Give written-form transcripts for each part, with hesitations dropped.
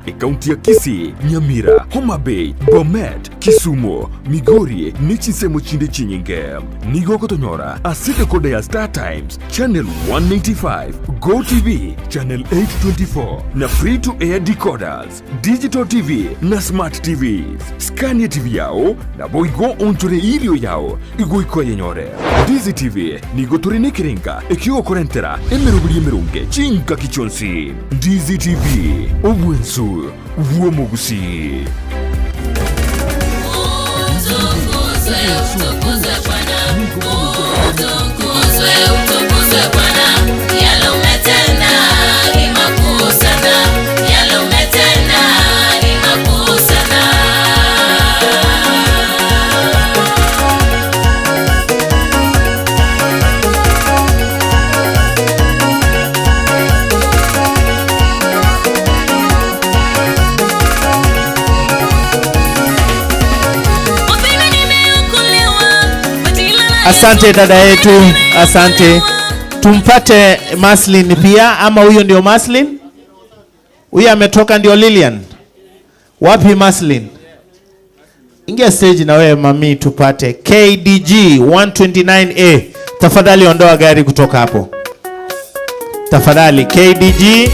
Ekaunti ya Kisii, Nyamira, Homa Bay, Bomet, Kisumu, Migori ne chinsemo chinde chinyinge. Nigo ogotonyora ase decoder ya Star Times, Channel 195, Go TV, Channel 824 na Free to Air decoders, Digital TV na Smart TVs. Scan TV yao naboigo onchore erio yao igoika oyenyore. Ndizi TV nigo tore nekerenga ekiogokorentera emeroberi emeronge chingaki chionsi. Ndizi TV, obwensu bw'omogusii. Asante dada yetu, asante. Tumpate Maslin pia, ama huyo ndio Maslin? Huyo ametoka ndio Lilian. Wapi Maslin? Ingia stage na wewe mami, tupate KDG 129A. Tafadhali ondoa gari kutoka hapo tafadhali. KDG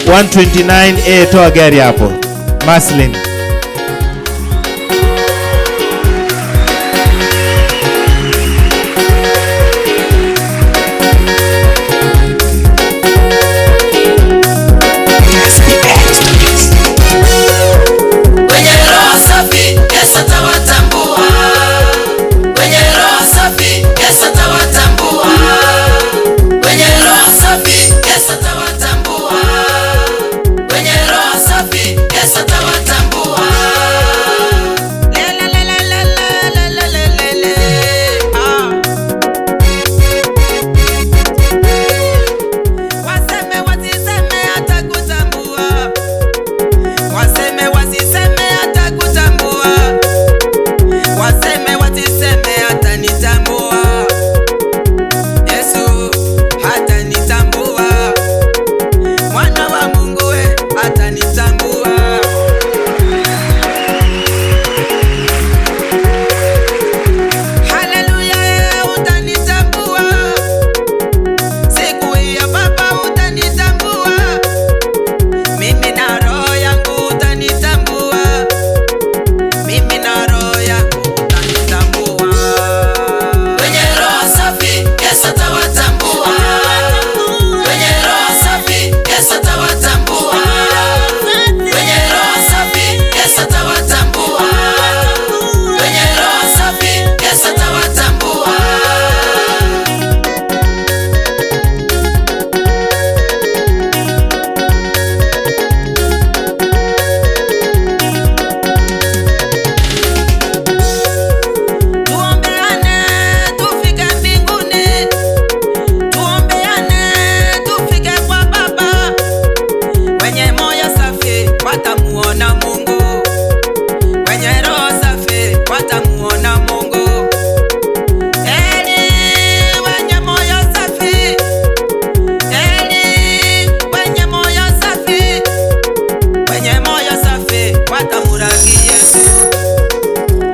129A, toa gari hapo Maslin. Wenye roho safi Yesu atawatambua. Wenye roho safi Yesu atawatambua. Wenye roho safi Yesu atawatambua. Wenye roho safi Yesu atawatambua. La la la la la la la la la la. Ah. Waseme wasiseme atakutambua. Waseme wasiseme atakutambua. Waseme wasiseme atanitambua. Yesu hatanitambua. Mwana wa Mungu we atanitambua. Haleluya, utanitambua. Siku hiyo Baba utanitambua. Mimi na roho yangu utanitambua. Mimi na roho yangu utanitambua. Wenye roho safi Yesu atawatambua. Wenye roho safi Yesu atawatambua. Wenye roho safi Yesu atawatambua. Wenye roho safi Yesu atawatambua. Tuombeane tufike mbinguni, tuombeane tufike kwa Baba. Wenye moyo safi watamuona Mungu, wenye roho safi watamuona Mungu. Heri wenye moyo safi, heri wenye moyo safi, wenye moyo safi watamuraki Yesu,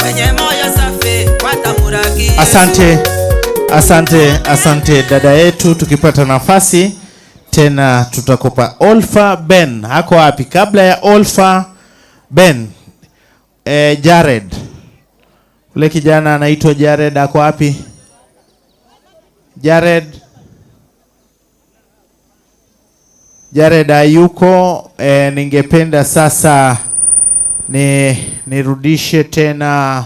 wenye moyo safi watamuraki Yesu. Asante, asante, asante dada yetu. Tukipata nafasi tena tutakupa Olfa Ben. Ako wapi? Kabla ya Olfa Ben, Jared, ule kijana anaitwa Jared, ako wapi? Jared, Jared hayuko. Ningependa sasa ni nirudishe tena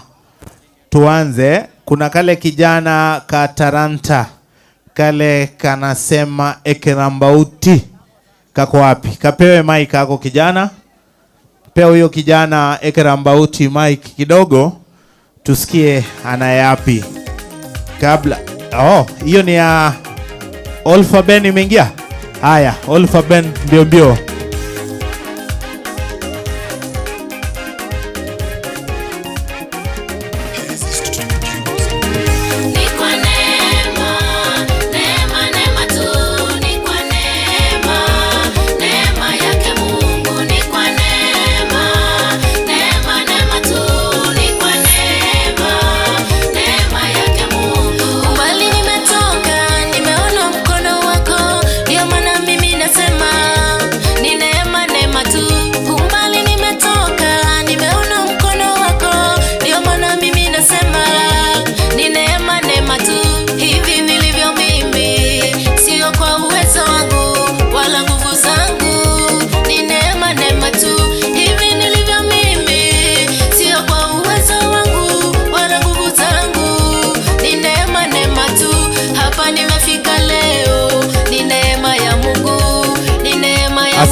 tuanze. Kuna kale kijana ka Taranta kale kanasema Ekerambauti, kako wapi? Kapewe mic ako kijana, pea huyo kijana Ekerambauti mic kidogo, tusikie anayapi kabla. Oh, hiyo ni ya Olfa Ben imeingia. Haya, Olfa Ben mbio mbio. Ni kwa neema, neema, neema tu, ni kwa neema, neema yake Mungu ni kwa neema.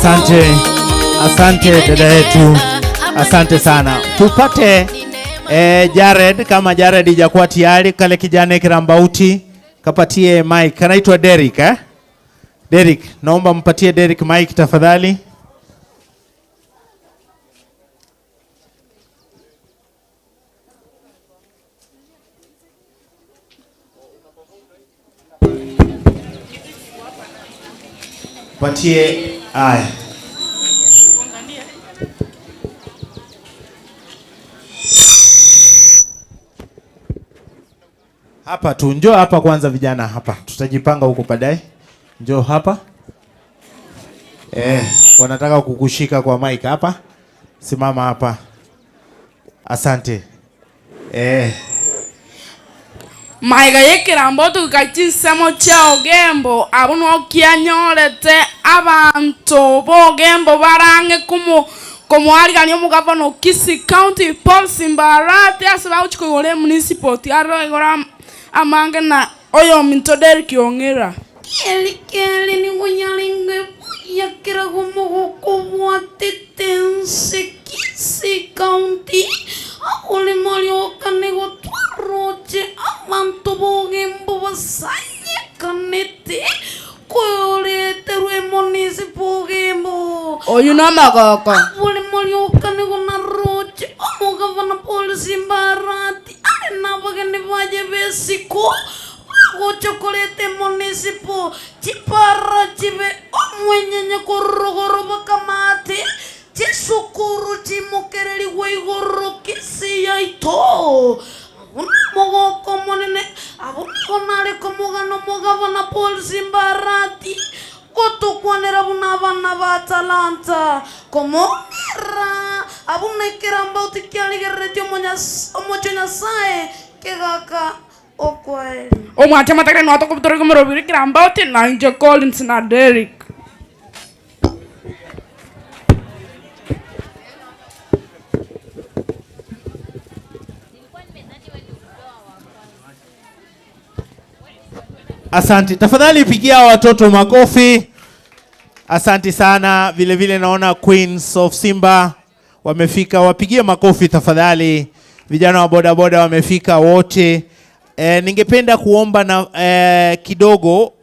Asante, asante dada yetu, asante sana. Tupate eh, Jared kama Jared ijakuwa tayari, kale kijana kirambauti kapatie mic, anaitwa Derek eh? Derek, naomba mpatie Derek mic tafadhali. Patie aya. Hapa tu, njoo hapa kwanza vijana hapa. Tutajipanga huko baadaye. Njoo hapa. Eh, wanataka kukushika kwa mic hapa. Simama hapa. Asante. Eh, Maiga y'ekerambo tugaika chinsemo chia Ogembo, abwo nokianyorete abanto b'Ogembo barang'e komo komoarigania omogavana o Kisii County Paul Simba Arati ase bagochia koigora emunicipal tiga igoro amange na oyominto Derrick Ong'ira. Kieri kieri nigo yarenge buya kerago omogoko obwatete ense Kisii County, agorema rioka nigo twaroche abanto b'ogembo basanyekanete koyoreterwa emonisi b'ogembo. Oyio nomogoko. Aboremo rioka nigo naroche omogavana Paul Simba Arati are nabageni baye b'esiko bagocha koreta emonisipo chipara chibe omwenyenye korogoro bakamate chisukuru chimokererigwe igoro Kisii yaito. Abwo nomogoko omonene, abwo nigo nare komogana omogavana Paul Simba Arati gotokwanera buna abana ba talanta, komongera abwo nekerambauti kiarigereretie omochie o Nyasae kegaka okwaeri. Omwanche amatakera nigo tokobutora komorobiri ekerambauti na inche Collins na Derrick. Asante. Tafadhali pigia watoto makofi. Asante sana. Vile vile naona Queens of Simba wamefika, wapigie makofi tafadhali. Vijana wa bodaboda wamefika wote. Ningependa kuomba na kidogo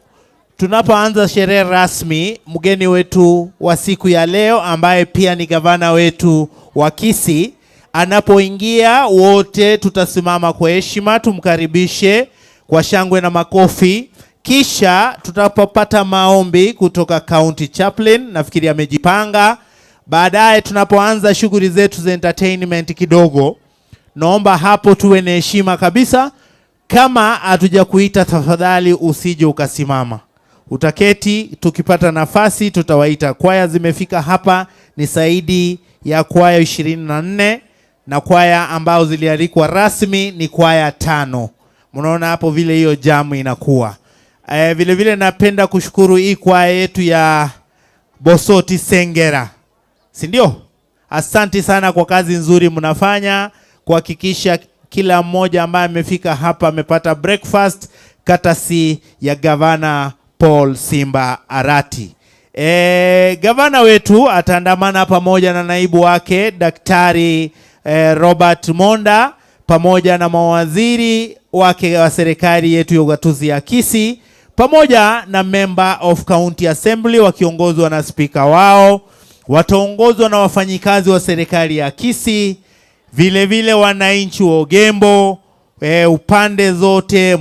tunapoanza sherehe rasmi, mgeni wetu wa siku ya leo ambaye pia ni gavana wetu wa Kisii anapoingia, wote tutasimama kwa heshima tumkaribishe kwa shangwe na makofi. Kisha tutapopata maombi kutoka County Chaplain, nafikiri amejipanga. Baadaye tunapoanza shughuli zetu za entertainment kidogo, naomba hapo tuwe na heshima kabisa. Kama hatujakuita tafadhali usije ukasimama. Utaketi, tukipata nafasi tutawaita. Kwaya zimefika hapa ni zaidi ya kwaya 24 na kwaya ambao zilialikwa rasmi ni kwaya 5. Mnaona hapo vile hiyo jamu inakuwa. Vile vile napenda kushukuru hii kwaya yetu ya Bosoti Sengera. Si ndio? Asante sana kwa kazi nzuri mnafanya kuhakikisha kila mmoja ambaye amefika hapa amepata breakfast courtesy ya Gavana Paul Simba Arati. Gavana wetu ataandamana pamoja na naibu wake Daktari Robert Monda pamoja na mawaziri wake wa serikali yetu ya ugatuzi ya Kisii pamoja na member of County Assembly wakiongozwa na spika wao, wataongozwa na wafanyikazi wa serikali ya Kisii, vile vile wananchi wa Ogembo, upande zote,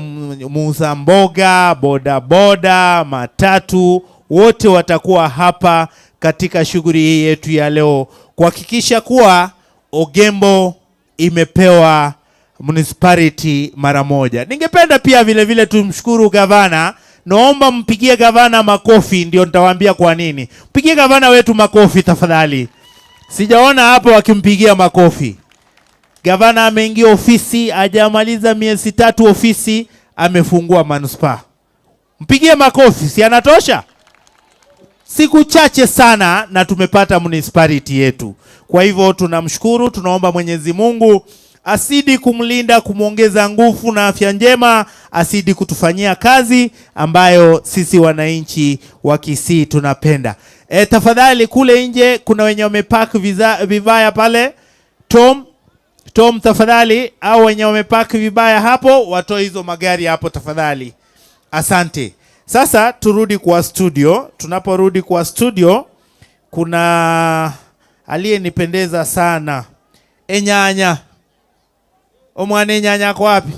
muuza mboga, bodaboda, matatu, wote watakuwa hapa katika shughuli hii yetu ya leo kuhakikisha kuwa Ogembo imepewa municipality mara moja. Ningependa pia vile vile tumshukuru gavana. Naomba mpigie gavana makofi, ndio nitawaambia kwa nini. Mpigie gavana wetu makofi tafadhali. Sijaona hapo wakimpigia makofi. Gavana ameingia ofisi, hajamaliza miezi 3 ofisi, amefungua manispaa. Mpigie makofi, si anatosha? Siku chache sana na tumepata municipality yetu. Kwa hivyo tunamshukuru, tunaomba Mwenyezi Mungu asidi kumlinda, kumuongeza nguvu na afya njema, asidi kutufanyia kazi ambayo sisi wananchi wa Kisii tunapenda. E, tafadhali kule nje kuna wenye wamepark vibaya pale. Tom, Tom tafadhali, au wenye wamepark vibaya hapo watoe hizo magari hapo tafadhali. Asante. Sasa turudi kwa studio. Tunaporudi kwa studio kuna aliyenipendeza sana Enyanya. Omwana Enyanya ako wapi?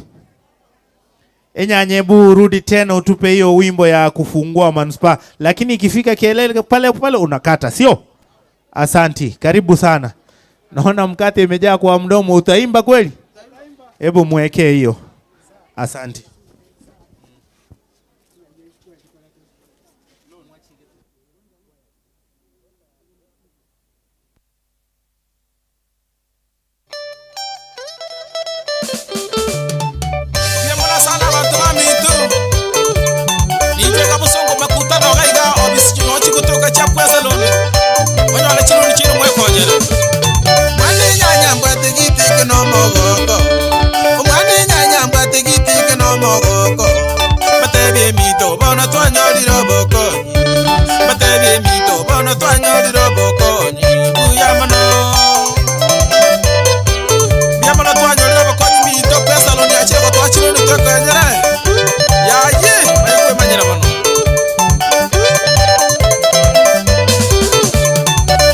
Enyanya, hebu rudi tena utupe hiyo wimbo ya kufungua manispaa, lakini ikifika kelele pale pale unakata, sio? Asanti, karibu sana. Naona mkate imejaa kwa mdomo, utaimba kweli? Hebu mwekee hiyo. Asanti. Mbuya mono sana abanto baminto. Ninche iga bosongo makutano iga iga obisi ching'ochi gotoka chia Pwesaloni, monyore chironi chiaino mwekonyere. Omwana enyanya mbwate gitike nomogoko, Omwana enyanya mbwate gitike nomogoko. Mbatebie emito bono twanyorire obokonyi, mbatebie emito bono twanyorire obokonyi, buya mono. Mbuya mono twanyorire obokonyi minto Pwesaloni achire gotoa chironi twekonyere, yaye baye kwemanyera mono.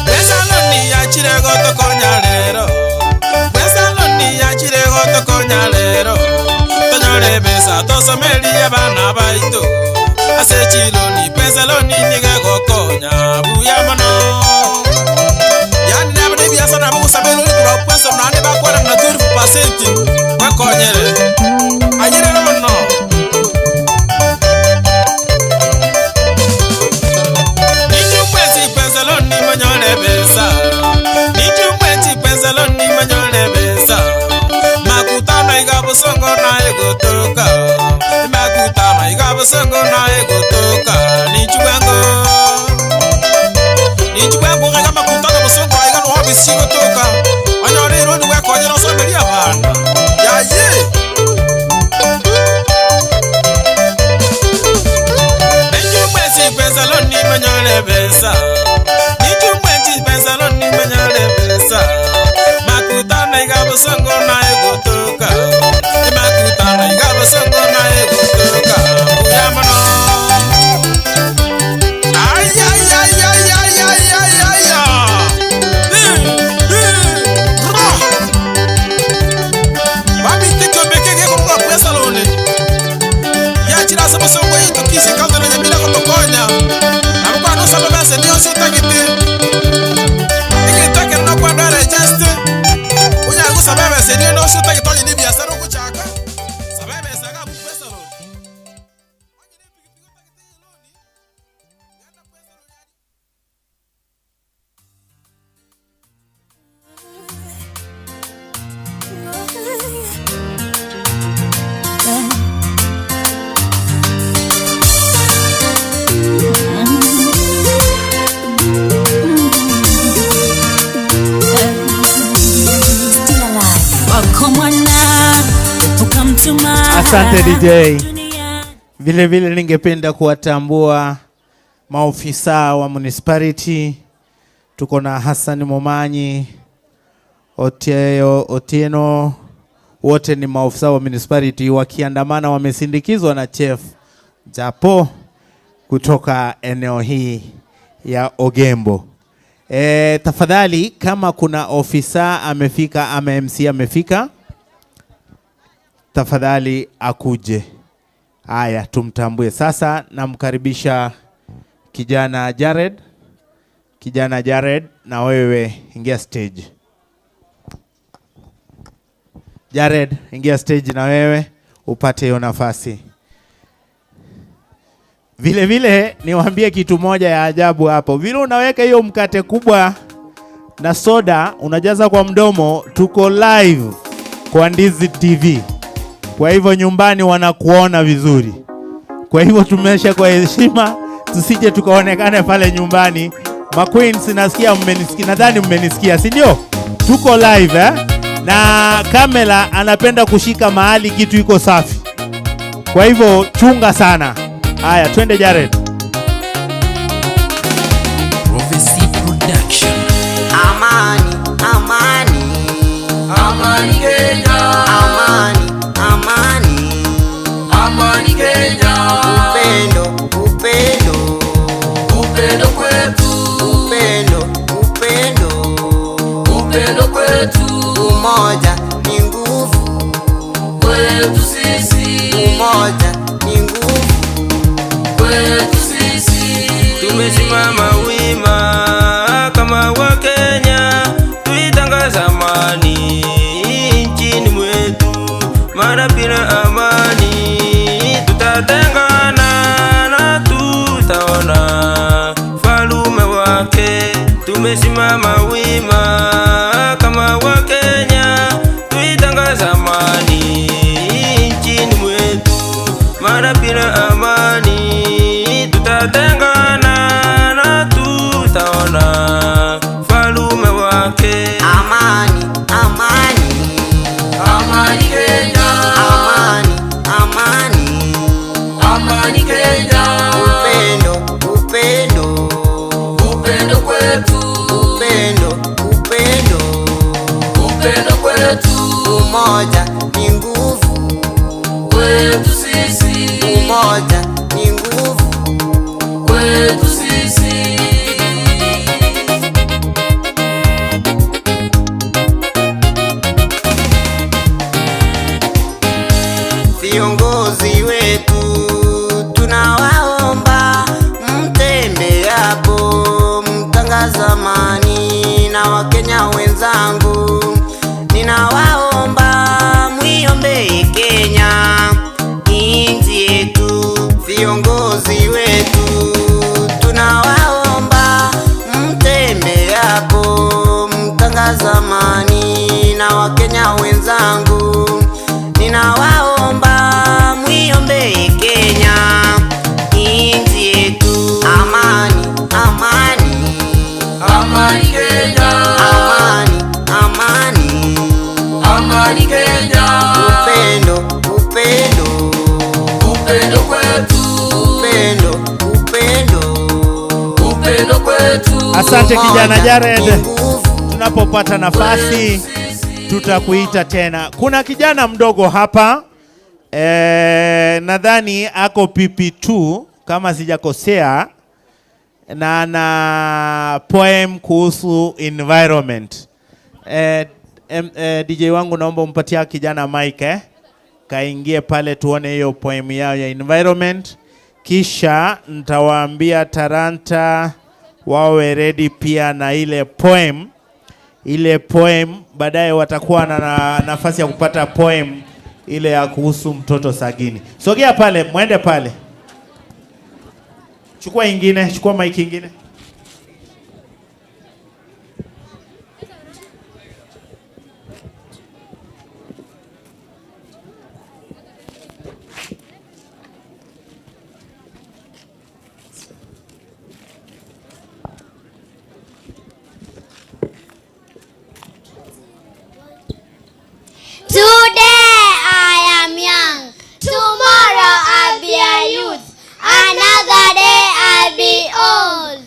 Pwesaloni yachire gotokonya rero, Pwesaloni yachire gotokonya rero, tonyore ebesa tosomerie abana baito, ase chiloni Pwesaloni nigo egokonya buya mono. Yaani nabo na ebiasara nabo gosaba erori korwa Pwesaloni naende bakwana na 12% bakonyere. Ayio rero mono. Ninchu mwensi Pwesaloni monyore ebesa, ninchu mwensi Pwesaloni monyore ebesa, makutano iga bosongo naye gotoka, makutano iga bosongo naye gotoka, ninchu bwango. Ninchu bwango iga makutano bosongo aiga no obisi gotoka, onyore erori bwekonyera osomerie abana. Yaye! Ninchu mwensi Pwesaloni monyore ebesa, ninchu mwensi Pwesaloni monyore ebesa, makutano iga bosongo naye gotoka, makutano iga bosongo naye gotoka, mbuya mono. Ay, ay, ay, ay, ay, ay, ay, ay, ay. Ra. Babite kiombe gekorwa Pwesaloni. Yachira ase bosongo yaito Kisii County na Nyamira gotokonya. Nabo kwana osaba besa niyo ase otagete. Egento ekero nokwenda ore just. Onyare gosaba ebesa eria onde ase otagete onye na ebiasara ogochaka. Saba ebesa iga abwo Pwesaloni. Onye na epikipiki otagete eloni, genda Pwesaloni aria. Wako mwana ukamtuma Asante DJ. Vile vile ningependa kuwatambua maofisa wa municipality. Tuko na Hassan Momanyi, Oteo, Otieno, wote ni maofisa wa municipality wakiandamana, wamesindikizwa na Chief Japo kutoka eneo hii ya Ogembo. Tafadhali kama kuna ofisa amefika ama MC amefika, tafadhali akuje. Haya, tumtambue sasa. Namkaribisha kijana Jared. Kijana Jared, na wewe ingia stage. Jared, ingia stage na wewe upate hiyo nafasi. Vile vile niwaambie kitu moja ya ajabu hapo. Vile unaweka hiyo mkate kubwa na soda unajaza kwa mdomo, tuko live kwa Ndizi TV. Kwa hivyo nyumbani wanakuona vizuri. Kwa hivyo tumesha kwa heshima, tusije tukaonekane pale nyumbani. Maqueens, nasikia mmenisikia, nadhani mmenisikia, si ndio? Tuko live? Na kamera anapenda kushika mahali kitu iko safi. Kwa hivyo chunga sana. Haya, twende Jared. Production. Amani, amani. Amani Kenya. Amani, amani. Amani Kenya. Upendo, upendo. Upendo kwetu. Upendo, upendo. Upendo kwetu. Umoja ni nguvu kwetu sisi. Umoja ni nguvu kwetu sisi. Tumesimama wima kama Wakenya, tuitangaza amani nchini mwetu, maana bila amani tutatengana na tutaona falume wake. Tumesimama wima kama Wakenya, tuitangaza amani nchini mwetu, maana bila amani tutatengana na tutaona falume wake. Amani, amani. Amani Kenya. Amani, amani. Amani Kenya. Upendo, upendo. Upendo kwetu. Upendo, upendo. Upendo kwetu. Umoja ni nguvu kwetu sisi. Umoja ni nguvu kwetu sisi. Viongozi wetu tunawaomba, mtembeapo mtangaza amani, na Wakenya wenzangu ninawaomba, mwiombee Kenya nchi yetu. Viongozi wetu tunawaomba, mtembeapo mtangaza amani, na Wakenya wenzangu ninawaomba mwiombee Kenya nchi yetu. Amani, amani. Amani Kenya. Amani, amani. Amani Kenya. Upendo, upendo. Upendo kwetu. Upendo, upendo. Upendo kwetu. Asante kijana Jared, tunapopata nafasi tutakuita tena. Kuna kijana mdogo hapa nadhani ako PP2 kama sijakosea, na ana poem kuhusu environment. DJ wangu naomba umpatie kijana mic kaingie pale tuone hiyo poem yao ya environment, kisha nitawaambia Taranta wawe ready pia na ile poem ile poem baadaye watakuwa na, na nafasi ya kupata poem ile ya kuhusu mtoto Sagini. Sogea pale, mwende pale, chukua ingine, chukua mic ingine. Today I am young. Tomorrow I'll be a youth. Another day I'll be old.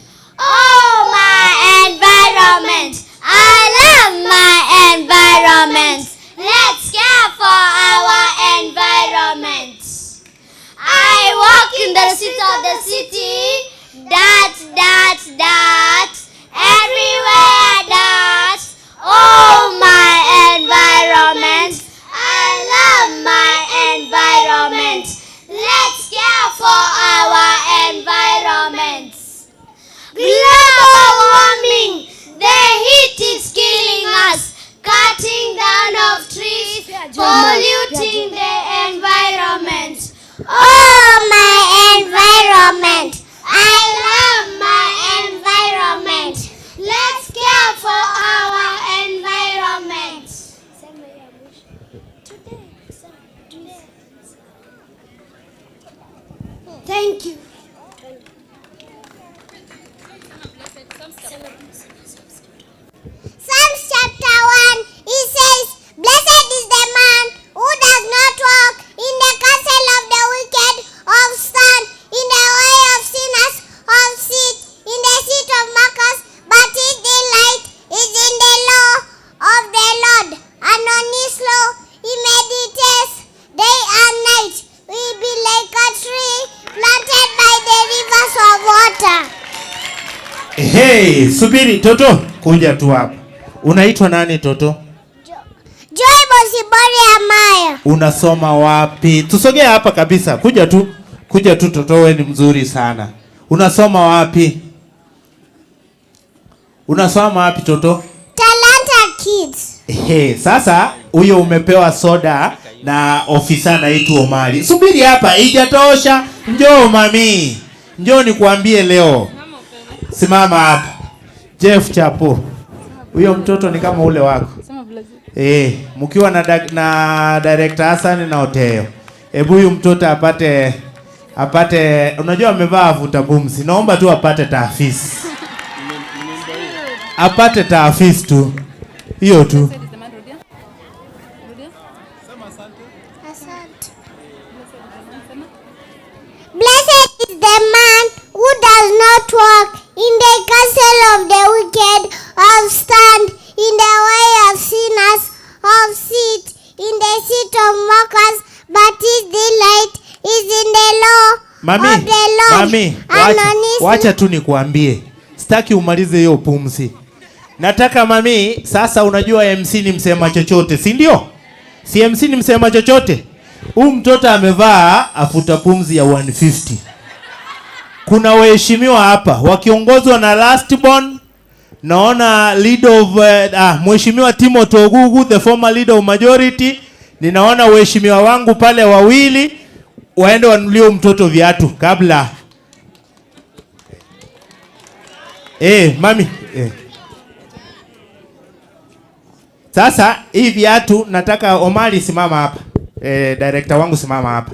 Ehe, subiri Toto, kuja tu hapa. Unaitwa nani Toto? Joy Bosibori Amayo. Unasoma wapi? Tusogee hapa kabisa. Kuja tu. Kuja tu Toto, wewe ni mzuri sana. Unasoma wapi? Unasoma wapi Toto? Talanta Kids. Ehe, sasa huyo umepewa soda na ofisa anaitwa Omari. Subiri hapa, haijatosha. Njoo mami, njoo nikuambie leo. Simama hapa. Jeff Chapo. Huyo mtoto ni kama ule wako. Eh, mkiwa na, na director Hassan na Oteo. Hebu huyu mtoto apate apate, unajua amevaa avuta pumzi. Naomba tu apate taafisi. Apate taafisi tu. Hiyo tu. Asante. Blessed is the man who does not walk in the counsel of the wicked, or stand in the way of sinners, or sit in the seat of mockers, but his delight is in the law Mami, of the Lord. mami, and wacha, on his wacha tu nikuambie. Sitaki umalize hiyo pumzi. Nataka mami, sasa unajua MC ni msema chochote, si ndio? Si MC ni msema chochote. Huyu mtoto amevaa afuta pumzi ya 150. Kuna waheshimiwa hapa wakiongozwa na last born, naona lead of mheshimiwa Timothy Ogugu, the former leader of majority. Ninaona waheshimiwa wangu pale wawili waende wanunulie mtoto viatu kabla. Mami. Sasa hii viatu nataka Omari simama hapa. Director wangu simama hapa.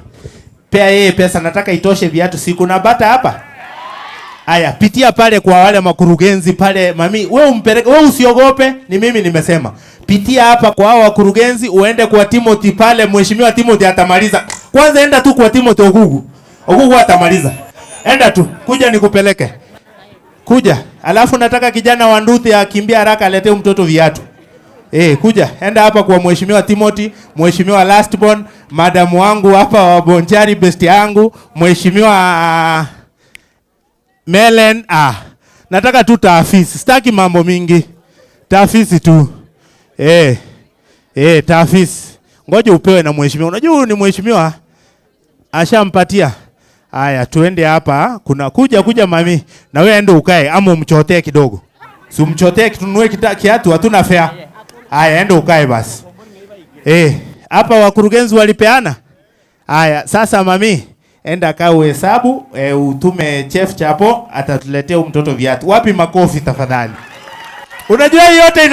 Pea yeye pesa nataka itoshe viatu, si kuna bata hapa? Aya, pitia pale kwa wale makurugenzi pale mami. Wewe umpeleke, wewe usiogope, ni mimi nimesema. Pitia hapa kwa hao wakurugenzi, uende kwa Timothy pale, mheshimiwa Timothy atamaliza. Kwanza enda tu kwa Timothy Ogugu. Ogugu atamaliza. Enda tu, kuja nikupeleke. Kuja. Alafu nataka kijana wa Nduthi akimbia haraka aletee mtoto viatu. Kuja, enda hapa kwa mheshimiwa Timothy, mheshimiwa Lastborn, madam wangu hapa wa Bonchari best yangu, mheshimiwa Melen. Nataka tu taafisi, sitaki mambo mingi. Taafisi tu. Taafisi. Ngoja upewe na mheshimiwa. Unajua huyu ni mheshimiwa ashampatia. Haya, tuende hapa. Kuna kuja kuja mami. Na wewe ende ukae ama umchotee kidogo. Si umchotee tununue kiatu, hatuna fare. Haya, ende ukae basi. Hapa wakurugenzi walipeana. Haya, sasa mami, enda kaa uhesabu, utume Chef Chapo atatuletea huyu mtoto viatu. Wapi makofi tafadhali? Unajua hii yote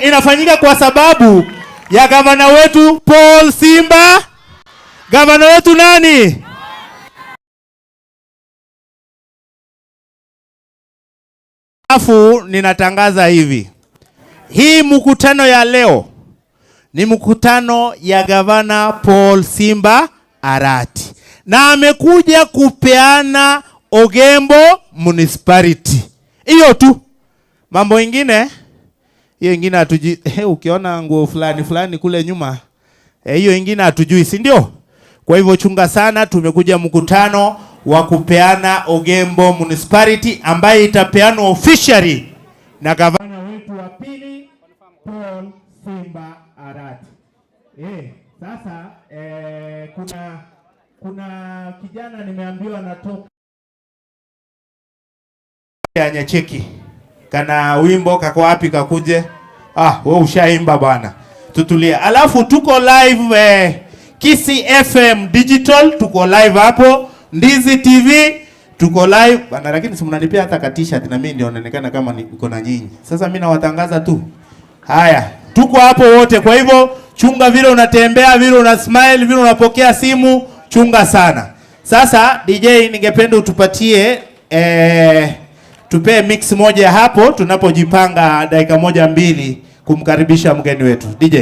inafanyika kwa sababu ya gavana wetu Paul Simba. Gavana wetu nani? Alafu ninatangaza hivi. Hii mkutano ya leo ni mkutano ya gavana Paul Simba Arati. Na amekuja kupeana Ogembo Municipality. Hiyo tu. Mambo ingine, hiyo ingine hatujui. Ukiona nguo fulani fulani kule nyuma, hiyo ingine hatujui, si ndio? Kwa hivyo chunga sana, tumekuja mkutano wa kupeana Ogembo Municipality ambaye itapeanwa officially na gavana wetu wa pili Paul Simba Arati. Sasa kuna kijana nimeambiwa anatoka ya Nyacheki. Kana wimbo kako wapi kakuje? Wewe ushaimba bwana. Tutulie. Alafu tuko live Kisii FM Digital, tuko live hapo. Ndizi TV tuko live bana, lakini si mnanipea hata ka t-shirt na mimi ndio naonekana kama niko na nyinyi. Sasa mimi nawatangaza tu. Haya, tuko hapo wote. Kwa hivyo chunga vile unatembea, vile una smile, vile unapokea simu, chunga sana. Sasa DJ, ningependa utupatie tupee mix moja hapo tunapojipanga dakika moja mbili kumkaribisha mgeni wetu. DJ.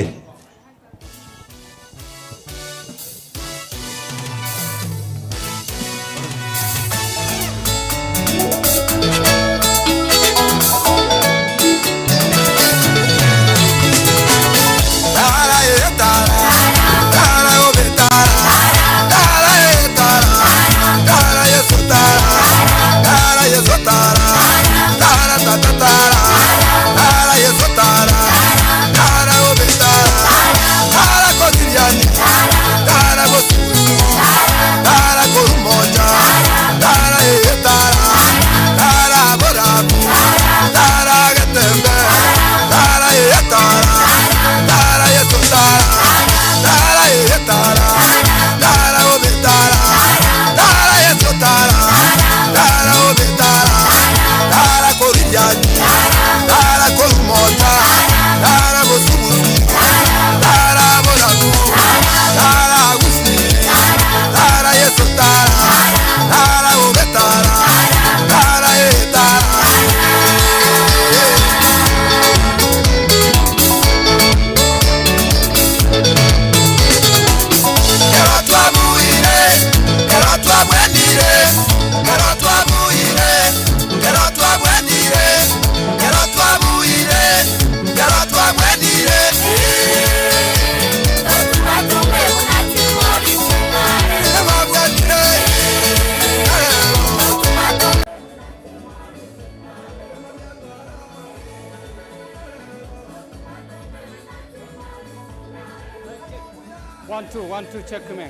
One, two, one, two, check me.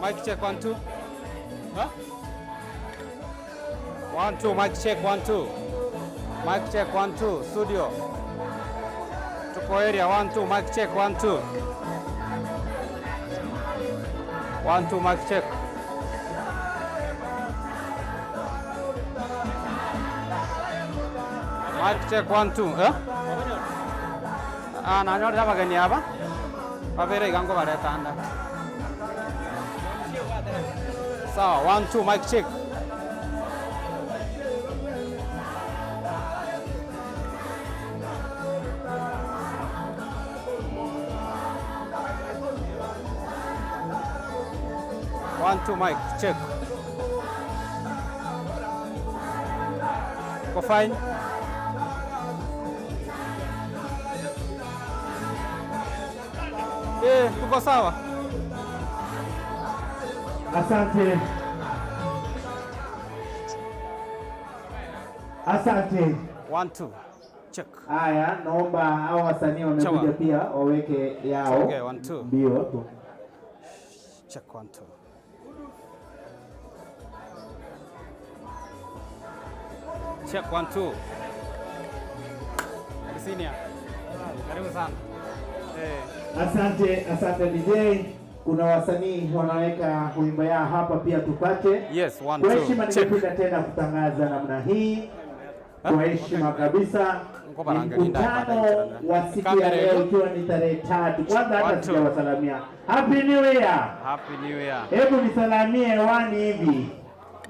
Mic check, one, two. Huh? One, two, mic check, one, two. Mic check, one, two. Studio. Tuko area, one, two, mic check, one, two. One, two, mic check. Mic check, one, two. Eh? Ah, nanyorire abageni aba. Babere iga nkobareta ande. Sawa, one, two, mic check. One, two, mic check. Ko fine. Eh, tuko sawa. Asante, asante. One, two. Check. Haya, naomba hao wasanii wamekuja Chawa. pia waweke yao Okay, one, two. mbio tu. Check one, two. Check one, two. Senior. Karibu sana. Eh. Asante, asante DJ. Kuna wasanii wanaweka wimbo yao hapa pia tupate. Yes, one, Kwa two. heshima Check. ningependa tena kutangaza namna hii kwa heshima kabisa Nko ni baranga linda mkutano wa siku ya Kamera leo iko. ikiwa ni tarehe tatu. Kwanza hata One, two. sijawasalamia. Happy New Year. Happy New Year. Hebu nisalamie hewani hivi.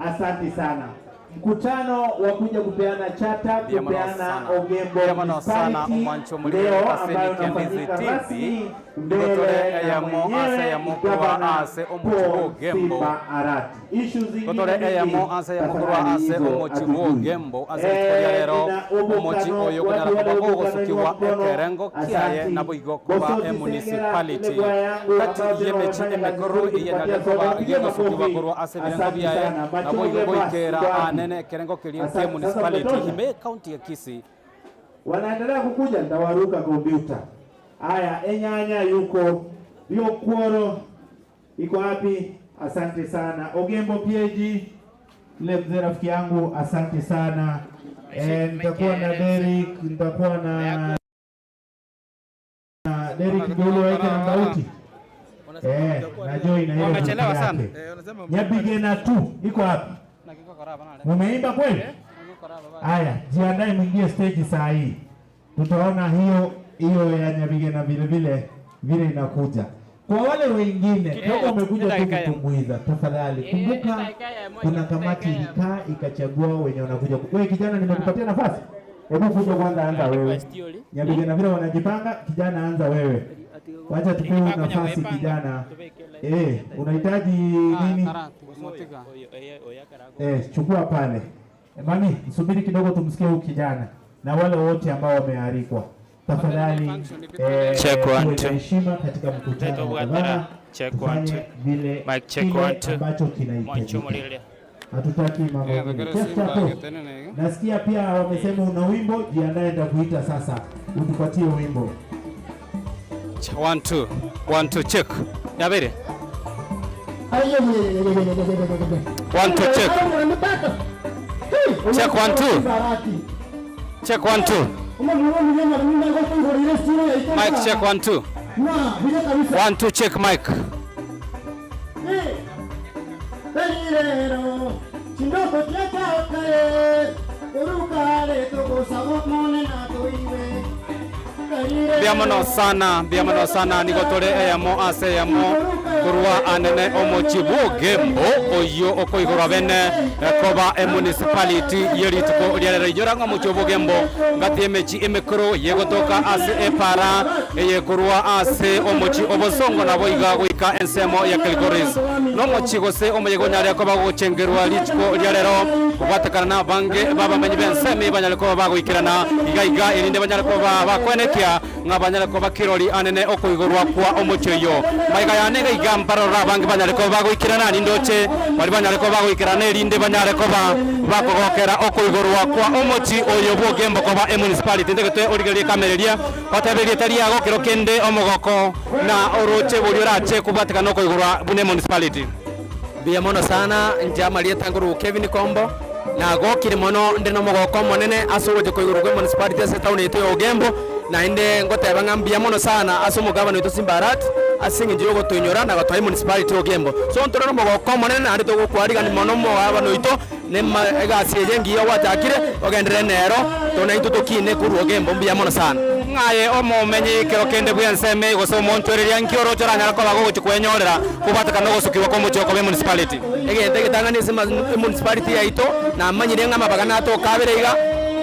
Asante sana. Mkutano wa kuja kupeana chata, Ndiyo mono kupeana sana. Ogembo Ndiyo mono sana, Municipality omwancho muri leo ase ambayo Nikendizi unafanyika TV. rasmi Ndotore mbele na eyamo ase mwenyewe eyamo korwa Gavana ase omochi Paul bw'Ogembo. Simba Arati. Issues zingine Totore mingi, eyamo ase eyamo korwa tafadhali ase hizo omochi hatujui. bw'Ogembo ase Eh, rituko ria rero nina omochi omokano, oyo watu konyara wale koba omukano gogosukiwa inua mkono. ekerengo kiaye Asanti. nabo igo koba Bosoti Sengera, emunicipality ile kwaya yangu kati ambayo tena y'emechi wanafanya kazi emekoro nzuri eyenyarire kupatia koba soda. Pigia gegosukiwa makofi. korwa ase ebirengo Asante biaye sana. nabo igo Machoge basi, goikera wapi? anene ekerengo keria Asante. kia Sasa municipality mmetosha? ime county ya Kisii wanaendelea kukuja, nitawaruka kompyuta. Haya, Enyanya yuko Biokuoro iko wapi? Asante sana Ogembo PAG, yule mzee rafiki yangu, asante sana. Eh, nitakuwa na Derrick, nitakuwa na na Derrick ndio ule waike na Mauti eh, na Joy na ile Wamechelewa rafiki sana. yake. Nyabigena tu iko wapi? Mumeimba kweli? Haya, jiandae mwingie stage saa hii, tutaona hiyo hiyo ya Nyabigena vile vile vile inakuja. Kwa wale wengine kama umekuja tu kutumbuiza, tafadhali kumbuka kuna kamati ilikaa ikachagua wenye wanakuja. Wewe kijana, nimekupatia nafasi, hebu kuja kwanza, anza wewe. Nyabigena vile wanajipanga, kijana anza wewe. Wacha tupewe nafasi kijana. Eh, unahitaji nini? Eh, chukua pale. Eh, Mami, subiri kidogo tumsikie huyu kijana na wale wote ambao wamealikwa. Tafadhali eh, Check one, tuwe na two. heshima katika mkutano wa gavana. Check one, Tufanye two. vile Mic check kile one, two. ambacho Mwancho kinahitajika. mulile. Hatutaki mambo Eh, mengi. thekere Jeff Simba Chapo, getenene. Nasikia pia wamesema una wimbo, jiandae nitakuita sasa utupatie wimbo. One, two. One, two, check. Yabere. One, two, check. Check one, two. Check one, two. Mic check one, two. One, two, check mic. Mbuya mono sana, mbuya mono sana, nigo tore eyemo ase eyemo korwa anene omochie bw'Ogembo oyio okoigorwa bene eh, koba emunicipality ye rituko ria rero. Inyora ng'a omochie bw'Ogembo ngati emechi emekoro yegotoka ase epara eye korwa ase omochie obosongo nabo iga goika ensemo ya Kilgoris. Nomochie gose omoyega onyare koba gochengerwa rituko ria rero kobwatekana na abange babamenyi b'ensemo banyare koba bagoikerana iga iga erinde banyare koba bakwenekia ng'a banyare koba kirori anene okoigorwa kwa omochie oyo. Maiga yane iga iga mbarora abange banyare koba bagoikerana nindoche bari banyare koba bagoikerana erinde banyare koba bakogokera okoigorwa kwa omochie oyo bw'Ogembo koba emunicipality. Ntagete origererie ekamereria oteberie tari yago kero kende omogoko na oroche boria orache. kobwatekana nokoigorwa buna emunicipality. Mbuya mono sana inche amarieta nkorwa Kevin Kombo, nagokire mono nde nomogoko omonene ase ogocha koigorwa kwa emunicipality ase etown yaito ya Ogembo, naende ngoteba ng'a mbuya mono sana ase omogabana oito Simba Arati ase eng'encho ya ogotoinyora na gotoa emunicipality ya Ogembo. So ntore nomogoko omonene naende togokwarigani mono omogabana oito na ema egasi eye engiya gwachakire ogenderere nero to naintwe tokine korwa Ogembo mbuya mono sana. Ng'aye omomenyi kero kende bw'ensemo eye gose omonchwereria, nki oroche oranyare koba gogochia kwenyorera kobwatekana nogosukigwa kw'omochie okoba emunicipality? Egento egetang'ani ase emunicipality yaito, namanyire ng'a amabaga natoka abere iga,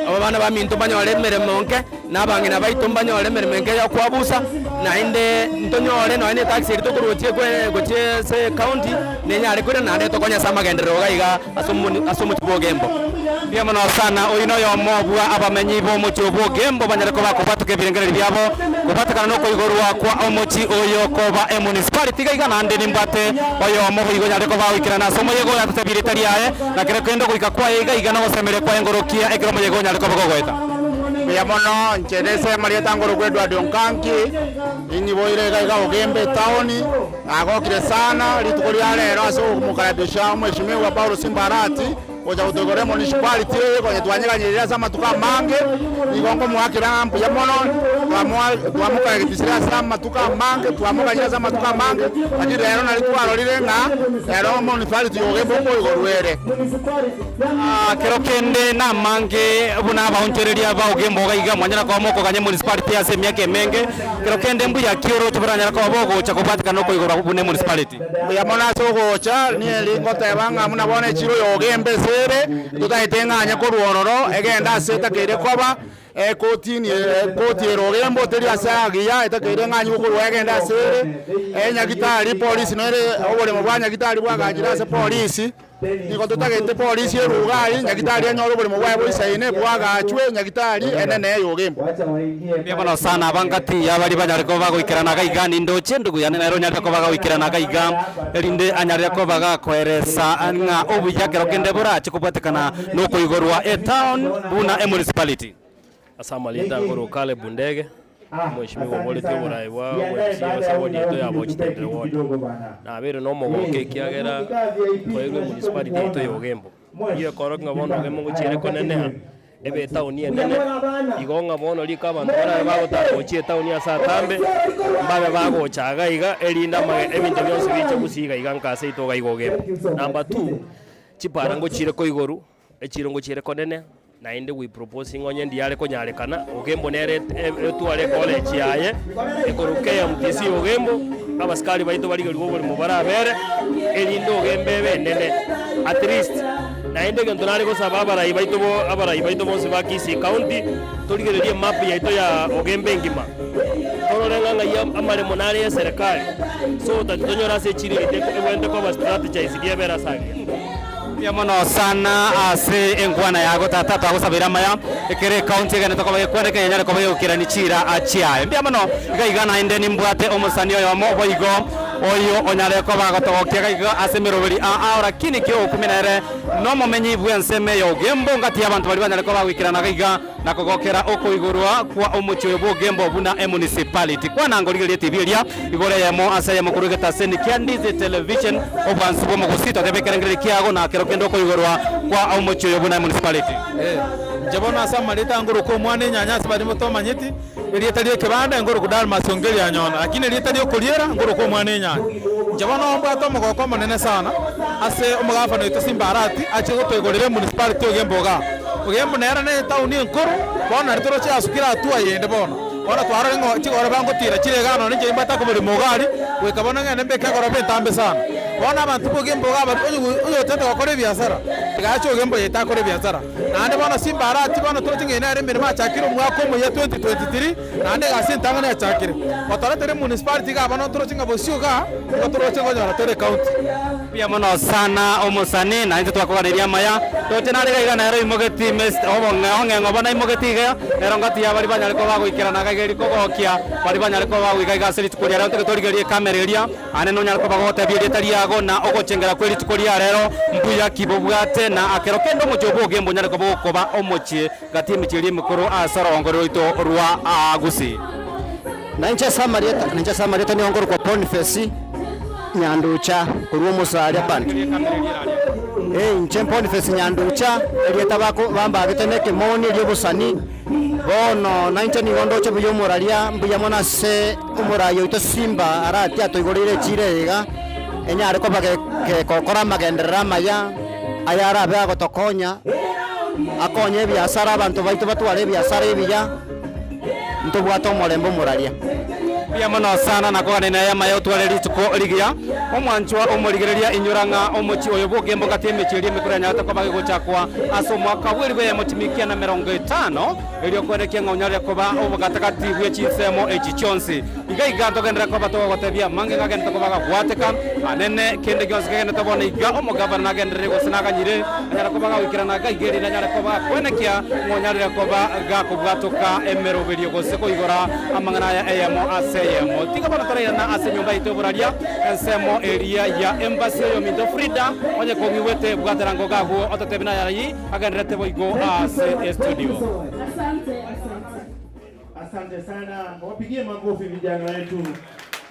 abana baminto mbanyore emeremo nke, na abang'ina baito mbanyore emeremo enke ya okwabusa, naende ntonyore nonya na etax eria tokorusia gochia ase ecounty, nenyare koirana naende etokonye ase amagenderero iga iga ase ase omochie bwa Ogembo. Mbuya mono sana, oyio noyomo bwa abamenyi b'omochie bwa Ogembo banyare koba kobwatoka ebirengererio biabo kobwatekana nokoigorwa kwa omochie oyo koba emunicipality. Iga iga naende nimbwate oyomo boigo onyare koba goikerana ase omoyega oyo atotebirie tari aye, na kero kende ogoika kwaye iga iga nogosemeria kwaye ngorokia ekero omoyega onyare koba kogoeta. Mbuya mono, inche nese amarieta ngorokwa Edward Onkanki, inyiboire iga iga Ogembo etaoni, nagokire sana rituko ria rero ase okomokaribisha omweshimiwa Paul Simba Arati gocha gotoigora emunicipality eye konya twanyeganyerire ase amatuko amange, nigo nkomoakera ng'a mbuya mono, twamokaribishire ase amatuko amange, twamoganyire ase amatuko amange, lakini rero nari twarorire ng'a rero emunicipality ya Ogembo nkoigorwa ere. Kero kende namange buna abaonchoreria ba Ogembo iga iga mwanyara koba mokoganya emunicipality ase emiaka emenge, kero kende mbuya ki oroche boranyare koba bogocha kobwatekana nokoigorwa buna emunicipality? Mbuya mono ase ogocha, nieri ngoteba ng'a buna bono echiro ya Ogembo ase ere, totagete ng'anye korwa ororo, egende ase etakeire koba, Ekotini ekoti ere Ogembo teri ase agiya etakeire ng'a anywe korwa egende ase ere, enyagitari polisi nere oboremo bwa nyagitari bwagachire ase polisi, nigo totagete polisi erwe iga aria nyagitari anyore oboremo bwaye boisaine bwagachwe nyagitari enene ya Ogembo. Mbuya mono sana abangati abaria banyare koba bagoikerana iga iga nindoche endugu yane nere onyarete koba agoikerana iga iga erinde anyare koba gakoeresa ng'a obuya kero kende borache kobwatekana nokoigorwa etown buna emunicipality. Ase amarieta akorwa Caleb Ndege, omweshimiwa oboretie oboraai bwa omwebisi ase ward yaito ya Bochitendere ward. Nabeire nomogoko ekiagera twairwe emunicipality yaito ya Ogembo. Eyio ekorokia ng'a bono Ogembo ngochia ere koneneha, ebe etaoni enene, igo ng'a bono riko abanto barabe bagotara gochia etaoni ase atambe, mbabe bagocha iga iga erinde amage ebinto bionsi biche gusii iga iga nka ase aito iga iga Ogembo. Number two, chipara ngochiire koigorwa. Echiro ngochiere konene, naende we proposing onye ndiare konyarekana, Ogembo nere etware ecollege yaye, ekorwa KMTC Ogembo, abasikari baito barigerigwe oborimo barabere, erinde Ogembo ebe enene at least. Naende egento nare gosaba abarai baito bo abarai baito bonsi ba Kisii County, torigererie emap yaito ya Ogembo engima, torore ng'a ng'ai amaremo nare ya eserekari, so that tonyore ase echiro yaito ebwenerete koba strategized ebere ase agiya. Mbuya mono sana ase enkwana yago tata, twagosabeire amaya ekero ecounty egenete koba gekwana ekero enyare koba egokerani chiira chiaye. Mbuya mono iga iga naende nimbwate omosani oyomo boigo oyo onyare koba agotogokia iga iga ase emeroberi aa ao lakini kiogokumia nere nomomenyi bw'ensemo eye Ogembo ngati y'abanto baria banyare koba bagoikerana iga iga na kogokera okoigorwa kwa omochie oyo bw'Ogembo buna emunicipality. Kwana ngorigereria etibi eria igoro eyemo ase eyemo korwa egetaseni kia Ndizi Television, obwansu bw'omogusii totebe ekerengererio kiago na kero kende okoigorwa kwa omochie oyo buna emunicipality. Inche bono ase amarieta ngoroka omwana enyanya ase baria motomanyeti, erieta ria ekebanda ngoroka Dalmas Ongeri Anyona, lakini erieta ria okoriera ngoroka omwana enyanya. Inche bono mbwate omogoko omonene sana ase omogafana oito Simba Arati achie gotoigorera emunicipality Ogembo igaa. Ogembo nere ne etaoni enkoro, bono nari toroche asukire hatua yende bono. Bono twarorire ng'a chigoroba ngotira chire igaa nonye inche nimbwate akoborimo iga aria, goika bono ng'ende mbeke egoroba entambe sana. Bono abanto ba Ogembo iga baria onye oyotete gokora ebiasara, tiga ache Ogembo yaito akore ebiasara. Naende bono Simba Arati bono toroche ng'a eye nere emeremo achakire omwaka omoyia 2023, naende egasi entang'ani achakire. Gotoretera emunicipality igaa bono toroche ng'a bosio igaa, nigo toroche nkonyora tore ecounty. Mbuya mono sana omosani, na intwe twakoganeria amaya. Toche nare iga iga nere oimogeti mest obong'e ong'eng'o bono aimogeti iga, nero ngati ya baria banyare koba bagoikerana iga iga eri kogokia, baria banyare koba bagoika iga ase rituko ria rero toke torigererie ekamera eria, aande nonyare koba gogotebia erieta riago na ogochengera kwe rituko ria rero mbuya ki bobwate, na akero kende omochie obo ogembe onyare koba ogokoba omochie gati y'emechie eria emekoro ase orogongo rwaito rwa Gusii. Nainche ase amarieta, nainche ase amarieta nigo nkorokwa Boniface. Nyanducha korwa Omosaria Band. Eh, inche Boniface Nyanducha, erieta bako bambagete na ekemoni eri'obosani, bono nainche nigo ndoche buya omoraria, mbuya mono ase omorai oito Simba Arati atoigoreire echiro eye iga, enyare koba ge gegokora amagenderero amaya, aya arabe agotokonya, akonye ebiasara abanto baito batware ebiasara ebiya. Ntobwate omorembe omoraria. Mbuya mono sana na kogania naye amaya otware rituko rigiya. Omwanchwa omorigereria inyora ng'a omochie oyo bw'ogembo gati y'emechie eria emekoro yanyarete koba gegochakwa ase omwaka bw'elifu eyemo chimikia na emerongo etano, erio kwenekia ng'a onyarire koba obogatagati bwe chinsemo echi chionsi. Iga iga ntogenderere koba togogotebia amange ngagenderete koba gagwateka anene, kende gionsi kegenderete bono iga omogavana nagenderere gose naganyire, anyare koba gagoikerana gaiga erinde anyare koba gakwenekia ng'a onyarire koba gakobwatoka emeroberio gose koigora amang'ana aya eyemo ase eyemo. Tiga bono torairana ase enyomba yaito y'oboraria, ensemo eria ya embassy oyominto Frida, onye kong'igwete bwatera ngoga agwo ototebie naye ayio agendererete boigo ase estudio. Asante sana, wapigie makofi vijana wetu.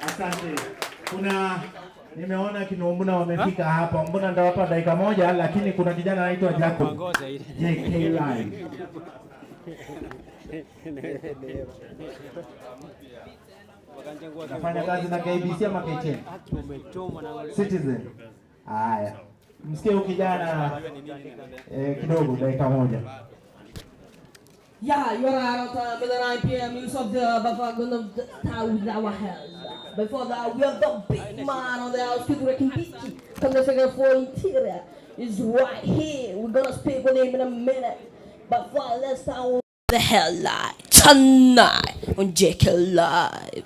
Asante. Kuna nimeona kina Ombuna wamefika hapa. Ombuna ndawapa dakika moja, lakini kuna kijana anaitwa Jacob JK Live. Nafanya kazi na KBC ama KTN? Citizen. Haya, msikie huyu kijana eh, kidogo dakika moja. Yeah, you are out of the 9 p.m. news of the Bafagun of the town with our hands. Before that, we have the big man on the house, Kithure Kindiki, from the second floor interior, is right here. We're gonna speak with him in a minute. But for let's start with the headline tonight on JK Live.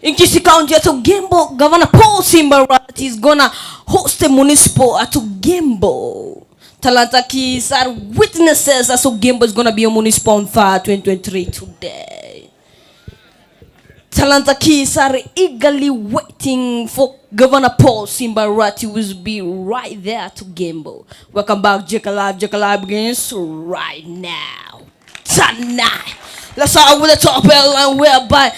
In Kisii County at Ogembo, Governor Paul Simbarati is gonna host a municipal at Ogembo. Talanta Keys are witnesses as Ogembo is gonna be a municipal on fire 2023 today. Talanta Keys are eagerly waiting for Governor Paul Simbarati, who will be right there to Gembo. Welcome back, JK Live. JK Live begins right now. Tonight. Let's start with the top headline whereby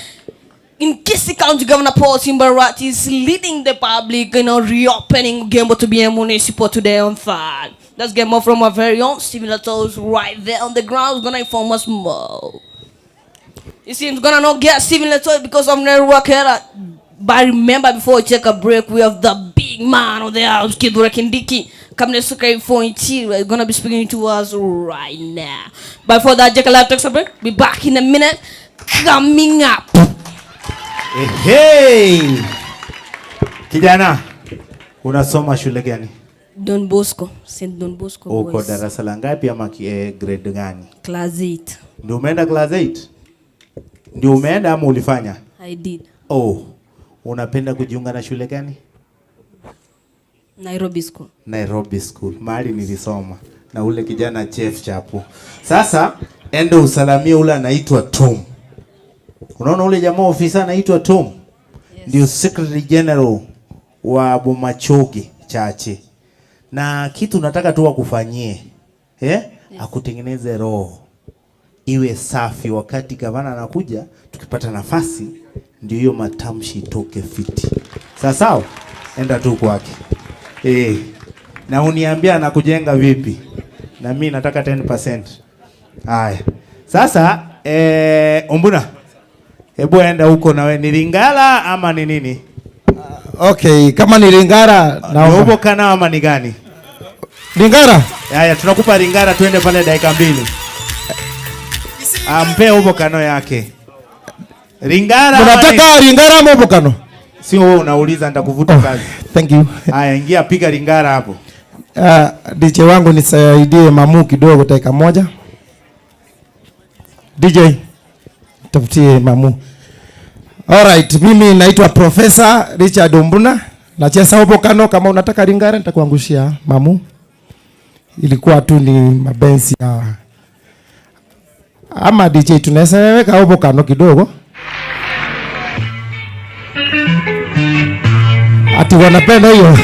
in Kisii County, Governor Paul Simbarati is leading the public in a reopening Gembo to be a municipal today on third. Let's get more from our very own Stephen Latos right there on the ground. Who's gonna inform us more. It seems gonna not get Stephen Latoy because of network error. But remember, before we take a break, we have the big man of the house, Kithure Kindiki, coming to for interior. He's gonna be speaking to us right now. But for that, Jack Live takes a break. Be back in a minute. Coming up. Hey! Kijana, unasoma shule gani? Don Bosco, St. Don Bosco Uko Boys. darasa la ngapi ama grade gani? Class 8. Ndio umeenda class 8? Ndio umeenda ama ulifanya? I did. Oh, unapenda kujiunga na shule gani? Nairobi School. Nairobi School, mahali nilisoma na ule kijana Chef Chapo. Sasa enda usalamie ule anaitwa Tom. Unaona ule jamaa ofisa anaitwa Tom? Yes. Ndio Secretary General wa Bomachoge Chache. Na kitu nataka tu akufanyie. Eh? Yes. Akutengeneze roho iwe safi wakati gavana anakuja, tukipata nafasi ndio hiyo matamshi itoke fiti. Sawa sawa? Enda tu kwake. Eh. Na uniambia anakujenga vipi? Na mimi nataka 10%. Haya. Sasa Ombuna. Hebu enda huko na wewe ni Lingala ama ni nini? Okay, kama ni Lingala na upo kana ama ni gani? Lingala? Haya, tunakupa Lingala tuende pale dakika mbili. Ampe upo kano yake. Lingala. Unataka Lingala ama upo kano? Sio wewe unauliza nitakuvuta kazi. Thank you. Haya, ingia piga Lingala hapo. DJ wangu nisaidie mamu kidogo dakika moja. DJ tafutie mamu. Alright, mimi naitwa Professor Richard Ombuna. Nacheza upo kano, kama unataka Lingala nitakuangushia mamu. Ilikuwa tu ni mabenzi ya ama DJ tunaweza weka upo kano kidogo. Ati wanapenda hiyo.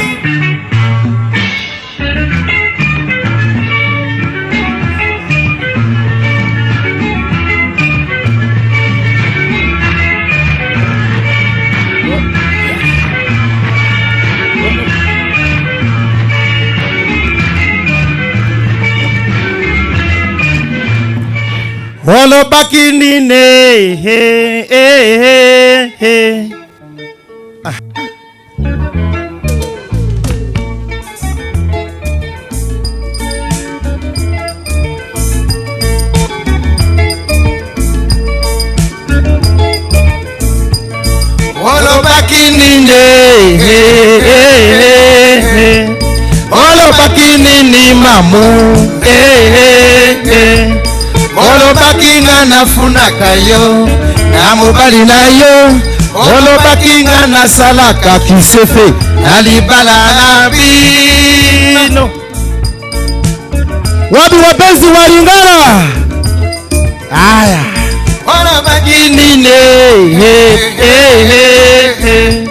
Olobaki nini eh, eh, eh. Olobaki nini eh, eh, eh. Olobaki nini mamu eh, eh, eh. Olobaki nga nafunaka yo na mobali na yo olobaki nga nasalaka kisefe na libala na bino wapi wapenzi wa Lingala aya olobaki nini eh, eh, eh, eh.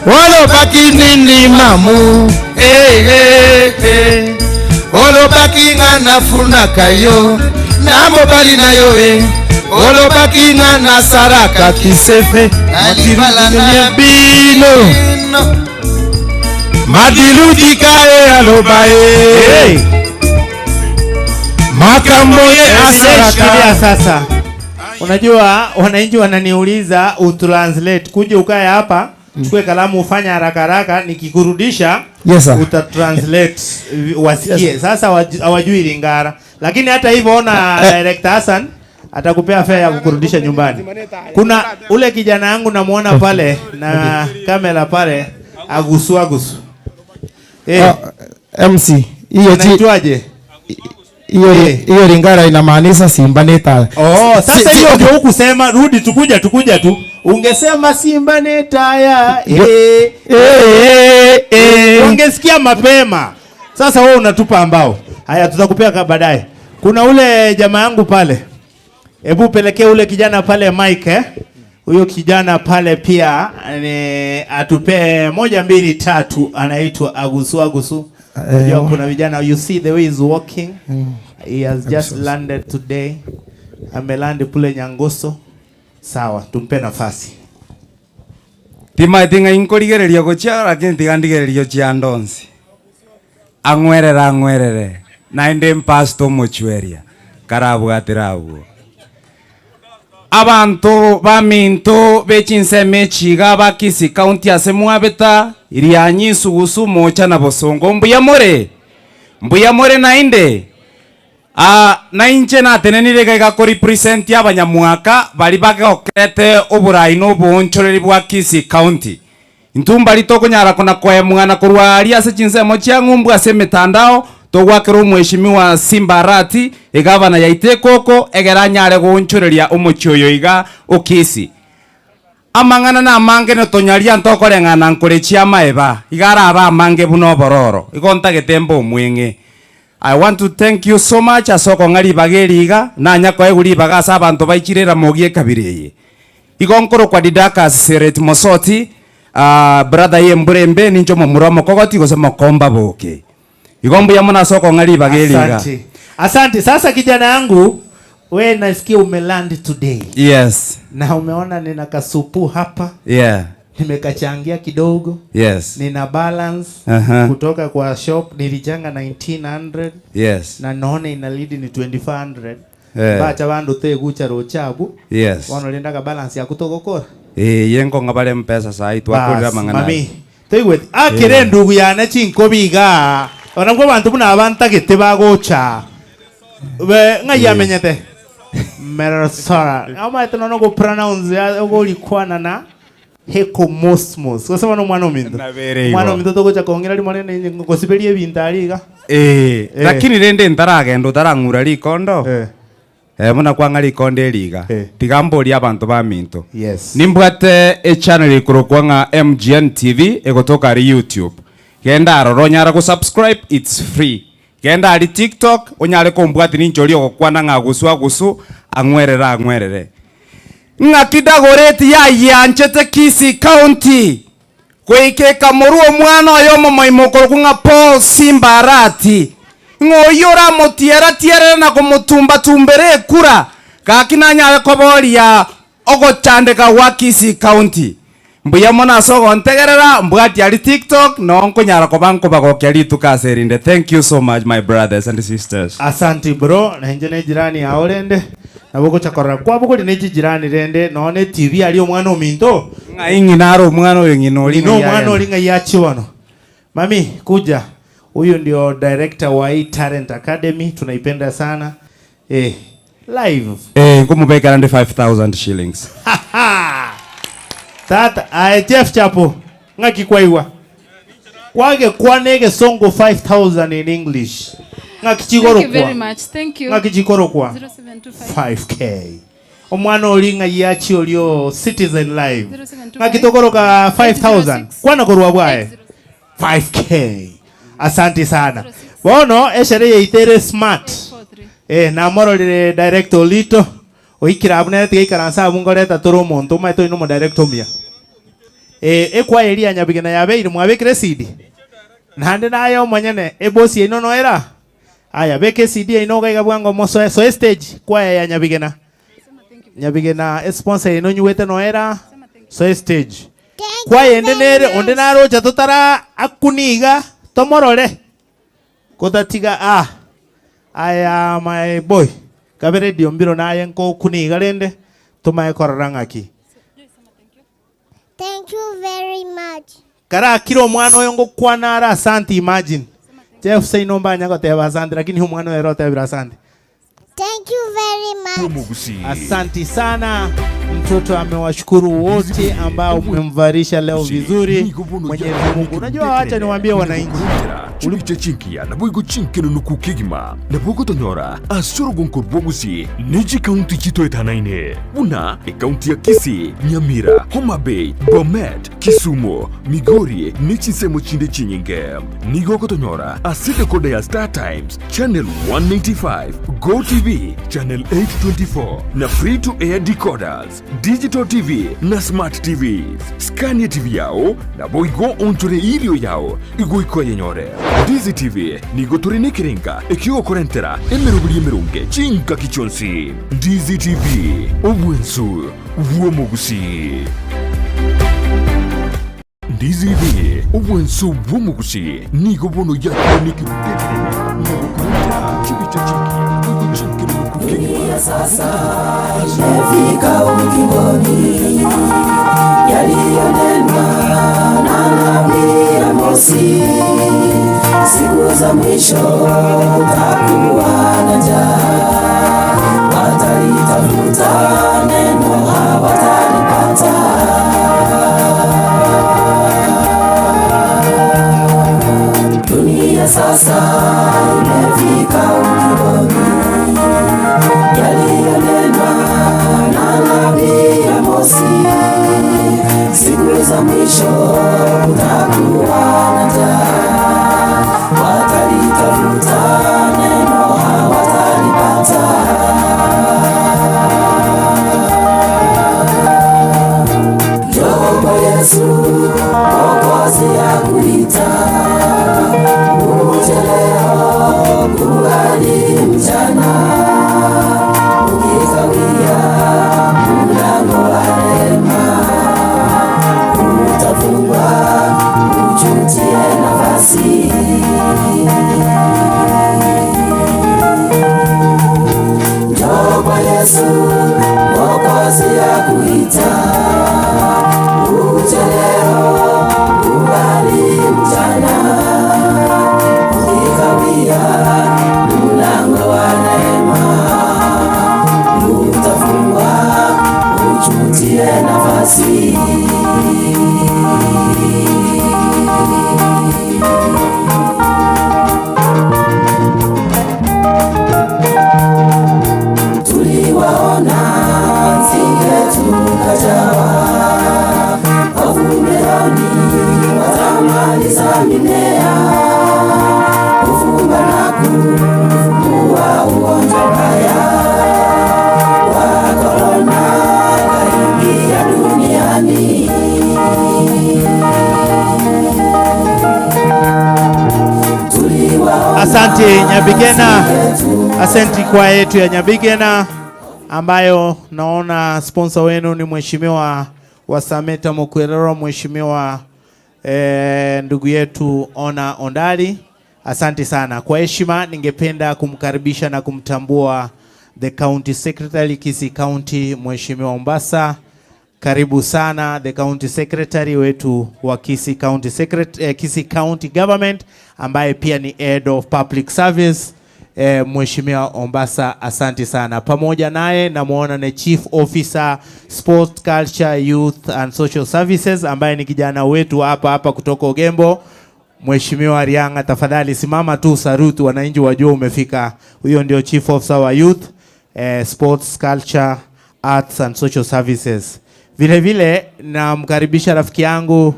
olobaki nini mamu eh, eh, eh. olobaki nga nafunaka yo na mobali na yo e olobaki nga nasalaka kisefe na libala na bino madiludika e aloba e makambo ye Shikilia asalaka sasa. Unajua wananchi wananiuliza utranslate, kuja ukae hapa chukue kalamu ufanye haraka haraka, nikikurudisha Yes, sir. utatranslate wasikie. Yes. Sasa hawajui Lingala, lakini hata hivyo ona director Hassan atakupea fare ya kukurudisha nyumbani. Kuna ule kijana yangu namuona pale na kamera pale agusu agusu. Eh, Ah, MC hiyo ji- anaitwaje? hiyo hiyo Lingala inamaanisha Simba ni taya. Oh, sasa Si- hiyo si- ndio hukusema, rudi tukuja tukuja tu. Ungesema Simba ni taya. Ndio. Eh, Eh, eh. Ungesikia mapema. Sasa wewe unatupa ambao. Haya tutakupea ka baadaye. Kuna ule jamaa yangu pale. Hebu pelekee ule kijana pale Mike eh? Huyo kijana pale pia ni atupee moja mbili tatu, anaitwa Agusu Agusu. Unajua kuna vijana you see the way he's walking. He has just landed today. Ameland kule Nyangoso. Sawa, tumpe nafasi. Timaete ng'a inkorigereria gochia lakini tiga ndigererio chia ndonsi ang'werere ang'werere naende mpastor omochweria karabwatera abwo abanto baminto bechinsemo echiga ba Kisii county ase mwabeta irianyi nsugusu mocha na bosongo mbuya more mbuya more naende Ah, na inche natenenire iga iga korepresent abanyamwaka bari bagokerete oborai na oboonchoreri bwa Kisii County. Intwe mbari tokonyara kona koemwana korwa aria ase chinsemo chia ng'umbu ase emetandao togwakera omweshimiwa Simba Arati egavana yaito ekoko egere anyare goonchoreria omochie oyo iga o Kisii. Amang'ana na amange notonyaria ntokoreng'ana nkore chiamaeba iga arabe amange buna obororo igo ntagete mbe omweng'e. I want to thank you so much ase okong'a ribaga eri iga, nanya koegwa ribaga ase abanto baichire Ramogi ekabira eye. Igo nkorokwa Didacus Seret Mosoti, ah, brother ye embura embe, ninche omomura omokogoti gose mokomba boke. Igo mbuya mono ase okong'a ribaga eri iga. Asante. Asante. Sasa kijana yangu, we nasikia umeland today. Yes. Na umeona nina kasupu hapa. Yeah. Nimekachangia kidogo. Yes. Nina balance Aha. kutoka kwa shop nilichanga 1900. Yes. Na naona ina lead ni 2500. Eh. Bacha bandu te gucha rochabu. Yes. Bono rindaga balance yakutogokora. Eh, yengo ng'abare mpesa sahi twakorera Bas, amang'ana mami. aya. Toigweti akere Eh. endugu yane chinkobi iga. Ona nabwo abanto buna abantagete bagocha. Be ng'ai Eh. amenyete. Merosora. Amaete nono go pronounce ya ogorikwana na hekomosmos. Gose bono omwana ominto. Nabere igo. Omwana ominto togocha kong'era rimo rende gosiberia ebinto aria iga. Eh, Eh. lakini rende ntaragenda otarang'ura rikondo. Eh, buna kwang'a rikondo eri iga. Tiga mborie abanto baminto. Yes. Nimbwate echannel ekorokwa ng'a MGN TV egotoka aria YouTube. Genda aroro onyare gosubscribe it's free. Genda aria TikTok onyare kombwatia ninche oria ogokwana ng'a agusu agusu ang'werere ang'werere. Ng'aki Dagoretti yayianchete Kisii County goika ekamorua omwana oye omomoima okorokwa ng'a Paul Simba Arati, ng'a oyio oramotiera-tierere na komotumba-tumbera ekura, gaki nanyare koboria ogochandeka gwa Kisii County. Mbuya mono ase ogontegerera, mbwati aria TikTok, noo nkonyara koba nkobagokia rituko ase erinde. Thank you so much my brothers and sisters. Asanti bro, na inche ne jirani yao rende. Nabo ogocha korora kwabogori ne chijirani rende nonya ne TV aria omwana ominto. Ng'ai ng'ina are omwana oyo ng'ina oria Ng'ina ng'ai omwana agenda. oria ng'ai achie bono. Mami kuja huyu ndio director wa hii Talent Academy tunaipenda sana eh, live. Eh, nkomobekera nde 5000 shillings. Tata aye Jeff Chapo ng'aki kwaigwa kwagekwana egesongo 5000 in English ng'aki Thank you very chikorokwa much. Thank you. ng'aki chikorokwa 0725. 5k omwana ori ng'ai achie orio Citizen Live 0725. ng'aki tokoroka 5000 kwana korwa bwaye 5k asante sana bono eshere yaito ere smart eh namororire director Olito oikire abwo nere tiga ikaranse abwo ngoreta tore omonto omanyete oino omo director omuya eh ekwaya eria ya Nyabigena yabeire mwabekire ecd naende naye omonyene eboss yaino noera aya beka ecd yaino iga iga bwango mosoe soe stage kwaya ya Nyabigena Nyabigena esponsor yaino onyuete noera soe stage kwaya ende nere onde narocha totara akuni iga tomorore kotatiga ah aya my boy kabe radio mbiro naye nkokuni iga rende tomae korora ng'aki. Thank you very much. Karakire omwana oyo ngokwana are asante imagine. Jeff seino mbanya goteba asante lakini omwana oyo ere otebire asante. Thank you very much. Asanti sana. Mtoto amewashukuru wote ambao mmemvarisha leo vizuri. Mwenyezi Mungu. Unajua, wacha niwaambie wananchi. Chibicha chinkiya naboigo chinkenunuku kegima nabo ogotonyora ase orogonko rw'obogusi ne chikaunti chitoetanaine buna ekaunti ya Kisii, Nyamira, Homa Bay, Bomet, Kisumu, Migori ne chinsemo chinde chinyinge. Nigo ogotonyora ase decoder ya Star Times channel 185, Go TV channel 824 na free to air decoders, digital TV na smart TVs. Scan TV yao naboigo onchore irio yao igoika oyenyore. Ndizi TV nigo tore nekerenga ekiogokorentera emeroberi emeronge chingaki chionsi. Ndizi TV, obwensu bw'omogusii. Ndizi TV, obwensu bw'omogusii nigo bono yakire nekerubo ekenene na gokorentera chibicha chingiya boigo chinkerereku kegima. Dunia sasa imefika ukingoni, yaliyonenwa na nabii Amosi, siku za mwisho kutakuwa na njaa, watalitafuta neno hawatalipata. Dunia sasa imefika ukingoni, yaliyonenwa na nabii Amosi, siku za mwisho kutakuwa na njaa, watalitafuta neno hawatalipata. Njoo kwa Yesu Mwokozi akuita, uje leo kungali mchana, ukikawia mlango wa rehema utafungwa, ujutie nafasi. Njoo kwa Yesu Mwokozi akuita, uje leo kungali mchana, ukikawia mlango wa rehema utafungwa, ujutie nafasi. Tuliwaona nzige tukajawa, hofu moyoni watamaliza mimea, kufumba na kufumbua ugonjwa mbaya wa korona kaingia duniani. Asante Nyabigena, asante kwa yetu ya Nyabigena ambayo naona sponsor wenu ni mheshimiwa wa Sameta Mokwerero, mheshimiwa ndugu yetu Ona Ondali. Asante sana. Kwa heshima ningependa kumkaribisha na kumtambua the County Secretary Kisii County, Mheshimiwa Ombasa. Karibu sana the County Secretary wetu wa Kisii County Secret, Kisii County Government ambaye pia ni Head of Public Service Mheshimiwa Ombasa, asanti sana. Pamoja naye namuona ni Chief Officer Sport Culture Youth and Social Services ambaye ni kijana wetu hapa hapa kutoka Ogembo. Mheshimiwa Rianga, tafadhali simama tu saruti, wananchi wajue umefika. Huyo ndio Chief Officer wa Youth, Sports Culture Arts and Social Services. Vile vile namkaribisha rafiki yangu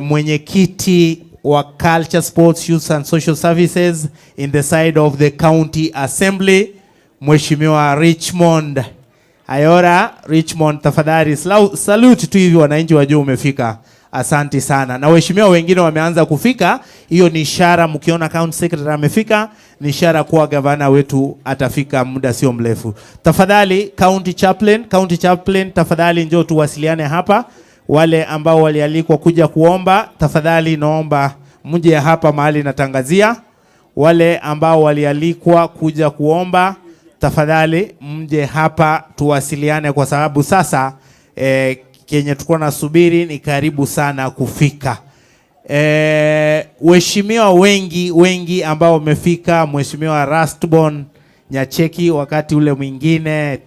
mwenyekiti wa Culture, Sports, Youth and Social Services in the side of the County Assembly, Mheshimiwa Richmond Ayora. Richmond, tafadhali salute tu hivi wananchi wajue umefika. Asanti sana. Na waheshimiwa wengine wameanza kufika, hiyo ni ishara, mkiona county secretary amefika, ni ishara kuwa gavana wetu atafika muda sio mrefu. Tafadhali county chaplain, county chaplain, tafadhali njoo tuwasiliane hapa. Wale ambao walialikwa kuja kuomba, tafadhali naomba mje hapa mahali natangazia. Wale ambao walialikwa kuja kuomba, tafadhali mje hapa tuwasiliane, kwa sababu sasa kenye tulikuwa nasubiri ni karibu sana kufika. Waheshimiwa wengi wengi ambao wamefika, Mheshimiwa Rastbon Nyacheki wakati ule mwingine,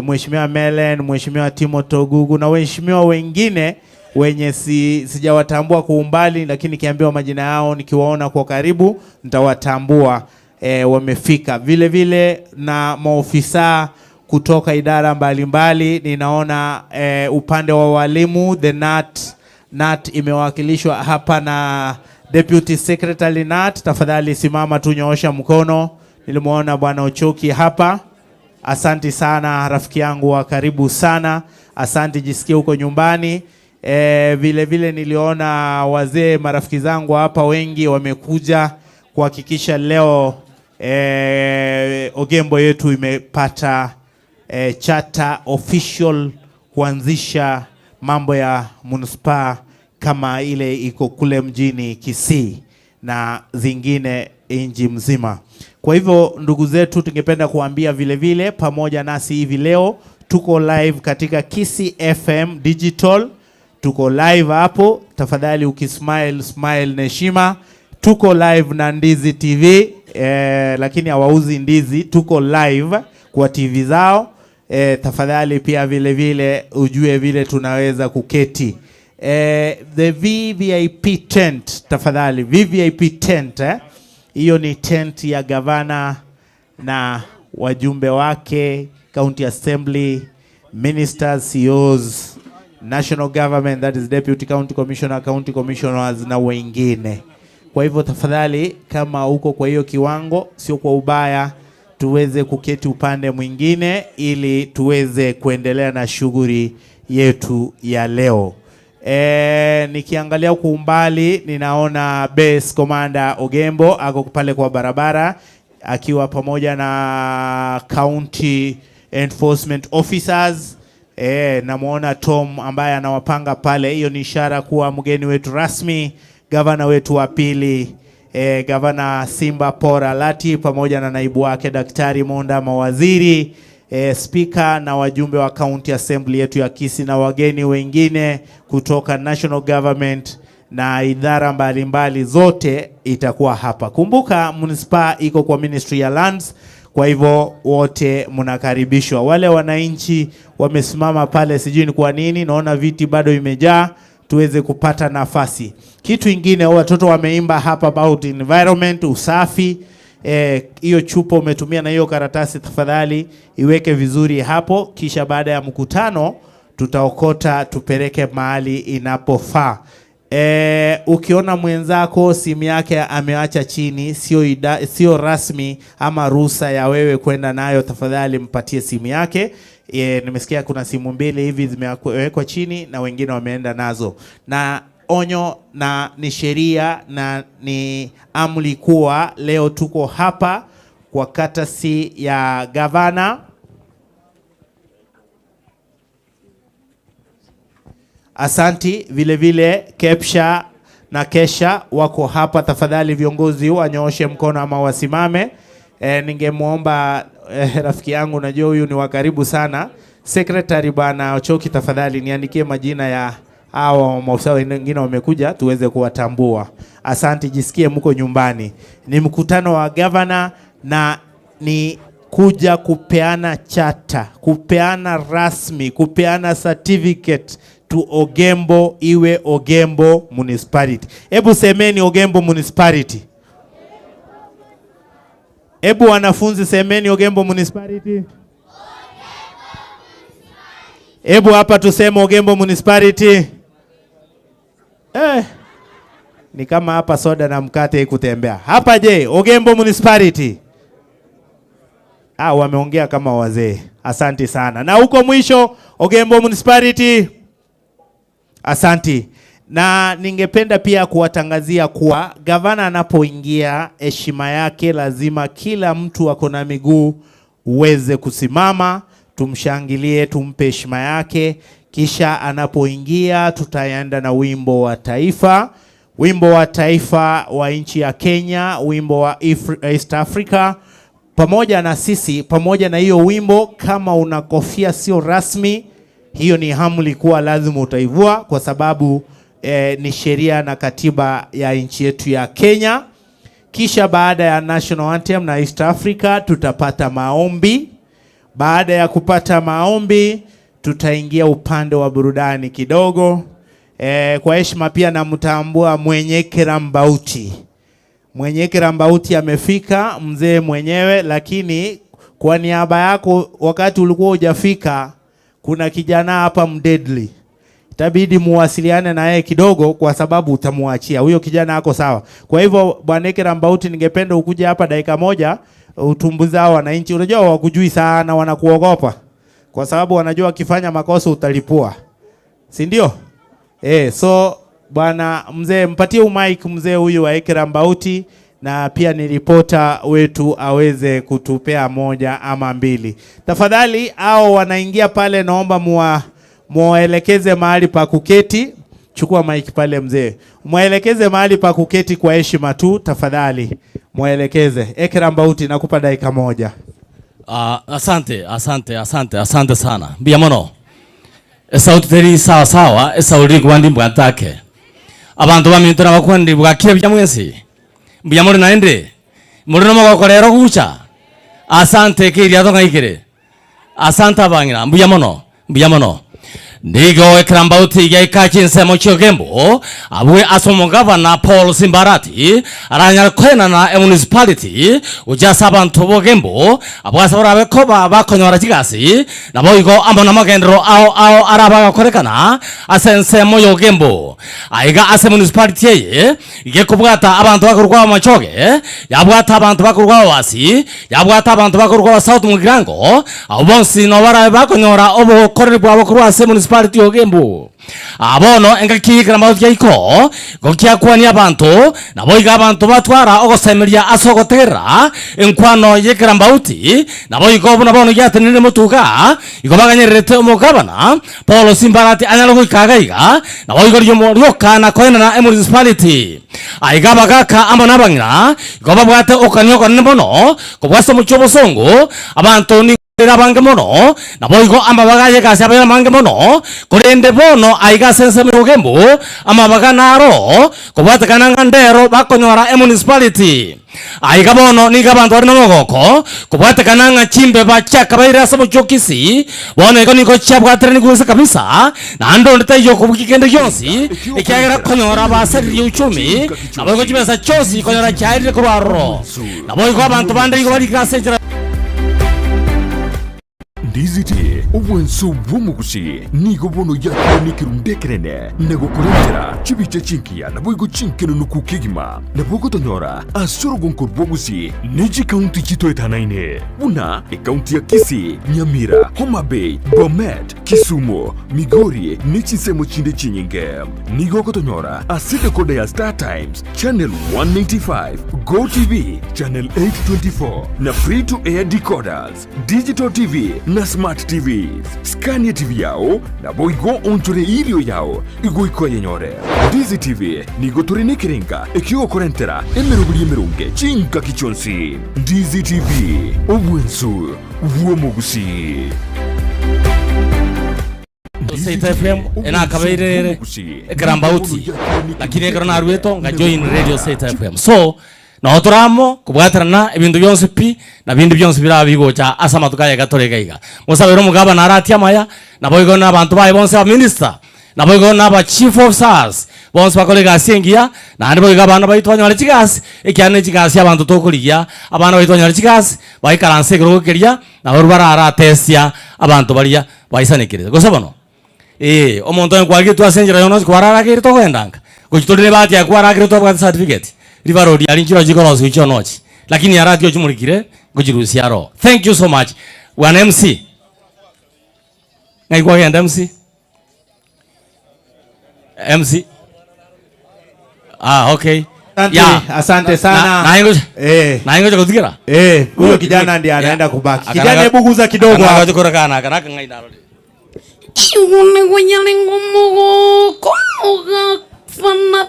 Mheshimiwa Melen, Mheshimiwa Timothy Ogugu na waheshimiwa wengine wenye sijawatambua kwa umbali, lakini nikiambiwa majina yao nikiwaona kwa karibu nitawatambua. Wamefika vile vile na maofisa kutoka idara mbalimbali. Ninaona upande wa walimu the NAT imewakilishwa hapa na Deputy Secretary NAT. Tafadhali simama tu, nyoosha mkono. Nilimwona Bwana Ochoki hapa. Asanti sana rafiki yangu wa karibu sana, asanti, jisikie huko nyumbani. Vile vile niliona wazee marafiki zangu hapa wengi wamekuja kuhakikisha leo Ogembo yetu imepata charter official kuanzisha mambo ya manispaa kama ile iko kule mjini Kisii na zingine nchi mzima. Kwa hivyo ndugu zetu, tungependa kuambia vile vile pamoja nasi hivi leo tuko live katika Kisii FM Digital, tuko live hapo. Tafadhali ukismile smile na heshima. Tuko live na Ndizi TV, lakini hawauzi ndizi, tuko live kwa TV zao. Tafadhali pia vile vile ujue vile tunaweza kuketi. The VVIP tent, tafadhali VVIP tent, hiyo ni tent ya gavana na wajumbe wake, county assembly, ministers, CEOs, national government, that is deputy county commissioner, county commissioners na wengine. Kwa hivyo tafadhali, kama uko kwa hiyo kiwango, sio kwa ubaya, tuweze kuketi upande mwingine ili tuweze kuendelea na shughuli yetu ya leo. Nikiangalia kwa umbali ninaona base commander Ogembo ako pale kwa barabara akiwa pamoja na county enforcement officers. Namuona Tom ambaye anawapanga pale. Hiyo ni ishara kuwa mgeni wetu rasmi, gavana wetu wa pili, Gavana Simba Paul Alati pamoja na naibu wake Daktari Monda, mawaziri, speaker na wajumbe wa county assembly yetu ya Kisii na wageni wengine kutoka national government na idara mbalimbali zote itakuwa hapa. Kumbuka manispaa iko kwa Ministry ya Lands, kwa hivyo wote mnakaribishwa. Wale wananchi wamesimama pale, sijui ni kwa nini, naona viti bado imejaa, tuweze kupata nafasi. Kitu ingine, watoto wameimba hapa about environment, usafi. Hiyo chupa umetumia na hiyo karatasi, tafadhali iweke vizuri hapo, kisha baada ya mkutano tutaokota tupeleke mahali inapofaa. Ukiona mwenzako simu yake ameacha chini, sio rasmi ama ruhusa ya wewe kwenda nayo, tafadhali mpatie simu yake. Nimesikia kuna simu mbili hivi zimewekwa chini na wengine wameenda nazo. Na onyo na ni sheria na ni amri kuwa leo tuko hapa kwa katasi ya gavana. Asanti. Vile vile Kepsha na Kesha wako hapa, tafadhali viongozi wanyooshe mkono ama wasimame. Ningemwomba eh, rafiki yangu najua huyu ni wa karibu sana. Secretary Bwana Ochoki, tafadhali niandikie majina ya hawa maofisa wengine wamekuja tuweze kuwatambua. Asante, jisikie mko nyumbani. Ni mkutano wa gavana na ni kuja kupeana chata, kupeana rasmi, kupeana certificate to Ogembo iwe Ogembo Municipality. Hebu semeni Ogembo Municipality. Hebu wanafunzi semeni Ogembo Municipality. Hebu hapa tuseme Ogembo Municipality. Eh, ni kama hapa soda na mkate kutembea. Hapa je, Ogembo Municipality? Ah, wameongea kama wazee. Asante sana. Na huko mwisho Ogembo Municipality. Asanti. Na ningependa pia kuwatangazia kuwa gavana anapoingia, heshima yake lazima kila mtu ako na miguu uweze kusimama, tumshangilie, tumpe heshima yake. Kisha anapoingia tutaenda na wimbo wa taifa, wimbo wa taifa wa nchi ya Kenya, wimbo wa East Africa pamoja na sisi, pamoja na hiyo wimbo. Kama una kofia sio rasmi, hiyo ni amri kuwa lazima utaivua kwa sababu ni sheria na katiba ya nchi yetu ya Kenya. Kisha baada ya national anthem na East Africa tutapata maombi. Baada ya kupata maombi, tutaingia upande wa burudani kidogo. Kwa heshima pia namtambua mwenye Kerambauti. Mwenye Kerambauti amefika, mzee mwenyewe, lakini kwa niaba yako wakati ulikuwa hujafika, kuna kijana hapa mdeadly. Itabidi muwasiliane na yeye kidogo kwa sababu utamuachia. Huyo kijana ako sawa. Kwa hivyo Bwana Kerambauti, ningependa ukuje hapa dakika moja utumbuize hao wananchi. Unajua hawakujui sana, wanakuogopa. Kwa sababu wanajua wakifanya makosa utalipua. Si ndio? So bwana mzee, mpatie mic mzee huyu wa Kerambauti, na pia ni ripota wetu aweze kutupea moja ama mbili. Tafadhali hao wanaingia pale, naomba muwaelekeze mahali pa kuketi. Chukua mic pale mzee, muwaelekeze mahali pa kuketi kwa heshima tu tafadhali, muwaelekeze. Kerambauti, nakupa dakika moja. Asante, asante, asante, asante sana. Mbia mono. Esauti teri sawa sawa, esauti kwandi mbwantake. Abantu baminto na bakwandi bwakire bya mwesi. Mbia muri naende. Muri no mogokorero gucha. Asante kiria tongaikire. Asante abangira, mbuya mono, mbuya mono. Nigo Kerambauti yaika chinsemo chiogembo abwe asomo gavana Paul Simbarati aranyara koena na municipality ujasa abantu bogembo abwasa barabe koba bakonyora chigasi nabo igo amo magendero ao ao arabagakorekana ase ensemo yogembo aiga ase municipality eye igekobwata abantu bakorwa amachoge yabwata abantu bakorwa wasi yabwata abantu bakorwa South Mugirango abo bonsi no barabe bakonyora obokoreri bwabo korwa ase municipality yogembo abono engaki Kerambauti yaiko gokiakwania abantu nabo iga abantu batwara ogosemeria ase ogotegerera enkwano ye Kerambauti nabo igo buna bono giatenire motuka igo baganyererete omogabana Paul Simbarati anyara goikaga iga nabo igo rioka na koenana emunicipality aiga bagaka amo nabang'ina igo babwate okania okonene mono kobwase omochie obosongo abantu ni abange mono nabo igo amabaga yegasi abaye amange mono korende bono aiga ase ensemo ya Ogembo amabaga naro kobwatekana ng'a ndero bakonyora emunicipality aiga bono niga abanto bari nomogoko kobwatekana ng'a chimbeba chiakabaire ase omochie o Kisii bono igo nigo chiabwaterani gose kabisa naende onde taiyo kobukia kende gionsi ekiagera konyora basaririe uchumi nabo igo chibesa chionsi konyora chiarire korwa aroro nabo igo abanto bande igo barikire ase enchera. Ndiziti, obwanso bw'omogusi nigo bono yakire nekerundu ekenene na gokorentera chibicha chinkiya naboigo chinkenenuku kegima, nabo ogotonyora ase orogonko rw'obogusi ne chikaunti chitoetanaine buna ekaunti ya Kisii, Nyamira, Homa Bay, Bomet, Kisumu, Migori ne chinsemo chinde chinyinge. Nigo ogotonyora ase decoder ya Star Times, Channel 195, Go TV, Channel 824 na Free to Air decoders, Digital TV na. Smart TVs. Skania TV yao, naboigo oonchore erio yao igoika oyenyore. Ndizi TV nigo tore nekerenga ekiogokorentera emeroberi emeronge chingaki chionsi. Ndizi TV, obwensu bw'omogusii. Seita FM enakabeire ere ekerambauti lakini ekero narueto nga join radio Seita FM so noo tore amo kobwaterana ebinto bionsi pi na binde bionsi birabe bigocha ase amatuko aya iga tore iga iga. Mosabere omogabana aratie amaya naboigo na abanto baye bonsi abaminister naboigo na aba chief officers bonsi bakore egasi engiya naende boigo abana baito banyore chigasi ekiagera ne chigasi abanto tokorigia abana baito banyore chigasi baikaranse ekerogo keria nabarobwo bararatesia abanto baria Baisanekerete. Gose bono? Ee, omonto onye kwarigetwe ase enchera yono onsi kwararageire togenda nka. Gochi tore nebahati yaye kwaragire twabwate certificate, ribarori aria nchiro chikorosiwa chiona ochi. Lakini arati ochimorikire, ngochirusia aroo. Thank you so much. Bwana MC. Ng'ai kwagenda MC? MC. Ah, okay. Asante, Yeah. asante sana. Na, naye ngoja. Eh. Naye ngoja kutigera. Eh, huyo kijana ndiye anaenda kubaki. Kijana hebu guza kidogo hapo. Igunigwenyarengo omogoko ogafana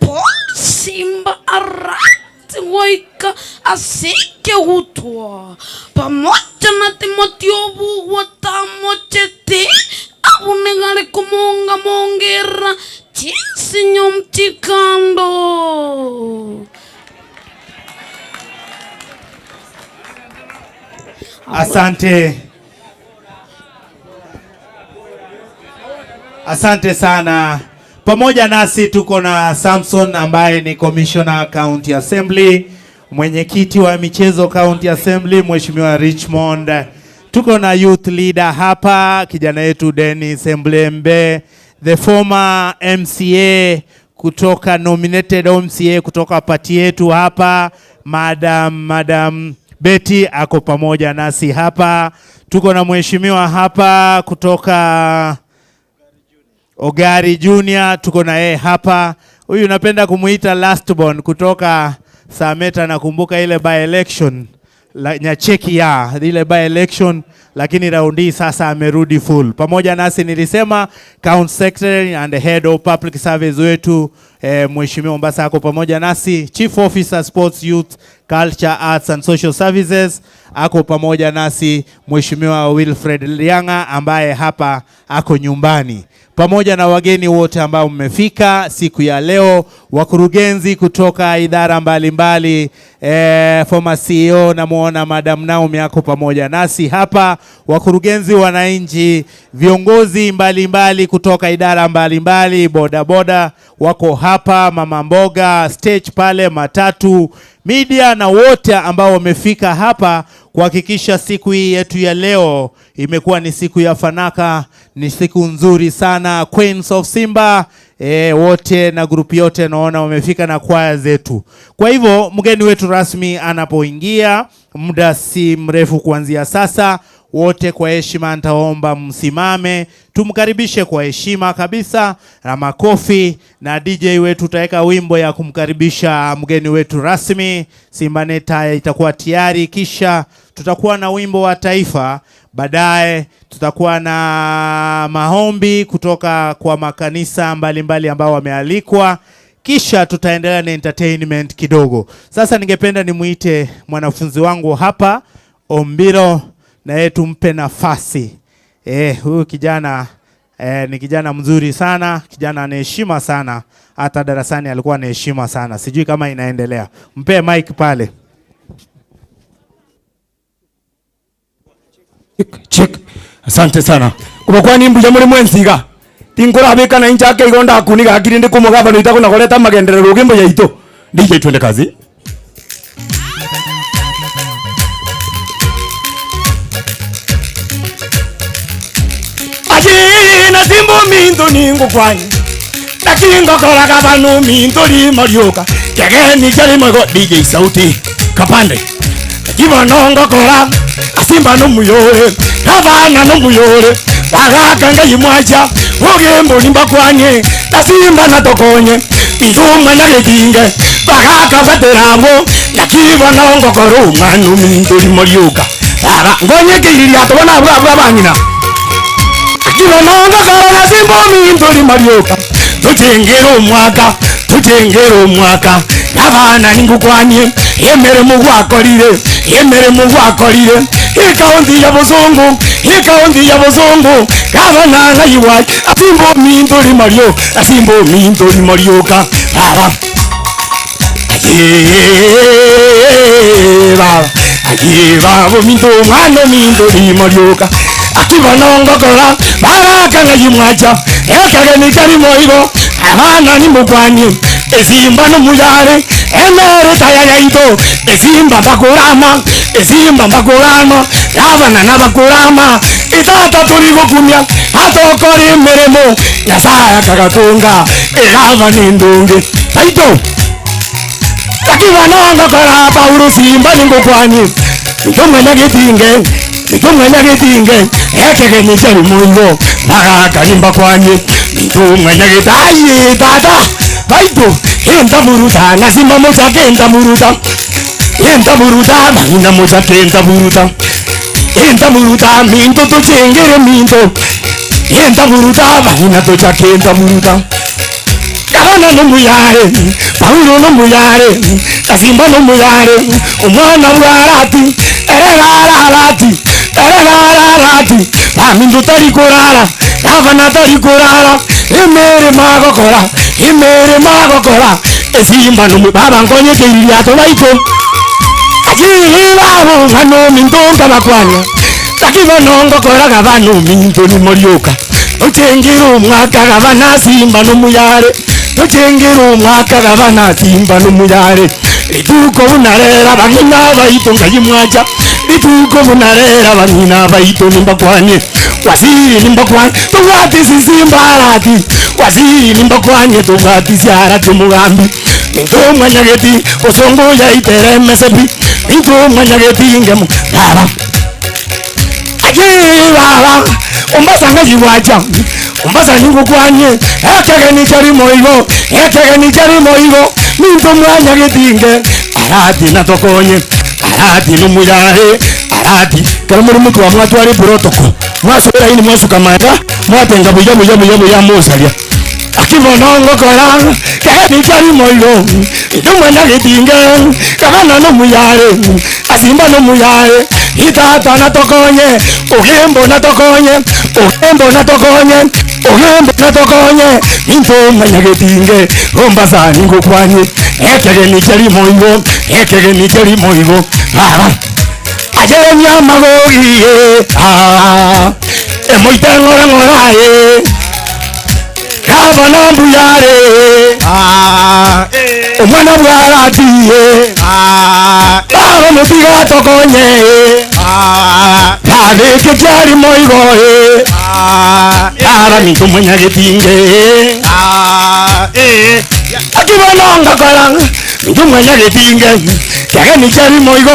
Paul Simba Arati goika ase ekegutwa pamoja na Timothy obugwa tamochete abwo nigo are komonga mongera chinsinyo chikando. Asante. Asante sana. Pamoja nasi tuko na Samson ambaye ni Commissioner County Assembly, mwenyekiti wa michezo County Assembly Mheshimiwa Richmond. Tuko na youth leader hapa kijana yetu Dennis Emblembe, the former MCA kutoka nominated MCA kutoka pati yetu hapa, Madam Madam Betty ako pamoja nasi hapa. Tuko na mheshimiwa hapa kutoka Ogari Junior, tuko na yeye hapa. Huyu napenda kumuita last born kutoka Sameta, nakumbuka ile by election la, Nyacheki ya ile by election, lakini raundi hii sasa amerudi full. Pamoja nasi nilisema County Secretary and Head of Public Service wetu eh, Mheshimiwa Mombasa ako pamoja nasi, Chief Officer Sports Youth Culture Arts and Social Services ako pamoja nasi, Mheshimiwa Wilfred Lianga ambaye hapa ako nyumbani, pamoja na wageni wote ambao mmefika siku ya leo, wakurugenzi kutoka idara mbalimbali eh, former CEO namuona Madam Naomi ako pamoja nasi hapa, wakurugenzi wananchi, viongozi mbalimbali kutoka idara mbalimbali, bodaboda wako hapa, mama mboga stage pale, matatu, media na wote ambao wamefika hapa kuhakikisha siku hii yetu ya leo imekuwa ni siku ya fanaka, ni siku nzuri sana. Queens of Simba e, wote na grupu yote naona wamefika na kwaya zetu. Kwa hivyo mgeni wetu rasmi anapoingia muda si mrefu kuanzia sasa, wote kwa heshima nitaomba msimame tumkaribishe kwa heshima kabisa na makofi, na DJ wetu utaweka wimbo ya kumkaribisha mgeni wetu rasmi. Simba Neta itakuwa tayari, kisha tutakuwa na wimbo wa taifa, baadaye tutakuwa na maombi kutoka kwa makanisa mbalimbali ambao wamealikwa, kisha tutaendelea na entertainment kidogo. Sasa ningependa nimuite mwanafunzi wangu hapa Ombiro na yeye tumpe nafasi. Huyu kijana ni kijana mzuri sana, kijana anaheshima sana, hata darasani alikuwa anaheshima sana. Sijui kama inaendelea. Mpe mic pale. Check. Asante sana. Kubakwani nimbuya muri mwensiga. Tinkurabika na inchake igonda kuniga akiri ndi kumugaba no itako nakoleta magenderero rugimbo yaito. DJ twende kazi. Achina simbo minto ningu kwani. Nakingo kola kabanu minto li marioka. Kegeni chali mogo DJ sauti kapande. Kibonongo kola asimba no muyore. Kabana no muyore. Bagaka ngayimwacha. Ogembo nimbakwanye. Tasimba na tokonye. Iduma na getinge. Bagaka bateramo. Nakibonongo kola umanu minto li marioka. Baba, nkonye ekeiririato bono abwo abwo abang'ina. Lakini bono ngokora na simba ominto rimo rioka. Tochengere omwaka, tochengere omwaka. Abana ningokwanie emeremo gwakorire, emeremo gwakorire. Ekaunti ya Bosongo, ekaunti ya Bosongo. Gavana ng'ai gwaye, asimba ominto rimo rioka, asimba ominto rimo rioka. Baba. Aye baba, aye baba ominto omwana ominto rimo rioka. Aki bono ngokora, baraka ng'ai mwacha, ekegeni keri moigo, abana nimokwanie, esimba nomuyare, emere taya yaito, esimba mbakorama, esimba mbakorama, abana nabakorama, etata tori gokumia, atokora emeremo, Nyasaye akagatonga, egavana endonge. Taito. Gaki bono ngokora Paulo simba ningokwani, nigo mwanyagetinge, nigo mwanyagetinge, ekegeni kiari moigo, bagaka nimbakwani, nigo mwanyagete aye tata, baito, entaburuta, nasimba mochake entaburuta, entaburuta, bang'ina mochake entaburuta, entaburuta, minto tochengere minto, entaburuta, bang'ina tochake entaburuta. Gavana nomuyare, Paulo nomuyare, Kasimba nomuyare, omwana bwarati, ererararati, ererararati, baminto tari korara, gavana tari korara, emere magokora, emere magokora, esimba nomu, baba nkonye keiriato baito. Akiri babo, bano minto nkabakwania, lakini bono ngokora gavana ominto nimorioka. Tochengere omwaka gavana simba nomuyare, tochengere omwaka gavana simba nomuyare. Rituko bunarera bang'ina baito ngayimwacha, rituko bunarera bang'ina baito nimbakwanie, waziri nimbakwanie, tobwati sisimba arati, waziri nimbakwanie, tobwati siarati omogambi. Minto omwanyageti osongo yaitere emesebi, minto omwanyageti ngemo baba. Aye baba, ombasa ngayibwacha, ombasa ningokwanye, ekegeni keri moigo, ekegeni keri moigo, minto mwanyageti nge, arati natokonye, arati nomuyare, arati. Kero muri mtu wa mwatware protocol, mwasubira ini mwasuka maega, mwatenga buya buya buya buya musaria. Akibono ngokora, kegeni keri moigo, minto mwanyageti nge, gavana nomuyare, asimba nomuyare, itata natokonye, ogembo natokonye, ogembo natokonye, ogembo natokonye, minto mwanyageti nge, ombasa ningokwanye, ekegeni keri moigo, ekegeni keri moigo, baba. Aye nyamagogie, ah, emoite ng'ora ng'ora, eh. Gavana mbuyare, ah, omwana bwaratie, ah, baba mutiga tokonye, ah, babeke kyari moigo, eh, ah, baba minto mwanyagetinge, ah, eh, akibona ngakora, minto mwanyagetinge, kegeni kyari moigo,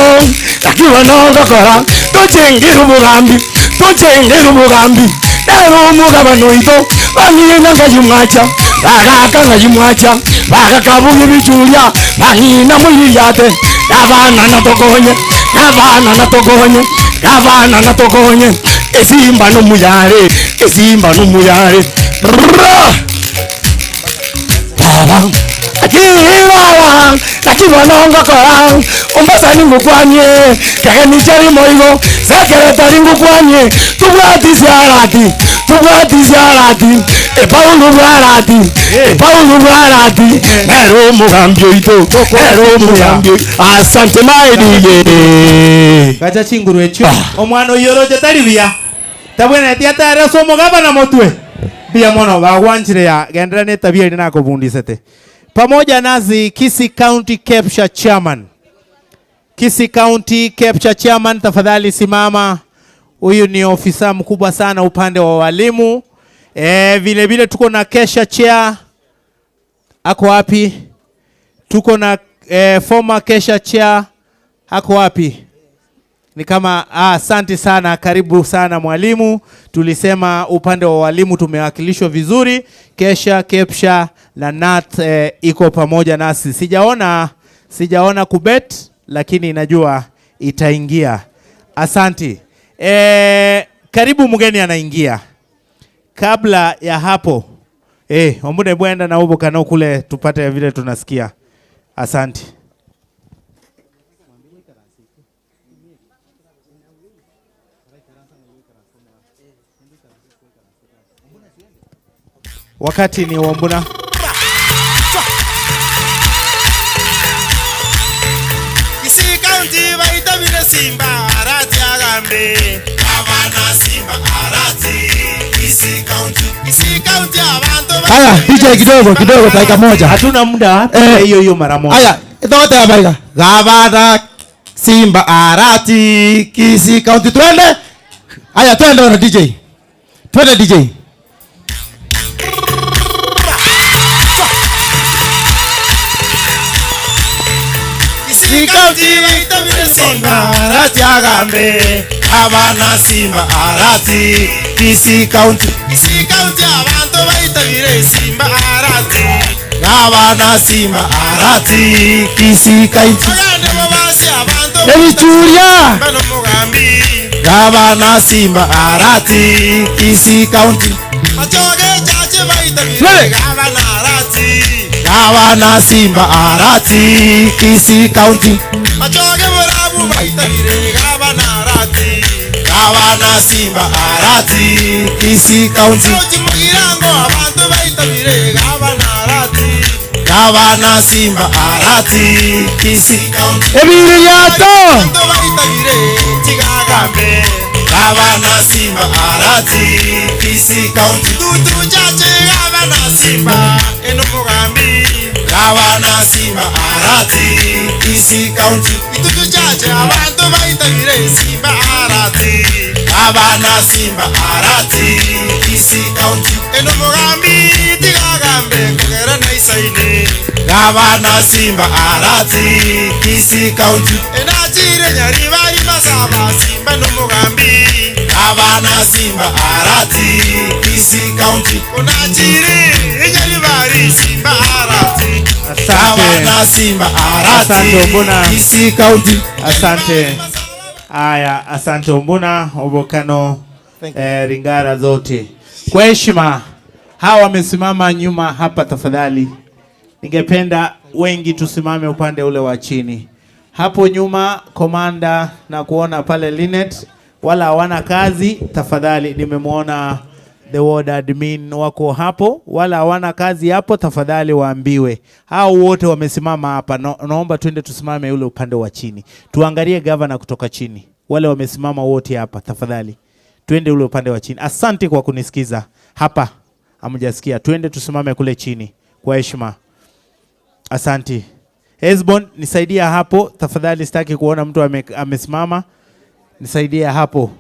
akibona ngakora, tochengere obogambi, tochengere obogambi, nero omogabano oito, bang'ina ngayimwacha, bagaka ngayimwacha, bagakabuga ebichuria, bang'ina moyiyate, gavana natokonye, gavana natokonye, gavana natokonye, esimba nomuyare, esimba nomuyare. Rrrra! Baba, akibaba, nakibona ngokora, ombasa ningokwanye, kegeni kyari moigo, sekretari ngokwanye, tubwati siarati, tubwati siarati, epaulo bwarati, epaulo bwarati, nero omogambi oito, nero omogambi oito. Asante my DJ. Gacha chinguru echio. Omwana oyoroche tari buya. Tabwenereti atare ase omogabana motwe. Buya mono bagwanchire ya gendera ne tabia eri nakobundisete. Pamoja nasi Kisii County Kepsha Chairman. Kisii County Kepsha Chairman, tafadhali simama. Huyu ni ofisa mkubwa sana upande wa walimu. Vile vile tuko na Kesha Chair. Ako wapi? Tuko na former Kesha Chair. Ako wapi? Ni kama, asante sana, karibu sana mwalimu. Tulisema upande wa walimu tumewakilishwa vizuri. Kesha, Kepsha na Nat iko pamoja nasi. Sijaona kubet, lakini najua itaingia. Asanti. Eh, karibu mgeni anaingia. Kabla ya hapo eh, ombune bwenda na ubukano kule tupate vile tunasikia. Asanti. Wakati ni Wambuna. Kisii County baitabire Simba Arati agambe Gavana Simba Arati Kisii County Kisii County abantu Haya, DJ kidogo kidogo, dakika moja. Hatuna muda hiyo hiyo mara moja. Haya, tote hapa Gavana Simba Arati Kisii County, twende. Haya, twende wana DJ. Twende DJ. Kisii County baitabire Simba Arati agambe Gavana Simba Arati Kisii County. Kisii County abantu baitabire Simba Arati Gavana Simba Arati Kisii County. Bagande bo basi abantu Ebichuria. Bano mugambi Gavana Simba Arati Kisii County. Machoge chache baitabire Twende. Gavana Arati Gavana Simba Arati Kisii County. Machoge borabu baitabire Gavana Arati Gavana Simba Arati Kisii County. Sauti mugirango abantu baitabire Gavana Arati Gavana Simba Arati Kisii County. Ebiriyato Abantu baitabire Chigagambe Gavana Simba Arati Kisii County. Tutu chache Gavana Simba eno mugambi Gavana Simba Arati Kisii County. Tutu chache abantu baitabire Simba Arati Gavana Simba Arati Kisii County. eno mugambi tigagambe kogera na isaine Gavana Simba Arati Kisii County. enachire nyaribari masaba Simba no mugambi Gavana Simba Arati Kisii County. onachire nyaribari Simba Arati Gavana Simba Arati Asante Ombuna. Kisii County. Asante. Aya, asante Ombuna, Obokano, eh, Ringara zote. Kwa heshima, hawa wamesimama nyuma hapa tafadhali. Ningependa wengi tusimame upande ule wa chini. Hapo nyuma komanda na kuona pale Linet wala hawana kazi tafadhali. Nimemwona the ward admin wako hapo, wala hawana kazi hapo, tafadhali waambiwe. Hao wote wamesimama hapa, no, naomba twende tusimame ule upande wa chini, tuangalie gavana kutoka chini. Wale wamesimama wote hapa, tafadhali twende ule upande wa chini. Asante kwa kunisikiza hapa, hamjasikia. Twende tusimame kule chini kwa heshima. Asante. Hesbon, nisaidia hapo tafadhali, sitaki kuona mtu amesimama. Nisaidia hapo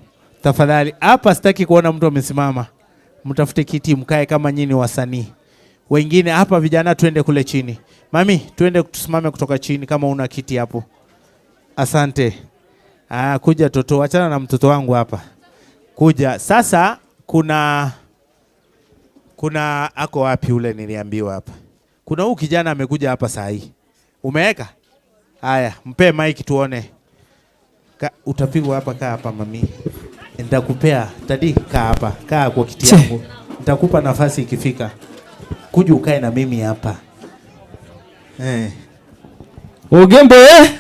tafadhali. Hapa sitaki kuona mtu amesimama. Mtafute kiti mkae kama nyinyi wasanii. Wengine hapa vijana, twende kule chini. Mami, twende tusimame kutoka chini kama una kiti hapo. Asante. Ah, kuja toto, achana na mtoto wangu hapa. Kuja. Sasa kuna kuna ako wapi ule niliambiwa hapa? Kuna huu kijana amekuja hapa saa hii. Umeweka? Haya, mpe mic tuone. Ka, utapigwa hapa, kaa hapa mami. Nitakupea tadi, kaa hapa, kaa kwa kiti yangu. Nitakupa nafasi ikifika. Kuja ukae na mimi hapa. Eh. Ugembe eh?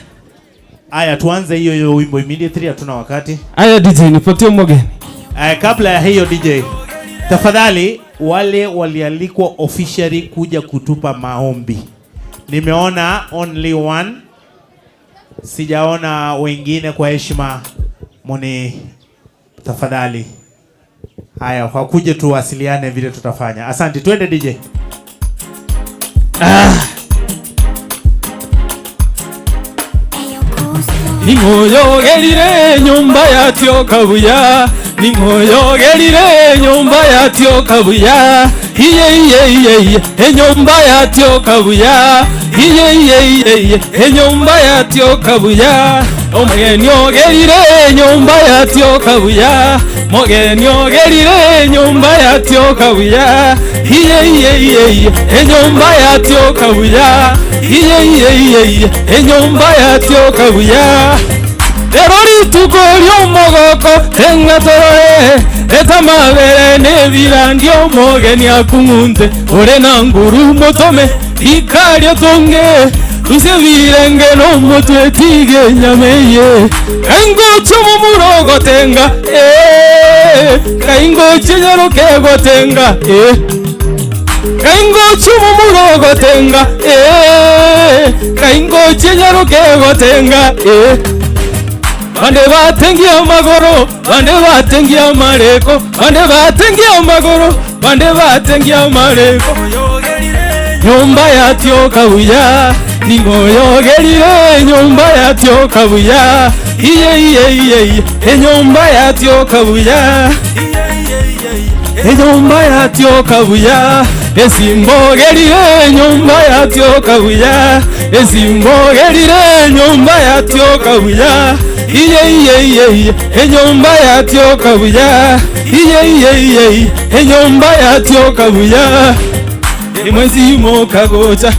Aya, tuanze hiyo hiyo wimbo immediately, hatuna wakati. Aya DJ nipatie mgeni. Aya, kabla ya hiyo DJ, tafadhali wale walialikwa officially kuja kutupa maombi. Nimeona only one, sijaona wengine. Kwa heshima muni, tafadhali. Haya, wakuje tuwasiliane vile tutafanya. Asante, twende DJ. Ningoyogerire nyumba yatyoka buya Ningoyogerire nyumba yatyoka buya Iye iye iye iye enyumba yatyoka buya Iye iye iye iye enyumba yatyoka buya Omugeni ogerire nyumba yatyoka buya Mugeni ogerire nyumba yatyoka buya Iye iye iye iye enyumba yatyoka buya Iye iye iye iye enyumba yatyoka buya. Rero rituko ri'omogoko tenga toroe, reta amabere n'ebirandi omogeni akung'unte, ore na nguru motome rikaria tonge, rusia ebirenge n'omotwe tiga enyama eye. Kaingochia omomura ogotenga, eh, kaingochia enyaroka egotenga, eh. Kaingochia omomura ogotenga, eh, kaingochia enyaroka egotenga, eh. Bande batengia amagoro, bande batengia amareko, bande batengia amagoro, bande batengia amareko. Nyomba yatioka buya, ning'o oyogerire nyomba yatioka buya, iye iye iye iye, enyomba yatioka buya. Enyomba yatioka buya, esimbogerire enyomba yatioka buya, esimbogerire enyomba yatioka buya, iye iye iye iye, enyomba yatioka buya, iye iye iye iye, enyomba yatioka buya. Emwezi mokagocha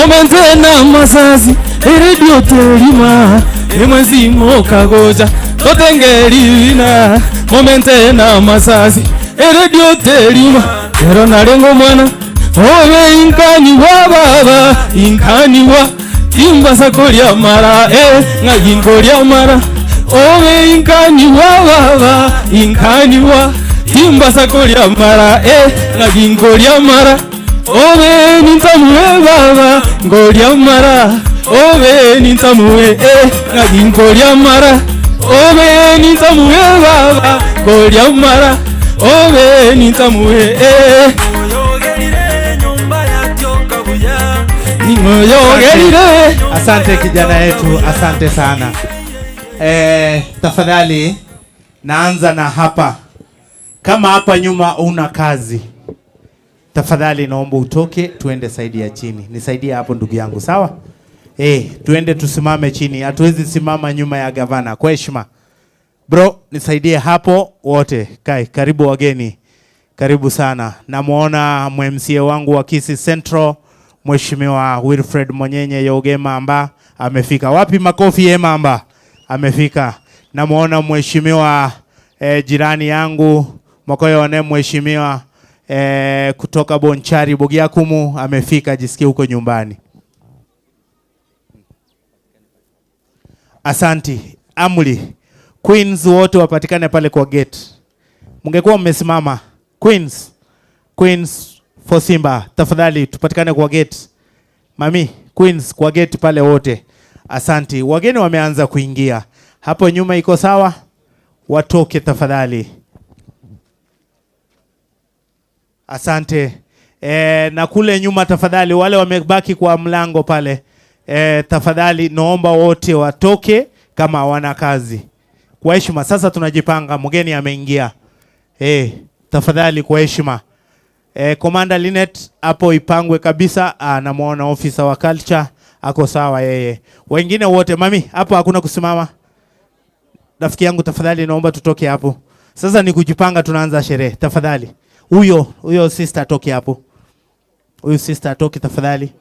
Omente n'amasasi eredio terima emwezi mokagocha totenge ribina momente n'amasasi eredio terima ero narengo omwana obe inkaniwa baba inkaniwa timbasa koria mara eh ng'ai nkoria mara obe inkaniwa baba inkaniwa timbasa koria mara eh ng'ai nkoria mara Obe nintamuwe baba ngoria mara Obe nintamuwe eh ng'aki nkoria mara Obe nintamuwe baba ngoria mara Obe nintamuwe eh Ning'oyogerire Asante kijana yetu, asante sana. Eh, tafadhali naanza na hapa. Kama hapa nyuma una kazi, tafadhali naomba utoke tuende saidi ya chini. Nisaidie hapo ndugu yangu, sawa? Eh, tuende tusimame chini. Hatuwezi simama nyuma ya gavana kwa heshima. Bro, nisaidie hapo wote. Kai, karibu wageni. Karibu sana. Namwona MCA wangu wa Kisii Central Mheshimiwa Wilfred Monyenye Yoge Mamba amefika. Wapi makofi ye Mamba? Amefika. Namwona mheshimiwa eh, jirani yangu Mokoyone mheshimiwa eh, kutoka Bonchari Bogiakumu amefika, jisikie huko nyumbani. Asanti. Amri. Queens wote wapatikane pale kwa gate. Mngekuwa mmesimama. Queens. Queens for Simba. Tafadhali tupatikane kwa gate. Mami, Queens kwa gate pale wote. Asanti. Wageni wameanza kuingia. Hapo nyuma iko sawa? Watoke tafadhali. Asante. E, na kule nyuma tafadhali, wale wamebaki kwa mlango pale e, tafadhali naomba wote watoke kama hawana kazi. Kwa heshima, sasa tunajipanga, mgeni ameingia. E, tafadhali kwa heshima. E, Commander Linet hapo ipangwe kabisa. Ah, namuona officer wa culture ako sawa yeye. Wengine wote mami, hapo hakuna kusimama. Rafiki yangu tafadhali naomba tutoke hapo. Sasa ni kujipanga, tunaanza sherehe. Tafadhali. Huyo huyo sister atoke hapo. Huyu sister atoke tafadhali.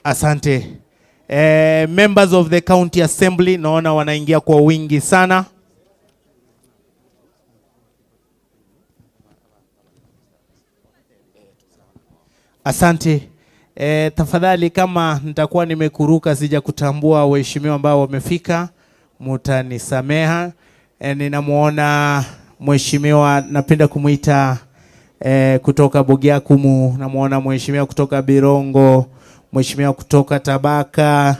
Asante. Eh, members of the county assembly naona wanaingia kwa wingi sana. Asante. E, tafadhali kama nitakuwa nimekuruka sija kutambua waheshimiwa ambao wamefika, mutanisameha. E, ninamwona mheshimiwa napenda kumwita e, kutoka Bogiakumu, namwona mheshimiwa kutoka Birongo, mheshimiwa kutoka Tabaka,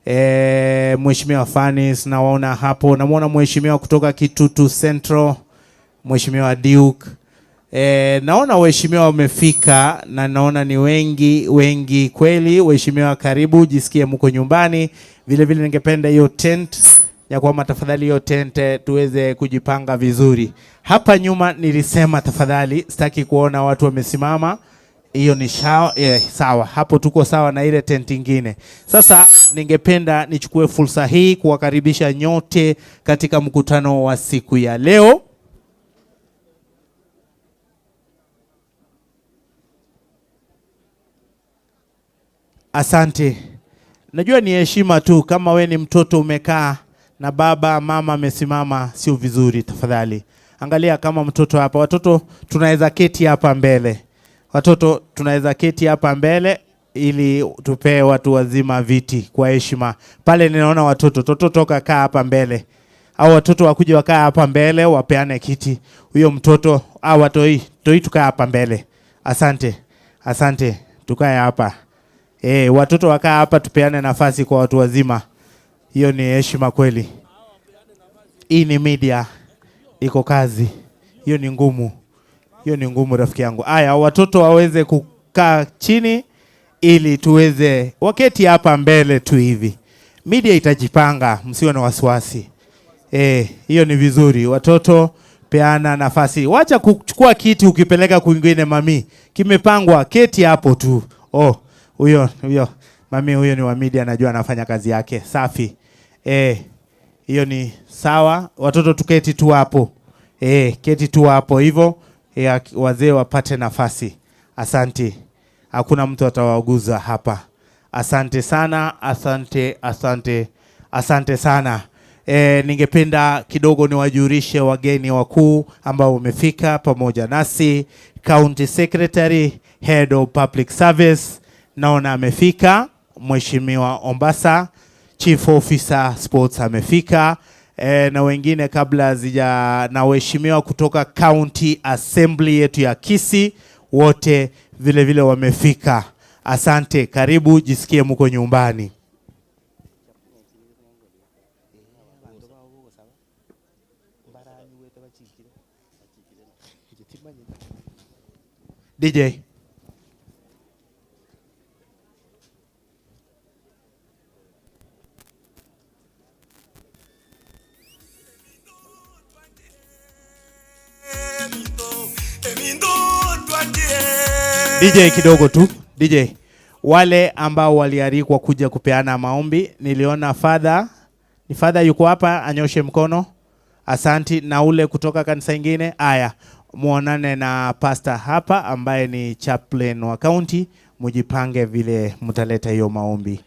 e, mheshimiwa Fanis nawaona hapo, namwona mheshimiwa kutoka Kitutu Central, mheshimiwa Duke. E, naona waheshimiwa wamefika na naona ni wengi wengi kweli. Waheshimiwa karibu, jisikie mko nyumbani. Vile vile ningependa hiyo tent ya kwamba tafadhali hiyo tent eh, tuweze kujipanga vizuri. Hapa nyuma nilisema tafadhali, sitaki kuona watu wamesimama. Hiyo ni shawa, eh, sawa. Hapo tuko sawa na ile tent ingine. Sasa ningependa nichukue fursa hii kuwakaribisha nyote katika mkutano wa siku ya leo. Asante. Najua ni heshima tu, kama we ni mtoto umekaa na baba mama amesimama, sio vizuri. Tafadhali angalia kama mtoto hapa. Watoto tunaweza keti hapa mbele, watoto tunaweza keti hapa mbele ili tupee watu wazima viti kwa heshima. Pale ninaona watoto toto, toka kaa hapa mbele, au watoto wakuja wakaa hapa mbele wapeane kiti. Huyo mtoto au watoi toi, tukaa hapa mbele. Asante, asante, tukae hapa. Watoto wakaa hapa, tupeane nafasi kwa watu wazima. Hiyo ni heshima kweli. Hii ni media, iko kazi. Hiyo ni ngumu, hiyo ni ngumu rafiki yangu. Aya, watoto waweze kukaa chini ili tuweze waketi hapa mbele tu hivi. Media itajipanga, msiwe na wasiwasi. Hiyo ni vizuri. Watoto peana nafasi, wacha kuchukua kiti ukipeleka kwingine. Mami, kimepangwa, keti hapo tu. Oh, huyo huyo mami huyo ni wa media, anajua anafanya kazi yake safi. Hiyo ni sawa. Watoto tuketi tu hapo. Keti tu hapo hivyo, wazee wapate nafasi. Asante, hakuna mtu atawaguza hapa. Asante sana, asante, asante, asante sana. Ningependa kidogo niwajulishe wageni wakuu ambao wamefika pamoja nasi. County Secretary, Head of Public Service, naona amefika. Mheshimiwa Ombasa, Chief Officer Sports amefika. Na wengine kabla zija, na waheshimiwa kutoka County Assembly yetu ya Kisii wote vile vile wamefika. Asante, karibu, jisikie mko nyumbani. DJ. DJ kidogo tu. DJ. Wale ambao walialikwa kuja kupeana maombi, niliona father, ni father yuko hapa, anyoshe mkono. Asanti. Na ule kutoka kanisa ingine, aya, muonane na pastor hapa ambaye ni chaplain wa county, mujipange vile mtaleta hiyo maombi.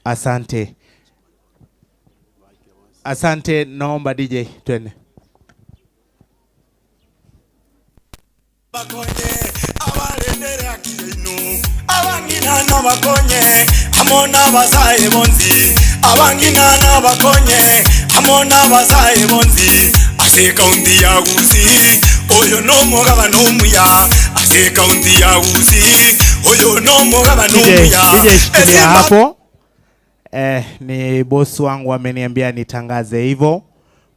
Asante. Asante, naomba DJ twende. Abangina bakonye amona bazaye bonzi abangina bakonye amona bazaye bonzi ase kaunti ya Gusii oyo no mugaba no muya ase kaunti ya Gusii oyo no mugaba no DJ, muya DJ shikilia hapo. Ni boss wangu ameniambia nitangaze hivyo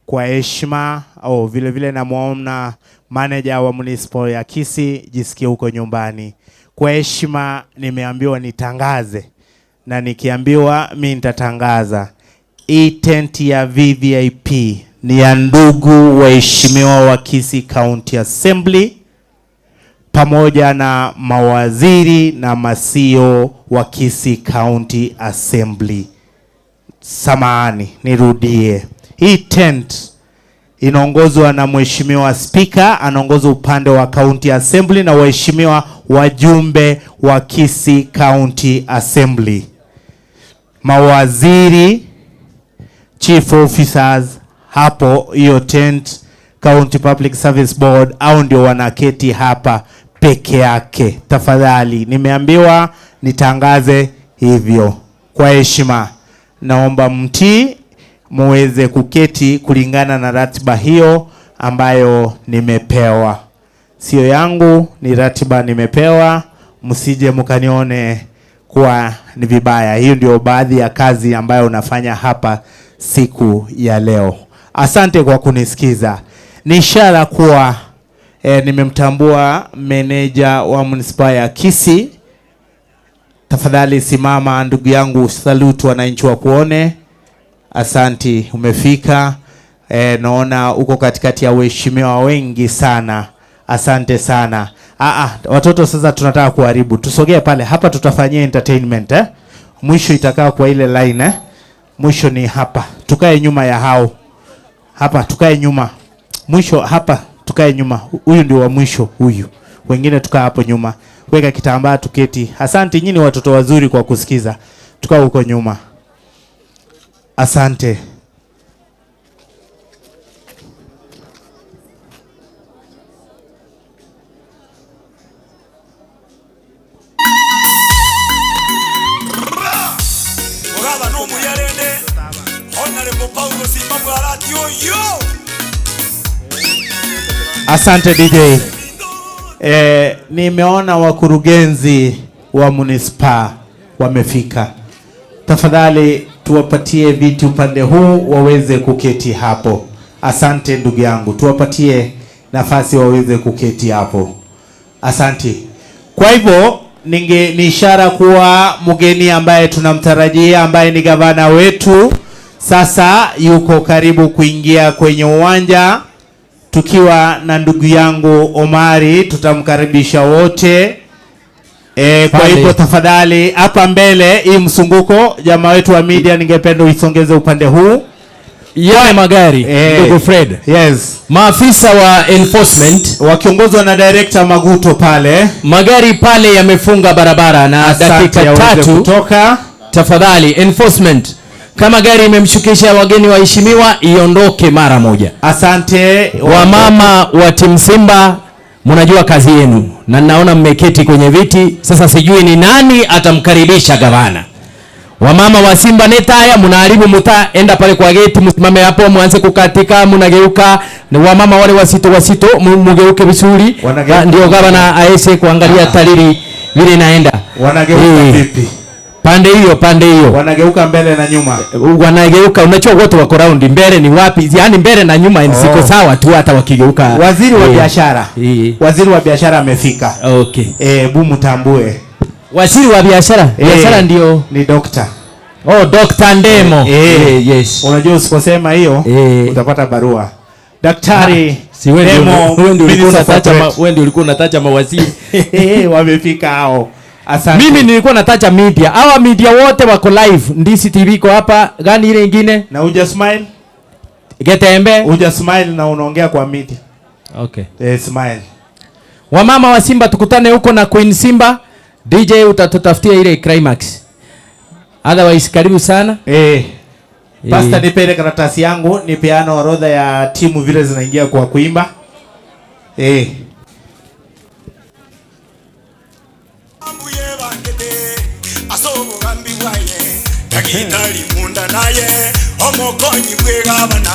kwa heshima. Oh, vile vile namuona manager wa municipal ya Kisii, jisikie huko nyumbani. Kwa heshima nimeambiwa nitangaze, na nikiambiwa mi nitatangaza. Hii tent ya VVIP ni ya ndugu waheshimiwa wa Kisii County Assembly pamoja na mawaziri na masio wa Kisii County Assembly. Samahani, nirudie. Hii tent inaongozwa na Mheshimiwa Speaker, anaongoza upande wa County Assembly na waheshimiwa wajumbe wa Kisii County Assembly, mawaziri, chief officers hapo hiyo tent, County Public Service Board, au ndio wanaketi hapa peke yake. Tafadhali, nimeambiwa nitangaze hivyo kwa heshima. Naomba mtii muweze kuketi kulingana na ratiba hiyo ambayo nimepewa. Sio yangu, ni ratiba nimepewa, msije mkanione kuwa ni vibaya. Hiyo ndio baadhi ya kazi ambayo unafanya hapa siku ya leo. Asante kwa kunisikiza. Ni ishara kuwa nimemtambua meneja wa manispaa ya Kisii. Tafadhali simama ndugu yangu, salute wananchi wa kuone. Asanti, umefika. Naona uko katikati ya waheshimiwa wengi sana. Asante sana. Watoto sasa tunataka kuharibu. Tusogee pale. Hapa tutafanyia entertainment? Mwisho itakaa kwa ile line? Mwisho ni hapa. Tukae nyuma ya hao. Hapa tukae nyuma. Mwisho hapa tukae nyuma. Huyu ndio wa mwisho huyu. Wengine tukaa hapo nyuma. Weka kitambaa tuketi. Asante nyinyi watoto wazuri kwa kusikiza. Tukaa huko nyuma. Asante. Ogabana omuya rende Honorable Paulo Simba Bwarati oyio. Asante DJ. Eh, nimeona wakurugenzi wa manispaa wamefika. Tafadhali tuwapatie viti upande huu waweze kuketi hapo. Asante ndugu yangu, tuwapatie nafasi waweze kuketi hapo. Asante. Kwa hivyo ninge ni ishara kuwa mgeni ambaye tunamtarajia ambaye ni gavana wetu sasa yuko karibu kuingia kwenye uwanja tukiwa na ndugu yangu Omari, tutamkaribisha wote. E, kwa Pale. hivyo tafadhali hapa mbele hii msunguko, jamaa wetu wa media, ningependa uisongeze upande huu Yale magari ndugu Fred. Yes. Maafisa wa enforcement wakiongozwa na director Maguto pale, magari pale yamefunga barabara na Asante, dakika yaweze tatu kutoka. Tafadhali enforcement, kama gari imemshukisha wageni waheshimiwa iondoke mara moja. Asante wamama wa timu Simba, mnajua kazi yenu na naona mmeketi kwenye viti sasa, sijui ni nani atamkaribisha gavana. Wamama wa Simba netaya mnaharibu mtaa, enda pale kwa geti msimame hapo, mwanze kukatika, mnageuka. Ni wamama wale wasito wasito, mugeuke vizuri, ndio gavana aese kuangalia talili vile inaenda. Wanageuka vipi? Pande hiyo, pande hiyo wanageuka mbele na nyuma, wanageuka. Unajua wote wako raundi, mbele ni wapi? Yaani mbele na nyuma oh, ziko sawa tu, hata wakigeuka. Waziri wa Eh, biashara, waziri wa biashara amefika. Okay. Eh, bu mtambue Waziri wa biashara, biashara ndio ni doctor. Oh, Dr. Ndemo. Eh, yes. Unajua usiposema hiyo utapata barua. Daktari Si wewe ndio Ndemo, wewe ndio ulikuwa Minister for unataja ma, Trade. wewe ndio ulikuwa unataja mawaziri. Wamefika hao. Asante. Mimi nilikuwa nataja media. Hawa media wote wako live. Ndisi TV iko hapa, gani ile ingine? Na uja smile? Getembe. Uja smile na unaongea kwa media. Okay. Eh, smile. Wamama wa Simba tukutane huko na Queen Simba. DJ utatutafutia ile climax. Otherwise karibu sana. Eh. Pastor, nipe ile karatasi yangu nipeane orodha ya timu vile zinaingia kwa kuimba. Eh. Asobogambi bwaye dagitari munda naye omokonyi bwegabana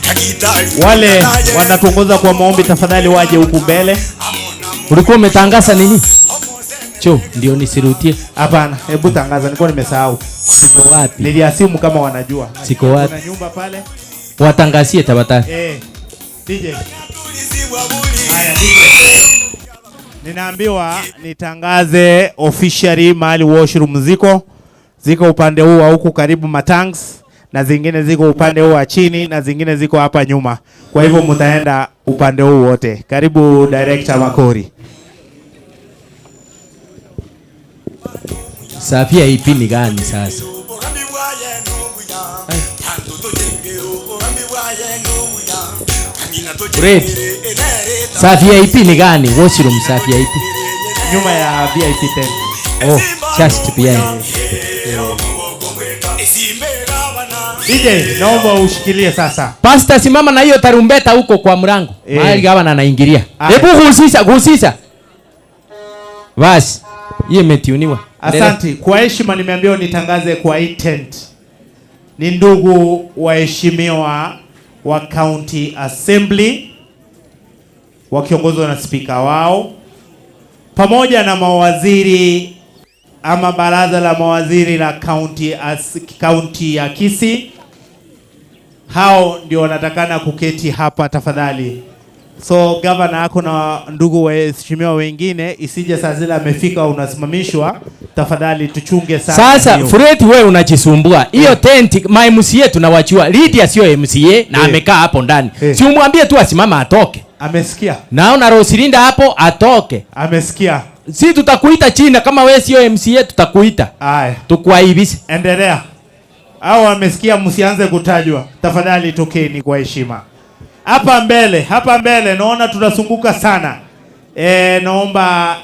dagitari Wale wanatuongoza kwa maombi tafadhali waje huku mbele. Ulikuwa umetangaza nini? Cho, ndio nisirudie. Hapana, hebu tangaza, nilikuwa nimesahau. Siko wapi? Niliasimu kama wanajua. Siko wapi? Kuna nyumba pale. Watangazie tafadhali. Eh. DJ. Haya, DJ. Ninaambiwa nitangaze officially mahali washroom ziko. Ziko upande huu wa huku karibu matanks na zingine ziko upande huu wa chini na zingine ziko hapa nyuma. Kwa hivyo mtaenda upande huu wote. Karibu director Makori. Safia ipi ni gani sasa? Fred. Safia ipi ni gani? Washroom safia ipi? Nyuma ya VIP tent. Oh, just behind. DJ, naomba ushikilie sasa. Pastor, simama na hiyo tarumbeta huko kwa mlango. Eh. Mahali gavana anaingilia. Aya. Hebu husisha, husisha. Basi, hiyo imetuniwa. Asante. Kwa heshima nimeambiwa nitangaze kwa hii tent. Ni ndugu waheshimiwa wa County Assembly wakiongozwa na spika wao pamoja na mawaziri ama baraza la mawaziri la county, as, county ya Kisii. Hao ndio wanatakana kuketi hapa tafadhali. So gavana ako na ndugu waheshimiwa wengine, isije saa zile amefika unasimamishwa. Tafadhali tuchunge sana Sasa hiyo. Fred, wewe unajisumbua. Hiyo tent ma MCA tunawachua. Lydia sio MCA na Eh. amekaa hapo ndani. Eh. Si umwambie tu asimama atoke. Amesikia. Naona Rosilinda hapo atoke. Amesikia. Si tutakuita China kama wewe sio MCA tutakuita. Aya. Tukuaibishe. Endelea. Au amesikia, msianze kutajwa. Tafadhali tokeni kwa heshima. Hapa mbele, hapa mbele naona tunazunguka sana. E, naomba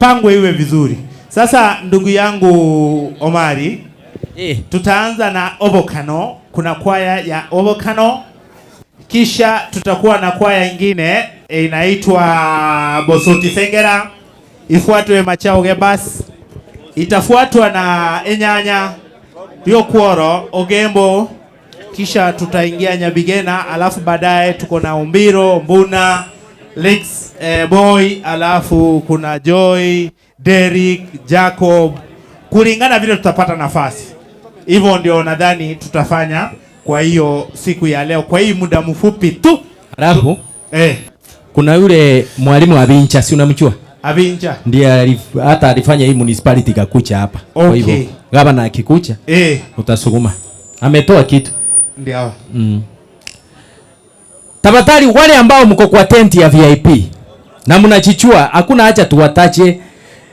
Pangwe iwe vizuri. Sasa ndugu yangu Omari, tutaanza na Obokano. Kuna kwaya ya Obokano, kisha tutakuwa na kwaya ingine inaitwa Bosoti Sengera, ifuatwe Machao Gebas, itafuatwa na Enyanya Riokuoro Ogembo, kisha tutaingia Nyabigena, alafu baadaye tuko na Umbiro Mbuna Lex Boy, alafu kuna Joy, Derrick, Jacob, kulingana vile tutapata nafasi. Hivyo ndio nadhani tutafanya kwa hiyo siku ya leo, kwa hii muda mfupi tu. Alafu kuna yule mwalimu Abincha, si unamjua? Abincha Ndiye hata alifanya hii municipality kakucha hapa. Kwa Okay. hivyo gavana akikucha utasukuma. Ametoa kitu. Ndio. Tafadhali wale ambao mko kwa tenti ya VIP na mnachichua, hakuna haja tuwatache.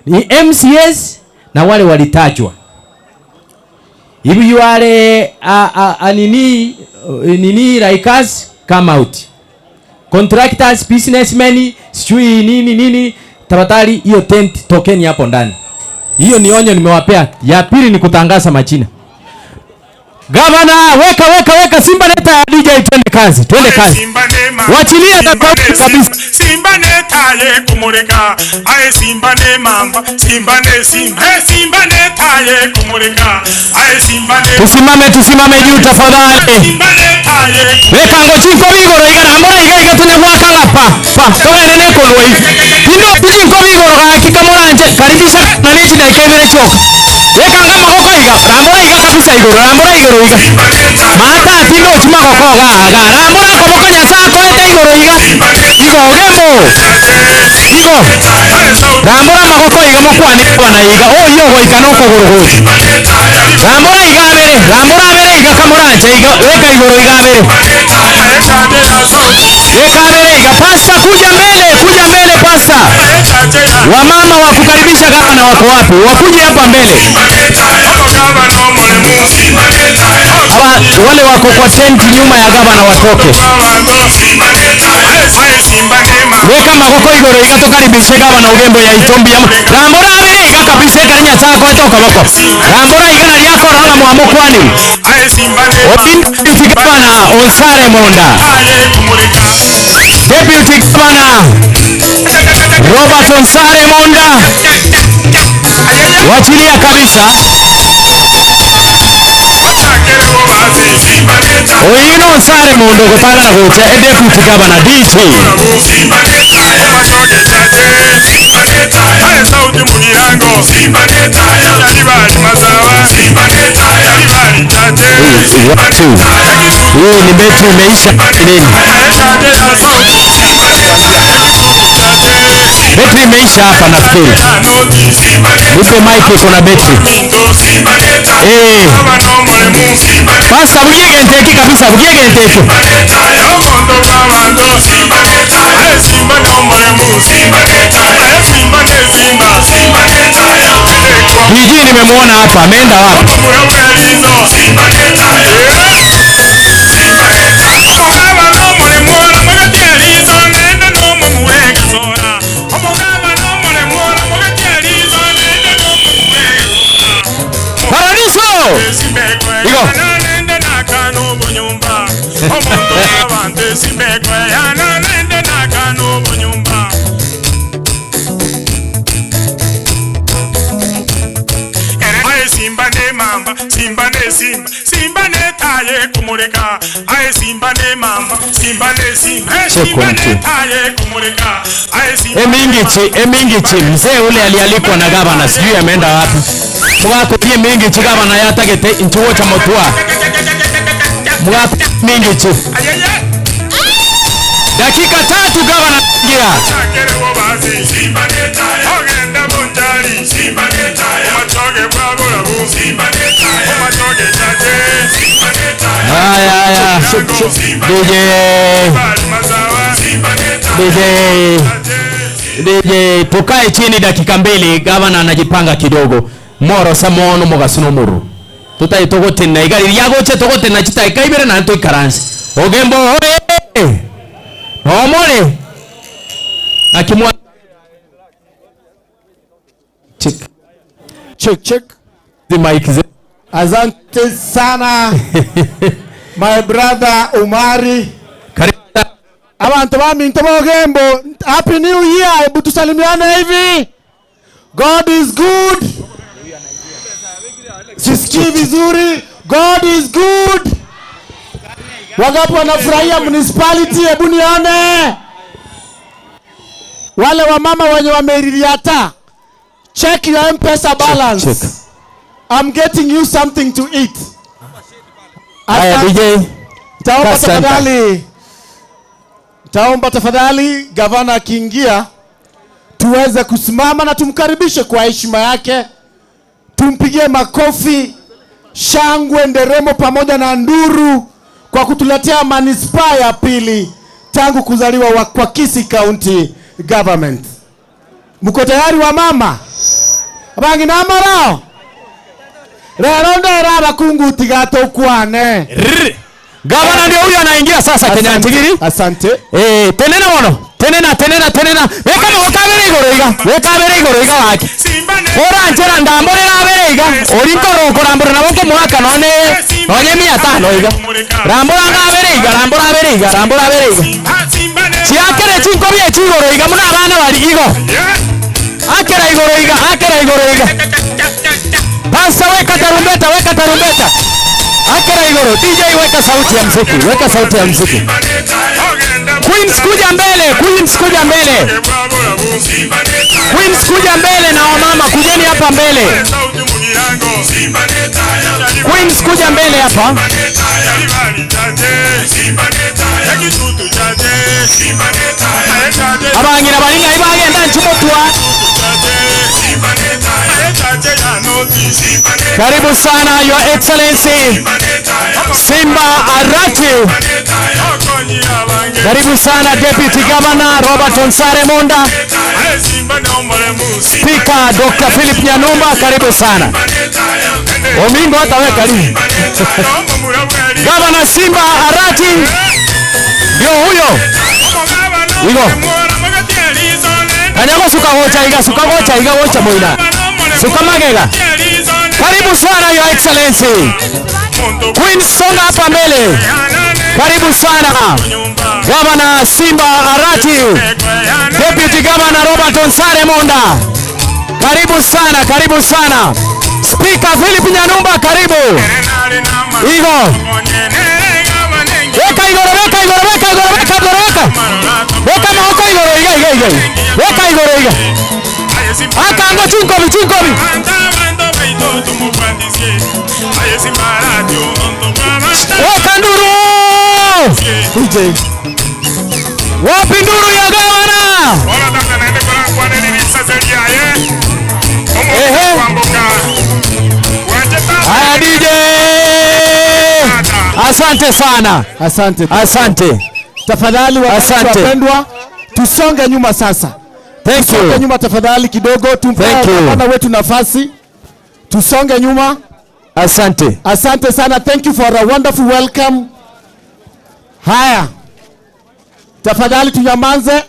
Ni MCS na wale walitajwa. If you are a nini like us, come out. Contractors, businessmen, sijui nini nini, tafadhali hiyo tent tokeni hapo ndani. Hiyo ni onyo nimewapea. Ya pili ni kutangaza majina. Gavana, weka weka weka Simba leta ya DJ, twende kazi, twende kazi. Wachilia tofauti kabisa. Simba netaye kumurika, aye Simba ne mamba, Simba ne Simba, eh, Simba netaye kumurika, aye Simba ne Tusimame, tusimame juu tafadhali. Simba netaye Weka ngo chinko bigoro igana mbona iga iga tunya gwaka ngapa. Pa, togene ne konwe. Tino chinko bigoro ga kikamuranje karibisha na nichi na ikebere choka. Weka nga magoko iga, rambura iga kabisa igoro, rambura igoro iga. Mata tino chimagoko ga ga, rambura koboko nyasa koete igoro iga. Igo ogembo. Igo. Rambura magoko iga mokwani bwana iga. Oh iyo goika no kogoro gochi. Rambura iga abere, rambura abere iga kamuranje iga, weka igoro iga abere. Weka abere iga. Pasta kuja mbele, kuja mbele pasta. Wamama wa kukaribisha gavana wako wapi? Wakuje hapa mbele. Hawa wale wako kwa tenti nyuma ya gavana watoke. Weka magoko igoro iga tukaribishe gavana Ogembo ya Itombi ya Rambura abere iga kabisa karinya chako etoka boko. Rambura iga na lyako ranga mwamo kwani. Obin Deputy Governor Onsare Monda. Deputy Governor Robert Onsare Monda. Wachilia kabisa. Oyino Onsare Monda gutangana gocha e Deputy Governor DG. Watu. Hii ni betri imeisha nini? Betri imeisha hapa nafikiri. Nipe mic iko na betri. Pasta bugiye nteki kabisa, bugiye nteki. DJ nimemuona hapa, ameenda wapi? Paradiso! Igo. Aye Simba ne mamba, Simba ne Simba, Simba ne taye kumureka. Aye Simba ne mamba, Simba ne Simba, eh, Check Simba one, ne two. taye kumureka. Aye Simba Emingichi, mzee ule alialikwa na gavana, sijui ameenda wapi. Mwakurie mingichi gavana yatagete inchuo cha motua. Mwaku mingichi. Dakika 3 gavana ingia. Haya haya. DJ DJ DJ tukae chini dakika 2, gavana anajipanga kidogo. Moro samono mugasuno muru. Tutai tugutena igari ryagoche tugutena chitaika ibere na tuikaranse. Ogembo oye. Omore. Akimwa Check check. The mic is Asante sana my brother Umari. Abantu baminto bogembo, happy new year. Hebu tusalimiane hivi. God is good. Sisikii vizuri. God is good. Wangapi wanafurahia municipality? Hebu nione wale wamama wenye wameiriata. Check your M-Pesa balance. Check, I'm getting you something to eat. Haya, Asante. DJ. Taomba Asante. tafadhali, taomba tafadhali gavana akiingia tuweze kusimama na tumkaribishe kwa heshima yake, tumpigie makofi, shangwe, nderemo pamoja na nduru kwa kutuletea manispaa ya pili tangu kuzaliwa wa, kwa Kisii County Government. Mko tayari wa mama abangi namarao rero ndera abakungu tigatokwane. Gavana ndio huyo anaingia sasa Kenya Ntigiri. Asante. Eh, tenena mono. Tenena tenena tenena. Weka moko abere igoro iga. Weka abere igoro iga waki. Ora nchera ndamborera abere iga. Ori nkoro kurambura nabo nkomoaka none nonye 500 iga. Rambura nga abere iga, rambura abere iga, rambura abere iga. Chiakere chinkobi echigoro iga muna abana bari igo. Akera igoro iga, akera igoro iga. Pasa weka tarumbeta, weka tarumbeta. Akera igoro. DJ weka sauti ya mziki, weka sauti ya mziki. Queens kuja mbele, Queens kuja mbele. Queens kuja mbele na wamama kujeni hapa mbele. Queens kuja mbele hapa. Abangira balinga ibagenda nchimotwa. Karibu sana Your Excellency Simba Arati. Karibu sana Deputy Governor Robert Onsare Munda. Speaker Dr. Philip Nyanumba, karibu sana. Omingo hata wewe karibu. Governor Simba Arati ndio huyo. Igo. Kanyago suka gocha iga suka gocha iga gocha moina. Suka magega. Karibu sana Your Excellency. Queen songa hapa mbele. Karibu sana Governor Simba Arati, Deputy Governor Robert Onsare Monda. Karibu sana, karibu sana. Speaker Philip Nyanumba, karibu. Igo. Weka igoro, weka igoro, weka igoro, weka igoro, weka. Weka maoko igoro, iga, iga, iga. Weka igoro, iga. Akango chinkobi, chinkobi. Weka nduru. DJ. Wapi nduru ya gavana? Ehe. Haya DJ. Asante sana. Asante. Asante. Tafadhali wananchi Asante. wapendwa, tusonge nyuma sasa. Thank Tusonge you. nyuma tafadhali kidogo, tumpe Thank you. gavana wetu nafasi. Tusonge nyuma. Asante. Asante sana. Thank you for a wonderful welcome. Haya, tafadhali tunyamanze.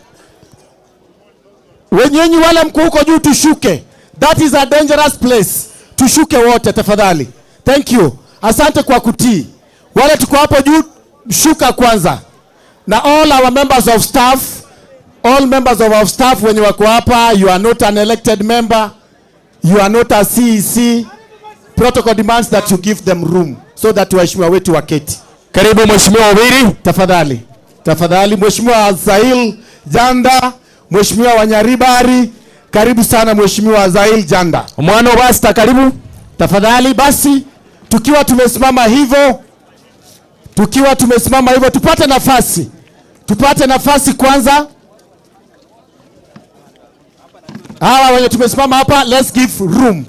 Wenyenyi wale mko huko juu, tushuke. That is a dangerous place. Tushuke wote tafadhali. Thank you. Asante kwa kutii. Wale tuko hapo juu, shuka kwanza. Na all our members of staff, all members of our staff wenye wako hapa, you are not an elected member, you are not a CEC. Protocol demands that you give them room so that waheshimiwa wetu waketi. Karibu Mheshimiwa Obiri. Tafadhali. Tafadhali Mheshimiwa Zail Janda, Mheshimiwa Wanyaribari, karibu sana Mheshimiwa Zail Janda. Mwana Basta karibu. Tafadhali basi tukiwa tumesimama hivyo, tukiwa tumesimama hivyo tupate nafasi. Tupate nafasi kwanza. Hawa wenye tumesimama hapa, let's give room.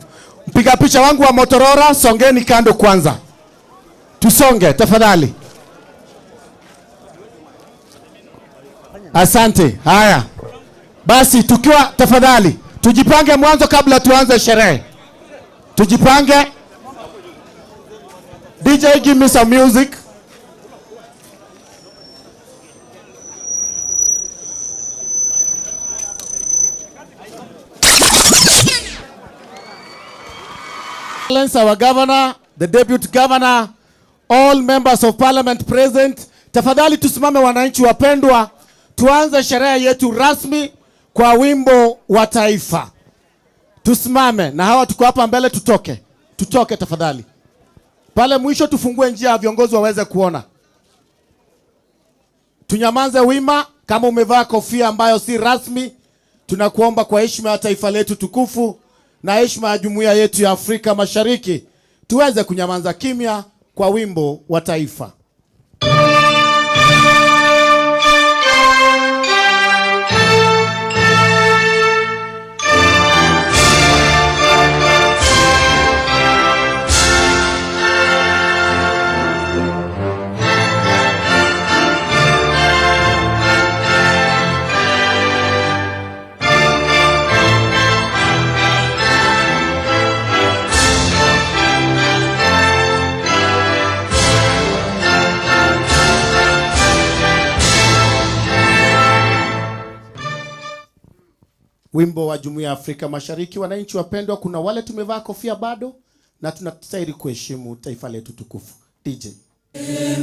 Mpiga picha wangu wa Motorola, songeni kando kwanza. Tusonge tafadhali. Asante. Haya basi, tukiwa tafadhali, tujipange mwanzo kabla tuanze sherehe. Tujipange. DJ, give me some music. Our governor, the deputy governor, all members of parliament present. Tafadhali tusimame wananchi wapendwa, tuanze sherehe yetu rasmi kwa wimbo wa taifa. Tusimame na hawa tuko hapa mbele, tutoke, tutoke tafadhali. Pale mwisho tufungue njia ya viongozi waweze kuona. Tunyamanze wima. Kama umevaa kofia ambayo si rasmi, tunakuomba kwa heshima ya taifa letu tukufu na heshima ya jumuiya yetu ya Afrika Mashariki tuweze kunyamanza kimya kwa wimbo wa taifa. Wimbo wa Jumuiya ya Afrika Mashariki. Wananchi wapendwa, kuna wale tumevaa kofia bado na tunastahili kuheshimu taifa letu tukufu. DJ.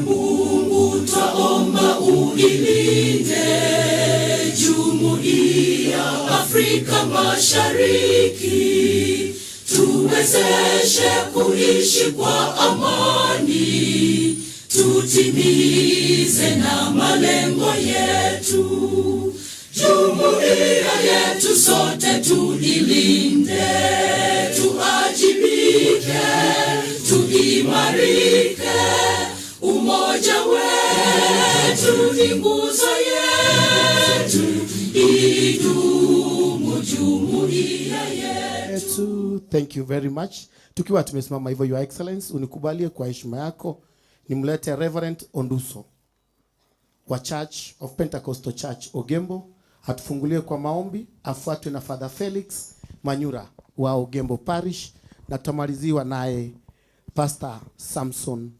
Mungu twaomba uilinde Jumuiya Afrika Mashariki, tuwezeshe kuishi kwa amani, tutimize na malengo yetu. Jumuiya yetu sote tuilinde, tuajibike, tuimarike. Umoja wetu ni nguzo yetu, idumu jumuiya yetu. Thank you very much. Tukiwa tumesimama hivyo, Your Excellency, unikubalie kwa heshima yako nimlete Reverend Onduso wa Church of Pentecostal Church Ogembo atufungulie kwa maombi, afuatwe na Father Felix Manyura wa Ogembo Parish na tutamaliziwa naye Pastor Samson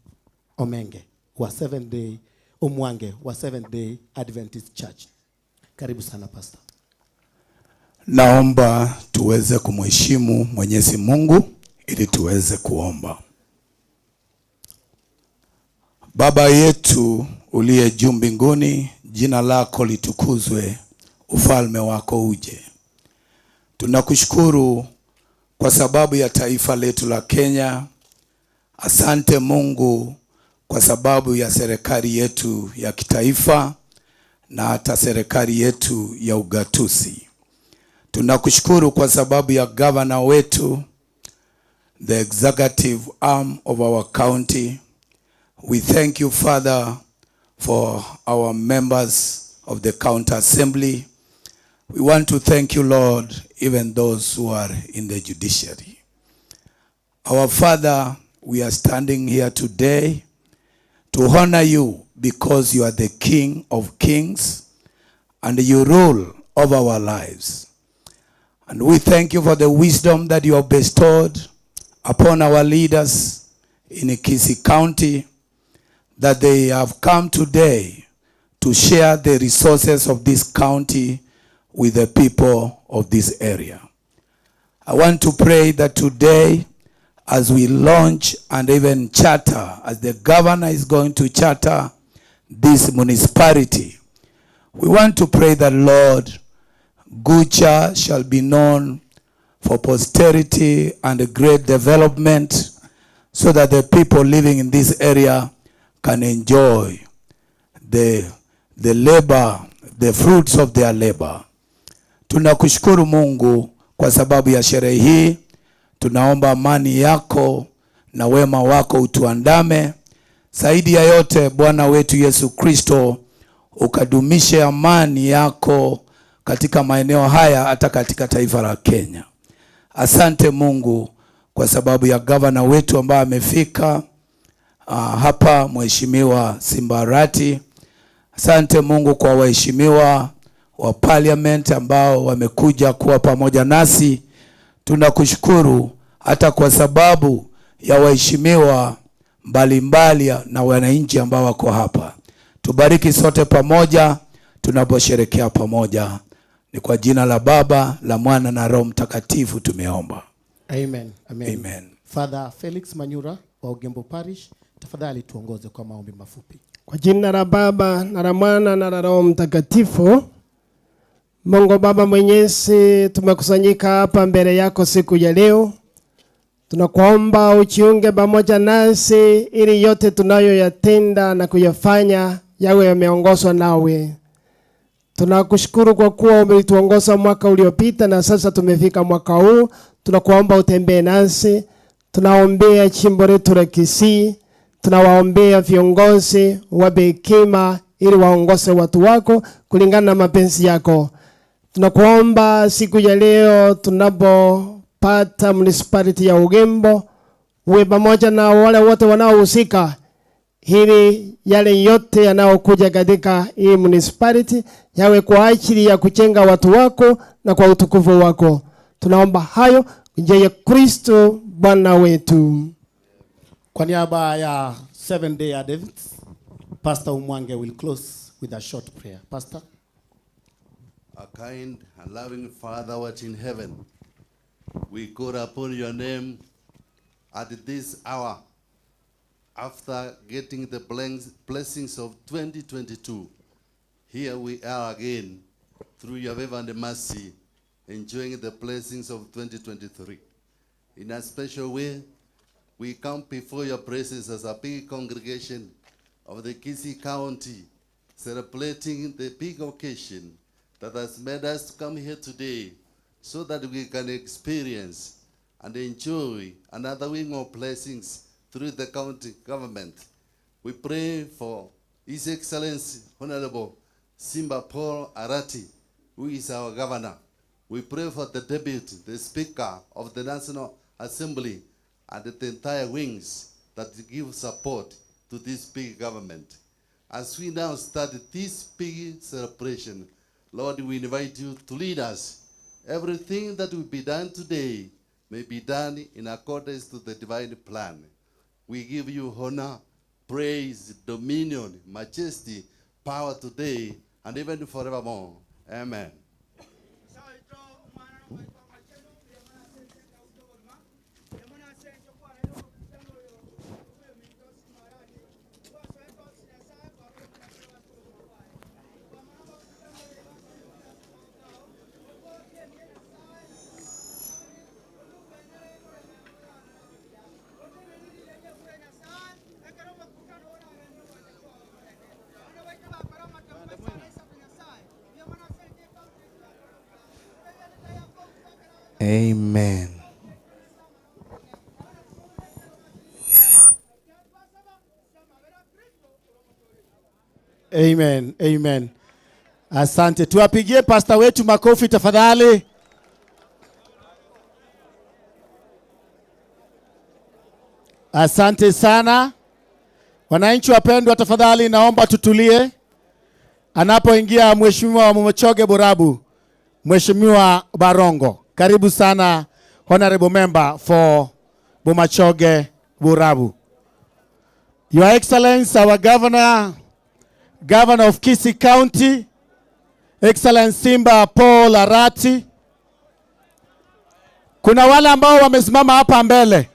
Omenge wa Seventh Day Omwange wa Seventh Day Adventist Church. Karibu sana Pastor. Naomba tuweze kumheshimu Mwenyezi Mungu ili tuweze kuomba. Baba yetu uliye juu mbinguni, jina lako litukuzwe, ufalme wako uje. Tunakushukuru kwa sababu ya taifa letu la Kenya. Asante Mungu kwa sababu ya serikali yetu ya kitaifa na hata serikali yetu ya ugatuzi. Tunakushukuru kwa sababu ya gavana wetu, the executive arm of our county. We thank you, Father, for our members of the county assembly. We want to thank you, Lord, even those who are in the judiciary. Our Father, we are standing here today to honor you because you are the King of kings and you rule over our lives. And we thank you for the wisdom that you have bestowed upon our leaders in Kisii County, that they have come today to share the resources of this county with the people of this area. I want to pray that today, as we launch and even charter, as the governor is going to charter this municipality, we want to pray that, Lord, Gucha shall be known for posterity and great development, so that the people living in this area can enjoy the labor, the fruits of their labor. Tunakushukuru Mungu kwa sababu ya sherehe hii. Tunaomba amani yako na wema wako utuandame. Zaidi ya yote, Bwana wetu Yesu Kristo, ukadumishe amani yako katika maeneo haya, hata katika taifa la Kenya. Asante Mungu kwa sababu ya gavana wetu ambaye amefika hapa, Mheshimiwa Simbarati. Asante Mungu kwa waheshimiwa wa parliament ambao wamekuja kuwa pamoja nasi. Tunakushukuru hata kwa sababu ya waheshimiwa mbalimbali na wananchi ambao wako hapa. Tubariki sote pamoja tunaposherekea pamoja. Ni kwa jina la Baba, la Mwana na Roho Mtakatifu tumeomba. Amen. Amen. Amen. Father Felix Manyura wa Ogembo Parish, tafadhali tuongoze kwa maombi mafupi. Kwa jina la Baba na la Mwana na la Roho Mtakatifu. Mungu Baba Mwenyezi, tumekusanyika hapa mbele yako siku ya leo. Tunakuomba ujiunge pamoja nasi ili yote tunayoyatenda na kuyafanya yawe yameongozwa nawe. Tunakushukuru kwa kuwa umetuongoza mwaka uliopita na sasa tumefika mwaka huu. Tunakuomba utembee nasi. Tunaombea jimbo letu la Kisii, tunawaombea viongozi wape hekima ili waongoze watu wako kulingana na mapenzi yako. Tunakuomba siku ya leo tunapopata municipality ya Ogembo, uwe pamoja na wale wote wanaohusika ili yale yote yanayokuja katika hii municipality yawe kwa ajili ya kujenga watu wako na kwa utukufu wako. Tunaomba hayo kwa njia ya Kristo Bwana wetu. Kwa niaba ya Seventh Day Adventists, Pastor Umwange will close with a short prayer. Pastor. A kind and loving Father who art in heaven, we call upon your name at this hour after getting the blessings of 2022. Here we are again through your favor and mercy, enjoying the blessings of 2023. In a special way, we come before your presence as a big congregation of the Kisii County, celebrating the big occasion that has made us to come here today so that we can experience and enjoy another wing of blessings through the county government. We pray for His Excellency Honorable Simba Paul Arati, who is our governor. We pray for the deputy, the speaker of the National Assembly, and the entire wings that give support to this big government. As we now start this big celebration, Lord, we invite you to lead us. Everything that will be done today may be done in accordance to the divine plan. We give you honor, praise, dominion, majesty, power today, and even forevermore. Amen. Amen. Amen. Amen. Asante. Tuwapigie pasta wetu makofi tafadhali. Asante sana. Wananchi wapendwa, tafadhali naomba tutulie. Anapoingia Mheshimiwa Mumochoge Borabu, Mheshimiwa Barongo. Karibu sana Honorable Member for Bomachoge Borabu. Your Excellency, our Governor, Governor of Kisii County, Excellence Simba Paul Arati. Kuna wale ambao wamesimama hapa mbele.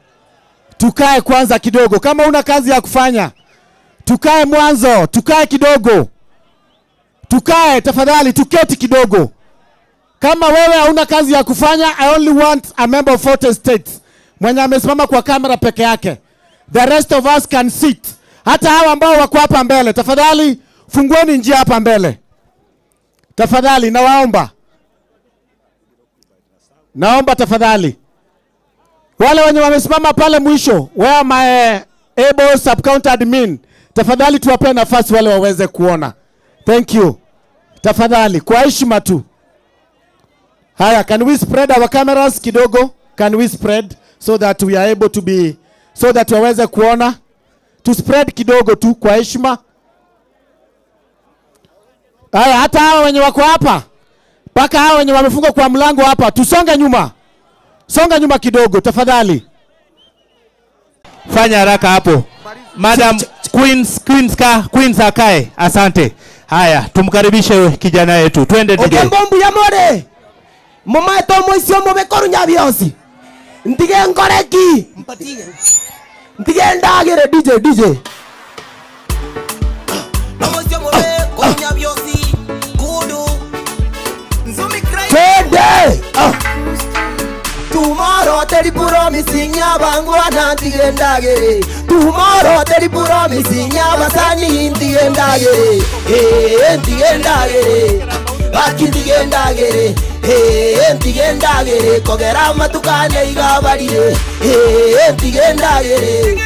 Tukae kwanza kidogo. Kama una kazi ya kufanya, tukae mwanzo, tukae kidogo. Tukae tafadhali, tuketi kidogo. Kama wewe hauna kazi ya kufanya, I only want a member of Fort State mwenye amesimama kwa kamera peke yake. The rest of us can sit. Hata hawa ambao wako hapa mbele, tafadhali fungueni njia hapa mbele. Tafadhali nawaomba. Naomba tafadhali. Wale wenye wamesimama pale mwisho, where my able sub-county admin, tafadhali tuwape nafasi wale waweze kuona. Thank you. Tafadhali kwa heshima tu. Haya, can we spread our cameras kidogo? Can we spread so that we are able to be, so that waweze kuona? To spread kidogo tu kwa heshima. Haya, hata hawa wenye wako hapa, mpaka hawa wenye wamefunga kwa mlango hapa, tusonge nyuma. Songa nyuma kidogo tafadhali. Fanya haraka hapo. Madam Queens, Queens ka, Queens akae. Asante. Haya, tumkaribishe kijana wetu. Twende DJ. Ogembo mbuya more. Mumaete omoisio omobe koru nyabiosi. Ntige nkore ki? Ntige ndagere DJ DJ. Twende! Ah. Tomorrow teri promising abangwana ntige ndagere. Tomorrow teri promising abasani ntige ndagere. Eh ntige ndagere. Baki ntige ndagere. Eh ntige ndagere kogera matukane igabarire. Eh ntige ndagere.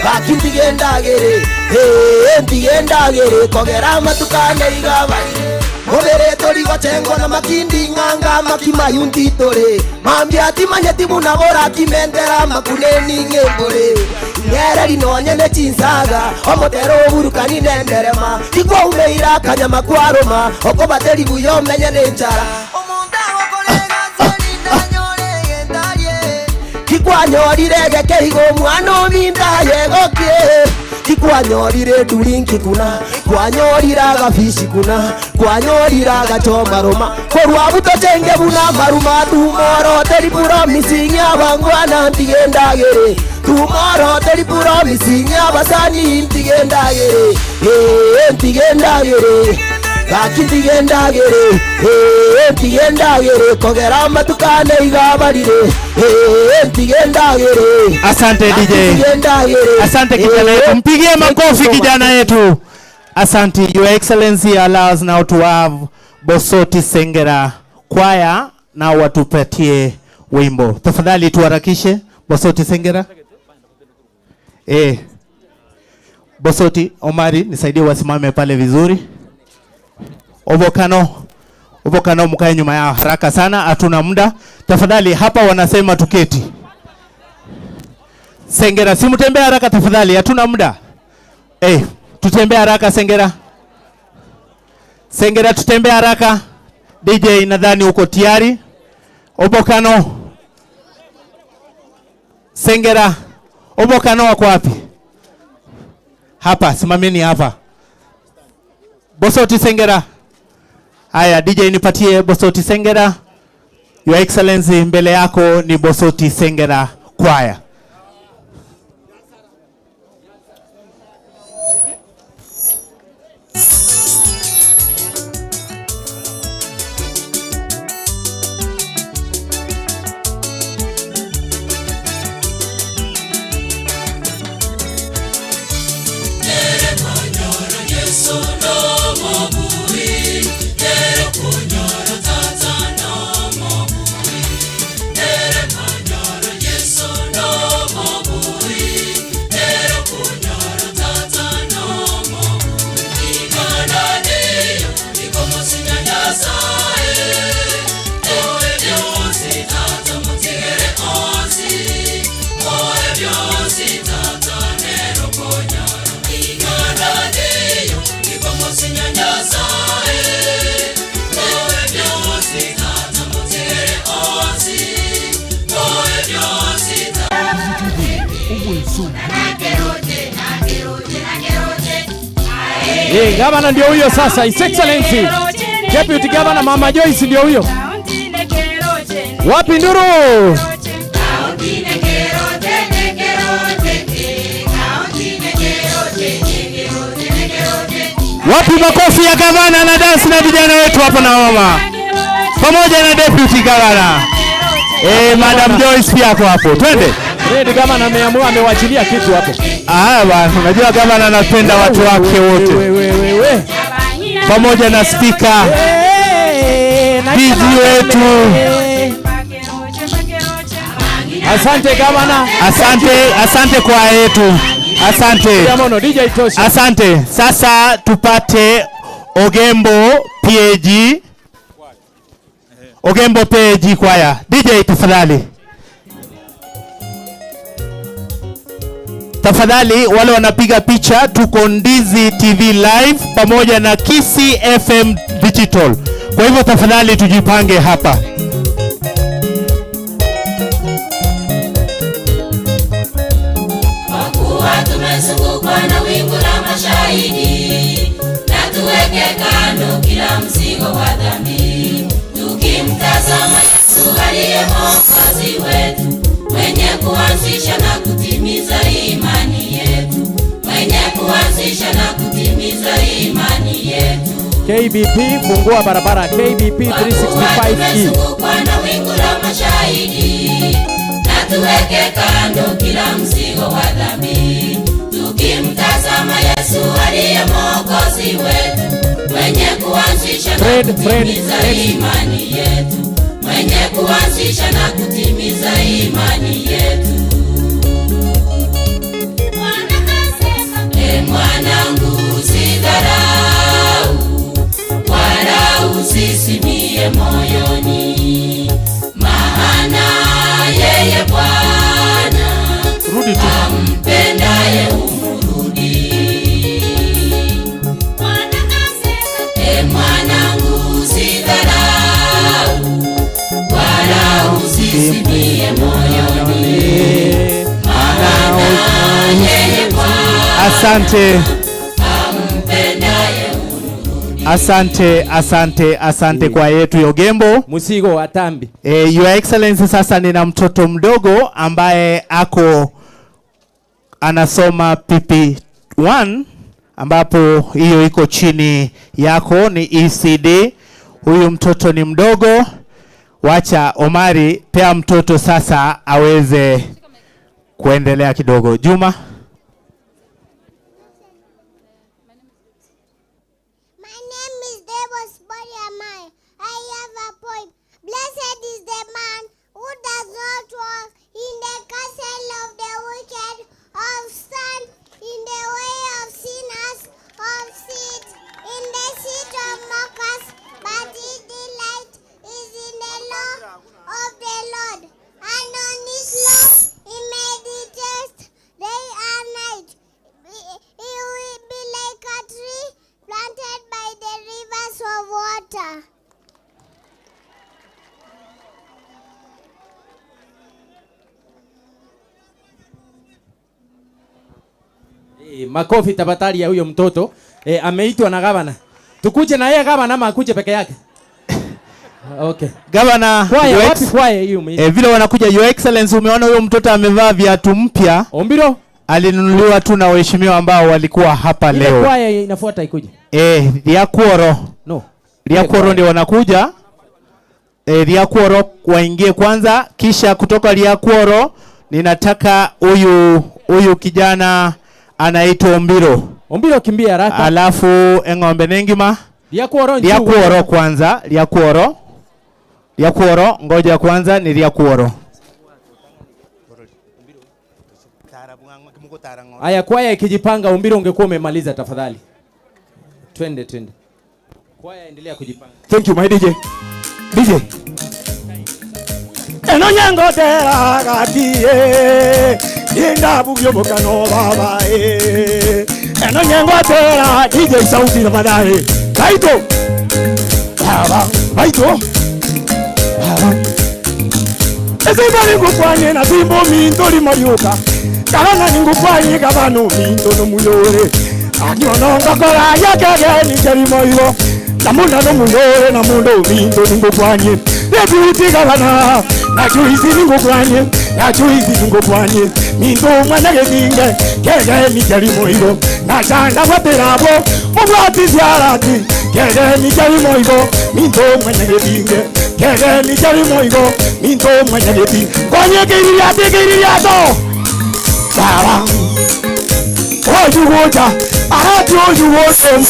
Baki ntige ndagere. Eh ntige ndagere kogera matukane igabarire. Mubere tori gochengo na makindi ng'anga makimayunti tore mambia timanyeti buna kimentera makuneni ng'embore ng'ereri nonye ne chinsaga omotero oburukani nenderema tikwaumeire akanyama kwaruma okobateri buya omenye ne enchara tikwanyorire gekeigo omwana ominda yegokie tikwanyorire durinki kuna kwanyorire agafishi kuna kwanyorire agachomaruma korwa butochenge buna maruma tumoro teri promising abangwana ntige ndagere tumoro teri promising abasani ntige ndagere eh ntige ndagere gaki ntige ndagere eh ntige ndagere kogera matukane igabarire eh ntige ndagere Asante Gaki DJ. ntige ndagere Asante kijana yetu, mpigie makofi kijana yetu. Asante, Your Excellency allows now to have Bosoti Sengera Choir na watupatie wimbo. Tafadhali tuharakishe Bosoti Sengera. Eh. Bosoti Omari, nisaidie wasimame pale vizuri. Obokano, Obokano mkae nyuma yao haraka sana, hatuna muda. Tafadhali hapa wanasema tuketi. Sengera, si mtembee haraka tafadhali, hatuna muda. Eh, tutembee haraka Sengera. Sengera tutembee haraka. DJ nadhani uko tayari. Obokano. Sengera. Obokano wako wapi? Hapa, simameni hapa. Bosoti Sengera. Haya, DJ nipatie Bosoti Sengera. Your Excellency, mbele yako ni Bosoti Sengera Choir. Eh, gavana ndio huyo sasa, His Excellency Deputy Governor Mama Joyce ndio huyo. Wapi nduru? Wapi makofi ya gavana na dansi na vijana wetu hapa na mama pamoja na deputy gavana. Eh, Madam Joyce pia ako hapo. Twende. Red gavana ameamua amewachilia kitu hapo. Ah, bwana, unajua gavana anapenda watu wake wote. Pamoja na spika DG wetu. Asante gavana. Asante, asante kwa yetu. Asante. Jamono, DJ tosha. Asante. Sasa tupate Ogembo PAG. Ogembo PAG kwaya. DJ tafadhali. Tafadhali wale wanapiga picha, tuko Ndizi TV live pamoja na Kisi FM Digital. Kwa hivyo tafadhali tujipange hapa. Kwa kuwa tumezungukwa na wingu la mashahidi, na tuweke kando kila mzigo wa dhambi, tukimtazama Yesu aliye Mwokozi wetu, mwenye kuanzisha na kutimiza imani yetu, mwenye kuanzisha na kutimiza imani yetu. KBP fungua barabara KBP 365E. Tumezungukwa na wingu la mashahidi, na tuweke kando kila mzigo wa dhambi, tukimtazama Yesu aliye mwokozi wetu, mwenye kuanzisha na Fred, Fred, kutimiza Fred. imani yetu, mwenye kuanzisha na kutimiza imani yetu. E mwanangu, usidharau wala usisimie moyoni, maana yeye Bwana ampendaye umurudi. E mwanangu, usidharau wala usisimie moyoni, maana yeye Bwana Asante, ampendaye asante, asante, asante kwa yetu Yogembo. Musigo atambi. Your Excellency, sasa nina mtoto mdogo ambaye ako anasoma PP1 ambapo hiyo iko chini yako ni ECD. Huyu mtoto ni mdogo, wacha Omari, pea mtoto sasa aweze kuendelea kidogo. Juma. My name is Devos Boriamai. I have a poem. Blessed is the man who does not walk in the counsel of the wicked, of stand in the way of sinners, of sit in the seat of mockers, but his delight is in the law of the Lord, and on his law he meditates day and night. He will be like a tree planted by the rivers of water. Makofi tafadhali ya huyo mtoto ameitwa na gavana. Tukuje na yeye gavana ama akuje peke yake? Okay. Gavana, Kwaya, Your wapi kwaya hiyo umeita? Vile wanakuja Your Excellency, umeona huyo mtoto amevaa viatu mpya. Ombiro alinunuliwa tu na waheshimiwa ambao walikuwa hapa Ile leo. kwaya inafuata ikuje. Riakuoro. No. Riakuoro ndio wanakuja. Riakuoro waingie kwanza, kisha kutoka Riakuoro ninataka huyu huyu kijana anaitwa Ombiro. Ombiro kimbia haraka. Alafu eng'ombe nengima. Riakuoro njuu. Riakuoro kwanza, Riakuoro. Riakuoro, ngoja kwanza ni Riakuoro. Aya, kwaya ikijipanga, Ombiro ungekuwa umemaliza tafadhali. Twende twende. Kwaya endelea kujipanga. Thank you my DJ. DJ. Eno nyango tera gatie Inda bugyo bokano baba e Eno nyango tera DJ sauti na baadaye Baito Baba Baito Baba Ezimba ningukwanye na simbo minto limariuka Kalana ningukwanye kabano minto no muyore Akiono ngakora yakege ni kerimo ibo Namuna no muyore na mundo minto ningukwanye Deputy gavana na juizi ningukwanye na juizi ningukwanye Minto mwana getinge kege ni kerimo ibo Na chanda waterabo mubwati ziarati Kege ni kerimo ibo minto mwana getinge Kege ni kerimo ibo minto mwana getinge Konye kiririate kiririato Baba Ojugoja arati ojugoja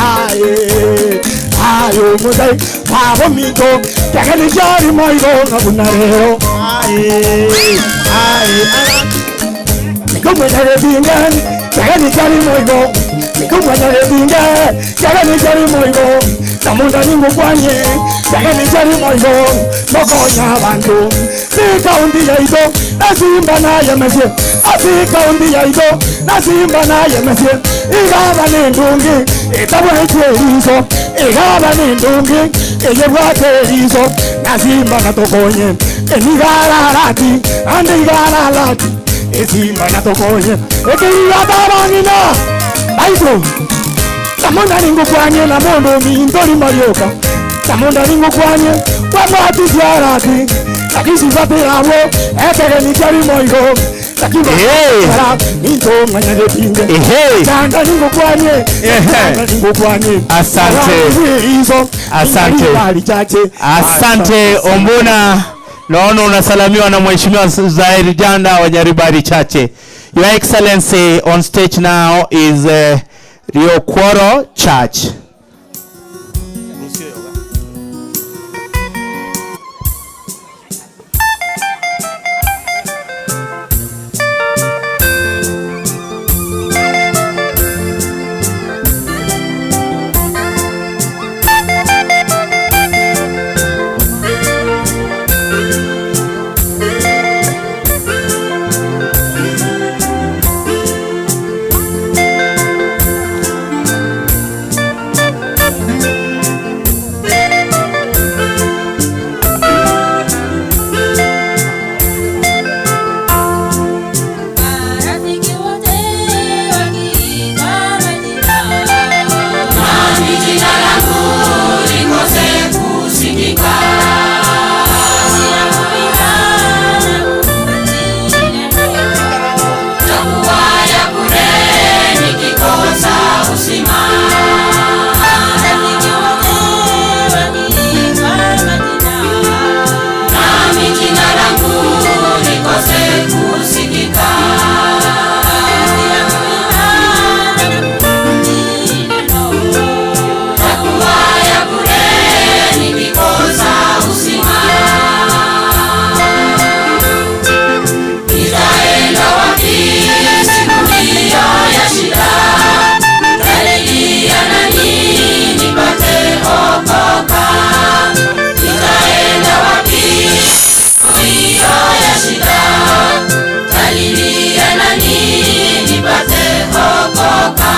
Aye ayo mudai babo minto kege ni kerimo ibo ngabunarero Aye aye Mikumwenya getinge kege ni kerimo ibo Mikumwenya getinge kege ni kerimo ibo Namunda ningukwanye kege ni kerimo ibo Mokonya bantu Sikaundi yaito nasimba naye mesie Asikaundi yaito nasimba naye mesie Igaba nindungi itabwete eriso Igaba nindungi eyebwate eriso Nasimba natokonye enigararati ande igararati Esimba natokonye ekirigatabangina Baito Namunda ningukwanye namundu mintori marioka Namunda ningukwanye wamwati ziarati Lakini sipati yabo ekege nikyari moigo. Lakini ninto manyane pinge. Changa ningokwanye. Changa ningokwanye. Asante. Asante. Asante Ombuna, naona unasalamiwa na Mheshimiwa Zairi Janda wa Nyaribari Chache. Your Excellency, on stage now is Riokworo Church. Marafiki wote wakiitwa majina, nami jina langu likose kusikika. Takuwa ya bure nikikosa uzima. Marafiki wote wakiitwa majina, nami jina langu likose kusikika. Takuwa ya bure nikikosa uzima. Nitaenda wapi siku hiyo ya shida? Nitalilia nani nipate okoka? Nitaenda wapi siku hiyo ya shida? Nitalilia nani nipate okoka?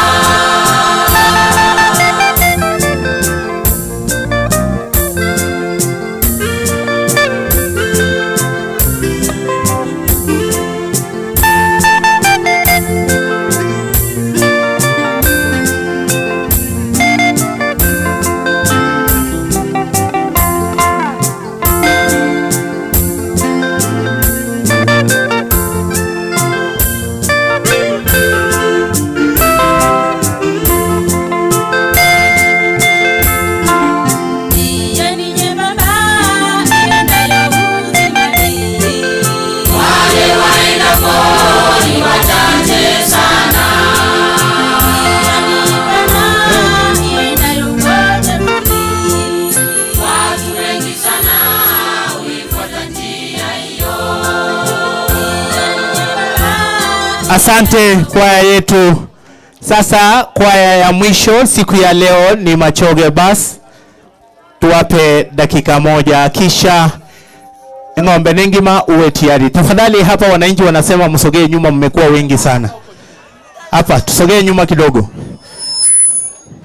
Njia ni nyembamba iendayo uzimani, wale waendako ni wachache sana. Njia ni pana iendayo upotevu, watu wengi sana huifuata njia hiyo. Asante kwaya yetu. Sasa kwaya ya mwisho siku ya leo ni Machoge Bus. Tuwape dakika moja kisha ng'ombe nengima uwe tayari. Tafadhali hapa wananchi wanasema msogee nyuma, mmekuwa wengi sana. Hapa tusogee nyuma kidogo.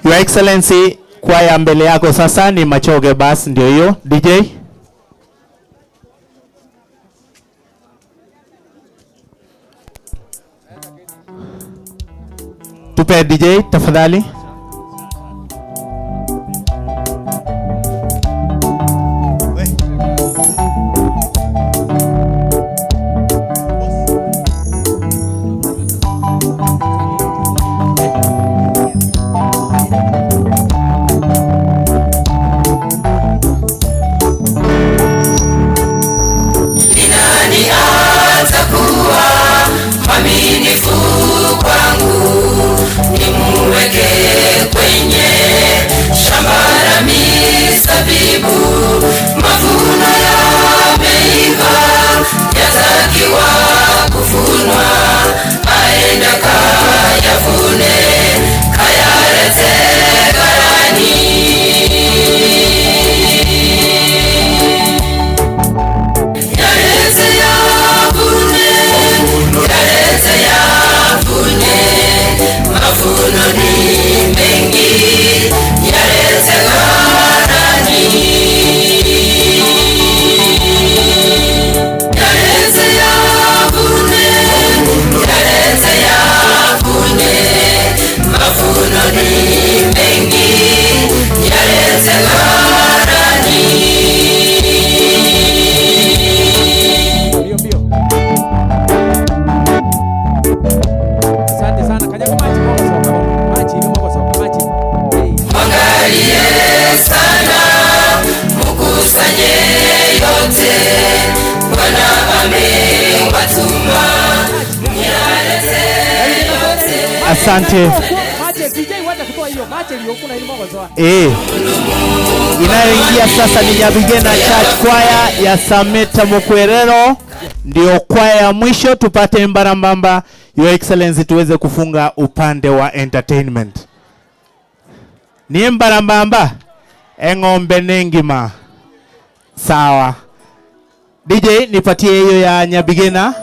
Your Excellency, kwaya mbele yako sasa ni Machoge Bus, ndio hiyo. DJ. Tupe DJ tafadhali. Ni nani atakuwa mwaminifu kwangu? Nimuweke Asante. Eh. Inayoingia sasa ni Nyabigena Church Choir ya Sameta Mukwerero, ndio kwaya ya mwisho. Tupate mbarambamba, Your Excellency, tuweze kufunga upande wa entertainment. Ni mbarambamba eng'ombe nengima. Sawa DJ, nipatie hiyo ya Nyabigena.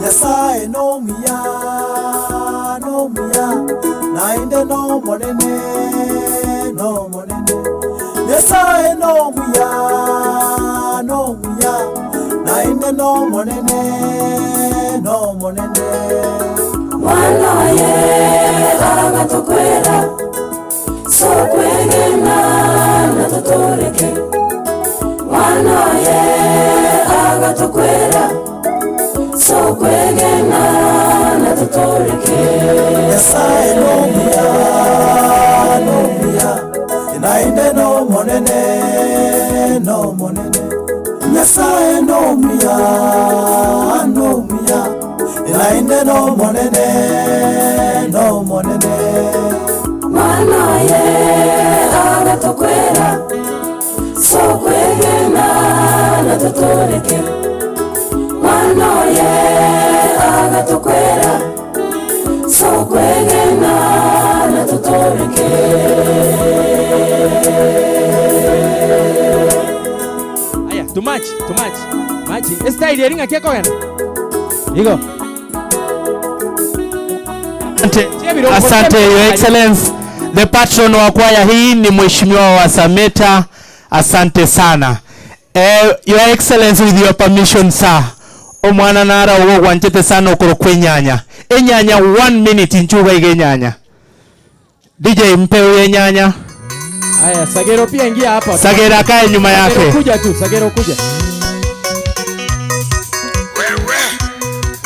Nyasaye nomuya nomuya naende nomonene nomonene Nyasaye nomuya nomuya naende nomonene nomonene Mwanaye agatokwera sokwegena na totoreke Mwanaye agatokwera sokwegena na totoreke Nyasaye nomuya nomuya naende nomonene nomonene Nyasaye nomuya nomuya naende nomonene nomonene Mwanaye agatokwera sokwegena na totoreke Mwanaye agatokwera sokwegena na totoreke Aya, too much, too much. Machi. Estyle eringa kiekogenda. Igo. Asante, asante Your Excellence. The patron wa kwaya hii ni mheshimiwa wa Sameta. Asante sana. Your Excellency, with your permission sir. Omwana nara ugo gwanchete sana okoro kwenyanya. Enyanya 1 minute nchuga ige nyanya. DJ mpe huyo nyanya. Aya, Sagero pia ingia hapa. Sagero akae nyuma yake. Sagero kuja tu, Sagero kuja.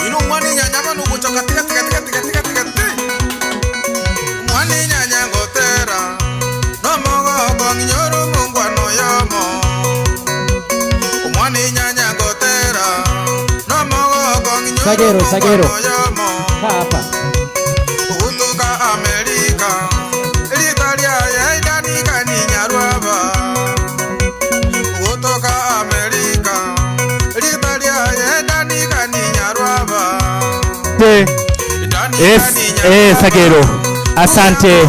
Ino mwana inyanya bano guchoka tiga tiga tiga tiga tiga tiga ti. Mwana inyanya ngotera. No mogo nginyoro mungwano yomo. Mwana inyanya ngotera. No mogo nginyoro Sagero, Sagero. mungwano yomo. Kaa hapa. Utuka Amerika. Litalia ya idani kani nyarwaba. Utuka Amerika. Litalia ya idani kani nyarwaba. Asante. Sagero. Asante.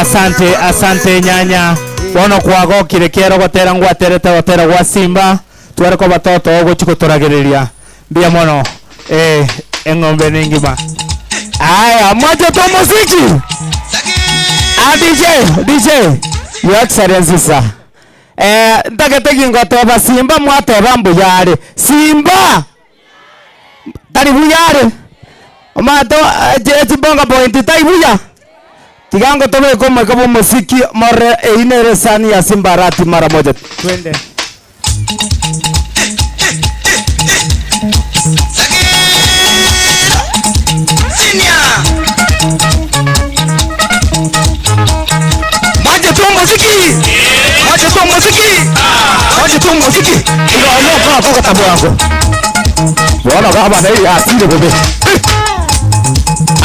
Asante, asante nyanya. Bono kwagokire kero gotera ngwaterete gotera gwa Simba. Tware ko batoto ogochi gotoragereria. Mbia mono. Eng'ombe ningima. Aya, mwache tu muziki. Ah, DJ, DJ. Your Excellency sir. Ntagete gingoteba Simba mwateba mbuyare. Simba. Tari buyare. Omato chibonga point taibuya. Tigango tobe koma kama muziki more einere sani ya Simba Arati mara moja. Twende. Mwache tu muziki. Mwache tu muziki. Mwache tu muziki. Ndio ndio kwa kwa tabu yangu. Bwana baba na hii asije bebe.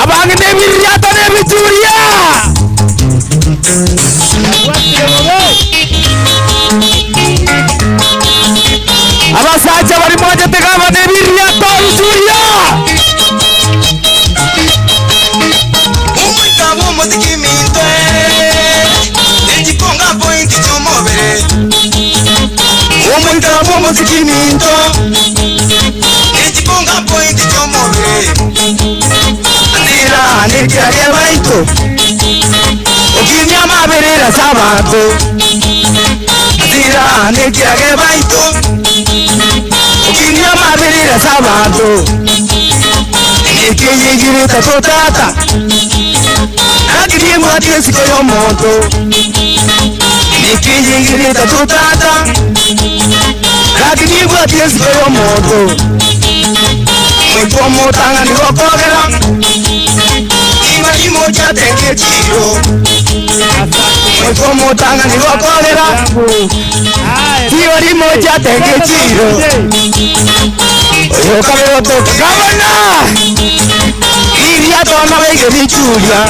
Abangi nebiriata nebituria. Abasacha bari mwache tegaba nebiriata bituria. Umwita w'umuziki mintwe Ejikonga point chomobere Umwita w'umuziki minto Ejikonga point chomobere Andira andikira baito. Ukimya maberera sabato. Andira andikira baito. Ukimya maberera sabato. Nikiyigirita totata. Nakiri mwana nibwatie ensiko y'omonto nikiyingirita tutata gaki nibwatie ensiko y'omonto mwitwa omotanga nigokogera imalimo kyatenge ekiro mwitwa omotanga nigokogera ibalimo kyatenge ekiro oyo kabera otoka gabana iria twana baige bichuria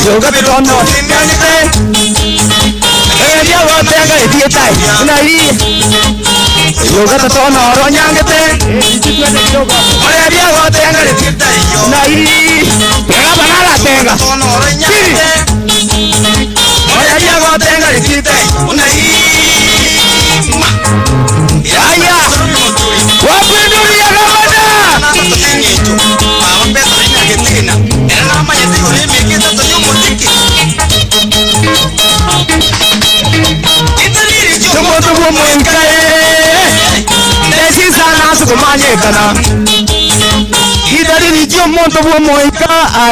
oyo kabera ono timyanite eria gotenga etietai nai oyo gatatona oro nyangete oreria gotenga etietai nai tega banara tenga oreria gotenga etietai nai Yaya wapindulia gavana Tumoto bw'omwenkae nesisana sukumanyekana idariri ry'omuntu bw'omwenka.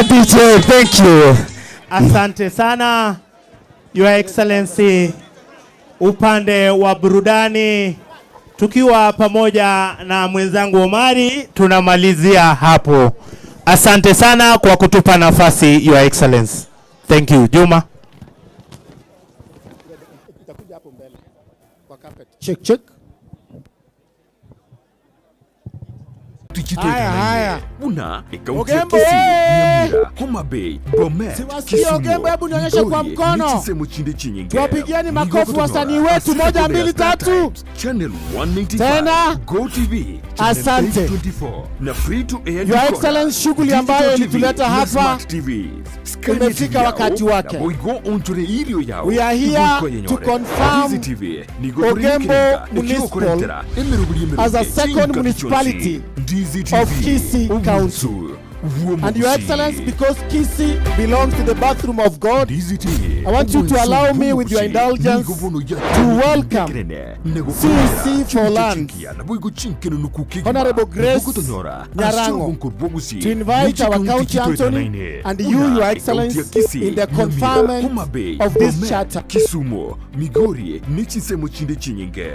DJ, thank you. Asante sana Your Excellency, upande wa burudani tukiwa pamoja na mwenzangu Omari tunamalizia hapo. Asante sana kwa kutupa nafasi Your Excellency. Thank you Juma. Check, check. Haya, haya. Buna ekaunti ya Ogembo, Kisii, eh! Nyamira, Homa Bay, Bomet, Siwasikii Kisumu, Ogembo, hebu nionyeshe kwa Migori, mkono. Nichisemo chinde chinyinge. Tuwapigieni makofi Nigo wasanii Kotonora, wetu. Asili Moja, Korea mbili, Star tatu. Times, Channel 185, Tena. Go TV, Channel Asante. 824 na free to air Your decoder. Excellency, shughuli Digital ambayo TV ilituleta na hapa Smart TV. Skynet imefika yao, wakati wake. na Boigo onjore irio yao. We are here Igwe kwa to yenyore. confirm Ndizi TV, nigo Ogembo Turinga, ikiwa Municipal korentera, emeruguri emeruguri, as a second Chinga municipality Kichonsi. Ndizi of TV, Kisii County. Omusu, And Your Excellency, because Kisii belongs to the bathroom of God, I want you to allow me with your indulgence to welcome CEC for Lands, Honorable Grace Nyarango, to invite our county attorney and you, Your Excellency, in the conferment of this charter. Kisumu, Migori nechinsemo chinde chinyinge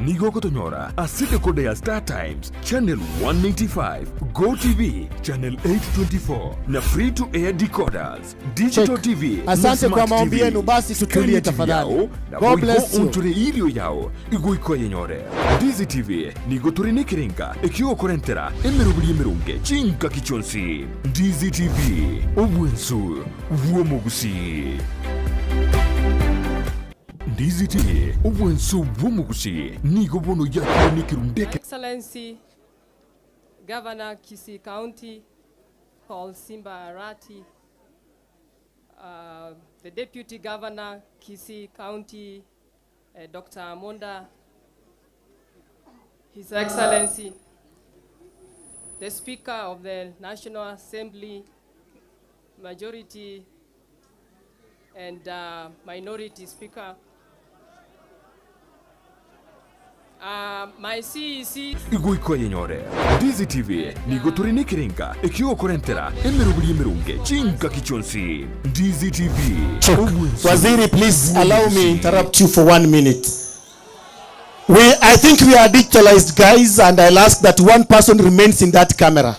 nigo kotonyora ase dekoda ya Star Times channel 185 Go TV channel 824 na free to air decoders digital Check. TV na Asante smart kwa maombi TV. yenu, basi tutulie Skynet tafadhali. yao, na God boigo bless you. onchore irio yao igoikwa yenyore Ndizi TV nigo turi nekerenga ekiokorentera emerobori emerunge chinga kichonsi Ndizi TV obwensu bw'omogusi Ndizi TV obwensu bw'omogusi nigo bono yakire nekerundeke Excellency, Governor Kisii County, Paul Simba Arati, the Deputy Governor, Kisii County, Dr. Amonda, His Excellency, the Speaker of the National Assembly, Majority and Minority Speaker, my CEC igoikwa yenyore Ndizi TV nigo turi nekerenga ekiokorentera emerobori emerunge chinga kichonsi Ndizi TV obwensu Waziri, please allow me interrupt you for 1 minute. I think we are digitalized guys, and I'll ask that one person remains in that camera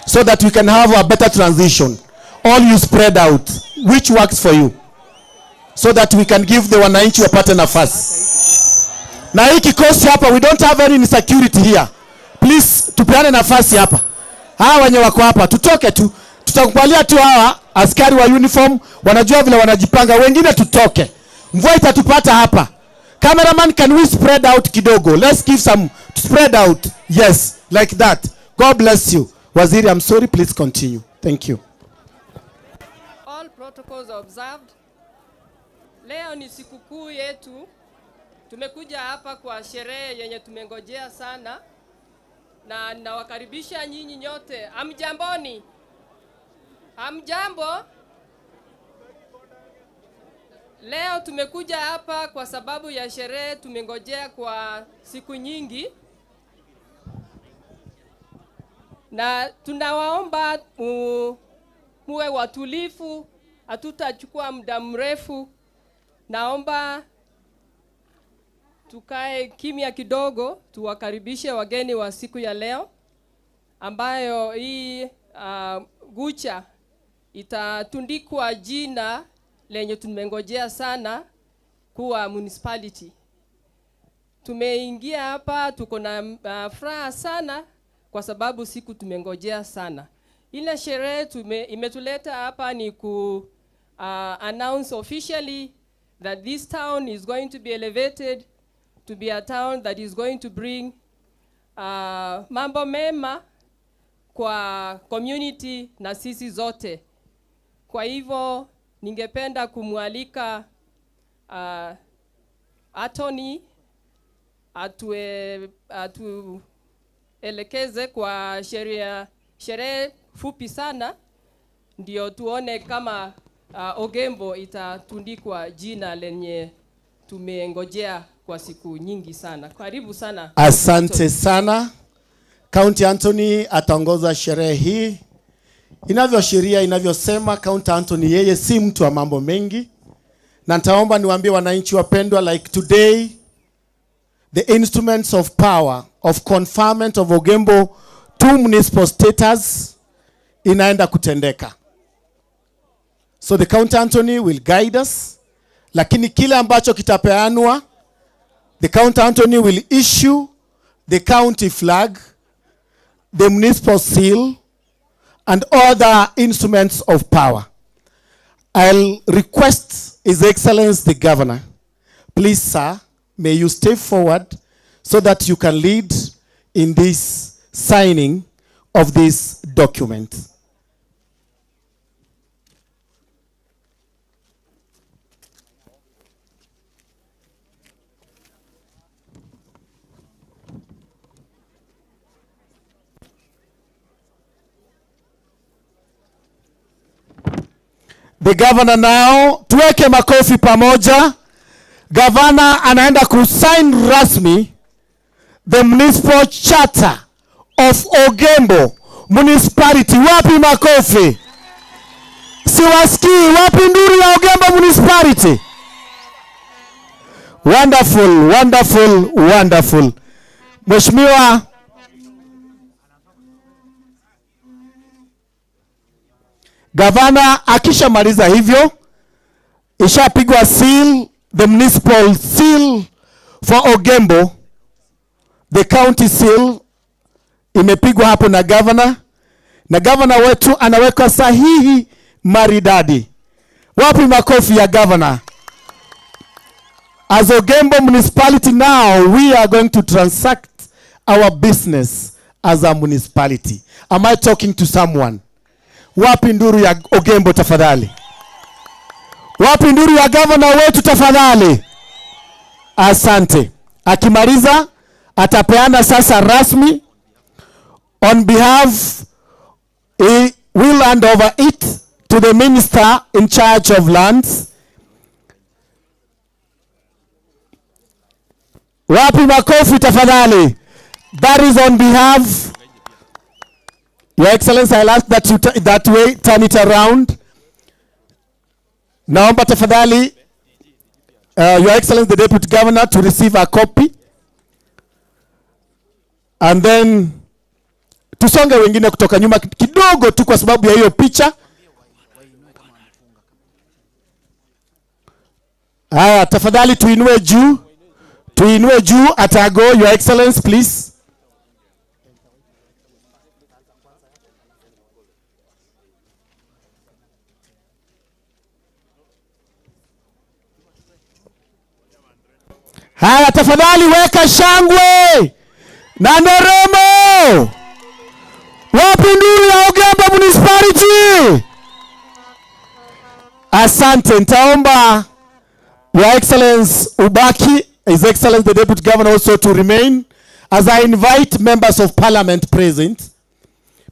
so that we can have a better transition. All you spread out, which works for you, so that we can give the wananchi wapate nafasi. Na hii kikosi hapa, we don't have any insecurity here. Please, tupeane nafasi hapa. Hawa wenye wako hapa, tutoke tu. Tutakubalia tu hawa askari wa uniform, wanajua vile wanajipanga, wengine tutoke. Mvua itatupata hapa. Cameraman, can we spread out kidogo? Let's give some spread out. Yes, like that. God bless you. Waziri, I'm sorry, please continue. Thank you. All protocols observed. Leo ni sikukuu yetu. Tumekuja hapa kwa sherehe yenye tumengojea sana, na nawakaribisha nyinyi nyote. Hamjamboni? Hamjambo? Leo tumekuja hapa kwa sababu ya sherehe tumengojea kwa siku nyingi, na tunawaomba muwe watulivu, hatutachukua muda mrefu. Naomba tukae kimya kidogo, tuwakaribishe wageni wa siku ya leo, ambayo hii gucha itatundikwa jina lenye tumengojea sana kuwa municipality. Tumeingia hapa tuko na furaha sana kwa sababu siku tumengojea sana. Ile sherehe imetuleta hapa ni ku announce officially that this town is going to be elevated to be a town that is going to bring mambo mema kwa community na sisi zote. Kwa hivyo ningependa kumwalika Attorney atuelekeze kwa sherehe fupi sana, ndio tuone kama Ogembo itatundikwa jina lenye tumengojea kwa siku nyingi sana. Karibu sana. Asante sana. County Attorney ataongoza sherehe hii. Inavyoashiria, inavyosema, County Attorney yeye si mtu wa mambo mengi. Na nitaomba niwaambie wananchi wapendwa, like today the instruments of power of conferment of Ogembo to municipal status inaenda kutendeka. So the County Attorney will guide us, lakini kile ambacho kitapeanwa, the County Attorney will issue the county flag, the municipal seal, and other instruments of power. I'll request His Excellency the Governor, please sir, may you step forward so that you can lead in this signing of this document. The governor now, tuweke makofi pamoja. Governor anaenda kusign rasmi the municipal charter of Ogembo Municipality. Wapi makofi? Siwasikii. Wapi nduru ya Ogembo Municipality? Wonderful, wonderful, wonderful. Mheshimiwa Gavana akishamaliza hivyo, ishapigwa seal, the municipal seal for Ogembo, the county seal imepigwa hapo na governor, na governor wetu anaweka sahihi maridadi. Wapi makofi ya governor? As Ogembo municipality now, we are going to transact our business as a municipality. Am I talking to someone? Wapi nduru ya Ogembo tafadhali? Wapi nduru ya governor wetu tafadhali? Asante. Akimaliza atapeana sasa rasmi on behalf, he will hand over it to the minister in charge of lands. Wapi makofi tafadhali? That is on behalf. Your Excellency, I'll ask that you that way turn it around. Naomba tafadhali, Your Excellency the Deputy Governor to receive a copy. And then tusonge wengine kutoka nyuma kidogo tu kwa sababu ya hiyo picha. Haya, tafadhali tuinue juu. Tuinue juu atago, Your Excellency, please. Haya, tafadhali weka shangwe na nderemo. Wapi nduru ya Ogembo Municipality? Asante. Nitaomba Your Excellency ubaki, His Excellency the Deputy Governor also to remain as I invite members of parliament present.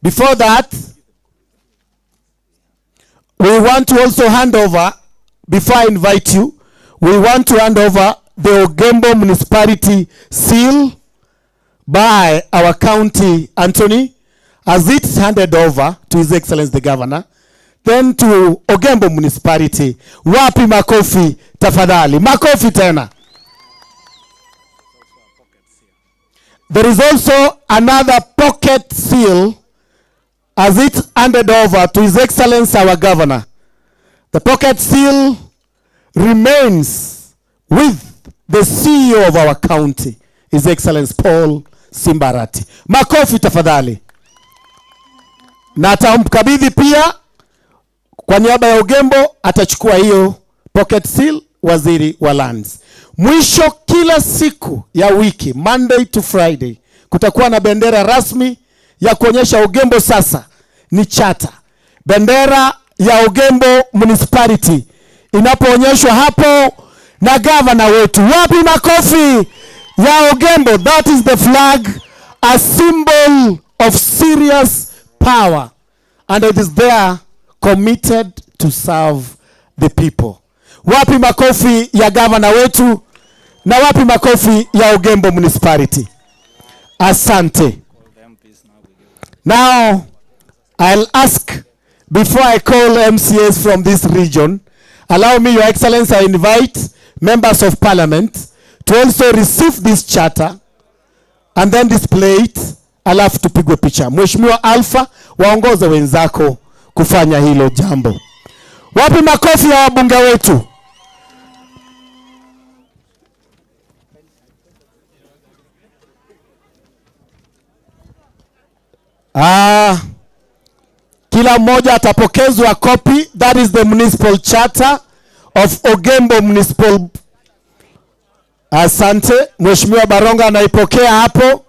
Before that, we want to also hand over, before I invite you, we want to hand over the Ogembo Municipality seal by our county Attorney as it's handed over to His Excellency the Governor. then to Ogembo Municipality. Wapi makofi tafadhali? Makofi tena. There is also another pocket seal as it handed over to His Excellency our Governor. The pocket seal remains with the CEO of our county, His Excellency Paul Simbarati. Makofi tafadhali. Na atamkabidhi pia kwa niaba ya Ogembo, atachukua hiyo pocket seal waziri wa lands. Mwisho, kila siku ya wiki Monday to Friday kutakuwa na bendera rasmi ya kuonyesha Ogembo sasa ni chata. Bendera ya Ogembo Municipality inapoonyeshwa hapo na gavana wetu. Wapi makofi ya Ogembo? That is the flag, a symbol of serious power, and it is there committed to serve the people. Wapi makofi ya gavana wetu na wapi makofi ya Ogembo Municipality? Asante. Now, I'll ask before I call MCAs from this region, allow me, Your Excellency, I invite members of parliament to also receive this charter and then display it, alafu tupigwe picha. Mheshimiwa Alpha, waongoze wenzako kufanya hilo jambo. Wapi makofi ya wabunge wetu? Ah, kila mmoja atapokezwa copy. That is the municipal charter of Ogembo Municipal. Asante. Mheshimiwa Baronga anaipokea hapo.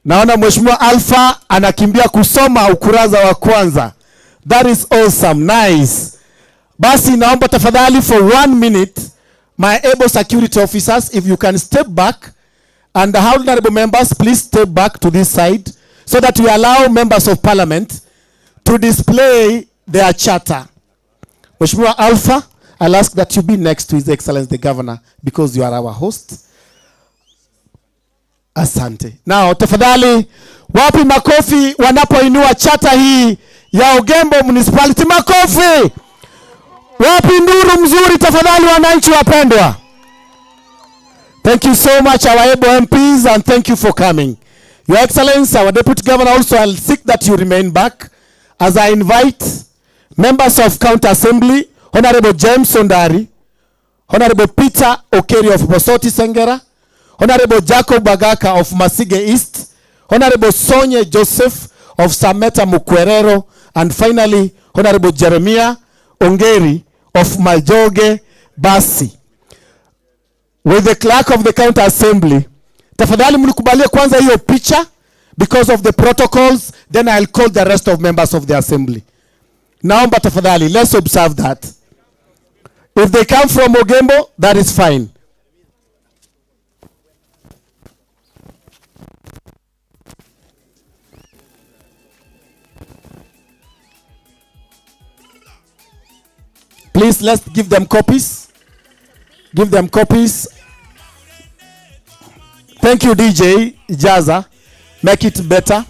Naona Mheshimiwa Alpha anakimbia kusoma ukurasa wa kwanza. That is awesome. Nice. Basi naomba tafadhali for one minute my able security officers if you can step back and the honorable members please step back to this side so that we allow members of parliament to display their charter. Mheshimiwa Alpha, I'll ask that you be next to His Excellency the Governor because you are our host. Asante. Now, tafadhali wapi makofi wanapoinua chata hii ya Ogembo Municipality? Makofi! Wapi nduru mzuri tafadhali, wananchi wapendwa? Thank you so much our able MPs and thank you for coming. Your Excellency, our Deputy Governor, also I'll seek that you remain back as I invite members of County Assembly, Honorable James Sondari, Honorable Peter Okeri of Bosoti Sengera, Honorable Jacob Bagaka of Masige East, Honorable Sonye Joseph of Sameta Mukwerero, and finally, Honorable Jeremiah Ongeri of Majoge Basi. With the clerk of the County Assembly, tafadhali mnikubalie kwanza hiyo picha because of the protocols, then I'll call the rest of members of the assembly. Naomba tafadhali, let's observe that. If they come from Ogembo, that is fine. Please, let's give them copies. Give them copies. Thank you, DJ Jaza. Make it better.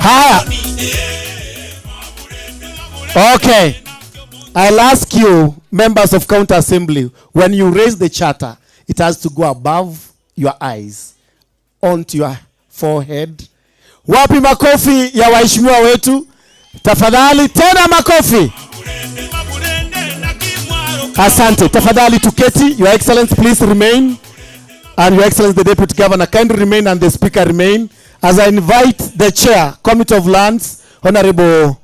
Haya. Okay. I'll ask you, members of County Assembly, when you raise the charter, it has to go above your eyes, onto your forehead. Wapi makofi ya waheshimiwa wetu? Tafadhali tena makofi. Asante. Tafadhali tuketi. Your Excellency, please remain. And Your Excellency, the Deputy Governor, kindly remain and the Speaker remain. As I invite the Chair, Committee of Lands, Honorable,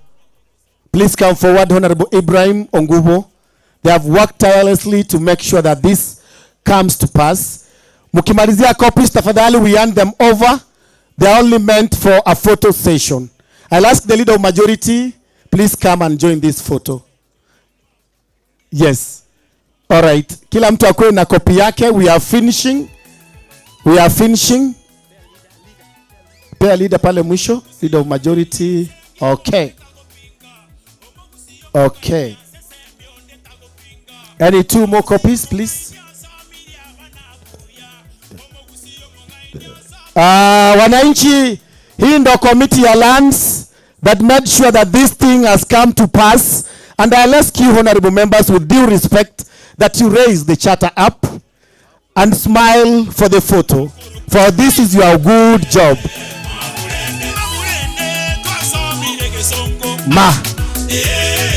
please come forward, Honorable Ibrahim Ongubo. They have worked tirelessly to make sure that this comes to pass. Mukimalizia copies, tafadhali, we hand them over. They are only meant for a photo session. I'll ask the leader of majority, please come and join this photo. Yes. All right. Kila mtu akuwe na kopi yake. We are finishing. We are finishing. Pea leader pale mwisho, leader of majority. Okay. Okay. Any two more copies, please? Wananchi, hii ndo committee ya lands that made sure that this thing has come to pass, and I'll ask you, honorable members, with due respect, that you raise the charter up and smile for the photo, for this is your good job. Ma.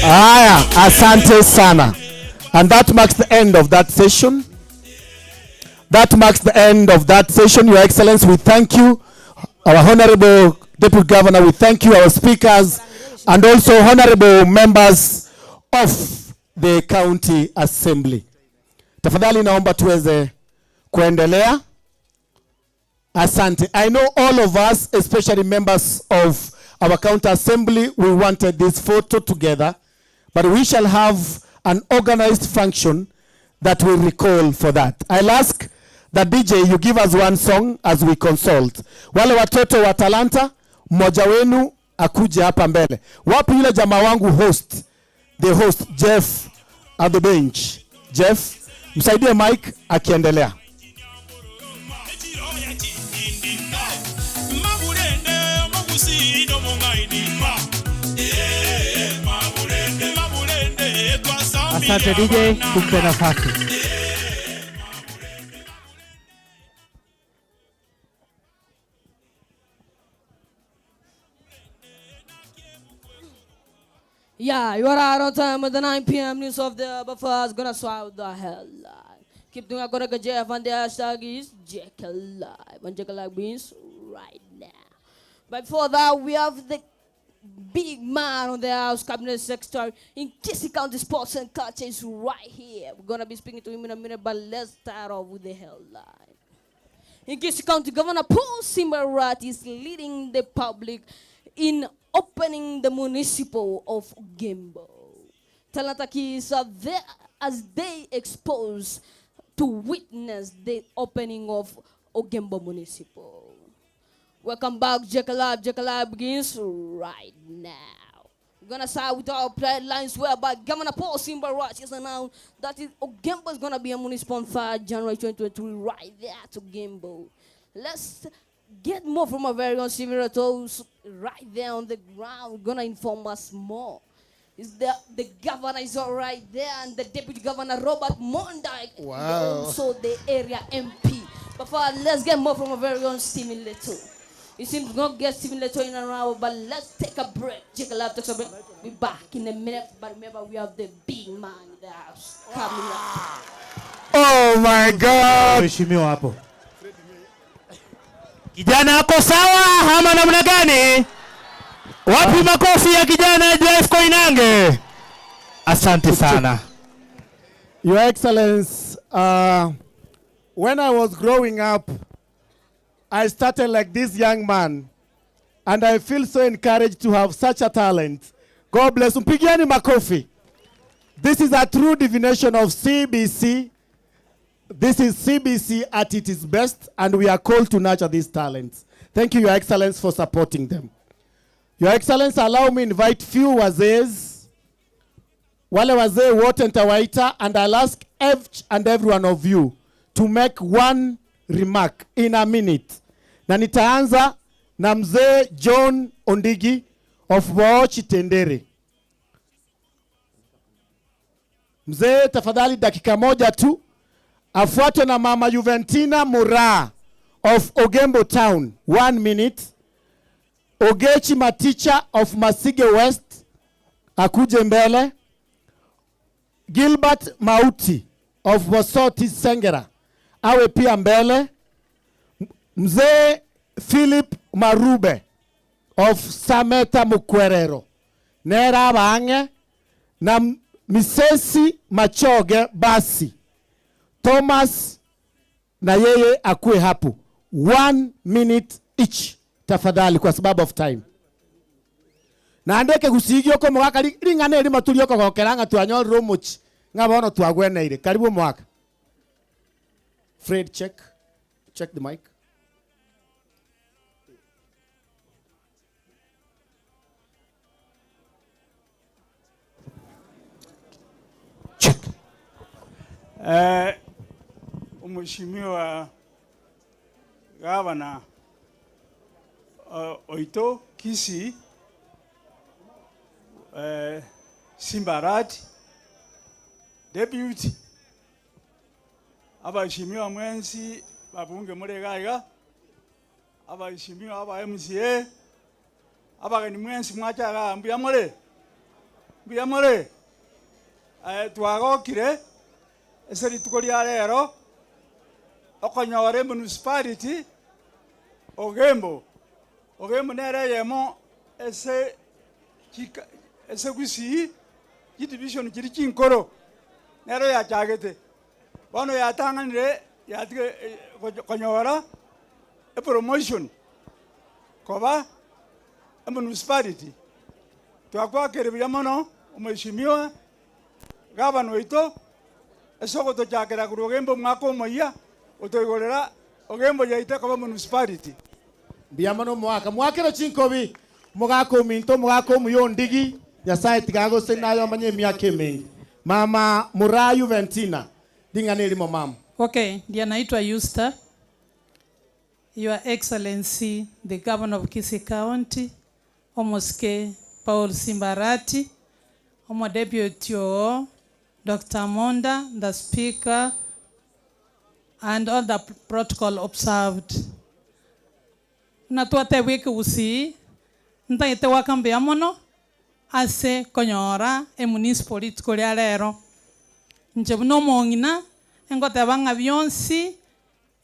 Aya, asante sana. And that marks the end of that session. That marks the end of that session. Your Excellency, we thank you. Our Honorable Deputy Governor, we thank you, our speakers, and also honorable members of the County Assembly. Tafadhali naomba tuweze kuendelea. Asante. I know all of us, especially members of our County Assembly, we wanted this photo together, but we shall have an organized function that will recall for that. I'll ask the DJ, you give us one song as we consult. Wale watoto wa talanta, mmoja wenu akuje hapa mbele. Wapi yule jamaa wangu host? The host, Jeff at the bench. Jeff, msaidie Mike akiendelea. Asante DJ, kumpe nafasi. Yeah, you are out on time with the 9 p.m. news of the buffer is gonna swallow the headline. Keep doing gonna get Jeff and the hashtag is Jack Alive. And Jack Alive means right now. But before that, we have the big man on the house, Cabinet Secretary in Kisii County Sports and Culture is right here. We're gonna be speaking to him in a minute, but let's start off with the headline. In Kisii County, Governor Paul Simba Arati is leading the public in opening the municipal of Ogembo. Talanta Keys are there as they expose to witness the opening of Ogembo Municipal. Welcome back, Jack Alive. Jack Alive begins right now. We're gonna start with our lines whereby Governor Paul Simba Arati has announced that Ogembo is gonna be a municipal on 3rd January 2023, right there to Ogembo. Let's get more from our very own Stephen Toes right there on the ground. Gonna inform us more. Is the governor is all right there, and the deputy governor Robert Mondaike, Wow. also the area MP. But first, let's get more from our very own Stephen Leto. It seems we're gonna get Stephen Leto in and around, but let's take a break. Take a lap, take a break. Be back in a minute, but remember we have the big man in the house coming up. Oh my God! Mheshimiwa hapo. Kijana ako sawa ama namna gani? Wapi makofi ya kijana Jeff Koinange? Asante sana. Your Excellency, when I was growing up, I started like this young man, and I feel so encouraged to have such a talent. God bless. Mpigieni makofi. This is a true divination of CBC. This is CBC at its best, and we are called to nurture these talents. Thank you, Your Excellence, for supporting them. Your Excellence, allow me invite few wazees. Wale wazee wote nitawaita, and I'll ask each and every one of you to make one remark in a minute. Na nitaanza na mzee John Ondigi of Boochi Tendere. Mzee, tafadhali dakika moja tu. Afuatwe na mama Juventina Mura of Ogembo Town, 1 minute. Ogechi Maticha of Masige West akuje mbele. Gilbert Mauti of Bosoti Sengera awe pia mbele. Mzee Philip Marube of Sameta Mukwerero Nera Bange na Misesi Machoge basi Thomas na yeye akue hapo. 1 minute each tafadhali, kwa sababu of time. Na andeke gucigio ko mwaka ring'ana eri maturio kogokera ng'a twanyorire omochi ng'a bono twagweneire. Karibu mwaka. Fred, check. Check the mic. Eh, Omweshimiwa Gavana oito Kisii eh, Simba Arati, Deputy, abaheshimiwa mwensi babunge more iga iga, abaheshimiwa aba MCA, abageni mwensi mwacha igaa mbuya more? Mbuya more? Eh, twagokire ase rituko ria rero okonyora emunicipality Ogembo. Ogembo nere eyemo ase chika ase Gusii chidivision chiria chinkoro nero yachagete. Bono yatang'anire yatiga konyora epromotion koba emunicipality. Twakwakire buya mono omweshimiwa gavana oito ase ogotochakera korwa Ogembo omwaka omoyia otoigorera Ogembo yaito ekoba municipality. Mbuya mono omogaka. Mwakere chinkobi omogaka ominto omogaka omuya ondigi Nyasaye tiga agosesenie naye omanye emiaka emenge. Mama Moraa Juventina ring'ana erimo mama. Okay, ndiye naitwa Yusta. Your Excellency the Governor of Kisii County, Omosike Paul Simba Arati, Omodeputy oo Doctor Monda, the Speaker and all the protocol observed. Buna twatebwa ekegusii, ntagete goaka mbuya mono ase konyora emunicipal rituko ria rero. Inche buna omong'ina, engoteba ng'a bionsi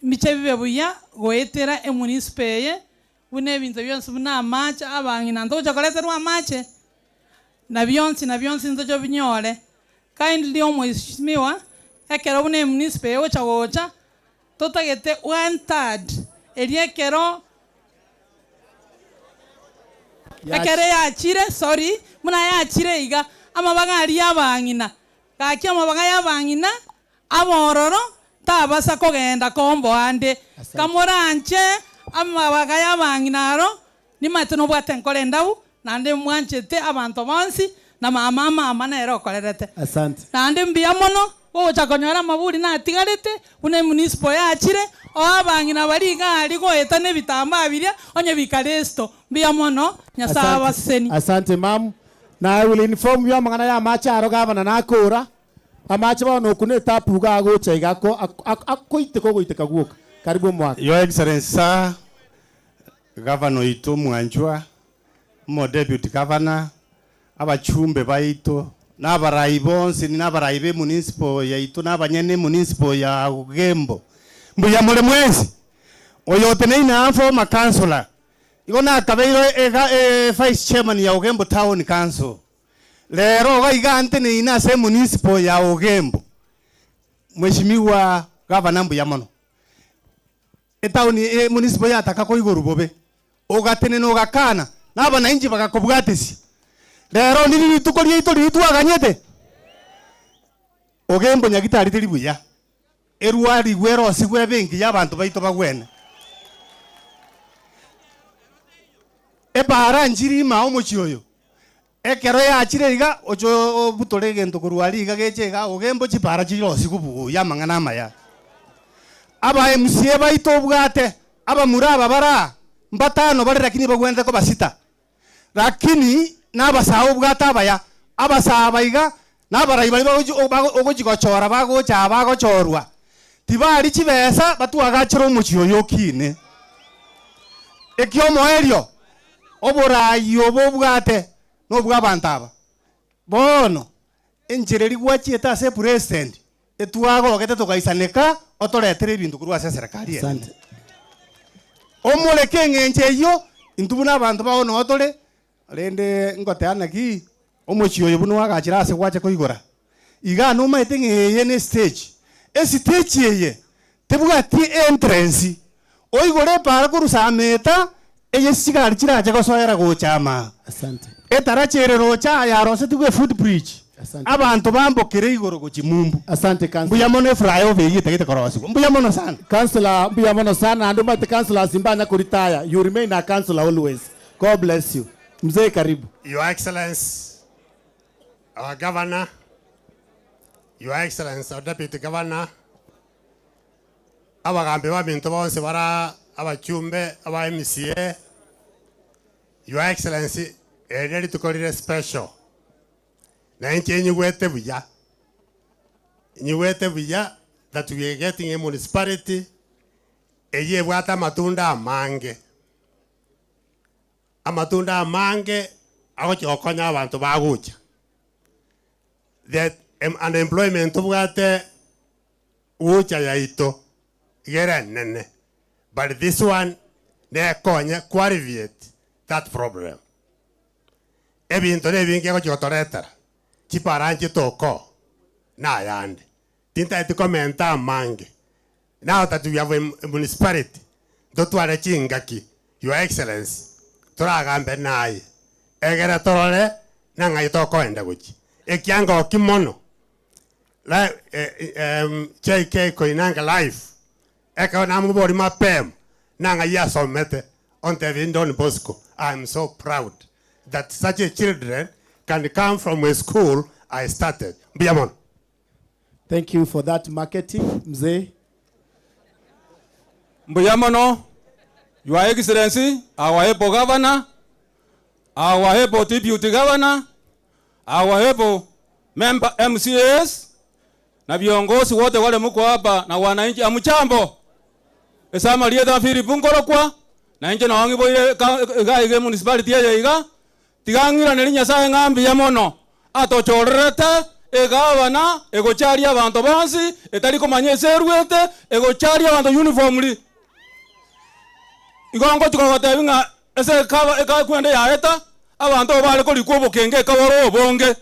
mbiche bibe buya goetera emunicipal eye, buna ebinto bionsi buna amache, abang'ina ntogocha koreterwa amache, na bionsi na bionsi ntoche obinyore. Kindly omweshimiwa, ekero buna emunicipal egocha gocha, totagete one third eria ekero ekero yachire sorry, buna yachire iga, amabaga aria ya abang'ina, gaki amabaga ya abang'ina, Abororo tabasa kogenda komboa ande. Kamoranche amabaga y'abang'ina aro, nimanyete nobwate enkoro endabu, naende mwanchete abanto bonsi, na mama mama nere okorerete. Asante. Naende mbuya mono gocha konyora amaburi natigarete, buna emunicipal yachire, oo abang'ina baria iga aria goeta nebitambaa biria, onye bikaresto. Mbuya mono, Nyasae Asante. abasesenie. Asante ma'am. Na I will inform you amang'ana y'amache aro gavana nakora. Amache bono okwo netapu iga agocha iga akoiteka ogoiteka gwoka. Karibu omoaka. Your Excellency Sir, Gavana oito omwanchwa, omo Deputy Governor, abachumbe baito, na abarai bonsi na abarai be municipal yaito na abanyene emunicipal ya Ogembo, mbuya more mwensi? Oyo oteneine aa former councillor, igo nakabeire ega vice chairman ya Ogembo Town Council. Rero iga iga nteneine ase emunicipal ya Ogembo. Mweshimiwa gavana mbuya mono. Etown emunicipal yataka koigorwa bobe, ogatenena ogakana, na abanainchi bagakobwatesia. Rero ndiri rituko riaito riria twaganyete? Ogembo Nyagitari teri buya, erwarigwe erosigwe ebe engiya abanto baito bagwene. Epaara nchiri ime aa omochie oyo, ekero yachire iga, oche obutore egento korwa aria iga geche iga, ogembo chipaara chirosigwe buya amang'ana amaya. Aba MCA baito obwate, abamura aba bare aa, mbatano bare lakini bagwenerete koba sita. Lakini nabasae obwate abaya, abasae aba iga, na abarai baria bagochi ogochi gochora bagocha aa bagochorwa, tibari chibesa batwagachere omochie oyo okine. Ekiomoerio, oborai obo obwate nobwa abanto aba. Bono, enchera eria gwachiete ase epresident, etwagogete togaisaneka otoretere ebinto korwa ase eserekari enene. Omoreke eng'encho eyio, intwe buna abanto bao noo tore, rende ngoteba naki, omochie oyo buna oagachire ase gwacha koigora, igaa nomaete ng'a eye ne estage. Estage eye, tebwati entrance, oigore epaara korwa Sameta, eye chigari chirache gosoera gocha ama. Asante. Etaracha ere roche aa yarosetigwe efoot bridge, Asante. abanto bambokere igoro gochia mumbu. Asante councillor. Mbuya mono eflyover eyio etagete korosigwa. Mbuya mono sana. Councillor mbuya mono sana naende omanyete councillors mbanya koritaya you remain a councillor always God bless you. Mzee karibu. Your Excellency, our Governor, Your Excellency our Deputy Governor, abagambi baminto bonsi bara abachumbe aba MCA, Your Excellency eri rituko rire special, na inche nyigwete buya, nyigwete buya that we are getting a municipality eye ebwate amatunda amange, amatunda amange agochia gokonya abanto bagocha. That unemployment tobwate gocha yaito igere nene, but this one nekonye ku alleviate that problem. Ebinto na ebinge egochia gotoretera chipara nchitoko na ayande tintaeti komenta amange. Now that we have a municipality ntotware chingaki, Your Excellency, toragambe naye egere torore nang'ai tokoenda gochia ekiango kimono la, JK Koinange life ekero namobori mapema nang'ai asomete ontebi Don Bosco. I am so proud that such a children can come from a school I started. Mbuya mono. Thank you for that marketing, mzee. Mbuya mono, Your Excellency, our able governor, our able deputy governor, our able member MCAs na viongozi wote wale mko hapa na wananchi, amchambo esama lietha Philip Nkorokwa na inche nawang'iboire iga iga municipality eye iga tigang'iraneri Nyasaye ng'ambi ya mono atochorerete egavana egocharia abanto bonsi etari komanya ase erwete egocharia abanto uniformly. Igo ngochia kogotebia ng'a ase ekaba ekakwenda yaeta abanto abo bare korikwa obokenge ekabora obonge.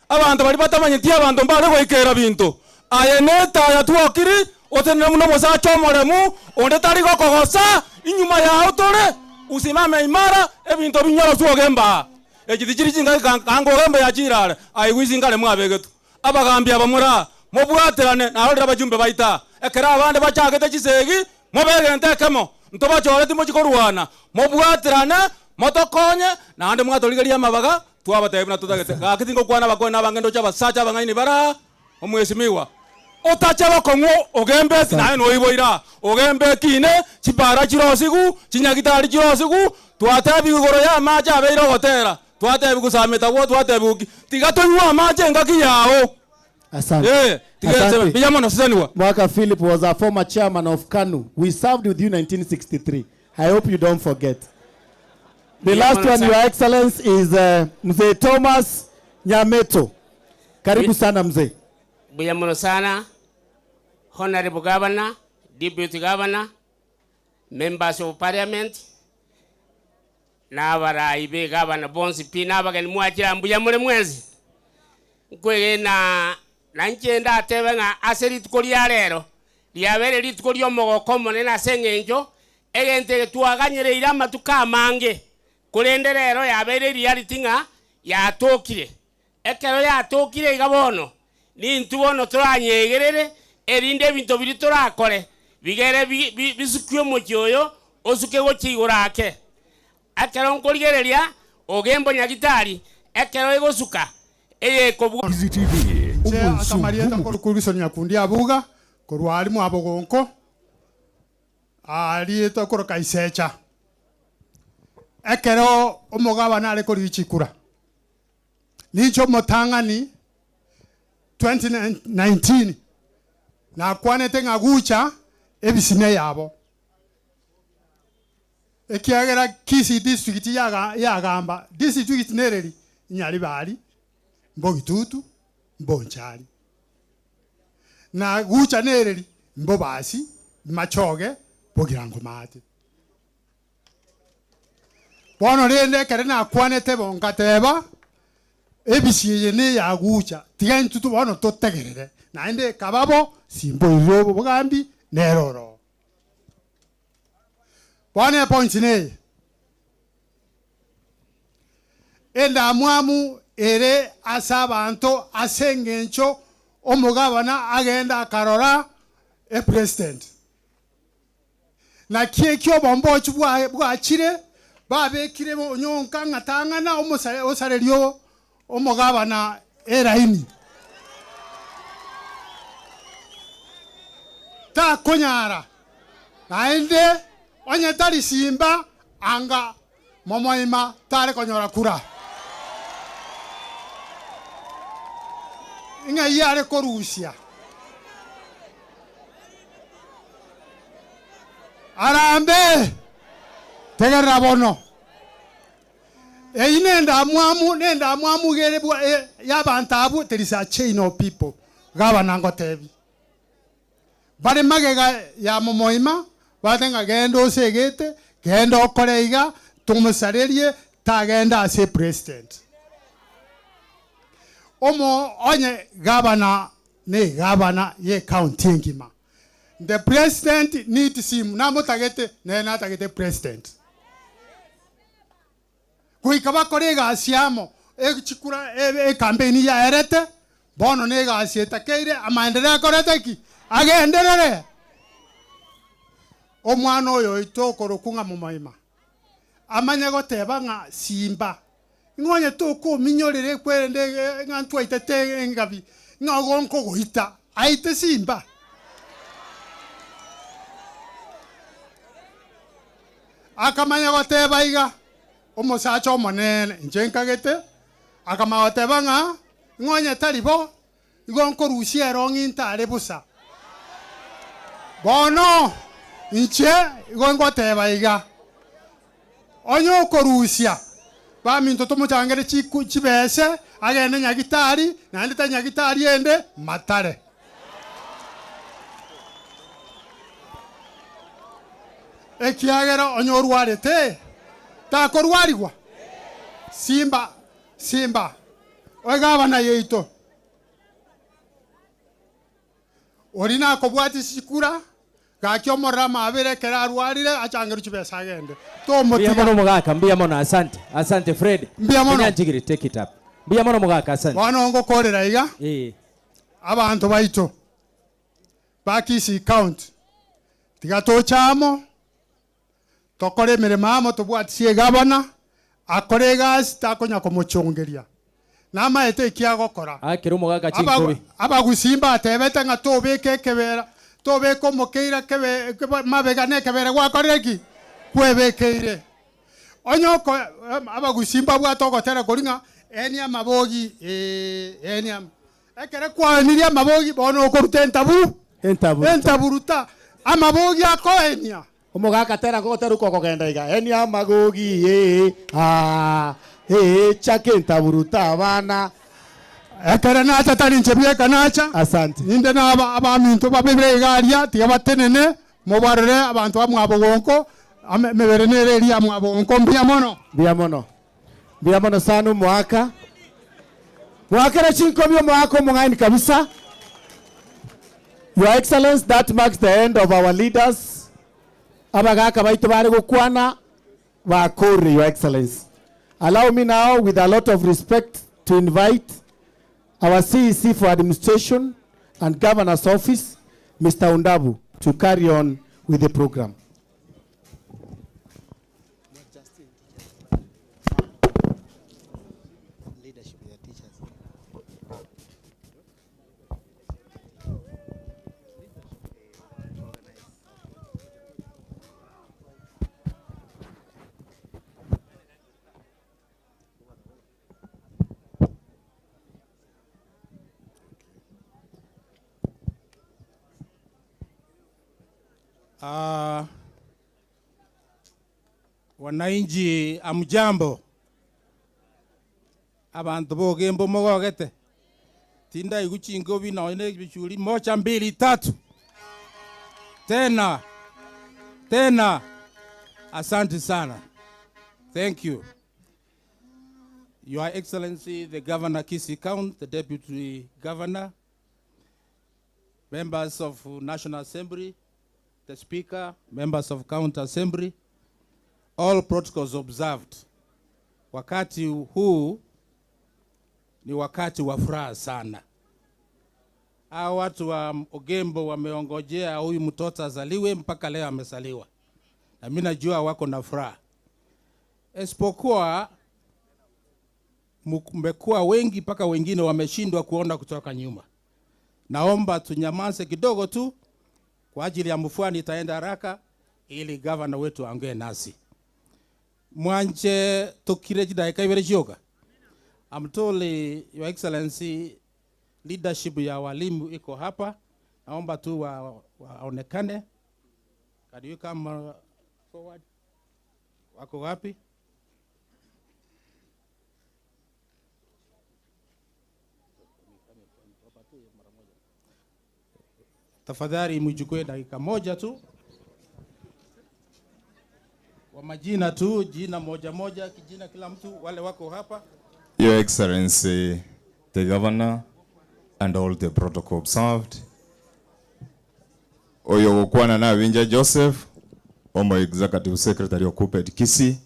Abanto baria batamanyeti abanto mbare goikera binto. Aye netaya twokiri otenene buna omosacha omoremu onde tari gokogosa inyuma yao tore usimame imara ebinto binyorosu ogembe aa. Echi tichiri chingaki kanga ogembe yachire are aigwe isi nkare mwabegetwe. Abagambi aba more aa mobwaterane narorire abachumbe baito aa ekero abande bachagete chisegi mobe egento ekemo ntobachore timochi korwana mobwaterane motokonye naende mwatorigeria amabaga twabatebia buna totagete. Gaki tingokwana abakuani na abange ndoche abasacha abang'aini bare aa omwesimigwa otache bokong'u ogembe esi naye noiboire aa ogembe ekine chipara chirosigu chinyagitari chirosigu twatebiwa igoro ya amache abeire ogotera twatebiwa sameta gwo twatebiwa ki tiga tonywe amache engaki yao. Asante. Eh, tiga Asante. enseme. Mbuya mono seseniwa. Mwaka Philip was a former chairman of KANU. We served with you in 1963. I hope you don't forget. The Mbuya last mono one, sana. Your Excellency, is Mzee Thomas Nyameto. Karibu sana mzee. Mbuya mono sana, Honorable Governor, Deputy Governor, Members of Parliament, na abarai be gavana bonsi pi na abageni mwachire mbuya more mwensi. Nkwegena na inche ndatebe ng'a ase rituko ria rero riabere rituko ri'omogoko omonene ase eng'encho egento eke twaganyereire amatuko amange korende rero yabeire reality ng'a yatokire. Ekero yatokire iga bono nintwe bono toranyegerere erinde ebinto biria torakore bigere bisukie omochie oyo osuke gochia igoro ake. Ekero nkorigereria ogembo nyagitari ekero egosuka eyekobua. Inche ase amarieta nkorokwa Wilson Nyakundi Abuga, korwa aria mwabogonko, aria tokoroka Isecha. Ekero omogabana are korigia chikura, ninche omotang'ani 2019 nakwanete ng'a gucha ebisine yabo. Ekiagera Kisii district yaga yagamba district nereri Nyaribari, Mbogitutu, Mbonchari. Na gucha nereri Mbobasi, Machoge, Bogirango Maate. Bono rende ekero nakwanete bo ngateba, ebisi eye neya gucha, tiga intwe bono totegerere, naende ekaba bo, simboirire obogambi nere oroo. Bono epointi neye, endamwamu ere ase abanto ase engencho omogabana agenda akarora epresident. Naki ekio obombochu bwachire, babekire onyonka ng'a tang'ana omosarerio omogabana eraini. Takonyara. Naende onye tari Simba anga Momoima tare konyora kura. Ng'ai are korusia? Arambe! Tegerera bono. Eyio nendamwamu, nendamwamu iga ere bwa y'abanto abwo, there is a chain of people, gavana ngotebi. Bare magega ya momoima, bate ng'a genda osegete, genda okore iga, tomosarerie, tagenda ase president. Omo onye gavana ne gavana ye county engima. The president needs him, namotagete, nere natagete president. Goika bakore egasi amo, chikura ecampaign yaerete, bono na egasi etakeire, amaendereo akorete ki? Agenderere. Omwana oyo oito okorokwa ng'a momoima, amanye goteba ng'a simba, ng'a onye tokominyorera ekwerende ng'a ntwaitete engabi, ng'a ogo nkogoita, aite simba. Akamanya goteba iga, Omosacha omonene, inche nkagete, akamanya goteba ng'a ng'a onye tari bo, igo nkorusia erong'i ntare bosa. Bono inche igo ngoteba iga, onye okorusia, baminto tomochangere chiku chibese, agende nyagitari, naende tari nyagitari ende, matare. Ekiagera onye orwarete, takorwarigwa? Simba, simba, egavana yaito, oria nakobwatia chikura, gaki omorere amabera ekero arwarire, achangerwe chibesa agende. Mbuya Tomotiga. mono mogaka, mbuya mono, asante. Asante Fred. Mbuya mono. Kenyanchigiri, take it up. Mbuya mono mogaka, asante. Bono ngokorera iga, Eh. abanto baito ba Kisii County, tiga toche amo, tokore emeremo amo, tobwatisie egavana, akore egasi takonya komochongeria. Namaete eki agokora. Akera omogaka Aba- chinkobi. Abagusii mbatebete ng'a tobeke ekebera, tobeke omokeira kebe kebe mabega na ekebera gwakorire ki? Kwebekeire. Onye oko abagusii mbabwate ogotera koria ng'a enia amabogi eeh enia Ekero kwaenirie amabogi, bono okoruta entabu, entaburuta, amabogi akoenia. Omogaka tera gotera okogenda iga, Enia amagogi, ee, aa, ee, chaka entaburuta abana. Ekero nacha tari inche bweka nacha, Asante. ninde na aba- abaminto babere iga aria, tiga batenene, mobarore abanto ba mwabogonko, ame- emebere nere eria ya mwabogonko, mbuya mono. Mbuya mono. Mbuya mono sana omoaka. Moakere chinkobi omoaka omong'aini kabisa. Your Excellence, that marks the end of our leaders. Abagaka baito bare gokwana bakorire, Your Excellence. Allow me now with a lot of respect to invite our CEC for Administration and Governor's Office, Mr. Undabu, to carry on with the program. Wananchi amjambo, abantu bogembo mogogete tindaigu chingobi nonya na ebichuri moja mbili tatu tena tena asante sana thank you your excellency the governor Kisii County the deputy governor members of National Assembly the Speaker, members of County Assembly, all protocols observed. Wakati huu ni wakati wa furaha sana. Hawa watu wa Ogembo wameongojea huyu mtoto azaliwe mpaka leo amezaliwa, na mimi najua wako na furaha, isipokuwa mmekuwa wengi mpaka wengine wameshindwa kuona kutoka nyuma. Naomba tunyamaze kidogo tu Kwa ajili ya mvua nitaenda haraka ili gavana wetu aongee nasi. Mwanche tukire chidakika ibere chioka. I'm told Your Excellency leadership ya walimu iko hapa. Naomba tu waonekane. Can you come forward? Wako wapi? Tafadhali mchukue dakika moja tu kwa majina tu, jina moja moja, kijina kila mtu, wale wako hapa. Your Excellency, the Governor, and all the protocol observed. Oyo gokwana na Winja Joseph, omo Executive Secretary of Kuppet Kisii,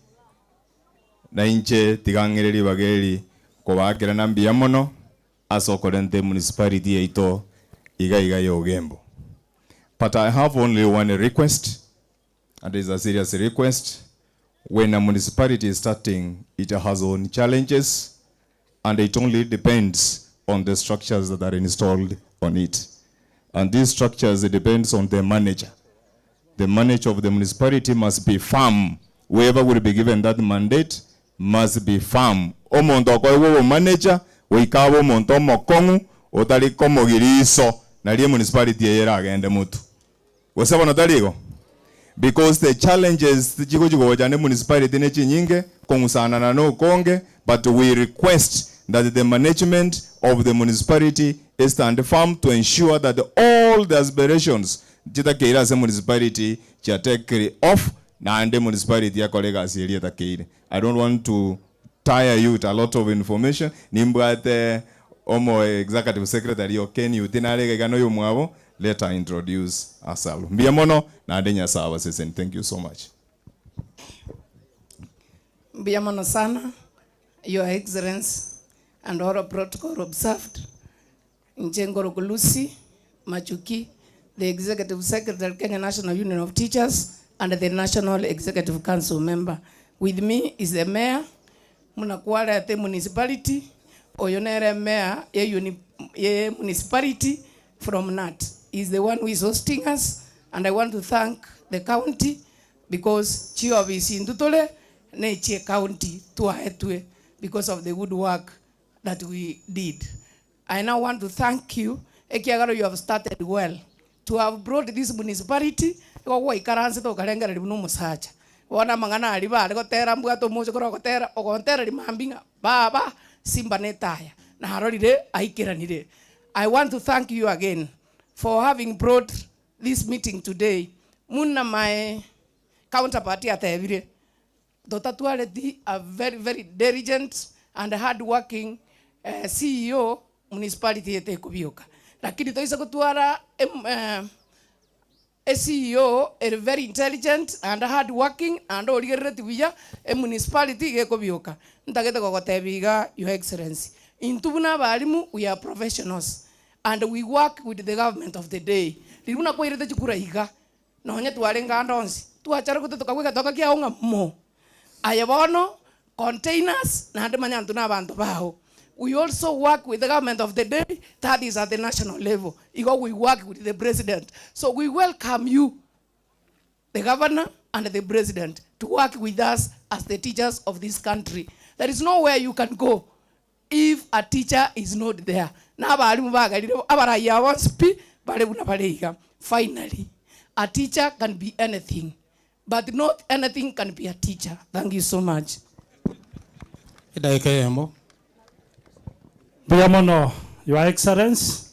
na inche tigang'ereri bageri kobakera na mbuya mono ase okorente municipality yaito iga iga ya Ogembo. But I have only one request, and it's a serious request. When a municipality is starting, it has own challenges, and it only depends on the structures that are installed on it. And these structures, it depends on the manager. The manager of the municipality must be firm. Whoever will be given that mandate must be firm. Omonto okoigwa manager, goikaba omonto omokong'u, otari komogiriso, narie municipality eye eragende motu. Gose bono tari igo? Because the challenges chigochigocha ne municipality ne chinyinge, kong'usanana na okonge, but we request that the management of the municipality stand firm to ensure that all the aspirations chitakeire ase municipality chiatekere off, naende municipality yakore egasi eria etakeire. I don't want to tire you with a lot of information. Nimbwate omo executive secretary o Ken Yuti narega iga noyo mwabo, let her introduce herself. Mbuya mono, naende Nyasaye abaseseni. Thank you so much. Mbuya mono sana, Your Excellency, and all protocol observed. Inche Ngoroku Lucy Machuki, the Executive Secretary, Kenya National Union of Teachers, and the National Executive Council member. With me is the Mayor, Munakwale at the municipality, Oyonere Mayor, ye municipality from NAT. Is the one who is hosting us, and I want to thank the county because chiofisi ntutole ne chie county tuaetwe because of the good work that we did. I now want to thank you. Ekiagaro, you have started well. To have brought this municipality, igo ikaranse tokarengera ribu nomusacha. Bona mang'ana ari bare gotera mbwato omoche korwa gotera, ogontera rimambing'a, baba, simba netaya. Na harorire, aikiranire. I want to thank you again for having brought this meeting today. Muna my counterpart atebire. Dr. Tuareti, a very, very diligent and hard-working CEO municipality yete kubioka. Lakini toisa kutwara a CEO a very intelligent and hard-working and origerereti buya e municipality gekobioka. Ntagete gogotebiga Your Excellency. Intu buna abarimu, we are professionals and we work with the government of the day. Riruna kwairete chikura iga. Nonye tware ngando onsi. Twachara gute tukagweka toka kiaonga mo. Aye bono containers na ande manyantu na abantu bao. We also work with the government of the day, that is at the national level. Igo we work with the president. So we welcome you, the governor and the president, to work with us as the teachers of this country. There is nowhere you can go if a teacher is not there. Na abarimu bagarire, abaraya bonsi bare buna bareiga. Finally, a teacher can be anything, but not anything can be a teacher. Thank you so much. Idaika yemo. Mbuya mono, Your Excellency.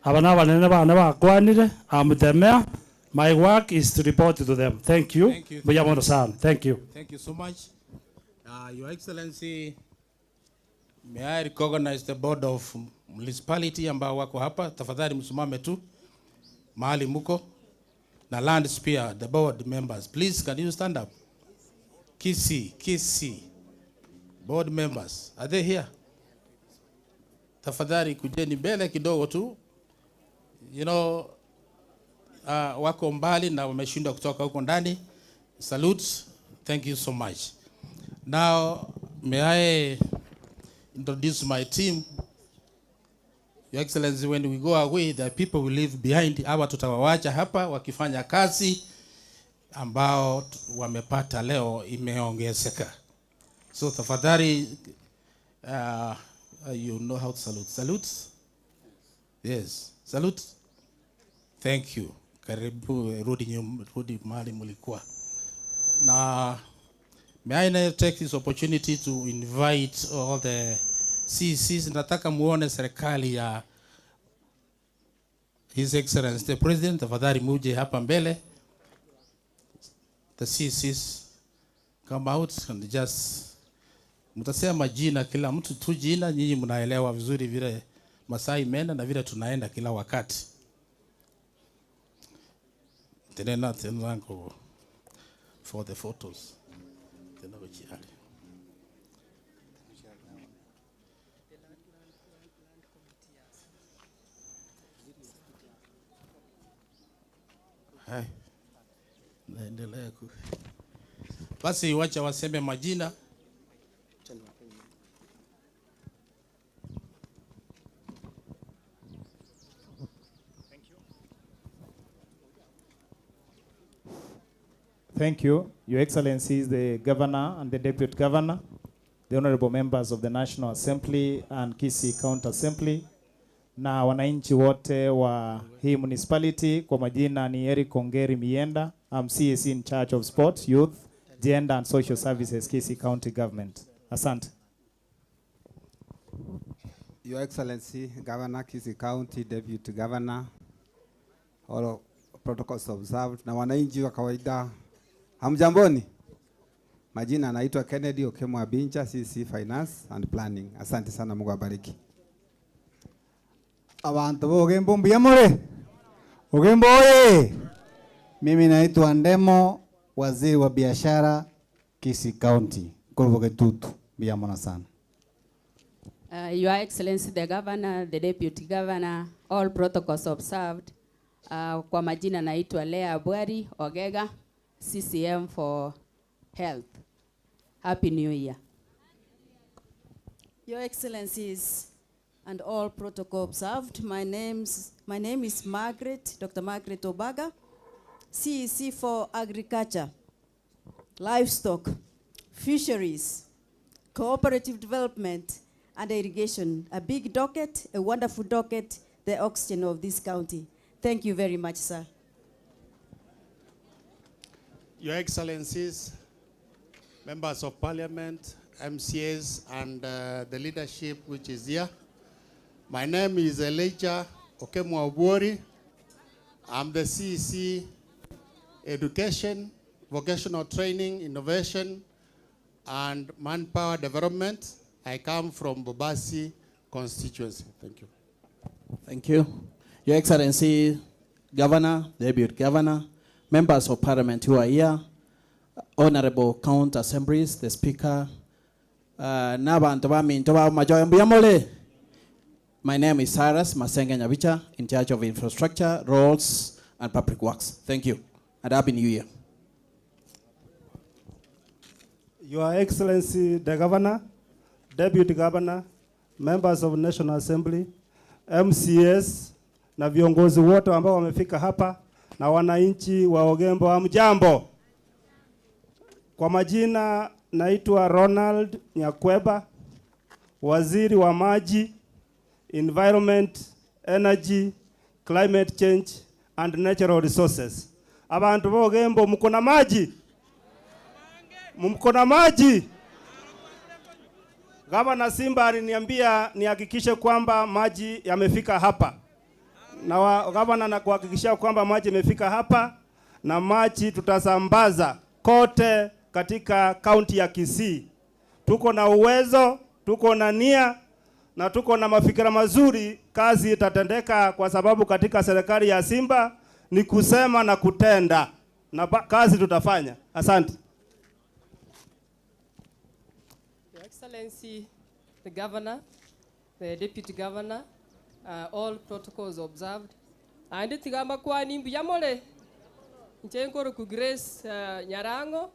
Aba n'abanene bana bakwanire. I'm the mayor. My work is to report to them. Thank you. Thank you. Mbuya mono sana. Thank you. Thank you so much. Your Excellency, may I recognize the board of municipality ambao wako hapa. Tafadhali msimame tu mahali muko. Na land spear, the board members. Please, can you stand up? Kisii, Kisii. Board members, are they here? Tafadhali kujeni mbele kidogo tu. Wako mbali na wameshindwa kutoka huko ndani. Salute. Thank you so much. Now, may I introduce my team. Your Excellency, when we go away, the people we leave behind, hawa tutawawacha hapa wakifanya kazi ambao wamepata leo imeongezeka. So tafadhali, you know how to salute. Salute? Yes. Salute. Thank you. Karibu, rudi nyum, rudi mahali mlikuwa. Na may I now take this opportunity to invite all the CECs. Nataka muone serikali ya His Excellency the President, tafadhali muje hapa mbele. The CECs come out and just mtasema jina, kila mtu tu jina, nyinyi mnaelewa vizuri vile masaa imeenda na vile tunaenda kila wakati. Tena tena for the photos. Tena kuchiali. Hai. Naendelea ku. Basi wacha waseme majina. Thank you, Your Excellencies, the Governor and the Deputy Governor, the honorable members of the National Assembly and Kisii County Assembly, na wananchi wote wa hii municipality. Kwa majina ni Eric Ongeri Mienda. I'm CAC in charge of sports, youth, gender and social services, Kisii County Government. Asante. Your Excellency, Governor, Kisii County, Deputy Governor, all protocols observed, na wananchi wa kawaida, hamjamboni? Majina anaitwa Kennedy Okemo Abincha, CC Finance and Planning. Asante sana, Mungu abariki. Abantu bogembo mbuyamore. Ogembo oye. Mimi naitwa Ndemo, waziri wa biashara Kisii County. Kurubogetutu. Mbuyamona sana. Your Excellency the Governor, the Deputy Governor, all protocols observed. Kwa majina naitwa Lea Bwari Ogega, CCM for Health. Happy New Year. Your Excellencies and all protocol observed, my name is Margaret, Dr. Margaret Obaga, CEC for Agriculture, Livestock, Fisheries, Cooperative Development, and Irrigation. A big docket, a wonderful docket, the oxygen of this county. Thank you very much, sir. Your Excellencies, members of Parliament, MCAs, and the leadership which is here. My name is Elijah Okemwa Obuori. I'm the CEC Education, Vocational Training, Innovation, and Manpower Development. I come from Bobasi constituency. Thank you. Thank you. Your Excellency, Governor, Deputy Governor, members of Parliament who are here, Honorable County Assemblies, the Speaker, n'abantu baminto ba majoyo mbuyamole. My name is Cyrus Masenge Nyabicha, in charge of infrastructure, roads, and public works. Thank you, and Happy New Year. Your Excellency, the Governor, Deputy Governor, members of National Assembly, MCS, na viongozi wote ambao wamefika hapa na wananchi wa Ogembo, hamjambo. Kwa majina naitwa Ronald Nyakweba, waziri wa maji, Environment, Energy, Climate Change and Natural Resources. Abantu ba Ogembo mko na maji? Mko na maji? Gavana Simba aliniambia nihakikishe kwamba maji yamefika hapa. Na gavana na kuhakikishia kwamba maji yamefika hapa na maji tutasambaza kote katika kaunti ya Kisii. Tuko na uwezo, tuko na nia na tuko na mafikira mazuri, kazi itatendeka kwa sababu katika serikali ya Simba ni kusema na kutenda na kazi tutafanya. Asante. Your Excellency, the Governor, the Deputy Governor, all protocols observed. Andi tigama kwani mbuyamole. Nchenkoro ku Grace Nyarango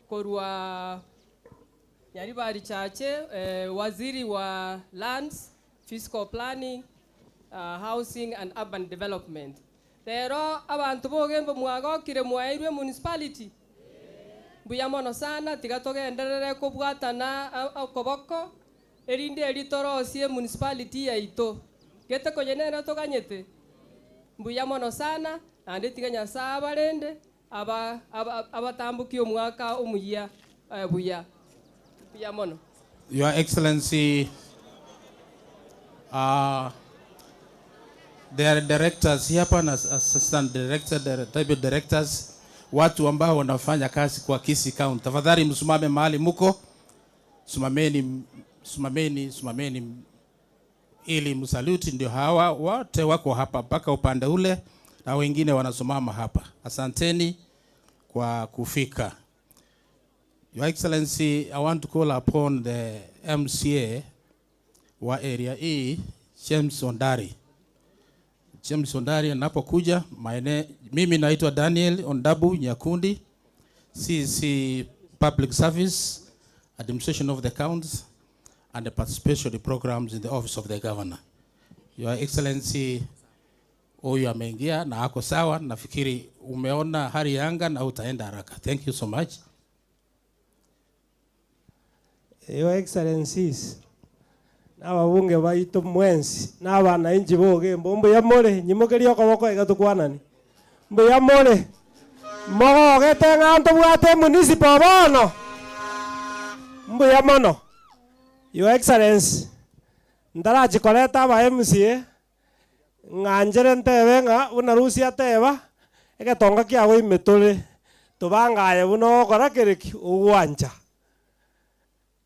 korwa Nyaribari Chache, waziri wa lands, physical planning Housing and Urban Development. Rero abanto bogembo mwagokire mwaeirwe municipality? Mbuya mono sana, tiga togenderere kobwatana okoboko erinde eri torosie municipality yaito. Gete konya nere toganyete? Mbuya mono sana, naende tiga Nyasaye abarende, aba abatambokie omwaka omuya buya. Mbuya mono. Your Excellency, uh, there are directors hapa na assistant director, deputy directors, watu ambao wanafanya kazi kwa Kisii County. Tafadhali msimame mahali muko, simameni, simameni, simameni ili msaluti. Ndio hawa wote wako hapa mpaka upande ule na wengine wanasimama hapa. Asanteni kwa kufika. Your Excellency, I want to call upon the MCA wa area E, James Ondari. James Ondari anapokuja, mimi naitwa Daniel Ondabu Nyakundi, CC Public Service, Administration of the Counts, and the participation programs in the Office of the Governor. Your Excellency, huyu ameingia na ako sawa, nafikiri umeona hali ya anga na utaenda haraka. Thank you so much. Your Excellencies, n'ababunge baitu mwensi n'abananchi bogembo mbuya more nyimukeria okoboko iga tukwanani mbuya more mogogete ng'a ntobwate municipal bono mbuya mono. Your Excellency, ntarachikoreta aba MCA ng'anjere ntebe ng'a buna Rusia ateba egetonga kiago ime tore tobangaye buna ogokora kereki ogwancha.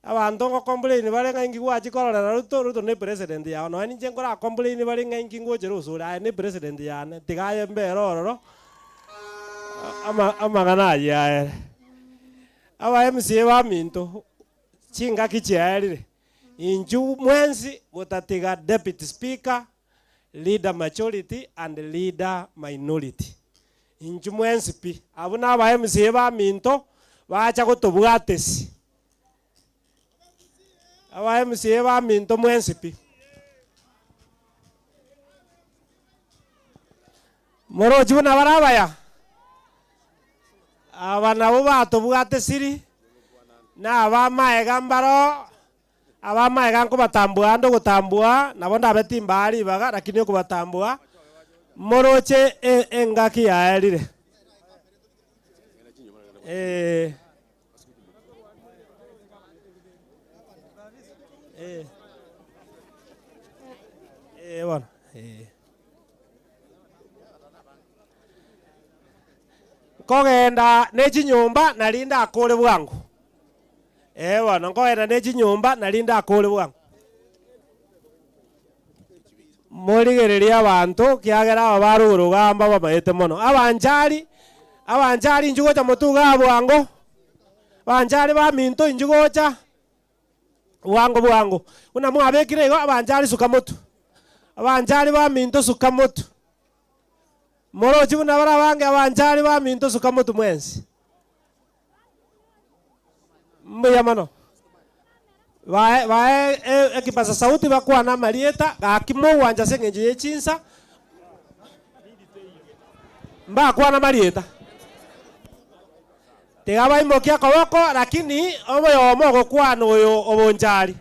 Abanto ngocomplain bare ng'a inki gwachikororera Ruto, Ruto ne president yao nonya ninche nkora complain bare ng'a inki ngochera osore aye ne president yane tiga aye mbere ororo ama amang'ana aywo aere. Aba MCA baminto chingaki chiaerire inchu mwensi gotatiga deputy speaker, leader majority and leader minority. Inchu mwensi pi, abwo na aba MCA baminto bacha gotobwatesi. Aba MCA baminto mwensi pi. Morochi buna barabaya. Aba nabo batobwatesiri na abamaega mbaro abamaega nkobatambua ande ogotambua nabo ndabe timbaa ribaga lakini okobatambua moroche engaki yaerire. Eh. Eh. Eh, bono. Eh. Nkogenda ne chinyomba nari ndakore bwango. Eh, bono nkogenda ne chinyomba nari ndakore bwango. Morigereria abanto kiagera aba barugurugamba bamaete mono. Abanchari, abanchari inchu gocha motuga bwango. Abanchari baminto inchu gocha bwango bwango. Buna mwabekire igo abanchari suka motu. Abanchari baminto suka motu. Morochi buna barabange abanchari baminto suka motu mwensi. Mbuya mono. Bae bae ekipasa sauti bakwana amarieta gaki mogwancha ase eng'encho ya echinsa mbakwana marieta. Tiga baimokia akoboko lakini omoyomo ogokwana oyo obonchari.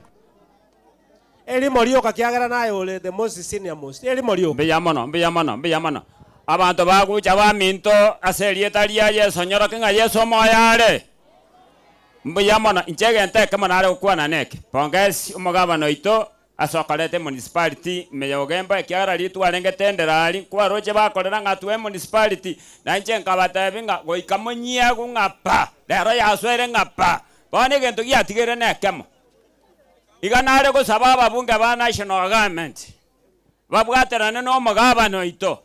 Erimo rioka kiagera naye ore the most senior most. Erimo rioka. Mbuya mono, mbuya mono, mbuya mono. Abanto bagocha baminto ase erieta ria Yeso nyoroke ng'a Yeso omoyo are. Mbuya mono, inche egento ekemo nare gokwana neke. Pongezi omogabana oito ase okoreta emunicipality ime ya Ogembo ekiagera ritwarenge tendera aria nkwaroche bakorera ng'a twe emunicipality na inche nkabatebia ng'a goika monyiagu ng'a pa, rero yasoire ng'a pa. Bono egento giatigeire nekemo. Iga nare gosaba ababunge ba National Government babwaterane na omogabana oito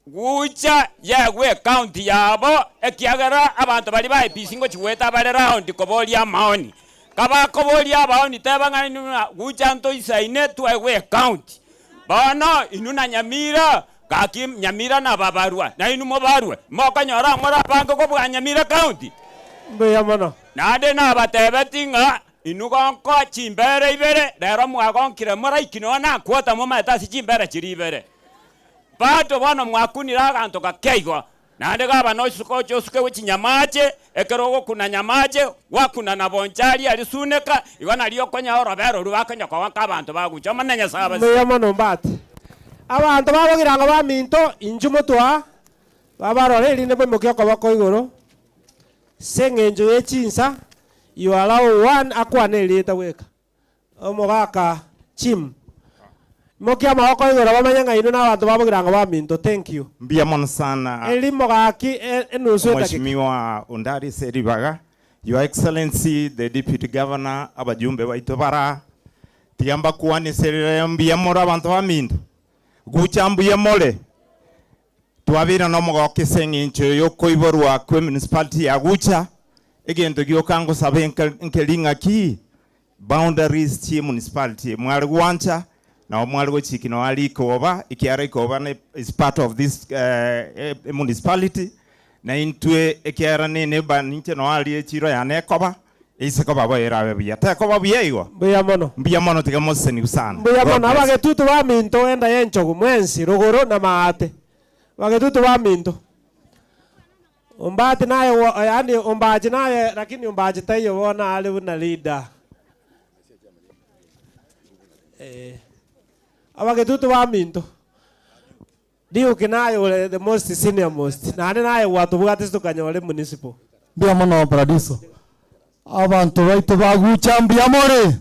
gocha yegwe ecounty yabo ekiagera abanto baria ba IEBC ngochi goeta bare round koboria amaoni. Kabakoboria abaoni teba ng'a inwe ng'a gocha ntoisaine twegwe ecounty. Bono inwe na Nyamira gaki Nyamira nababarwa na inwe mobarwe, mokonyora more abange kobua Nyamira county. Mbuya mono. Naende nabatebetie ng'a. Inwe gonkoa chimbere ibere, rero mwagonkire moraiki nonya nakwota momaete ase chimbere chiria ibere. Bado bono mwakunire aganto gake igo, naende gabana osuke oche osuke gochia nyamache, ekero ogokuna nyamache, gwakuna na bonchari aria suneka, igo nario okonya orobere orwo bakonya kogonka abanto bagocha. Omonene Nyasae abasesenie. Mbuya mono mbate. Abanto babogira ng'a baminto, inchuo motwe aa, babarore, erinde moimokie okoboko igoro. Ase engencho ye chinsa, you allow one akwane erieta bweka. Omogaka Jim. Imokia amaboko igoro bamanye ng'a inwe nabanto babogira ng'a baminto. Thank you. Mbuya mono sana Erimo gaki enusu edakika. Mheshimiwa Ondari Seribaga, Your Excellency the Deputy Governor, abajumbe baito bara, tiga mbakwanisere mbuya more abanto baminto, gucha mbuya more, Twabeire nomogoko ase engencho y'okoiborwa kw'emunicipality ya Gucha, egento gioka ngosaba nkeri ng'aki boundaries chie municipality mware gwancha nabo mware gochiki nonya rikoba ekiagera rikoba ne is part of this municipality na intwe ekiagera ne neighbor ninche nonya aria echiro yane ekoba Eise koba bo erabe buya, tekoba buya igo? Mbuya mono. Mbuya mono tiga moseseniwe sana. Mbuya God mono bless. abagetutu baminto enda y'enchogu mwensi rogoro na maate bagetutu baminto Ombati naye yaani Ombachi naye lakini Ombachi taiyo bono are buna leader eh abagetutu baminto Duke naye ore the most senior most, naende naye gwatobwate tokanyora emunicipal. Mbuya mono Paradiso. Abanto baito bagucha mbuya more?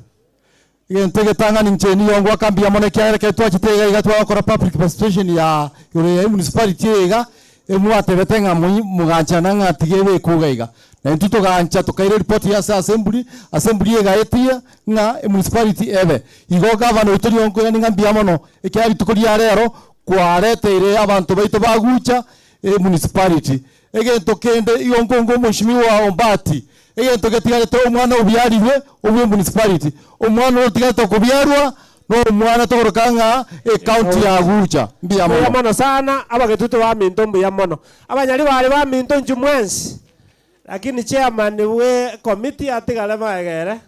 Egento egetang'ani inche nigo ngoaka mbuya mono ekiagera ekero twachete iga iga twagokora public participation ya igoro ya emunicipality eye iga, emwatebete ng'a moi moganchana ng'a tiga ebekwe iga iga. Na intwe togancha tokaira eripoti ase assembly, assembly egaetia ng'a emunicipality ebe. Igo gavana oito nigo nkoirania ng'a mbuya mono ekiagera rituko ria rero Kwareteire abanto baito bagucha emunicipality. Egento kende igo nkongo omweshimiwa Ombati, egento getigarete omwana obiarirwe obwe emunicipality, omwana oro otigarete okobiarwa no omwana tokoroka ng'a ecounty ya Gucha. Mbuya Mbuya mono. mono sana abagetutu baminto mbuya mono. Abanyari bare baminto inchu mwensi lakini chairman bwe committee atigare magega ere.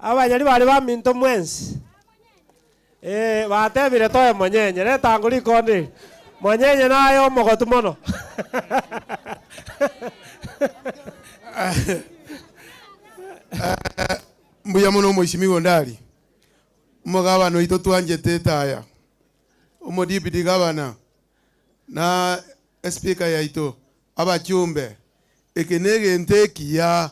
Abanyari bare baminto mwensi. Ee, batebire toe monyenye, retango rikondo eri. Monyenye naye omogotu mono. Mbuya mono omweshimiwa Ondari, omogabana oito twanchete etaya, omodepute gavana na espika yaito, abachumbe, eke negento ekiya.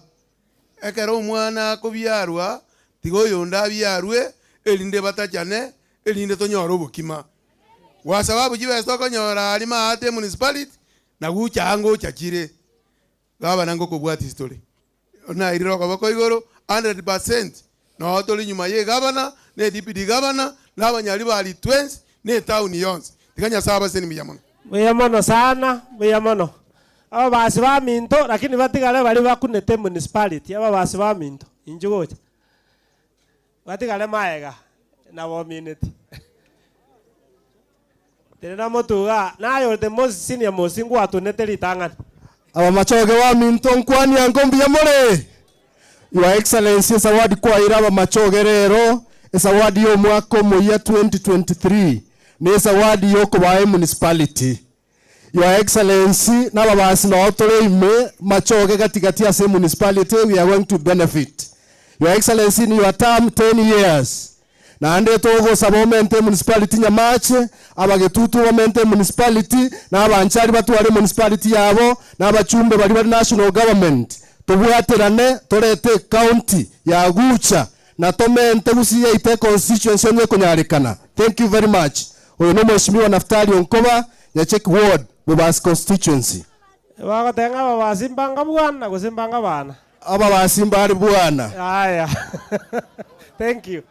Ekero omwana akobiarwa, tiga oyonde abiarwe, erinde batachane, erinde tonyore obokima. Kwa sababu chibesa tokonyora aria maate emunicipality, na gocha aa ngocha chire. Gavana ngokobwatia tore. Nairire okoboko igoro, 100% noo tore nyuma ya egavana, na edepute gavana, na abanyaribari twensi, na etown yonsi. Tiga Nyasaye abasesenie mbuya mono. Mbuya mono sana, mbuya mono. Ababasi baminto, lakini batigare baria bakunete municipality, ababasi baminto, inchuo gocha. Batigare maega, nabomineti. Tenena motwe igaa, naye ore the most senior most ngwatunete ritang'ani. Abamachoge baminto nkwania nko mbuya more? Your Excellency esawadi kwaeire abamachoge rero, esawadi ya omwaka omoyia 2023, na esawadi ya okobaa emunicipality. Your Excellency, nababasi noo tore ime machoge gati gati ase emunicipality, we are going to benefit. Your Excellency in your term 10 years, naende togosaba omente emunicipality Nyamache, abagetutu bamente emunicipality, na abanchari batware emunicipality yabo, na abachumbe baria bare national government, tobwaterane torete ecounty ya Gucha na tomente gusii yaito econstituency onye ekonyarekana. Thank you very much. Oyo nomweshimiwa Naftali Onkoba, Nyacheki Ward, Bobasi Constituency. Bagoteba ng'a ababasi mbanga bwana gose mbanga bana? Ababasi mbare bwana. Aya. Thank you.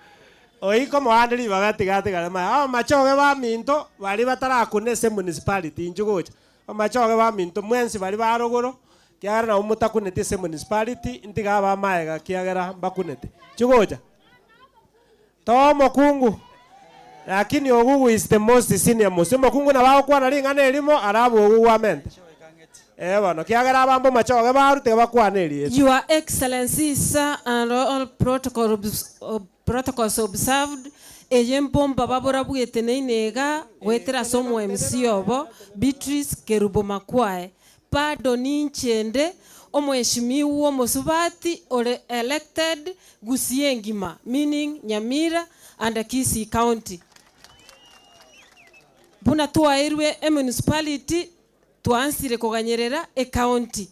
Oyio komoande ribaga tiga atigare maye. Abamachoge baminto baria batarakuna ase emunicipality inchuo gocha. Abamachoge baminto mwensi baria ba rogoro kiagera nabo motakuneti ase emunicipality ntiga abe amaega kiagera mbakunete. Inchuo gocha. Toa omokungu, lakini ogugu is the most senior most. Omokungu nabo agokwana ring'ana erimo arabe ogugu amente. Eh bono, kiagera abambe omachoge barue tiga bakwane erieta. Your Excellency Sir and all protocol protocols observed, eye mbomba baborabwete neine iga goetera ase omo MC obo Beatrice Kerubo Makwae. Bado ninche nde omweshimiwa omosubati ore elected Gusii engima meaning Nyamira and Kisii County. Buna twaeirwe emunicipality Twaansire koganyerera ecounty.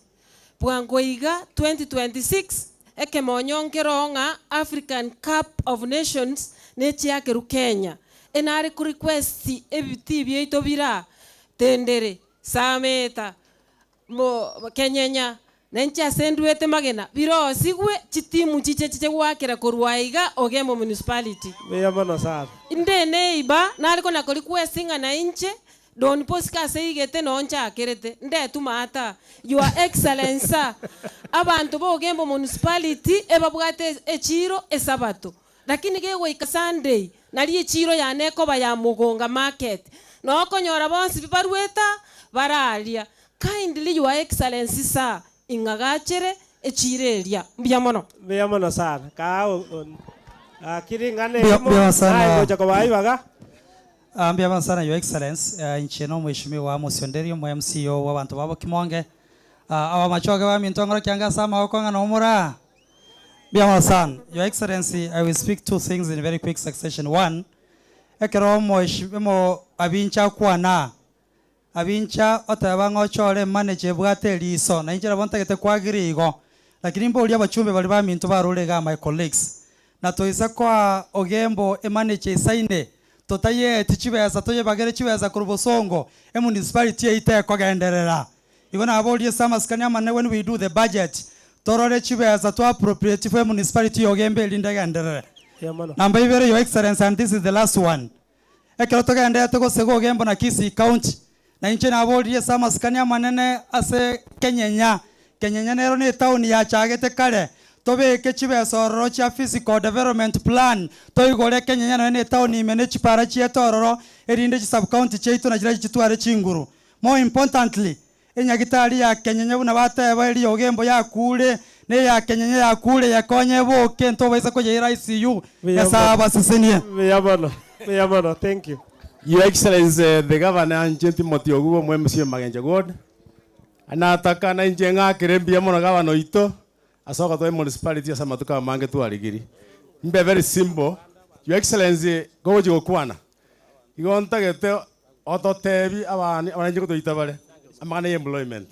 Bwango iga 2026 ekemonyo nkeroo ng'a African Cup of Nations nechiakerwe Kenya. Enare ko request ebitii biaito bira Tendere, Sameta, mo Kenyenya na inche ase ndwete magena birosigwe chitimu chiche chiche goakera korwa aiga Ogembo Municipality. Mbuya mono sana. Inde neighbor nare kona ko request ng'a nainche Don Bosco ase igete noo nchakerete, ndetuma ata, Your Excellency sir, abanto ba Ogembo Municipality ebabwate echiiro esabato, lakini gegoika Sunday nario echiiro yane ekoba ya Mugunga Market, noo okonyora bonsi pi baruete aa bararia. Kindly Your Excellency sir, ing'agachere echiiro eria. Mbuya mono. Mbuya mono sana. Kaa gaki ring'ana Mbuya erimo, mbuya sana. naye ngocha kobaa ibaga. Ah, mbuya mono sana Your Excellence. Ah, inche no omweshimiwa Amos Onderi, omo MCA bw'abanto ba Bokimonge. Ah, abamachoge baminto ng'oro kiange ase amagoko ng'a nomora. Mbuya mono sana. Your Excellency, I will speak two things in very quick succession. One, ekero omoeshi omo abincha akwana aa, abincha oteba ng'a ochore emanager ebwate eriso, na inche nabo ntagete kwagera igo. Lakini mborie abachumbe baria baminto barure igaa my colleagues, na toisa koa Ogembo emanager esaine, totayeeti chibesa toyebagere chibesa korwa bosongo, emunicipality eyio tekogenderera. Igo naborie ase amasikani amanene when we do the budget, torore chibesa to appropriate for emunicipality ya Ogembo erinde egenderere. Namba ibere your excellency and this is the last one, ekero togendererete gosega Ogembo na Kisii county, na inche naboririe ase amasikani amanene ase Kenyenya, Kenyenya nero ne etown yachagete kare, tobeke chibesa ororo chia physical development plan, toigore Kenyenya nonya ne etown ime ne chipara chiete ororo, erinde chi sub county chiaito nachirachio chitware chinguru. More importantly, enyagitari ya Kenyenya buna bateba eria Ogembo yakure, ne eya Kenyenya yakure yekonye eboke ntobaisa koyeira ICU. Nyasae abasesenie. Mbuya mono, mbuya mono, thank you. Your Excellency the Governor inche Timothy Ogubo omo MC Magenche Ward, nataka na inche ng'akere mbuya mono gavana oito ase ogotoa emunicipality ase amatuko amange twarigirie. Mbe very simple, Your Excellency kogochia gokwana, igo ntagete ototebi abani abananchi ngotoita bare amang'ana ya employment.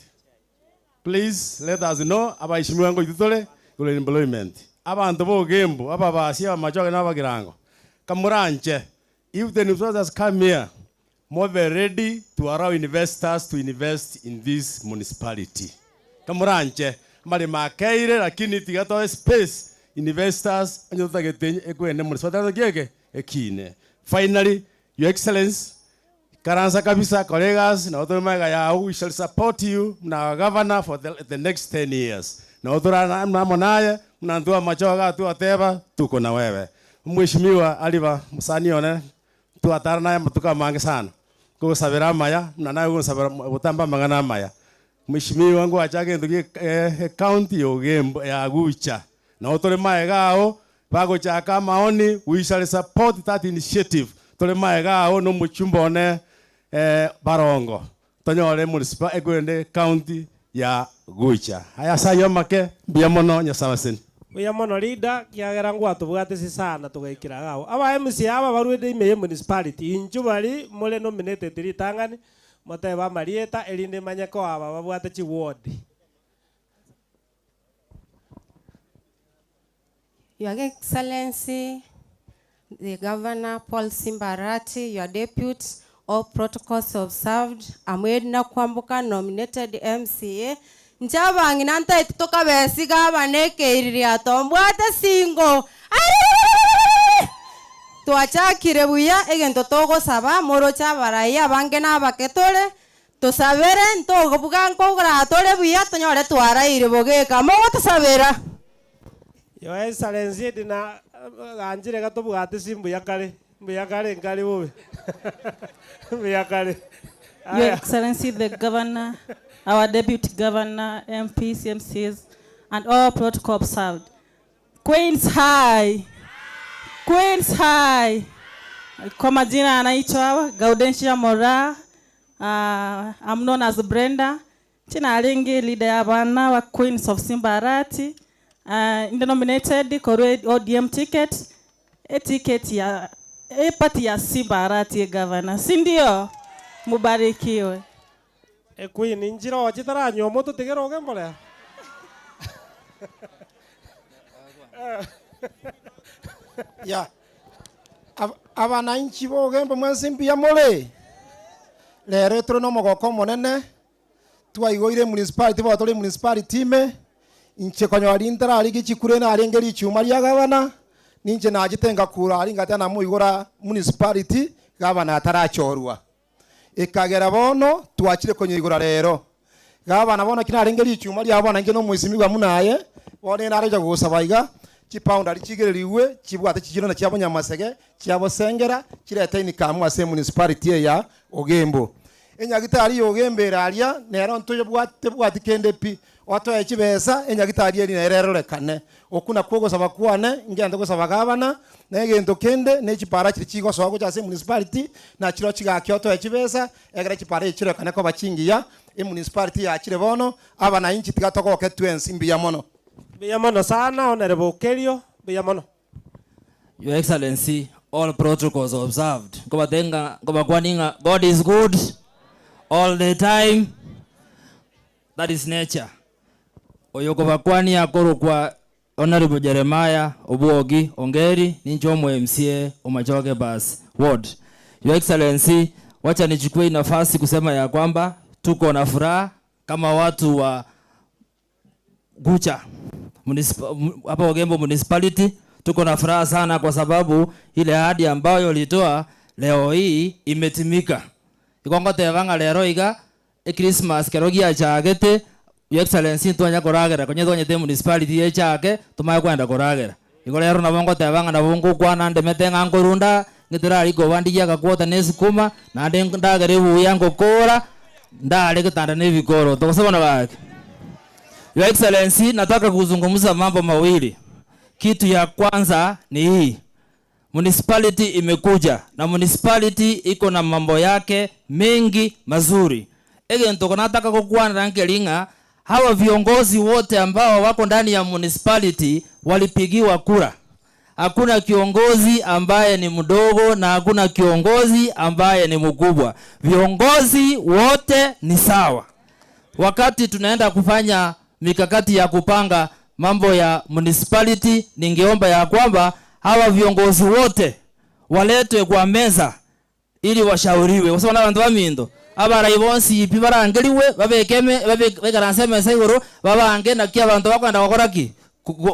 Please let us know abaishimiwa ngoitwa tore igoro ya employment. Abanto ba Ogembo, ababasi, abamachoge na abagirango, kamoranche if the investors come here, mobe ready to allow investors to invest in this municipality. Kamoranche, amaremo akeire lakini tiga toe space investors onye totagete ekwende municipality ki eke ekine. Finally, Your Excellency, ikaransa kabisa kora egasi nabo tore magega yao we shall support you buna our governor for the, the next 10 years. Nabo tore amo naye buna intwe amachoge aa twateba tuko na wewe. Omweshimiwa Aliba mosani one twatara naye amatuko amange sana, nkogosabera amaya buna naye ogonsabera botambe amang'ana amaya. Mweshimiwa ngwacha gento gie ecounty ya Ogembo ya Gucha, nabo tore magega ao bagochaka amaoni we shall support that initiative tore magega ao na omochumba one Barongo tonyore municipal ekwende county ya Gucha. Aya ase ayio amake mbuya mono Nyasae abaseni. Mbuya mono leader kiagera ngwatobwatesi sana togaikera iga abwo. Aba MCA aba barwete ime ye municipality inchuo baria more nominated ritang'ani motebe amarieta erinde manye koa aba babwate chiward. Your Excellency, the Governor Paul Simba Arati, your deputy, all protocols observed. I'm Edna Kwamboka, nominated MCA. Inche abang'ina ntaeti tokabesiga abana ekeiririato mbwate singo. Aririririri! Twachakire buya egento togosaba moroche abarai abange na abake tore tosabere ntogobuga nkogora tore buya tonyore twaraire bogeka mogotosabera. Your Excellency Edna ganchire iga tobwate si mbuya kare, mbuya kare nkare bobe, mbuya kare. Your Excellency the Governor, our Deputy Governor, MPs, MCs, and all protocol observed. Queens High! Queens High! Kwa majina anaitwa Gaudensia Mora. I'm known as Brenda. Chinarenge leader ya bana wa Queens of Simba Arati. Uh, nominated korwe ODM ticket. E ticket ya e party ya Simba Arati governor. Si ndio? Mubarikiwe. E queen injiro chitaranywa omoto tigera ogembolea. Ya abananchi bogembo mwensi mbuya more rero turi nomogoko omonene twaigoire municipality bono tore municipality ime inche konyora rintararigie chikure narenge richuma ria gavana ninche nachete ngakura aria ngate namoigora municipality gavana atarachorwa ekagera bono twachire konyeigora rero gavana bono ki narenge richuma ria bono inche nomoisimigwa munaye bono nareja gosaba iga chipound ari chigereriwe chibwate chichiro na chiabo nyamasege chiabo sengera chirete inikamu ase municipality ya Ogembo enyagitari ya Ogembo ere aria nero ntoyebwate bwati kende pi otoe chibesa enyagitari eri nere erorekane oku nakwo ogosaba kwane ngende gosaba gavana na egento kende na echipara chiri chigosoa gocha ase municipality na chiro chigaki otoe chibesa egere chipara echi chirorekane koba chingiya emunicipality yachire bono abananchi tiga togoke twensi mbuya mono. Mbuya mono sana Honorable Okerio, mbuya mono. Your Excellency, all protocols observed. Nkobatenga, nkobakwaninga, God is good all the time. That is nature. Oyo kobakwania akorokwa Honorable Jeremiah Obwogi Ongeri, ninche omo MCA Omachoge Bus Ward. Your Excellency, wacha nichukue nafasi kusema ya kwamba tuko na furaha kama watu wa Gucha hapa Ogembo Municipality. Tuko na furaha sana kwa sababu ile ahadi ambayo ulitoa leo hii imetimika. Ikongo tebanga lero iga e Christmas kero giachagete Your Excellency ntwanya koragera konye twanyete municipality echake tumaye kwenda koragera. Igo rero nabo ngotebanga nabo ngokwana ndemete ng'a nkorunda ng'itirari koba ndigia agakwota na esukuma naende ndagere ebuya ngokora ndare getanda na ebikoro togosabana gaki. Your Excellency, nataka kuzungumza mambo mawili. Kitu ya kwanza ni hii. Municipality imekuja na municipality iko na mambo yake mengi mazuri. Egento nataka kukwana nkelinga hawa viongozi wote ambao wako ndani ya municipality walipigiwa kura. Hakuna kiongozi ambaye ni mdogo na hakuna kiongozi ambaye ni mkubwa. Viongozi wote ni sawa. Wakati tunaenda kufanya mikakati ya kupanga mambo ya municipality, ningeomba ya kwamba hawa viongozi wote waletwe kwa meza ili washauriwe. Kwa sababu abantu bamindo abarai bonsi pi barangeriwe babekeme babekaranse emesa igoro babange naki abantu bakwenda gokora ki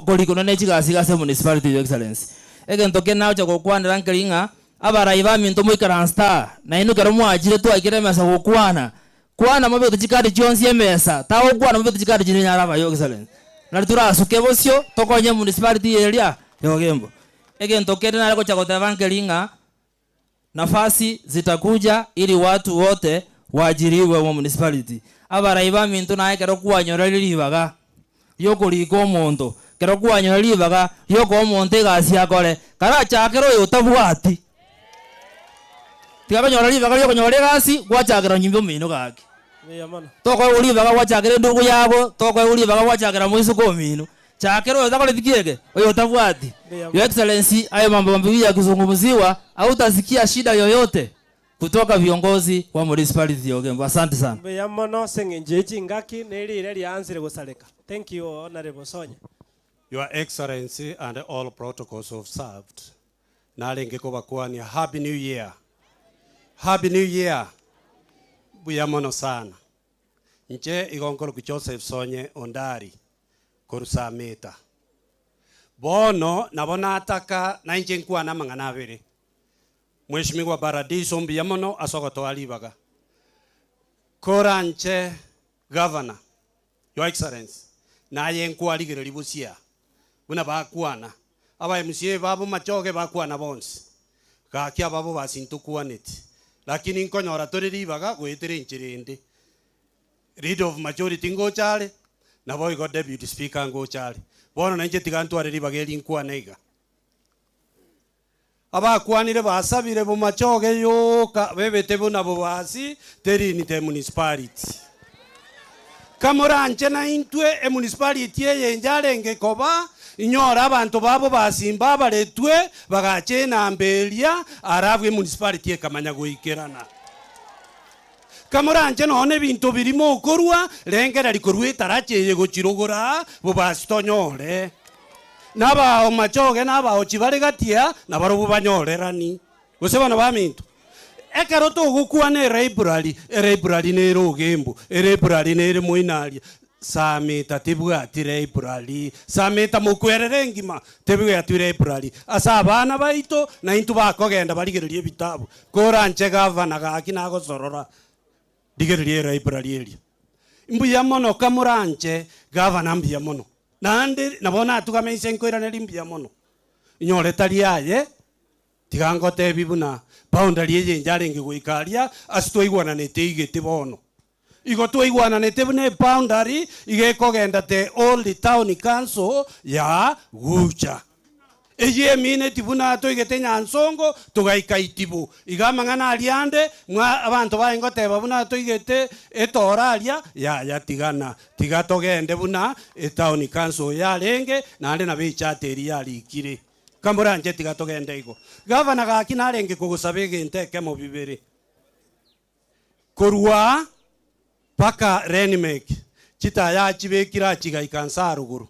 korikona ne chigasi gase municipality Your Excellency. Egento ke naocha gokwanera nkeri ng'a abarai baminto moikaranse taa nainwe ekero mwachire twaikire emesa gokwana kwana mobete chikadi chionsi emesa tagokwana mobete chikadi chinde nyaraba Your Excellency. Nari torasuke bosio tokonye municipality eria ya Ogembo. Egento kende nare gocha goteba nkeri ng'a nafasi zitakuja ili watu wote waajiriwe mu municipality. Abarai baminto naye kero kwanyora ribaga riokorika omonto kero kwanyora ribaga riokoa omonto egasi akore karachakere oyo otabwati tigakonyora ribaga riokonyora egasi gwachakera nyimba omino gaki. Mbuya mono. Tokoegwa ribaga gwachakera endugu yabo, tokoegwa ribaga gwachakera moisuko omino. Chakera oyo otakoreti kiege, oyo otabwati. Mbuya Your mono. Excellency, hayo mambo mawili yakizungumziwa, hautasikia shida yoyote kutoka viongozi wa municipality ya Ogembo. Asante sana. Mbuya mono ase eng'encho ya chingaki nerire riansire gosareka. Thank you Honorable Sonya. Your Excellency and all protocols observed. Narenge kobakwania Happy New Year. Happy New Year. Mbuya mono sana. Nche igonkoro ku Joseph Sonye Ondari korusameta. Bono nabo nataka na inche nkwana amang'ana abere. Mheshimiwa Paradiso mbuya mono ase ogotoa ribaga. Kora nche Governor, Your Excellency, naye nkwarigereria busia buna bakwana aba MCA babo machoge bakwana bonsi gaki ababo basintukwaneti lakini nkonyora tore ribaga goetera enchera ende. Leader of majority ngocha are, naboigo deputy speaker ngocha are. Bono nainche tiga ntware ribaga eri nkwane iga. Abakwanire basabire bomachoge yoka bebete buna bobasi teri te municipality. Kamoranche naintwe emunicipality eye inche arenge koba, inyore abanto babo basimba abaretwe bagacha enamba eria alafu emunicipality ekamanya goikerana. Kamoranche nonya na ebinto biria mokorwa, rengereri korwa etaracha eye gochirogora bobasi tonyore. Nabao machoge na abaochi bare gatia nabarobwo banyorerani. Gose bana baminto, ekero togokwana elibrary, elibrary nere Ogembo, elibrary nere Moinaria, Sameta tebwati library, Sameta mokwerere engima tebwati library. Ase abana baito naintwe bakogenda barigererie ebitabu. Koranche gavana gaki nagosorora, rigereria elibrary eria. Mbuya mono kamoranche gavana mbuya mono. Naende nabo natugame inse nkoiraneria mbuya mono. Inyore tari aye, tiga ngotebi buna boundary eye inche arenge goika aria ase twaigwananete eigete bono. Igo twaigwananete buna eboundary iga ekogenda the old town council ya Gucha. Eyio emineti buna toigete Nyansongo togaika Itibo. Iga amang'ana aria ande mwa abanto baye ngoteba buna toigete etooro aria, yaya tigana, tiga togende buna etown council yarenge naende nabo echart eria yarikire. Kamoranche tiga togende igo. Gavana gaki narenge kogosaba egento ekemo bibere. Korwa mpaka Renmek, chitaya achibekire achigaika nse arogoro.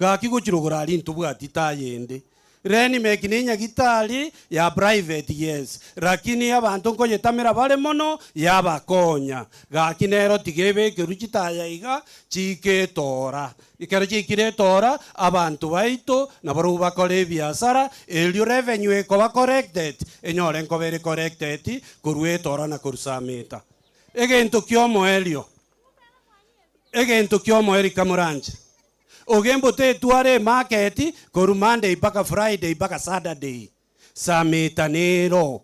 Gaki gochirogoro aria ntobwati taya ende. Renmek ne enyagitari ya private yes, lakini abanto nkoyetamera bare mono yabakonya. Gaki nero tiga ebekerwe chitaya iga chiike etora. Ekero chiaikire etora, abanto baito nabarobwo bakore ebiasara, erio revenue ekoba collected, enyore nkoba ere collected korwa etora na korwa Sameta. Egento ki'omoerio, egento ki'omoerio kamoranche, ogembo tetware emarket korwa Monday mpaka Friday mpaka Saturday. Sameta nero.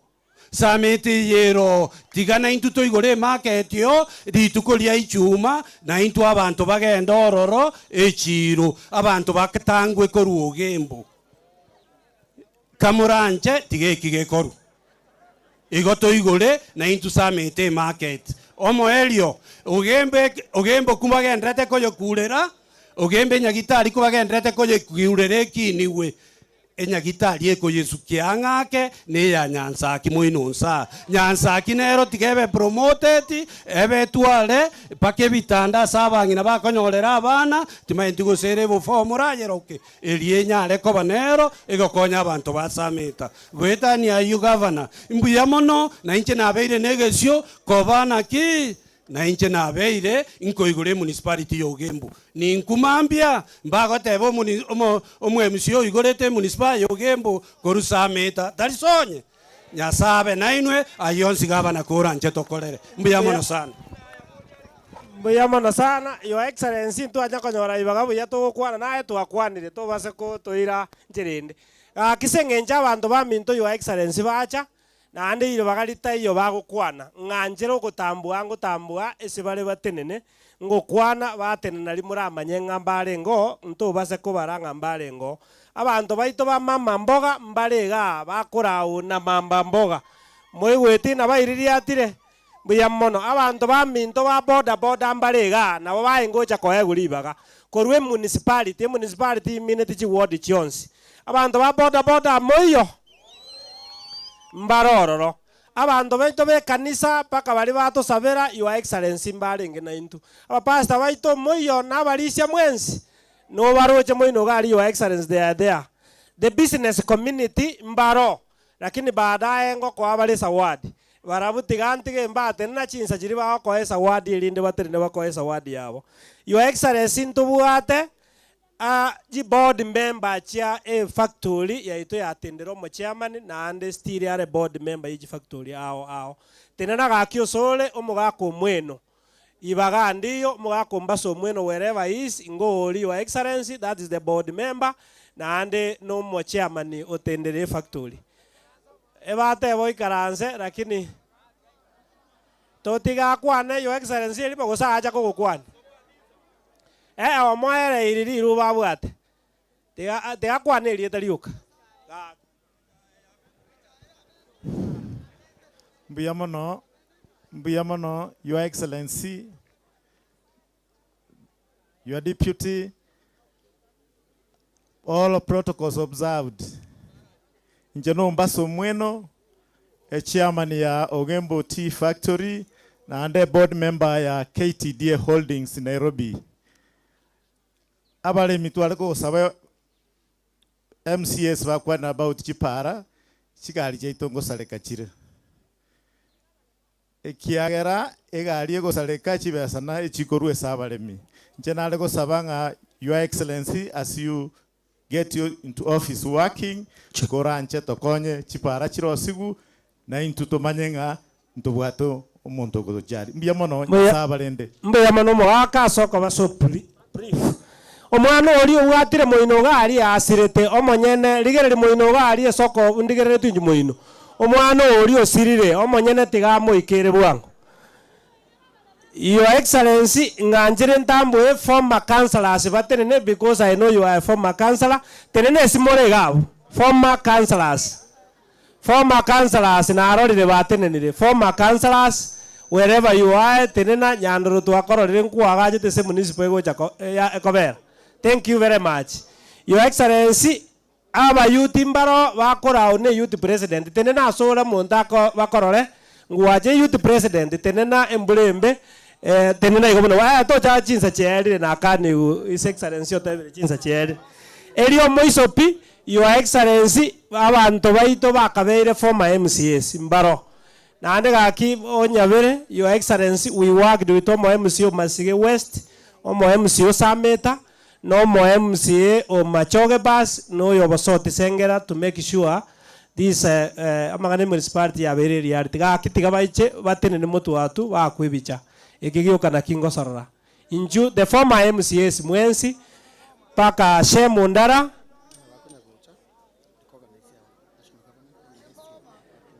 Sameta eye ero, tiga naintwe toigore emarket oo rituko ria Ichuma, naintwe abanto bagende ororo echiiro, abanto batangwe korwa Ogembo. Kamoranche tiga eki gekorwe. Igo toigore naintwe Sameta emarket. Omoerio, Ogembo Ogembo kobagenderete koyekurera, Ogembo enyagitari kobagenderete koyekurera ekinigwe. Enyagitari ekoyesukia ang'ake neya Nyansaki moino nsaa. Nyansaki nero tiga ebe promoted, ebe etware mpaka ebitanda ase abang'ina bakonyorera abana, timaeti gose ere ebofao morayeroke, eria enyare koba nero egokonya abanto ba Sameta. Goetania ayio gavana, mbuya mono nainche nabeire negesio koba naki? Na inche nabeire nkoigora emunicipality ya Ogembo. Ninkwe mambia mbagoteba omuni omo omo-MC oigorete emunicipal ya Ogembo korwa Sameta tari sonye. Nyasae abe nainwe, ayio onsi gavana koranche tokorere. Mbuya mono sana. Mbuya mono sana, Your Excellency, ntwanya konyora ribaga buya togokwana naye twakwanire tobase kotoira nchera ende. Gaki ase eng'encho abanto baminto Your Excellency bacha, Naende ribaga ritaiyo bagokwana, ng'a nchera ogotambua ngotambua ase bare batenene, ngokwana batenena rimoramanye ng'a mbarengeo, ntobase kobara ng'a mbarengeo. Abanto baito ba mama mboga mbare igaa bakorauna mamba mboga. Moigweti nabaiririatire? Mbuya mono. Abanto baminto ba boda boda mbare igaa nabo baye ngocha koegwa ribaga korwa emunicipality, emunicipality imineti chiward chionsi. Abanto ba boda boda moiyo? Mbare ororo. Abanto baito b'ekanisa mpaka baria batosabera Your Excellency mbarenge naintwe. Abapastor baito moiyo na abarisia mwensi nobaroche moino iga aria Your Excellency they are there. The business community mbaro lakini baadaye ngokoa bare esawadi. Barabwo tiga ntige mbatenena chinsa chiria bagokoa esawadi erinde batenene bakoe esawadi yabo. Your Excellency ntobwate A Chiboard member chia efactory yaito yatendire omochairman naende still are board member ye chifactory ao ao. Tenena gaki osore omogaka omweno. Ibaga ndiyo omogaka ombase omweno wherever he is ingo ori your excellency that is the board member naende no omochairman otendire efactory. Ebateba oikaranse lakini. Totiga akwane Your Excellency erimo gose acha kogokwania. Eh, omoereiri riruba abwate. Tiga tiga akwane erieta rioka. Mbuya mono, mbuya mono, Your Excellency, your deputy, all protocols observed. Inche nombase omweno, echairman ya Ogembo Tea Factory, naende board member ya KTDA Holdings Nairobi. Abaremi tware kogosaba MCAs bakwane about chipara, chigari chiaito ngosareka chire. Ekiagera egari egosareka chibesa na echikorwa ase abaremi. Inche nare gosaba ng'a Your Excellency as you get you into office working, koranche tokonye chipara chirosigu, na intwe tomanye ng'a ntobwate omonto ogotochari. Mbuya mono Nyasae abarende. Mbuya mono omogaka ase okoba so brief. Omwana oria obwatire moino iga aria asirete omonyene, rigereria moino iga aria ase oko ndigereretwe inche moino. Omwana oria osirire omonyene tiga amoikere bwango. Your Excellency, ng'anchire ntamboe former councillors batenene because I know you are a former councillor, tenena ase more iga abwo, former councillors. Former councillors narorire batenenire, former councillors wherever you are tenena Nyandoro twakororire nkwagachete ase municipal egocha ko ya ekobera. Thank you very much. Your Excellency, aba youth mbaro bakorau ne youth president tenena ase ore omonto ako bakorore ngwache youth president tenena embura embe tenena igo buna eh tocha chinsa chiaerire nakaniwu His Excellency otebire chinsa chiaerire. Erio omoiso pi, Your Excellency, abanto baito bakabeire former MCAs mbaro. Naende gaki onyabere, Your Excellency, we worked with omo MCA o Masige West, omo MCA o Sameta, na omo MCA o Machoge Bus, na oyo o Bosoti Sengera to make sure this amang'ana e municipality yabeire reality. Gaki tiga baiche batenene motwe atu bakwe ebicha. Eke gioka naki ngosorora. Inchuo the former MCAs mwensi mpaka Shem Ondara.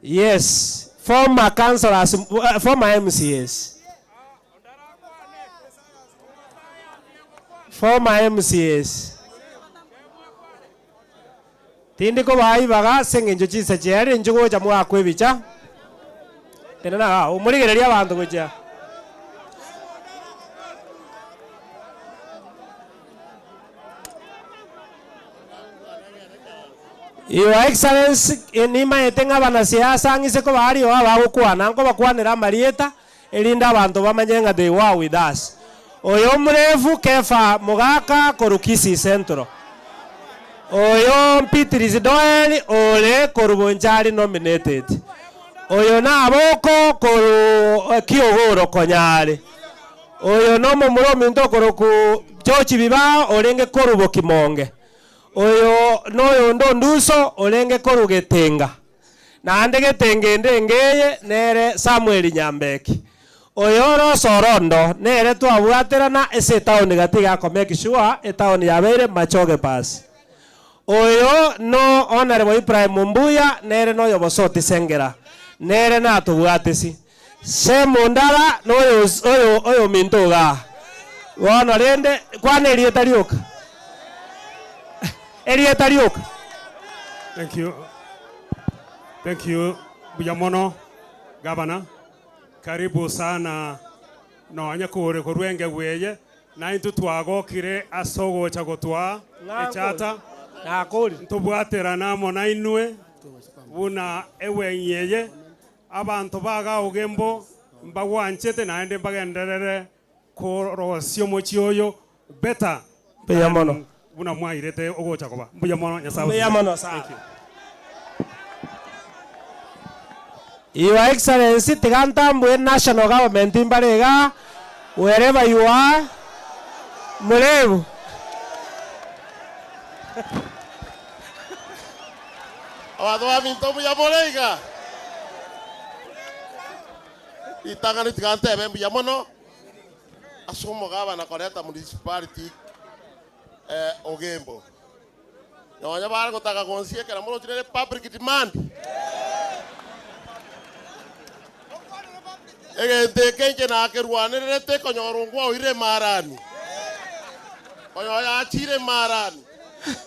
Yes, former councillors, former MCAs. Former MCAs. Tindi kobaa ibaga ase eng'encho chinsa chiaye inchuo gocha mwakwa ebicha. Tenena igaa, omorigererie abanto gochia. Your Excellency, nimaete ng'a abanasiasa ang'ise koba aria oo abagokwana, nkobakwanera amarieta, erinde abanto bamanye ng'a they were with us. Oyo omorefu Kefa Mogaka korwa Kisii Central. Oyo Beatrice Doel ore korwa Bonchari nominated. Oyo Naboko korwa Kiogoro Konyare. Oyo nomomura ominto okorokwa George Bibao orenge korwa Bokimonge. Oyo noyonde Onduso orenge korwa Getenga. Naende getenge ende engeye nere Samweli Nyambeki. Oyo ore osorondo nere twabwaterana ase etaoni gati iga ako make sure etaoni yabeire Machoge Pass. Oyo no Honourable Ibrahim Mbuya nere noyo Bosoti Sengera nere natobwatesi. Shem Ondara noyo oyo oyominto igaa. Bono rende kwana erieta rioka. Erieta rioka. Thank you. Thank you. Mbuya mono Gavana. Karibu sana nonya kore korwa engegu eye na intwe twagokire ase ogocha gotwaa echata ntobwaterane amo nainwe buna eweng'i eye abanto baga Ogembo mbagwanchete naende mbagenderere korosia omochie oyo better Mbuya mono. buna mwairete ogocha koba. Mbuya mono Nyasaye Mbuya agosesenie. mono sana. Thank you. Your Excellency tiga ntambue national government mbare igaa wherever you are murebu. Abanto baminto mbuya more iga? Ritang'ani tiga ntebe mbuya mono ase omogabana koreta municipality Ogembo. Nonya bare gotaka gonsiekera moroche nere public demand. Egento eke inche nakerwanererete konyora ongwaoire emarani. Konyora yachire emarani.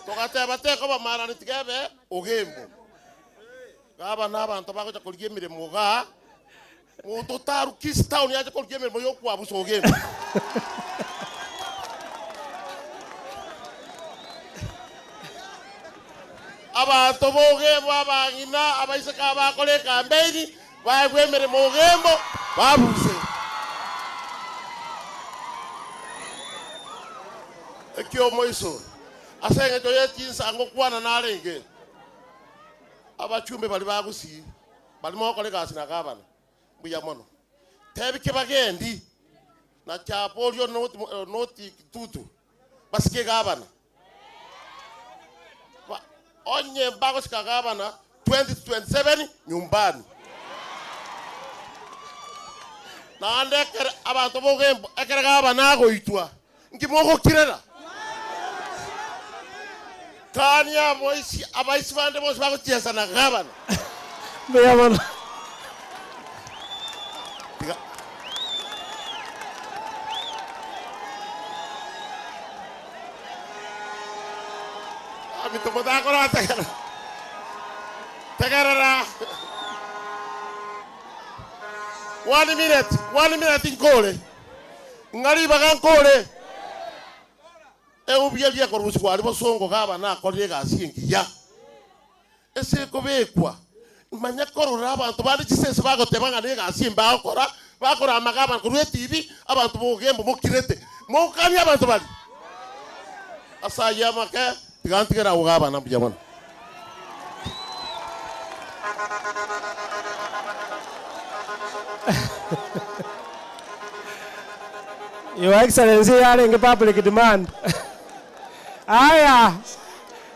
Togateba tekoba marani tiga ebe ogembo. Gabana abanto bagocha korigia emeremo igaa, monto otaru Kisii town ache korigia emeremo ya okwabusa ogembo. Abanto b'ogembo abang'ina, abaiseke abakora ekambeini, baegwe emeremo ogembo, babuse. Ekiomoiso, ase engencho ye chinsa ngokwana narenge. Abachumbe baria ba Gusii baria mogokora egasi na gavana, mbuya mono. Tebi kibagendi na Chaporio not, not Kitutu basike gavana. Ba, onye mbagosika gavana 2027 nyumbani. Naende ekere abanto bogembo ekere gavana agoitwa Inki mogokirera? Kania abaisi abaisi bande bonsi bagochiesa na gavana. Mbuya mono. Tiga. Aminto motakora tegerera. Tegerera. One minute, one minute nkore. Ng'a ribaga nkore eubi eria ekorusigwa aria bosongo gabana akorire egasi engiya ase ekobekwa. Manya korora abanto bande chisese bagoteba ng'a negasi embe agokora, bakorama gabana korwa etibi, abanto bogembo mokirete. Mokanie abanto baria. Ase ayio amake, tiga ntigere agwo gabana mbuya mono. Your Excellency yarenge public demand. Aya,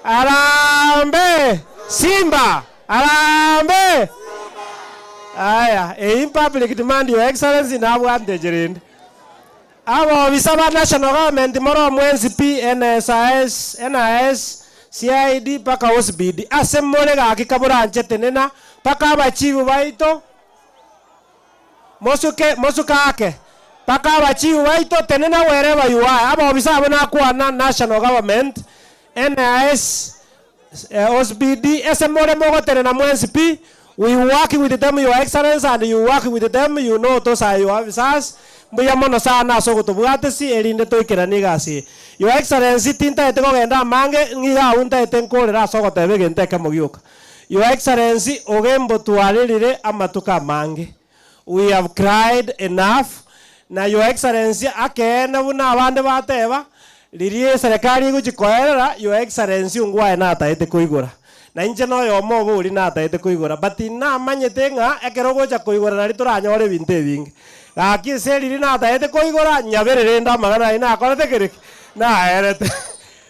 Harambee! Simba! Harambee! Aya, eyi public demand Your Excellency nabwate rende. Abobisa ba national government more omwensi pi, NSIS, NIS, CID mpaka OCPD ase more gaki kaboranche tenena mpaka abachifu baito mosuke mosuke ake mpaka abachifu baito tenena wherever you are abobisa abwo nakwana national government, NIS, OCPD ase more mogotenena mwensi pi, we work with them your excellency and you work with them you know those are your officers, mbuya mono sana ase ogotobwatisi erinde toikeranie egasi eye. Your excellency tintaete kogenda amange ng'iga agwo ntaete nkorera ase ogoteba egento ekemo gioka. Your excellency ogembo twarerire amatuko amange, we have cried enough, na your excellency akeene buna abande bateba, riria eserekari egochia koerera, your excellency ongwae nataete koigora. Na inche noyomo obo oria nataete koigora, but namanyete ng'a ekero ogocha koigora nario toranyore ebinto ebinge. Gaki ase riria nataete koigora, nyabere rende amang'ana ayio nakorete kere ki? Naerete.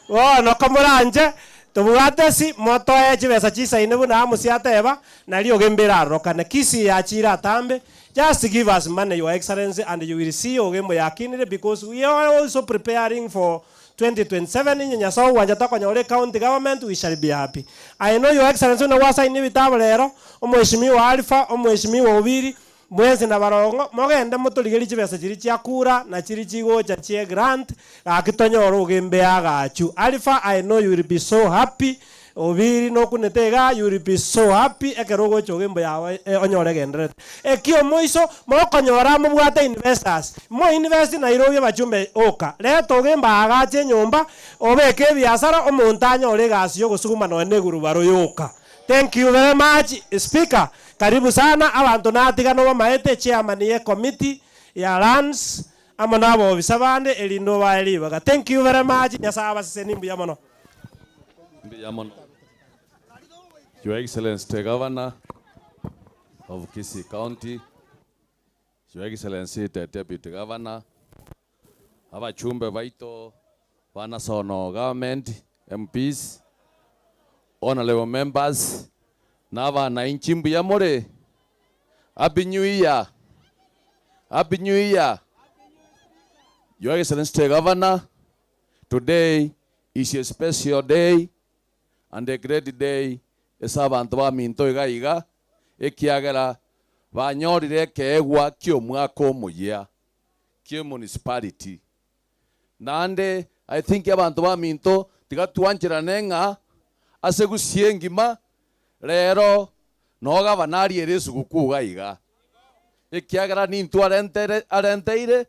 Bono komoranche, tobwate ase motoe chibesa chisaine buna Amosi ateba, nario ogembe erarorokane. Kisii yachiire atambe, just give us money your excellency and you will see ogembo yakinire because we are also preparing for 2027 inye Nyasae ogwancha tokonyora ecounty government we shall be happy. I know your excellency buna gwasaini ebitabu rero, omweshimiwa Alpha, omweshimiwa Obiri, Mwensi na barongo, mogende motorigerie chibesa chiria chia kura, na chiria chigocha chie grant, gaki tonyore ogembe agachu. Alpha, I know you will be so happy, Obiri nokunete igaa, you will be so happy ekero ogocha ogembo yao onyore egendererete. Ekiomoiso, mokonyora mobwate investors, mo invest Nairobi abachumbe oka, reta ogembe agache enyomba, obeke ebiasara, omonto anyore egasi yogosuguma nonya na egurubaro yoka. Thank you very much Speaker, karibu sana, abanto natiga nobamaete chairman ye committee ya lands amo na abobisa bande erinde obae ribaga. Thank you very much, Nyasaye abasesenie mbuya mono. Mbuya mono. Your Excellency the Governor of Kisii County, Your Excellency the Deputy Governor, abachumbe baito ba National Government, MPs, Honorable Members, na abananchi mbuya more? Happy New Year! Happy New Year! Your Excellency the Governor, today is a special day and a great day ase abanto baminto iga iga, ekiagera. Banyorire ekeegwa kia omwaka omoyia kia municipality. Naende I think abanto baminto tiga twancherane ng'a ase gusii engima rero noo gavana ariere esugukuu iga iga. Ekiagera nintwe arentere arenteire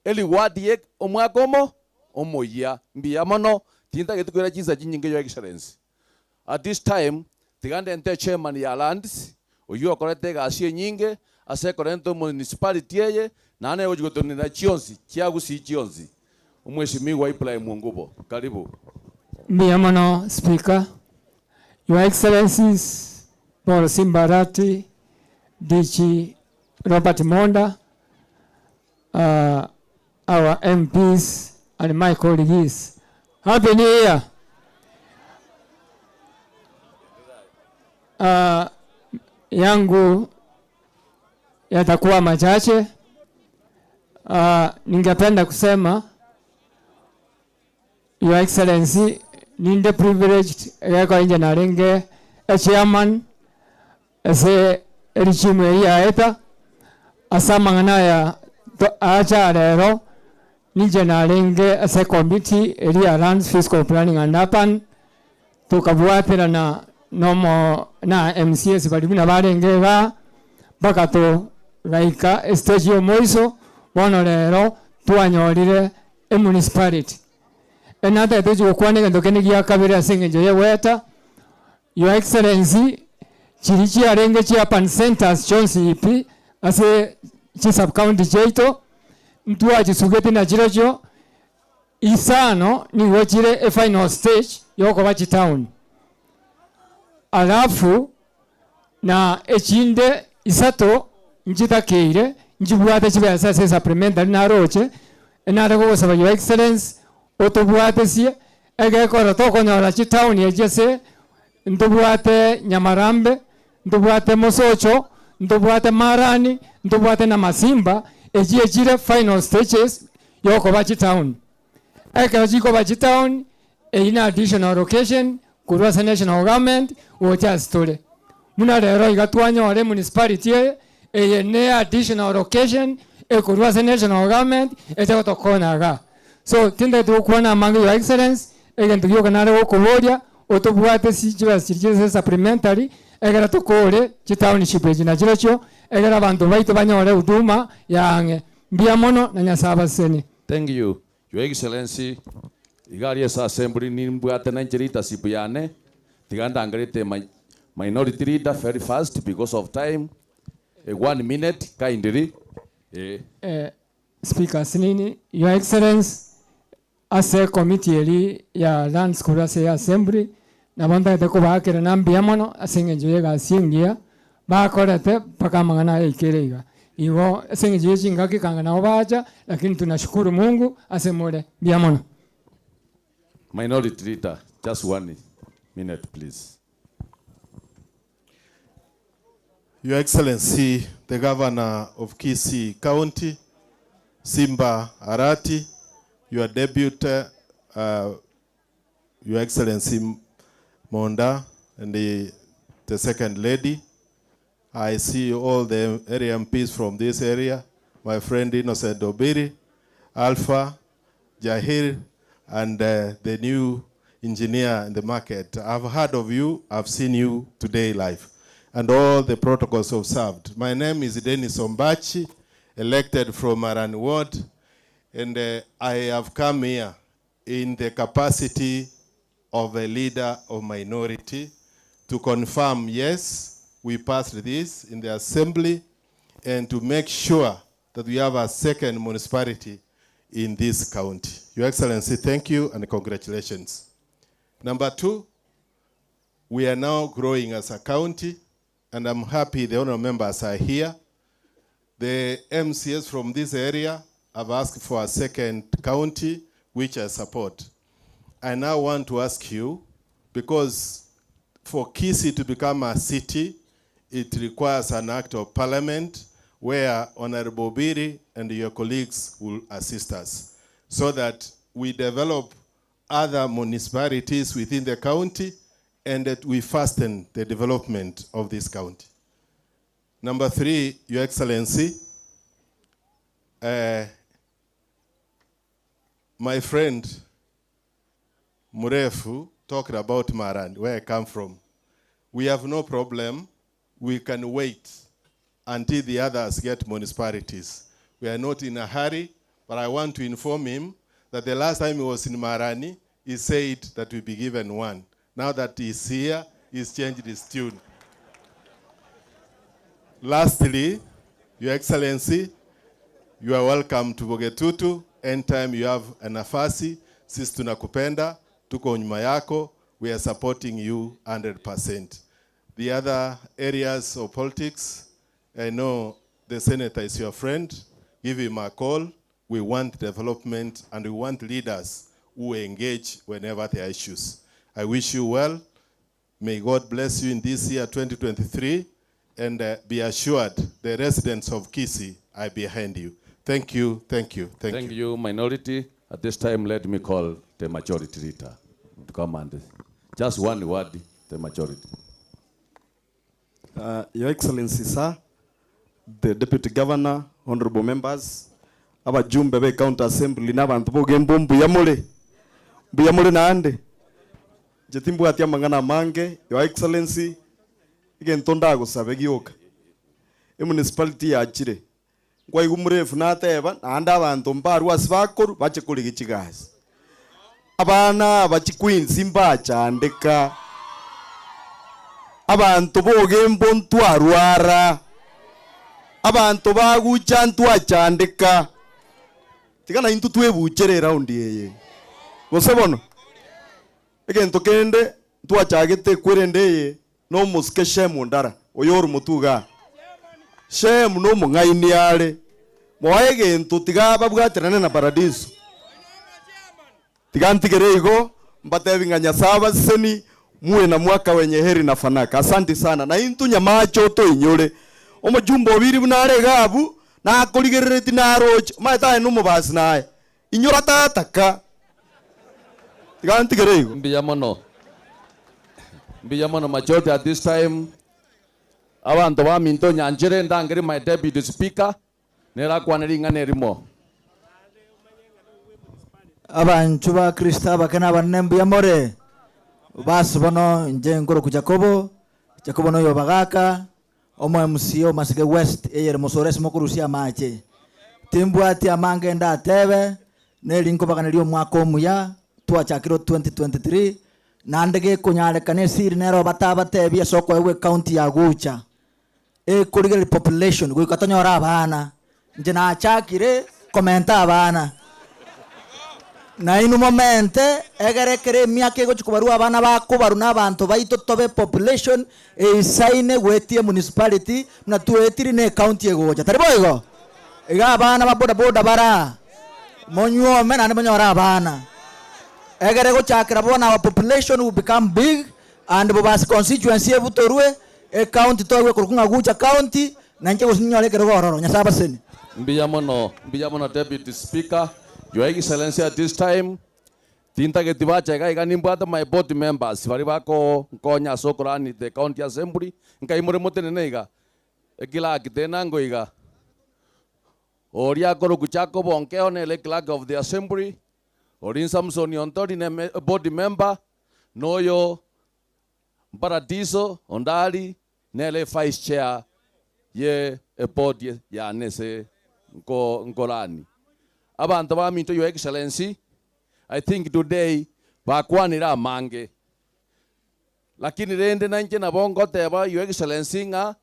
ereward ye omwaka omo omoyia. Mbuya mono, tintageti koira chinsa chinyinge your excellency. At this time, tiga ndente echairman ya lands, oyio okorete egasi enyinge ase ekorenta omunicipality eye, naende egochi gotenenera chionsi chia Gusii chionsi, Omweshimiwa Ibrahim Ongubo. Karibu. Mbuya mono Speaker. Your Excellencies Paul Simba Arati, DG Robert Monda, our MPs and my colleagues. Happy New Year. Yangu yatakuwa machache. Ningependa kusema Your Excellency ninde privileged egekora inche narenge echairman ase erichimu eyio yaeta ase amang'ana aya acha rero ninche narenge ase ecommittee eria ya Lands Physical Planning and Urban tokabwaterana nomo na MCAs baria buna barenge igaa mpaka togaika estage ya omoiso bono rero twanyorire emunicipality. Enatagete gochia gokwana egento kende gia kabere ase eng'encho ya egoeta, Your Excellency, chiria chiarenge chi urban centres chionsi pi ase chisubcounty chiaito, ntwachisugeti nachirochio, isano nigo chire efinal stage yokoba chitown. Alafu na echinde isato nchitakeire nchibwate chibesa ase esupplementary naroche, nare gogosaba Your Excellency otobwatesie, egekora tokonyora chitown echi ase ntobwate Nyamarambe, ntobwate Mosocho, ntobwate Marani, ntobwate na Masimba, echi echire final stages yokoba chitown. Ekero chikoba chitown, eyio na additional allocation korwa ase national government gocha ase tore. Buna rero iga twanyora emunicipality eye, eye ne additional allocation ekorwa ase national government eche gotokonya igaa. So tintagete gokwana amange your excellency, egento gioka nare gokoboria, otobwate si chibesa chiria chire ase supplementary, ekero tokore chitownship echi nachirochio, ekero abanto baito banyore huduma ya ang'e. Mbuya mono na Nyasae abasesenie. Thank you your excellency, iga aria ase assembly nimbwate nainche leadership yane, tiga ndangerete my minority leader very fast because of time, one minute kindly eh. Speaker Sinini, Your Excellency, ase ecommittee eria ya Lands korwa ase assembly, nabo ntagete kobaakera na mbuya mono ase eng'encho ya egasi engiya bakorete mpaka amang'ana aya aikere iga. Igo ase eng'encho ye chingaki kanga nabo bacha, lakini tunashukuru Mungu ase more. Mbuya mono. Minority leader, just one minute please. Your Excellency, the Governor of Kisii County, Simba Arati, your deputy, Your Excellency Monda, and the Second Lady. I see all the area MPs from this area, my friend Innocent Obiri, Alpha, Jahir, and the new engineer in the market. I've heard of you, I've seen you today live, and all the protocols observed. My name is Dennis Ombachi, elected from Marani Ward, and I have come here in the capacity of a leader of minority to confirm, yes, we passed this in the assembly, and to make sure that we have a second municipality in this county. Your Excellency, thank you and congratulations. Number two, we are now growing as a county, and I'm happy the honorable members are here. The MCS from this area have asked for a second county, which I support. I now want to ask you, because for Kisii to become a city, it requires an act of parliament where Honorable Obiri and your colleagues will assist us so that we develop other municipalities within the county and that we fasten the development of this county. Number three, Your Excellency, uh, my friend Murefu talked about Marani, where I come from. We have no problem. We can wait until the others get municipalities. We are not in a hurry, but I want to inform him that the last time he was in Marani, he said that we be given one. Now that he's here, he's changed his tune. Lastly, Your Excellency, you are welcome to Bogetutu. Anytime you have a nafasi, sisi tunakupenda, tuko nyuma yako, we are supporting you 100%. The other areas of politics, I know the senator is your friend. Give him a call. We want development and we want leaders who engage whenever there are issues. I wish you well. May God bless you in this year 2023 and be assured the residents of Kisi are behind you. Thank you, thank you, thank, Thank you, minority. At this time, let me call the majority leader to come and just one word, the majority. Your Excellency, sir, the Deputy Governor, honorable members, abajumbe be county assembly n'abantu bogembo mbuya mule mbuya mule naande nje timbwati amang'ana mange. Your Excellency, egento ndagosabe gioka emunicipality yachire nkwaigu murefu nateba naende abanto mbarwa ase bakoru bache korigia chigasi abana aba chiqueens mbachandeka abantu bogembo ntwarwara abantu bagucha ntwachandeka tigana intu twebuchere raundi eye gose bono egento kende ntwachagete kwerende eye nomosike shemu ndara oyo ori mutuga shemu nomong'aini are moe egento tiga babwaterane na paradiso tiga ntigere igo mbatebi ng'a nyasaye abaseseni muwe na mwaka wenye heri na fanaka. Asante sana na intu nyamacho toinyore omojumbe obiri buna are gabu nakorigerereti naroche maete aye nomobasi naye inyora tataka tiga ntigere igo. Mbuya mono. Mbuya mono majority at this time. Abantu baminto nyanjere ndangeri my deputy speaker nerakwanera ing'ana erimo. Abanchu ba Kristo abakena abanene mbuya more basi bono nje nkoroku Jacobo Jacobo noyo bagaka omo MCA o Masike West eyere mosore ase mokorusia amache timbwati amange ndatebe neri nkobaganeria omwaka omuya twachakire 2023 naende gekonyarekana esiri nero batabatebia ase okoegwa ecounty ya Gucha ekorigereria population goika tonyore abana nche nachakire komenta abana nainu momente egerekere emiaka egochi kobarwa abana bakobarwa na abanto baito tobe population eisaine gwetie municipality na twetiri na ecounty egocha tari boigo iga abana ba bodaboda bara monyuome naende monyore abana egere gochakera bona our population will become big and bobasi constituency ebutorwe ecounty toegwe korokwa ng'a Gucha county na inche gose ninyore ekero gororo nyasaye abaseni. Mbuya mono, mbuya mono deputy speaker. Your Excellency at this time tintageti bacha iga iga nimbwate my board members bari bako nkonya ase okorani the county assembly nkaimore motenene iga ekilaki tenango iga oria akoroku Jacob Onkeo nere clerk of the assembly ori Samson Ontori ne board member noyo Paradiso Ondari nere vice chair ye e board ya nese nko nkorani abantu baminto Your Excellency I think today bakwanira amange lakini rende nainche nabo ngoteba Your Excellency ng'a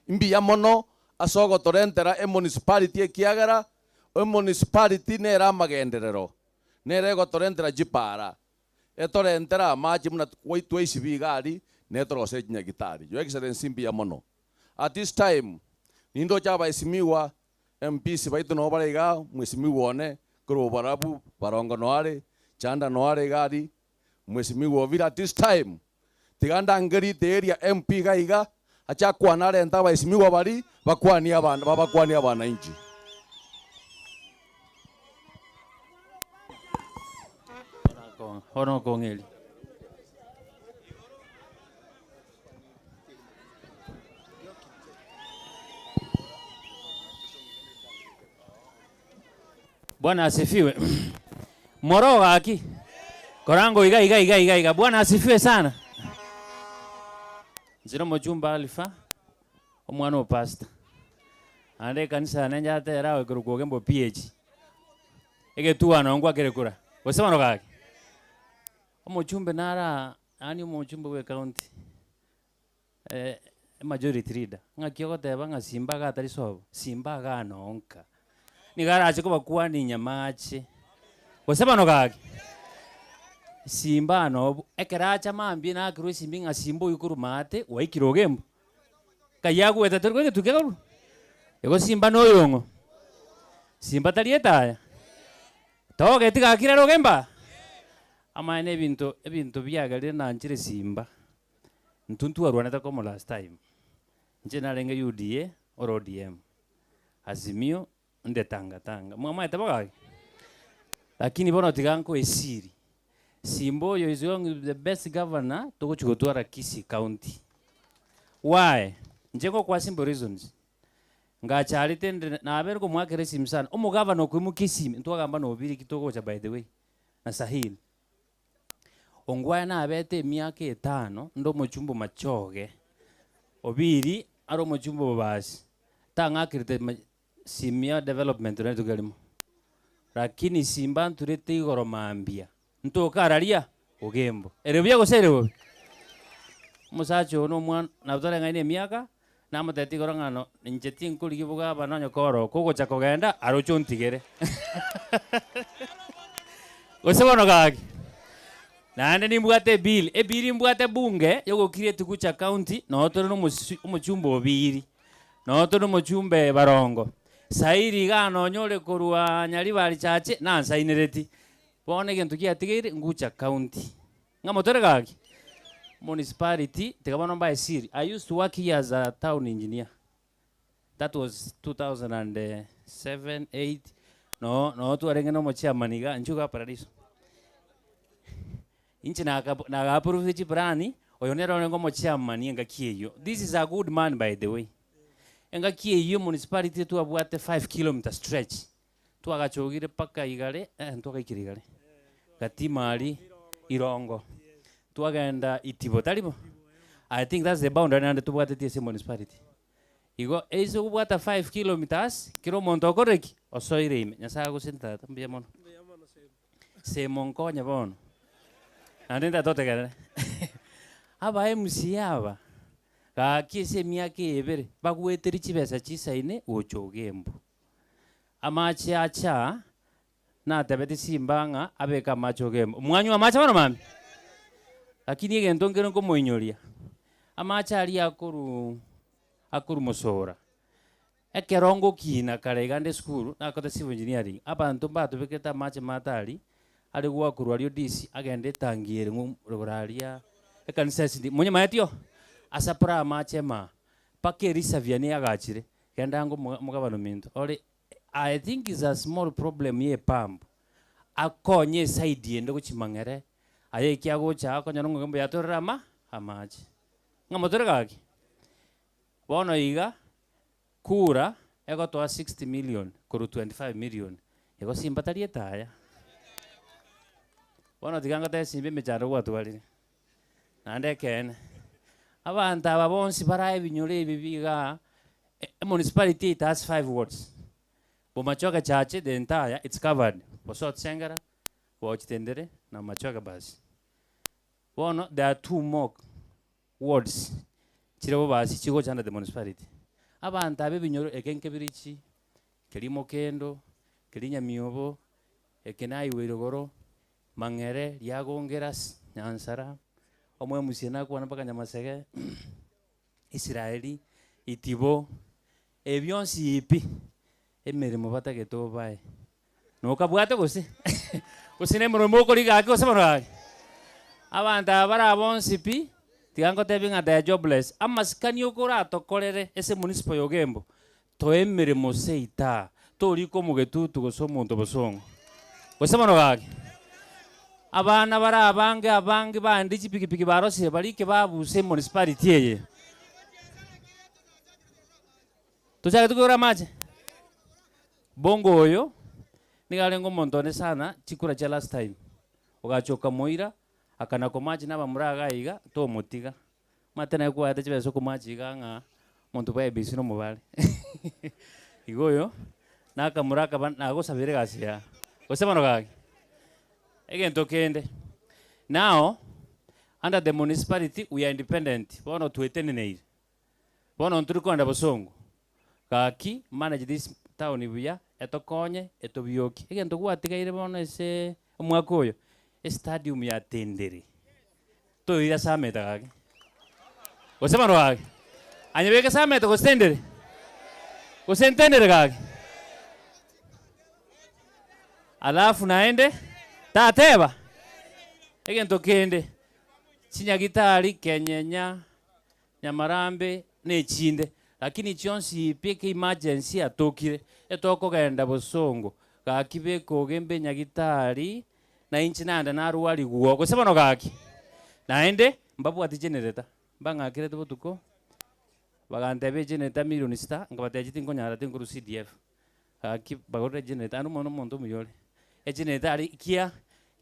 mbuya mono ase ogotorentera emunicipality ekiagera emunicipality nere amagenderero nere egotorentera chipara etorentera amache muna twaisibi iga aria netorose chinyagitari. Your Excellency mbuya mono at this time nindoche abaesimiwa MPs baitu nabo bare iga mwesimiwa one korwa barabu barongo noare chanda noare iga aria mwesimiwa Obira at this time tiga ndangerite area MP iga iga achakwana arente abaesimiwa bari bakwanie abana babakwanie abananchi. Hono kong'eli. Bwana asifiwe. Moro gaki. Korango iga iga iga iga iga. Bwana asifiwe sana. Nzira omochumba Alpha, omwana o pastor. Ande ekanisa yane njatera ago ekorokwa Ogembo PH. Egetuano ngwakere kura. Gose bono gaki. Omochumbe nara yaani omochumbe bwa ecounty. Eh, majority leader, ng'aki ogoteba ng'a Simba iga atari sobo? Simba iga nonka. Nigo arache kobakwania nyamache. Gose bono gaki? Simba nobu, ekero acha mambia nakerwa esimbi ng'a Simba oywo korwa maate gwaikire Ogembo. Nkai agwete tori kwegetukia korwa? Igo Simba noyong'o? Simba tari etaya? Togeti gaki rero Ogembo aa? Amaene ebinto ebinto biagerire nanchire Simba. Intwe ntwarwanete komo last time, inche narenge UDA ore ODM, Azimio nde Tanga Tanga, mwamaete bo gaki? Lakini bono tiga nkoe esiri, Simba oyo is going to be the best governor togochia gotwara Kisii county. Why? Inche ngokoa simple reasons, ngacharete ndire nabeire nkomoakera esimi sana, omogavana okoimokia esimi, ntwagamba na Obiri ki togocha by the way, na Sahil. Ongwae nabete emiaka etano nde omochumba omachoge, Obiri are omochumba obobasi, tang'akerete simia development nonye rituko erimo. Lakini simba nturete igoro mambia, ntoke araria Ogembo. Ere buya gose ere bobe? Omosacha oyo na omwana, nabo toreng'aine emiaka, namotebetie igoro ng'a no inche tinkorigia bogabana onye koro kogocha kogenda aroche ontigere. Gose bono gaki, naende nimbwate ebill, ebill mbwate bunge yogocreate Gucha county, noo tore na omosi omochumba Obiri, noo tore na omochumbe Barongo, sairi igaa nonye ore korwa Nyaribari chache, nansainereti. Bono egento giatigeire Gucha county. Ng'a motore gaki? Municipality, tiga bono mbae siri, I used to work here as a town engineer. That was 2007, 8, no no twarenge na omochairman iga, inchuo iga Paradiso. Inche naka naga approve chiplani, oyo nere orenge omochairman engaki eyio. This is a good man by the way. Engaki eyio municipality twabwate 5 kilometer stretch. Twagachogire mpaka igare, eh ntwagaikire igare, Gatima aria irongo, twagenda Itibo, tari bo? I think that's the boundary naende tobwatetie ase municipality. Igo ase okobwata 5 kilometres, kera omonto okorire ki? Osoire ime. Nyasaye agosesenie tata, mbuya mono. Semo nkonye bono, naende ntagete otegerere. Aba MCA aba, gaki ase emiaka eye ebere, bagweteria chibesa chisaine gocha Ogembo. Amache acha, natebeti simba ng'a abeke amache ogembo. Mwanywa amache bono mambia? Lakini egento nkere nkomoinyoria, amache aria akorwa akorwa mosora, ekero ngokina kare iga nde esukuru, nakorete civil engineering, abanto mbatobekete amache matari, are goakorwa aria odisi, agende etangi ere ng'o rogoro aria, ekanisa esindi, monyemaeti oo? Asapore amache maa, mpaka erisavia niagachire. Genda ango omogabane ominto ore I think is a small problem ye epump akonye eside ende gochia mang'ere aye eki agocha akonyora ng'a mbuya atorere ama amache. Ng'a motore gaki? Bono iga kura egotoa 60 million korwa 25 million igo simba tari etaya. Bono tiga ngotebie simba emechando gwatwarire. Naende ekeene, abanto aba bonsi bare ebinyoro ebi biga, emunicipality it has five wards, Bomachoge Church the entire it's covered, Bosotsengera, Bochitendere na Bomachoge basi. Bono there are two more wards chire bobasi chigocha under the municipality. Abanto aba ebinyoro eke nkebirichi, keria Mokendo, keria Nyamiobo, eke Naiwe igoro, Mang'ere, Riagongeras, Nyansara, Omwemusie nakwana mpaka Nyamasege, Israeli, Itibo, ebi bionsi pi, emeremo batagete obae. Nokabwate gose? Gose na emeremo okoriga gaki gose bono gaki? Abanto aba bare aba bonsi pi, tiga ngotebie ng'a they are jobless. Amasikani okoratokorere ase municipal ya Ogembo, Toe emeremo seita, torika omogetutu gose omonto bosongo. Gose bono gaki, abana bare abange abange bande chipikipiki barosire barike babuse emunicipality eye. Tochagete koigora amache? Bongo oyo, Niga arenge omonto one sana, chikura chia last time, ogacha okamoira, akana komatch na abamura iga iga, tomotiga. Omanyete naye kwaete chibesa okomatch iga ng'a omonto bwa IEBC na omobare. Igo oyo, nakamura akaba nagosabera egasi yaye. Gose bono gaki, egento kende, now, under the municipality we are independent, bono tweteneneire. Bono ntori kogenda bosongo, gaki manage this town buya, etokonye, etobiokie. Egento gwatigaire bono ase omwaka oyo, estadium ya Tendere, toyoira Sameta gaki, gose bono gaki, anyebeke Sameta gose Tendere, gose Ntendere gaki? Alafu naende, tateba, egento kende, chinyagitari kenyenya. Nyamarambe na echinde, lakini chionsi pi eke emergency yatokire, etokogenda bosongo, gaki beka ogembe nyagitari, na inche naende narwarigwa gose bono gaki. Naende, mbabwati generator, mbang'akerete botuko, bagantebia egenerator milioni sita, nkabatebia tinkonyara tinkorwa CDF. Gaki bagorire egenerator, naende omwana omonto omuya ore, egenerator aria kia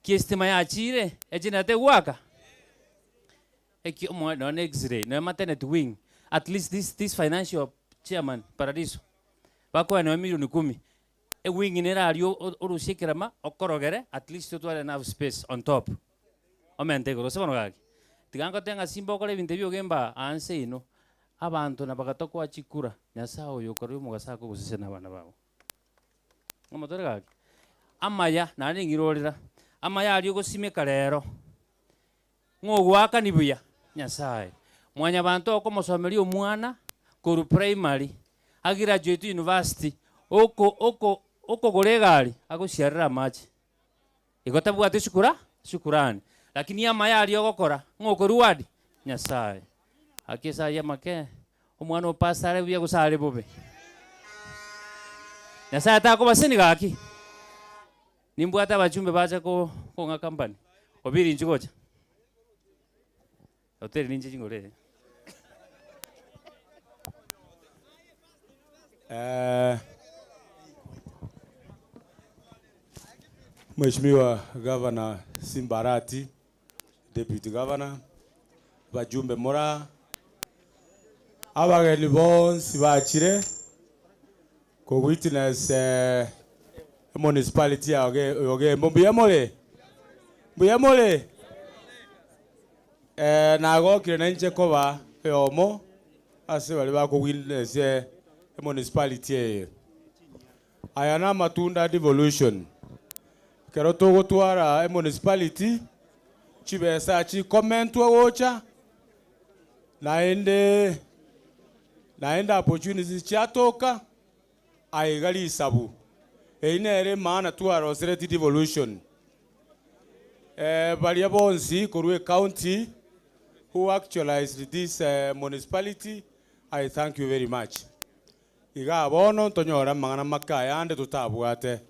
kia estima yachire, egenerator egoaka. Eki omoe nonya na x-ray, nonya maternity wing, at least this this financial chairman Paradiso, bakoe nonya milioni kumi, ewing nere aria orusie ekerama okorogere at least otware enough space on top, omente igoro gose bono gaki. Tiga ngotebie ng'a simba okore ebinto ebi ogemba aa nse ino, abanto na bagatokoa chikura, Nyasaye oyo okorire omogaso akogosesenia na abana bago. Ng'omotore gaki? Amaya, naende ning'irorera, amaya aria ogosimeka rero. Ng'a ogoakani buya Nyasae. Mwanyabanto okomosomeria omwana korwa primary agraduate university oko oko okogora egari agosiarera amache. Igo tabwati shukura shukurani. Lakini amaya aria ogokora ng'a oko reward Nyasae. Gaki ase ayio amake omwana o pastor are buya gose are bobe? Nyasae takobaseni gaki? Nimbwate abachumbe bache ko kong'a company. Obiri inchuo gocha. Hoteli ninche chingore ere. Eh, Mheshimiwa Governor Simba Arati, Deputy Governor, bajumbe mora, abageni bonsi bachire ko witness eh, municipality ya Ogembo mbuya more? Mbuya more? Eh, nagokire nainche koba oyomo ase baria bako witness municipality eye. Aya namatunda a devolution. Ekero togotwara emunicipality, chibesa chikomentwa gocha, naende naende opportunities chiatoka, aiga risabu. Eyio nere emaana twarosereti devolution. Baria bonsi korwa ecounty who actualized this municipality, I thank you very much. Igaa bono ntonyore amang'ana make ayande totabwate.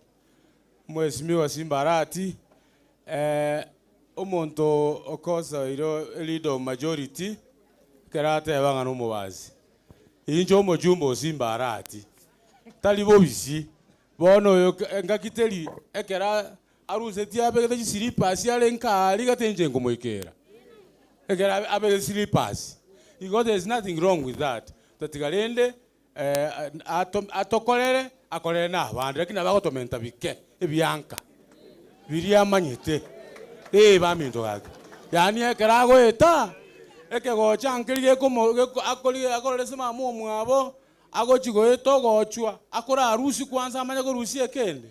Mheshimiwa Simba Arati, omonto okosoire leader of majority, ekero ateba ng'a nomobasi. Inche omochumba o Simba Arati, tari bobisi, bono oyo engaki teri ekero arusetie abegete chislippers are nka aria gati inche nkomoikera. Ekero abegete slippers. Igo there is nothing wrong with that. Tatiga rende atokorere, akorere na abande, lakini nabo agotomenta bike ebianka biria amanyete. Ee baminto gaki, yaani ekero agoeta, ekegocha nkeri gekomo geko akori akorere ase mama omwabo, agochi goeta ogochwa, akorarusia kwanza amanye korusia ekende.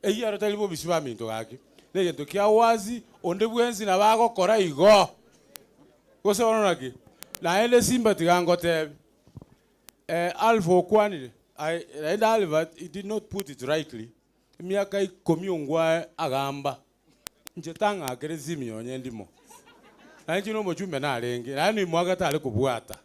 Eyio ero tari bobisi baminto gaki, na egento kia wazi, onde bwensi nabo agokora igo. Gose bono naki? Naende simba tiga ngotebi, eh, Alpha okwanire, I, naende Alpha he did not put it rightly, emiaka ikomi ongwae agamba, inche tang'akere esimi nonye ndimo. Naende inche na omochumbe narenge, naende nimwake tare kobwata.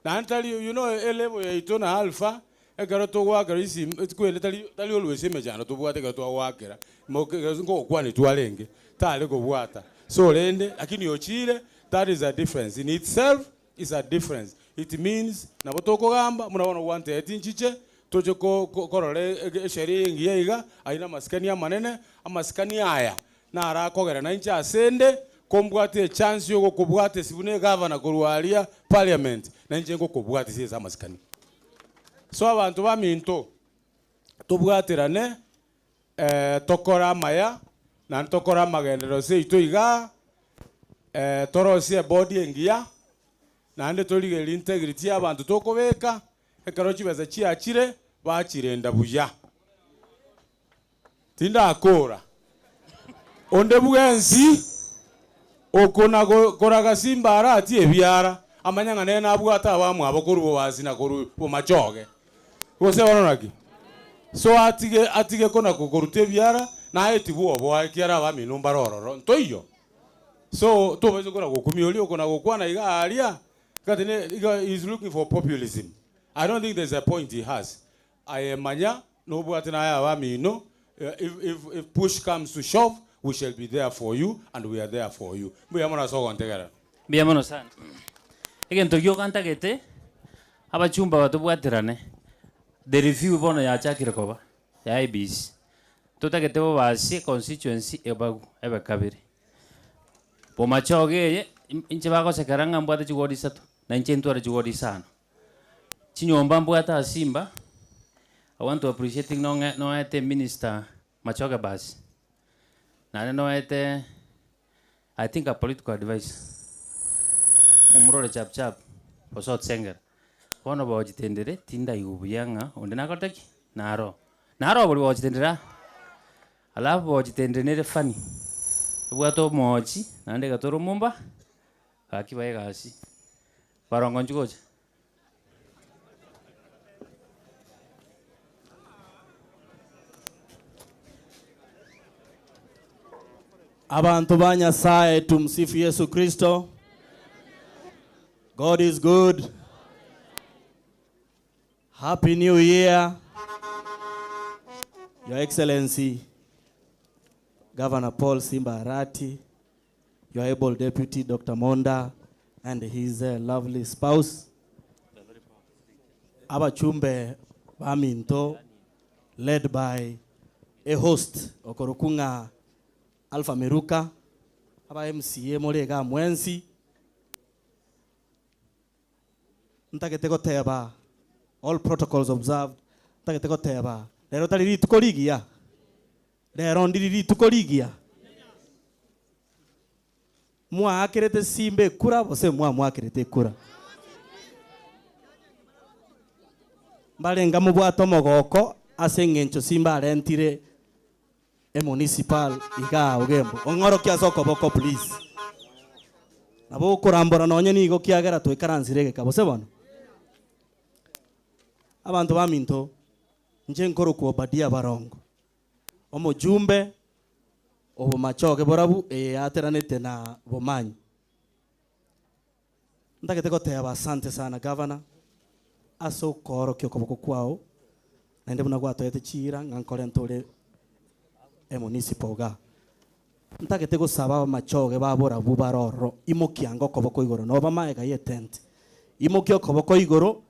Naende tari, you know elevel yaito na Alpha, ekero togoakera esimi, kwende tari tari always emechando tobwate ekero twagoakera, moke nkogokwania twarenge, tare kobwata. So rende, lakini ochire, that is a difference in itself is a difference. It means nabo tokogamba, buna bono gwantebetie nchiche. Toche ko ko korora esheria engiya iga, ayio na amasikani amanene, amasikani aya naro akogera nainche ase ende, kombwate echance ya ogokobwatisia buna egavana korwa aria parliament, nainche ngokobwatisia ase amasikani. So abanto baminto, tobwaterane tokore amaya, naende tokore amagenderero seito igaa, torosie ebodi engiya, naende torigererie integrity ya abanto tokobeka, ekero chibesa chiachire, bachirenda buya. Tindakora. Onde bwensi okona koraga simba aratie ebiara, amanye ng'a nere nabwate abamwabo korwa bobasi na korwa bomachoge. Gose bono naki? So atige atige kona koruta ebiara, naye tibwoboa ekiagera abamino mbare ororo. Ntoiyo. So tobaisa kona gokumia oria okona gokwana iga aria, gati ne iga he is looking for populism. I don't think there's a point he has. Aye manya nobwate naye abamino, if if if push comes to shove, we shall be there for you and we are there for you. Mbuya mono ase ogontegerera. Mbuya mono sana. Egento gioka ntagete, abachumba batobwaterane, the review bono yachakire koba, ya IEBC. Totagete bobasie constituency ebagu ebe kabere. Bomachoge eye, inche bagosekera ng'a mbwate chiward isato, na inche ntware chiward isano. Chinyomba mbwate ase Simba, I want to appreciate nong'e noete minister Machoge basi, naende noete I think a political adviser, omorore ore chap chap, gose otsengera. Bono bochitendere tindaigwa buya ng'a onde nakorete ki? Naro. Naro oboria bochitendere aa. Alafu bochitendere nere funny, ebwate omoochi naende egatora omomba, gaki bae egasi. Barongo inchuo gocha. Abantu ba Nyasaye tumsifu Yesu Kristo. God is good. Happy New Year. Your Excellency, Governor Paul Simba Arati, your able deputy, Dr. Monda, and his lovely spouse, abachumbe baminto, led by a host, Okorokunga Alpha Meruka, aba MCA more iga mwensi, ntagete goteba all protocols observed, ntagete goteba rero tari rituko rigiya, rero ndiri rituko rigiya. Mwaakerete simba ekura gose mwamwakerete ekura? Mbarenga mobwate omogoko ase eng'encho simba arentire emunicipal igaa Ogembo? Ong'orokie ase okoboko please. Nabo okorambora nonye nigo kiagera twaikaransire egeka gose bono? Abanto baminto, inche nkorokwa Obadia Barongo, omojumbe obomachoge borabu eye yateranete na Bomanyi. Ntagete goteba asante sana Gavana ase okoorokia okoboko kwao naende buna gwatoete chiira ng'a nkorente ore emunicipal igaa. Ntagete gosaba abamachoge ba borabu bare ororo, imokia ange okoboko igoro noba magega y'etent. Imokia okoboko igoro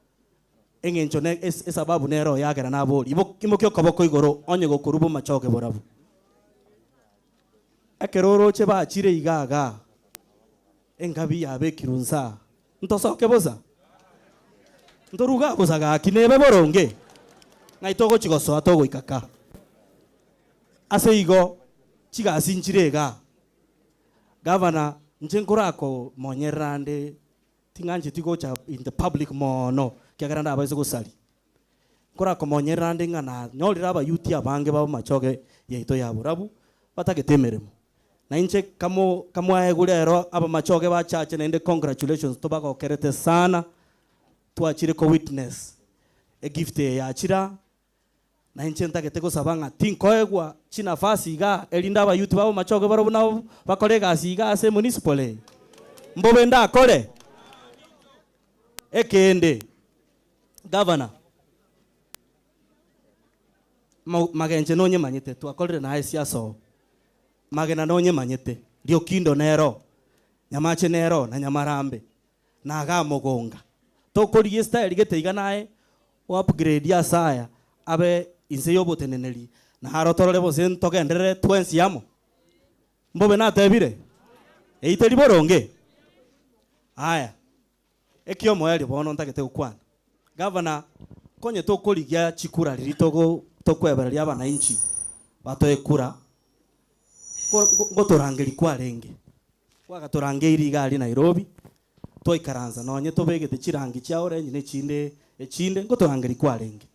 eng'encho ne esababu nere oyagera nabori, imokia okoboko igoro onye gokorwa bomachoge borabu. Ekero oroche bachire iga igaa, engabi yabekirwe inse aa, ntosoke bosa? Ntoruga bosa gaki nebe boronge? Ng'ai togochi gosoa togoika ka? Ase igo chigasi nchire igaa. Gavana, inche nkorakomonyerera ande ting'ancheti gocha in the public mono, ekiagera ndabaise gosaria. Nkorakomonyerera ande ng'a nanyorire abayuti abange b'amachoge yaito ya borabu batagete emeremo. Na inche kamo kamwaegwe rero abamachoge ba church naende congratulations tobagokerete sana, twachire ko witness egift eye yachire aa, na inche ntagete gosaba ng'a tinkoegwa chinafasi igaa erinde abayuti b'amachoge barobwo nabo bakore egasi igaa ase emunicipal eye. Mbobe ndakore? Ekende. Gavana, magenche nonyemanyete, twakorire naye siasa oo, magena nonyemanyete, riokindo nero, nyamache nero, na nyamarambe, na igaa mogonga. Tokorigia estyle gete iga naye o upgrade ase aya, abe inse ya oboteneneri, naro torore gose ntogenderere twensi amo. Mbobe natebire? Eyio teri boronge? Aya, ekiomoerio bono ntagete gokwana, Gavana, konye tokorigia chikura riria togo tokwebereria abanainchi batoe kura, ngotorangeria kwarenge, kwagatorangeirie iga aria Nairobi, twaikaransa nonye tobegete chirangi chia orange na echinde echinde, ngotorangeria kwarenge.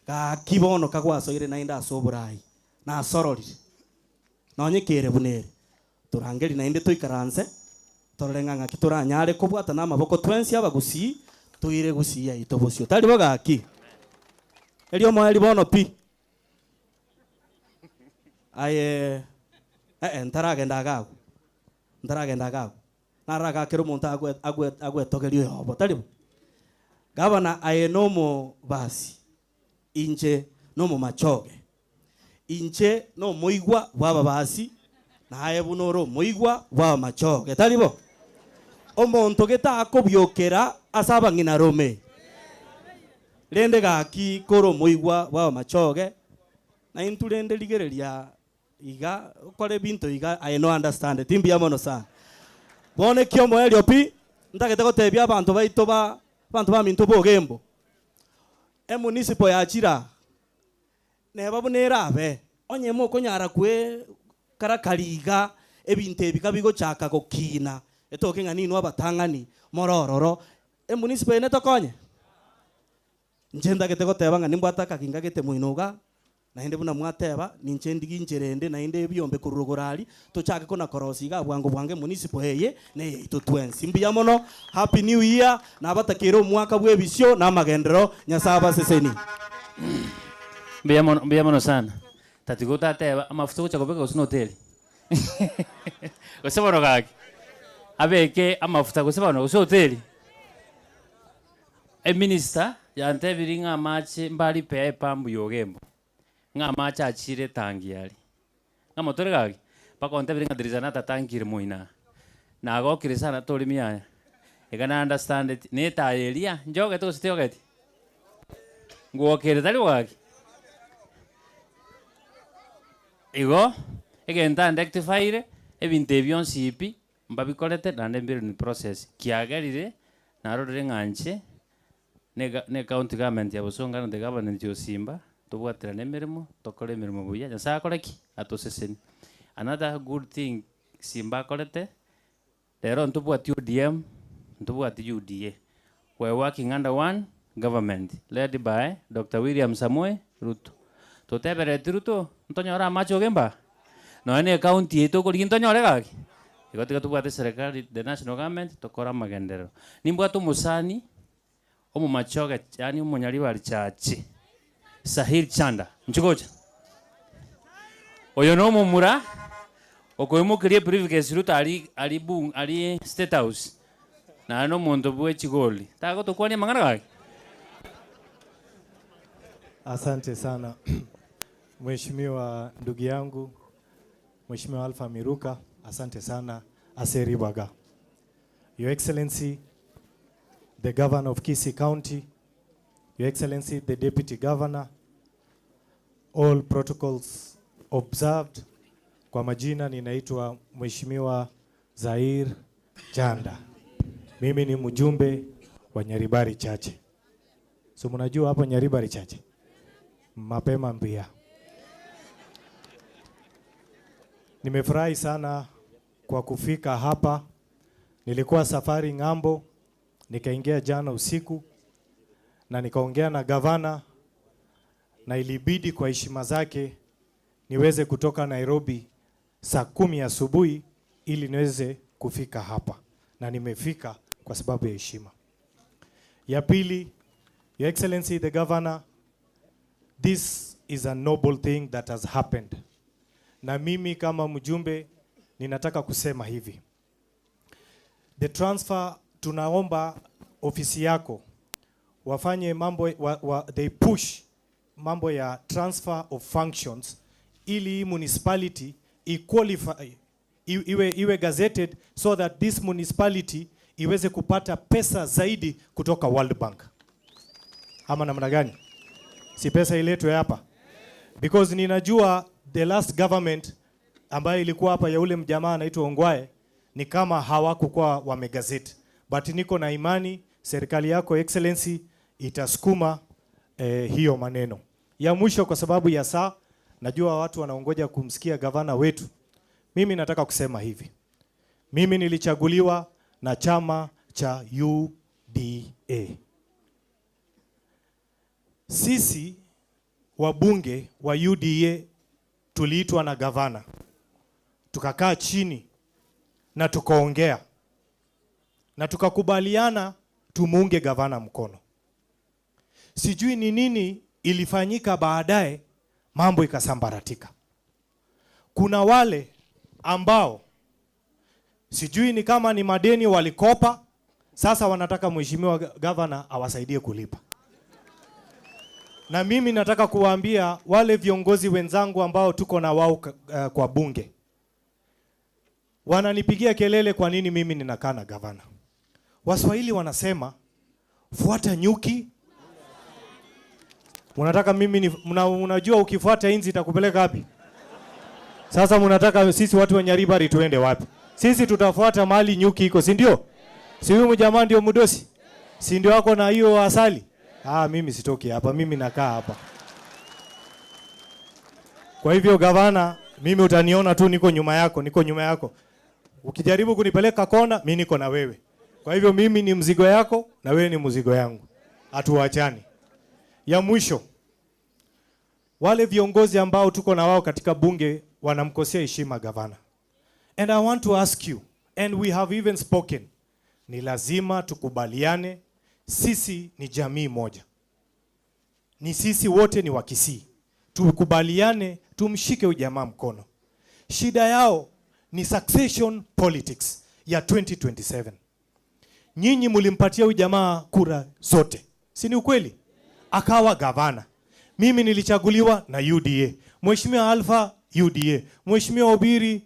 Gaki bono kagwasoire naende ase oborai, nasororire, nonye kere buna ere, torangerie naende toikaranse, torore ng'a ng'aki toranyare kobwatana amaboko twensi abagusii, toire gusii yaito bosio. Tari bo gaki? Erio omoerio bono pi. Aye eh-eh ntaragenda iga agwo, ntaragenda iga agwo, naragakere omonto agwe agwe agwetogeria oyobo, tari bo? Gavana aye nomobasi, inche nomomachoge, inche nomoigwa bw'ababasi, na aye buna ore omoigwa bw'abamachoge, tari bo? Omonto gete akobiokera ase abang'ina rome, rende gaki kore omoigwa bw'abamachoge, na intwe rende rigereria iga, okore ebinto iga, aye no understand, timbuya mono sana. Bono ekiomoerio pi, ntagete gotebia abanto baito ba abanto baminto bogembo, emunicipal yachire aa, Neba buna erabe, onye mokonyara kwe-karakari iga, ebinto ebi kabigochaka gokiina, etoke ng'a ninwe abatang'ani more ororo, emunicipal eye netokonye? Inche ntagete goteba ng'a nimbwate akaginga gete moino iga, naende buna mwateba, ninche ndigie inchera ende naende ebiombe korwa rogoro aria, tochake kona-korosia iga bwango bwango emunicipal eye neyaito twensi. Mbuya mono, Happy New Year, nabatakeire omwaka bw'ebisio na amagenderero, Nyasae abasesenie. Mbuya mono, mbuya mono sana. Tatiga otateba amafuta ogocha kobeka gose noteri. Gose bono gaki, abeke amafuta gose bono gose oteri. Eminister yantebirie ng'a amache mbaripea epambu ya Ogembo, ng'a amache achire etangi aria. Ng'a motore gaki, mpaka ontebirie ng'a there is another tank ere moino aa. Nagokire sana tori miaya, iga na understandeti, na etaya eria, njogete gose tiogeti? Ngwokere tari bo gaki? Igo, egento andectifiire, ebinto ebi bionsi pi, mbabikorete naende mbire in process, kiagerire, narorire ng'a inche. Ne ecounty government ya Bosongo and the government ya Osimba, tobwaterane emeremo, tokore emeremo buya, Nyasaye akore ki? Atosesenie. Another good thing Simba akorete, rero ntobwati ODM, ntobwati UDA, we are working under one government led by Doctor William Samoei Ruto. Totebereti Ruto, ntonyore amache ogemba aa? Nonya na ecounty yaito okorigia ntonyore gaki? Igo tiga tobwate serikali, the national government, tokore amagenderero. Nimbwate omosani, omomachoge yaani omonyaribari chache, Sahil Chanda, inchuo gocha. Oyo na omomura, okoimokeria ebriefcase Ruto aria aria bung aria state house, naende na omonto bwe chigoli. Tagotokwania amang'ana gaki? Asante sana Mheshimiwa ndugu yangu Mheshimiwa Alpha Miruka, asante sana ase ribaga. Your Excellency the Governor of Kisii County, Your Excellency the Deputy Governor, all protocols observed. Kwa majina ninaitwa Mheshimiwa Zair Janda. Mimi ni mjumbe wa Nyaribari Chache. So mnajua hapo Nyaribari Chache? Mapema mbia. Nimefurahi sana kwa kufika hapa. Nilikuwa safari ng'ambo, nikaingia jana usiku na nikaongea na gavana, na ilibidi kwa heshima zake niweze kutoka Nairobi saa 10 asubuhi ili niweze kufika hapa, na nimefika kwa sababu ya heshima. Ya pili, Your Excellency the Governor, this is a noble thing that has happened. Na mimi kama mjumbe ninataka kusema hivi. The transfer, tunaomba ofisi yako wafanye mambo wa, wa, they push mambo ya transfer of functions ili hii municipality iqualify, iwe, iwe gazetted so that this municipality iweze kupata pesa zaidi kutoka World Bank. Ama namna gani? Si pesa iletwe hapa? Because ninajua the last government ambayo ilikuwa hapa ya ule mjamaa anaitwa Ongwae ni kama hawakukuwa wamegazeti, but niko na imani serikali yako Excellency itasukuma hiyo maneno. Ya mwisho, kwa sababu ya saa, najua watu wanaongoja kumsikia gavana wetu. Mimi nataka kusema hivi, mimi nilichaguliwa na chama cha UDA. Sisi wabunge wa UDA tuliitwa na gavana, tukakaa chini na tukaongea na tukakubaliana tumuunge gavana mkono. Sijui ni nini ilifanyika baadaye, mambo ikasambaratika. Kuna wale ambao sijui ni kama ni madeni walikopa, sasa wanataka mheshimiwa gavana awasaidie kulipa. Na mimi nataka kuwaambia wale viongozi wenzangu ambao tuko na wao kwa bunge, wananipigia kelele kwa nini mimi ninakaa na gavana. Waswahili wanasema fuata nyuki. Unataka mimi ni, unajua ukifuata inzi itakupeleka wapi? Sasa mnataka sisi watu wa Nyaribari tuende wapi? Sisi tutafuata mahali nyuki iko, si ndio? Si huyu jamaa ndio mdosi? Si ndio wako na hiyo asali? Ah, mimi sitoki hapa, mimi nakaa hapa. Kwa hivyo gavana, mimi utaniona tu niko nyuma yako, niko nyuma yako. Ukijaribu kunipeleka kona, mimi niko na wewe. Kwa hivyo mimi ni mzigo yako na wewe ni mzigo yangu. Hatuachani. Ya mwisho, wale viongozi ambao tuko na wao katika bunge wanamkosea heshima gavana. And I want to ask you, and we have even spoken, ni lazima tukubaliane, sisi ni jamii moja. Ni sisi wote ni Wakisii. Tukubaliane, tumshike huyu jamaa mkono. Shida yao ni succession politics ya 2027. Nyinyi mulimpatia huyu jamaa kura zote, si ni ukweli? Akawa gavana. Mimi nilichaguliwa na UDA. Mheshimiwa Alpha UDA, Mheshimiwa Obiri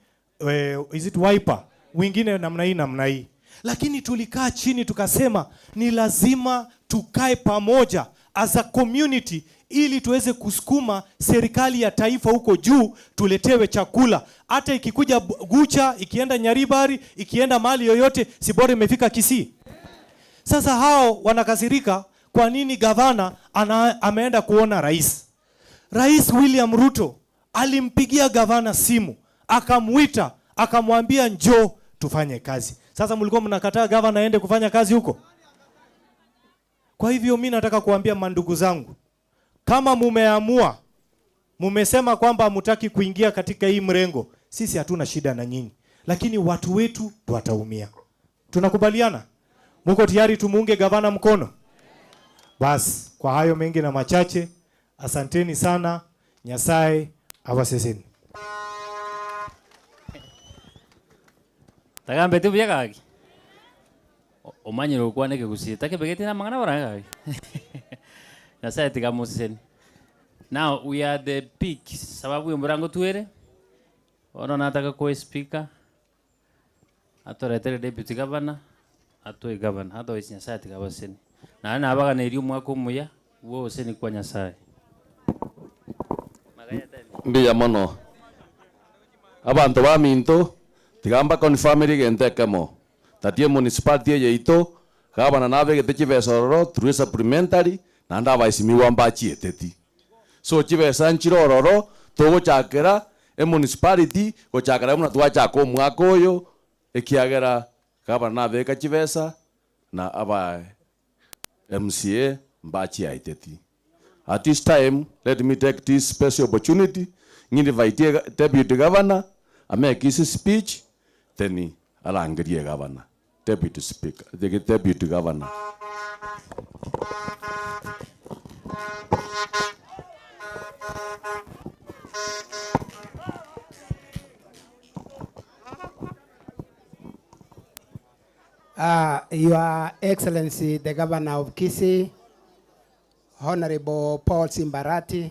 is it Wiper, wengine namna hii namna hii. Lakini tulikaa chini tukasema ni lazima tukae pamoja as a community ili tuweze kusukuma serikali ya taifa huko juu, tuletewe chakula. Hata ikikuja Gucha, ikienda Nyaribari, ikienda mahali yoyote, si bora imefika Kisii. Sasa hao wanakasirika, kwa nini gavana ameenda kuona rais? Rais William Ruto alimpigia gavana simu, akamuita, akamwambia njoo tufanye kazi. Sasa mlikuwa mnakataa gavana aende kufanya kazi huko? Kwa hivyo mi nataka kuambia mandugu zangu, kama mumeamua, mumesema kwamba hamutaki kuingia katika hii mrengo, sisi hatuna shida na nyinyi, lakini watu wetu wataumia. Tunakubaliana? Muko tayari tumuunge gavana mkono? Basi kwa hayo mengi na machache, asanteni sana. Nyasaye awaseseni. Tagambe tu buya gaki. Omanyire okwane kegusii takebegete na mang'ana bara gaki. Nyasaye tiga moseseni. Now we are the peak sababu ya murango tuere. Ono nataka kuwe speaker. Atoretere deputy governor, atoe governor, otherwise Nyasaye tiga baseni. Na na abaganeirie omwaka omuya, bwose ni kwa Nyasaye. Mbuya mono. Abanto ba minto tigamba confirm rigente ekemo. Tatie municipality eye ito gavana nabegete chibesa ororo through supplementary naende abaisimiwa mbachieteti. So chibesa nchire ororo togochakera emunicipality gochakera buna twachaka omwaka oyo ekiagera gavana nabeka chibesa na aba MCA mbachiaeteti. At this time, let me take this special opportunity invite deputy governor amake his speech, then alangerie governor, deputy speaker, the deputy governor. Your Excellency, the Governor of Kisii, Honorable Paul Simba Arati,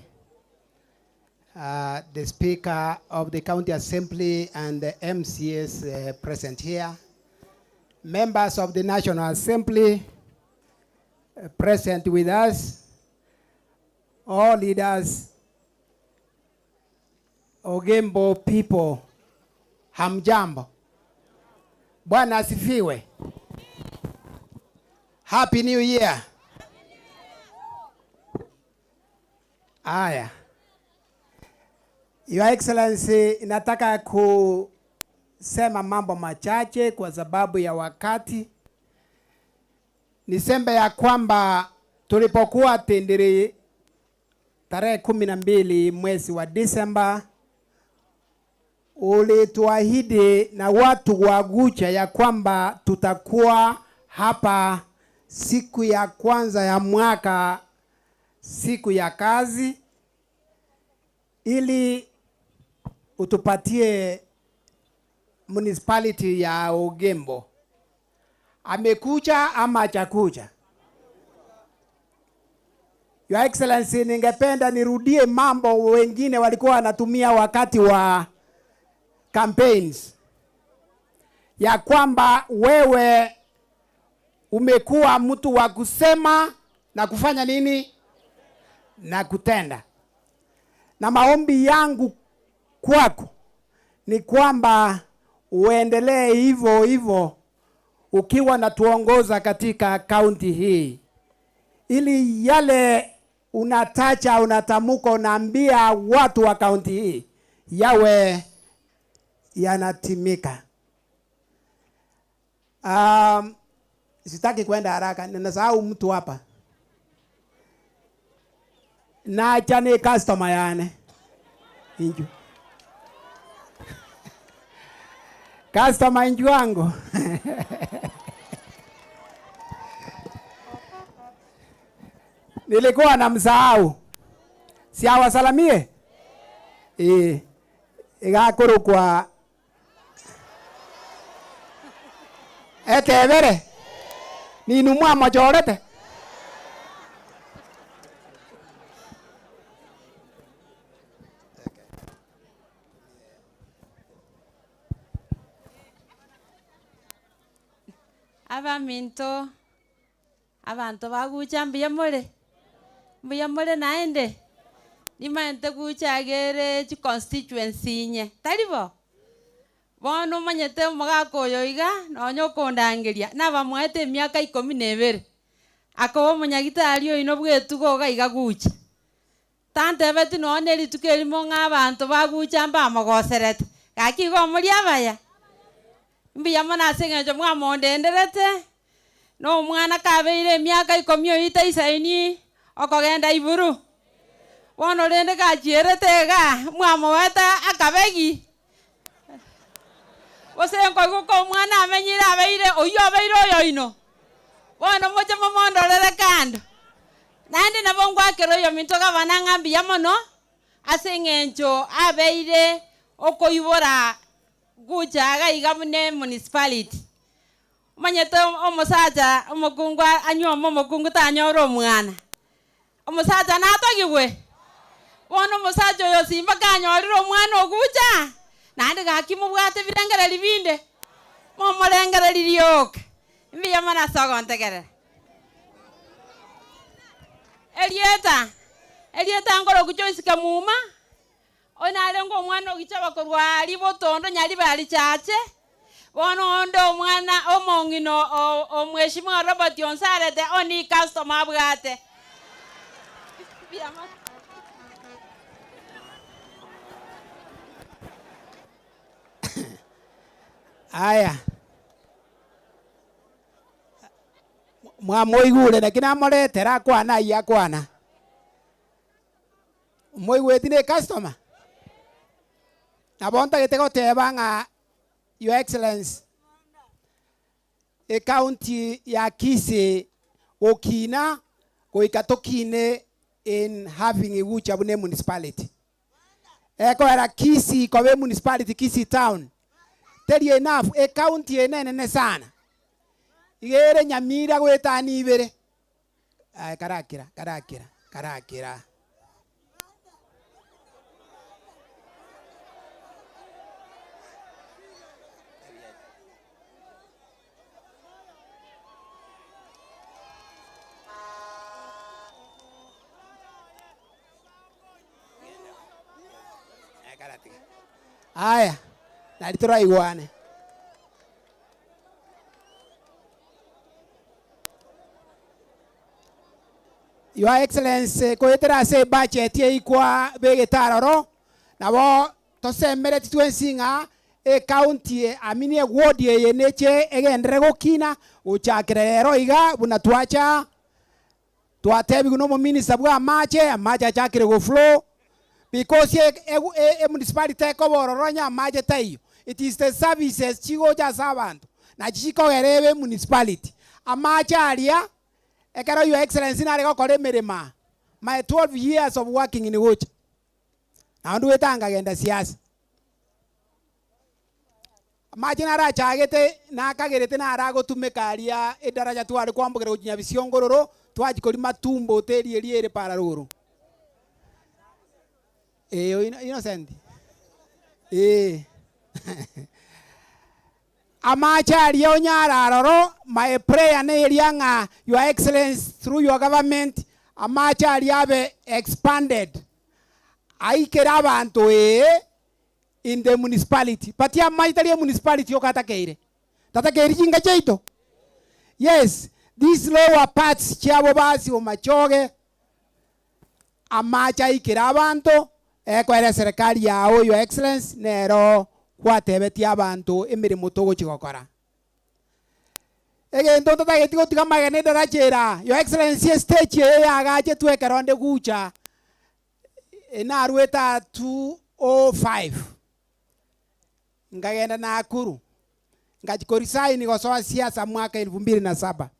the Speaker of the County Assembly and the MCAs present here, members of the National Assembly present with us, all leaders, Ogembo people, hamjambo. Bwana asifiwe. Happy New Year. Aya. Your Excellency, nataka kusema mambo machache kwa sababu ya wakati. Niseme ya kwamba tulipokuwa Tindiri tarehe 12 mwezi wa Disemba, ulituahidi na watu wa Gucha ya kwamba tutakuwa hapa siku ya kwanza ya mwaka, siku ya kazi, ili utupatie municipality ya Ogembo. Amekuja ama hajakuja? Your Excellency, ningependa nirudie mambo wengine walikuwa wanatumia wakati wa campaigns, ya kwamba wewe umekuwa mtu wa kusema na kufanya nini na kutenda. Na maombi yangu kwako ni kwamba uendelee hivyo hivyo ukiwa natuongoza katika kaunti hii, ili yale unatacha, unatamuka, unaambia watu wa kaunti hii yawe yanatimika. Sitaki kwenda haraka, ninasahau mtu hapa. Nacha ni customer yane inju customer inju wangu nilikuwa namsahau, si awasalamie eh, igakurukwa etebere ninu mwamochorete. Abaminto abantu bagucha mbuya more mbuya more naende nimaente guchagere chiconstituency inye taribo bono omanyete omogaka oyo iga nonya okondangeria nabamwaete emiaka 12 akoba omonyagitari oino bwetugo iga iga gucha tantebeti nonya rituko erimo ng'a abanto bagucha mbamogoserete gaki igo omori abaya mbuya mono ase eng'encho mwamondenderete no omwana kabeire emiaka 10 oita isaini okogenda iburu bono rende gachierete iga mwamoweta akabegi gose nkoigwa omwana amenyire abeire oywo abeire oyoino bono moche momondorere kando naende nabo ngwakera oyo minto gabana ng'a mbuya mono ase eng'encho abeire okoibora guchaga iga mune municipality omanyete omosacha omokungu anywoma omokungu tanyora omwana omosacha natogigwe bono omosacha oyo simba kanyorire omwana ogucha naende gaki mobwate birengereri binde momorengereri rioka mbuya mono ase ogontegerera erieta erieta nkoroku Joyce Kamuma onare ngo omwana ogichaba korwa ribotondo nyari bari chache bono onde omwana omong'ino omweshimiwa Robert Onsarete oni customer abwate. Aya mwamoigure lakini amoretera akwana aiyia akwana moigweti ne customer nabo ntagete goteba ng'a Your Excellency ecounty ya Kisii gokina goika tokine in having Igucha bune municipality ekoera Kisii kobe municipality Kisii town teri enough ecounty enene sana igere Nyamira gwetani ibere ay karakira karakira karakira Tiga. Aya, nari toraigwane. Your Excellency, koetera ase ebudget eikwa begete aroro, nabo tosemereti twensi ng'a ecounty I mean eward eye neche egenderere gokina gochakera rero iga buna twacha twatebiwa na omominister bwa amache, amache achakire goflow because e emunicipality ekoba ororo onye amache taiyo. It is the services chigocha ase abanto nachi chikogera ebe emunicipality. Amache aria ekero Your Excellency nare gokora emeremo aa, my 12 years of working in Gucha, nabo ndwete nkagenda siasa. Amache narachagete nakagerete naragotumeka aria edaraja tware kwambokera gochia Nyabisiongo twachia koria matumbo hoteli eria ere para rogoro. Eh, Innocent. Eh. Amache aria onyara aroro, my prayer ne eria ng'a Your Excellency through your government, amache aria abe expanded. Aikere abanto ee in the municipality. But amache tari emunicipality okatakeire. Tatakeiri chinka chiaito. Yes, these lower parts chiabo basi omachoge, amache aikere abanto, ekoera eserikali yao Your Excellency, nero gwatebetie abanto emeremo togochi gokora. Egento ntatageti gotiga amagena edaraja era, Your Excellency estage eye yagachetwe ekero onde gucha, enarwete aa 205, nkagenda Nakuru, nkachi koresign gosoa siasa mwaka elfu mbili na saba.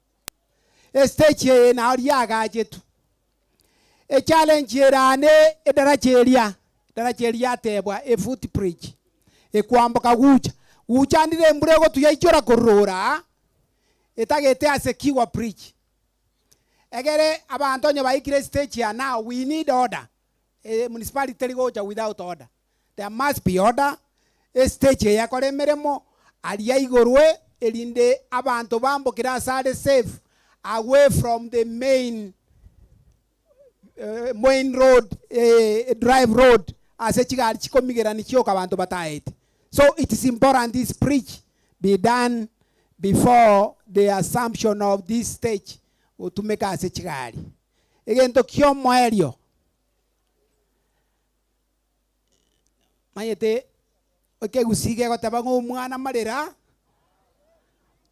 Estage eye nao riagachetwe. Echallenge erane edaraja eria, edaraja eria yatebwa efoot bridge, ekwamboka gucha. Gucha ndire embura egotuya ichora korora, etagete ase kiwa bridge. Egere abanto onye baikire stage ya now, we need order. Municipality teri gocha without order. There must be order. Estage eye ekore emeremo, aria igorwe, erinde abanto bambokere ase are safe, away from the main main road, drive road, ase chigari chikomigerani chioka abanto bataete. So it is important this bridge be done before the assumption of this stage otumeka ase chigari. Egento kia omoerio, manyete ekegusii gegoteba ng'a omwana marera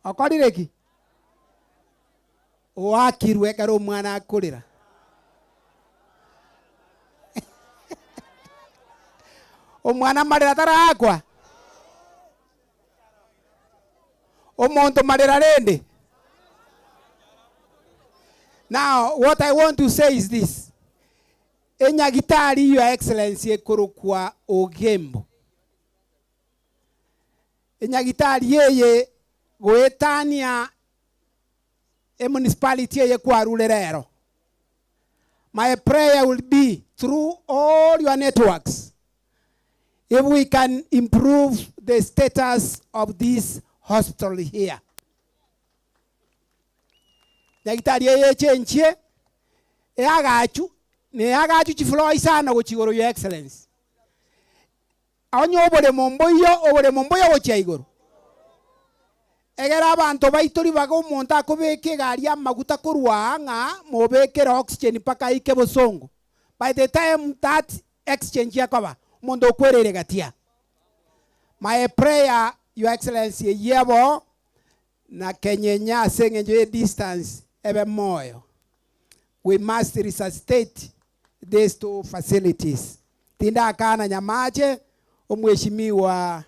okorire ki? Oakirwe ekero omwana akorera. Omwana marera tarakwa. Omonto marera rende. Now, what I want to say is this. Enyagitari Your Excellency ekorokwa Ogembo. Enyagitari eye goetania emunicipality eye kwarure rero. My prayer will be through all your networks, if we can improve the status of this hospital here. Nyagitari eye echenchie, eagachu, neagachu chifloor isano gochia igoro Your Excellency. Onye oboremo mboiyo, oboremo mboiyo gochia igoro. Egera abanto baitori baga omonto akobeka egari y'amaguta korwa ng'a mobekere oxygen mpaka aike bosongo. By the time that exchange ekoba, omonto okwereire gatia. My prayer, Your Excellency, eyebo na kenyenya ase eng'encho ye distance ebe moyo. We must resuscitate these two facilities. Tindakana Nyamache, omweshimiwa,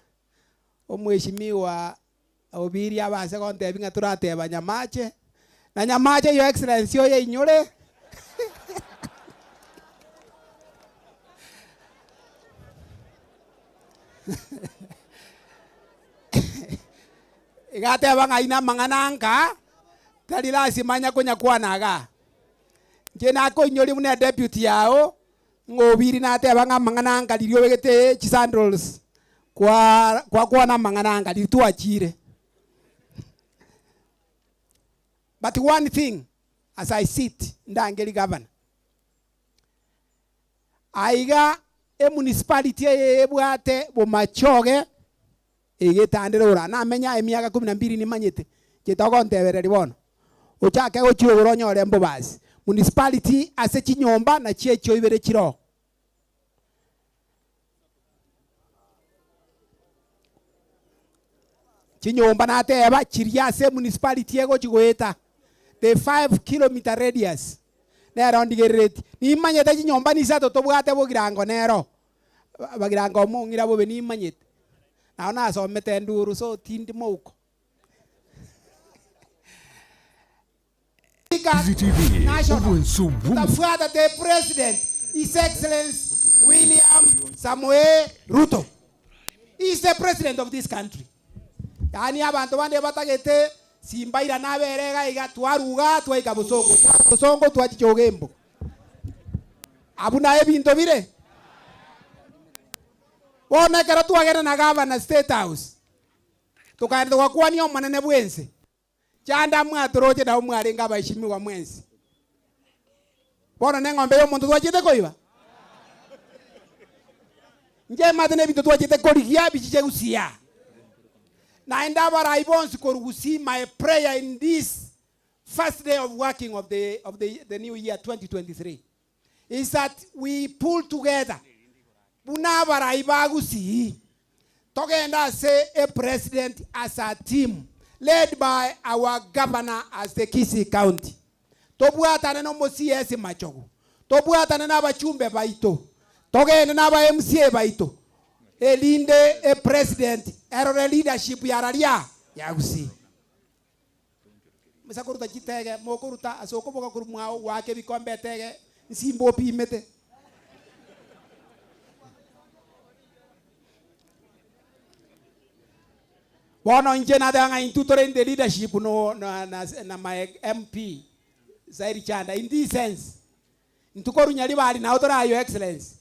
omweshimiwa Obiri abase gontebi ng'a torateba Nyamache, na Nyamache Your Excellency oyo einyore. Igateba ng'a ina amang'ana nka, tari lasima anya konyakwana igaa. Inche nakoinyoria buna deputy yao, ng'a Obiri nateba ng'a amang'ana nka riria obegete chisandals, kwa kwakwana amang'ana nka riria twachire. But one thing, as I sit, ndangeri governor. Aiga. Emunicipality eye ebwate bomachoge egetandere ora namenya emiaka 12 nimanyete chetogontebereri bono ochake gochia igoro onyore mbobasi municipality ase chinyomba na chiechio ibere chiroo. Chinyomba nateba chiria ase municipality egochi goeta the 5 kilometer radius nero ndigerereti nimanyete chinyomba nisato tobwate bogirango nero bagirango omong'ira bobe nimanyete nao nasomete nduru so tindi mouko. CCTV, National. Ubuntu Tafuata the president, His Excellency William Samoei Ruto. He is the president of this country. Yaani abantu bande batagete simbaira nabere iga twaruga twaika busongo. Busongo twachicha ogembo. Abu naye ebinto bire. Bono ekero twagenda na governor State House. Tukaenda tugakwania omonene bwense. Chanda mwatoroche nabo mwarenga abaheshimiwa mwensi. Bono ne eng'ombe ya omonto twachete koiba. Nche mate na ebinto twachete korigia bichiche gusia. Naende abarai bonsi korugusi my prayer in this first day of working of the new year 2023 is that we pull together. Buna abarai bagusii. Togenda ase a president as a team led by our governor as the Kisii County. Tobwatane no mo CS Machogu. Tobwatane na abachumbe baito. Togende na aba MCA baito. Elinde a president erore leadership ya raria ya Gusii. Musakuruta chitege mokuruta asokoboka kurumwao wake bikombe tege nsimbo pimete. Bono nche na intutore in the leadership no na, na, na my MP Zairi Chanda in this sense. Ntukoru nyaribari na otora your excellence.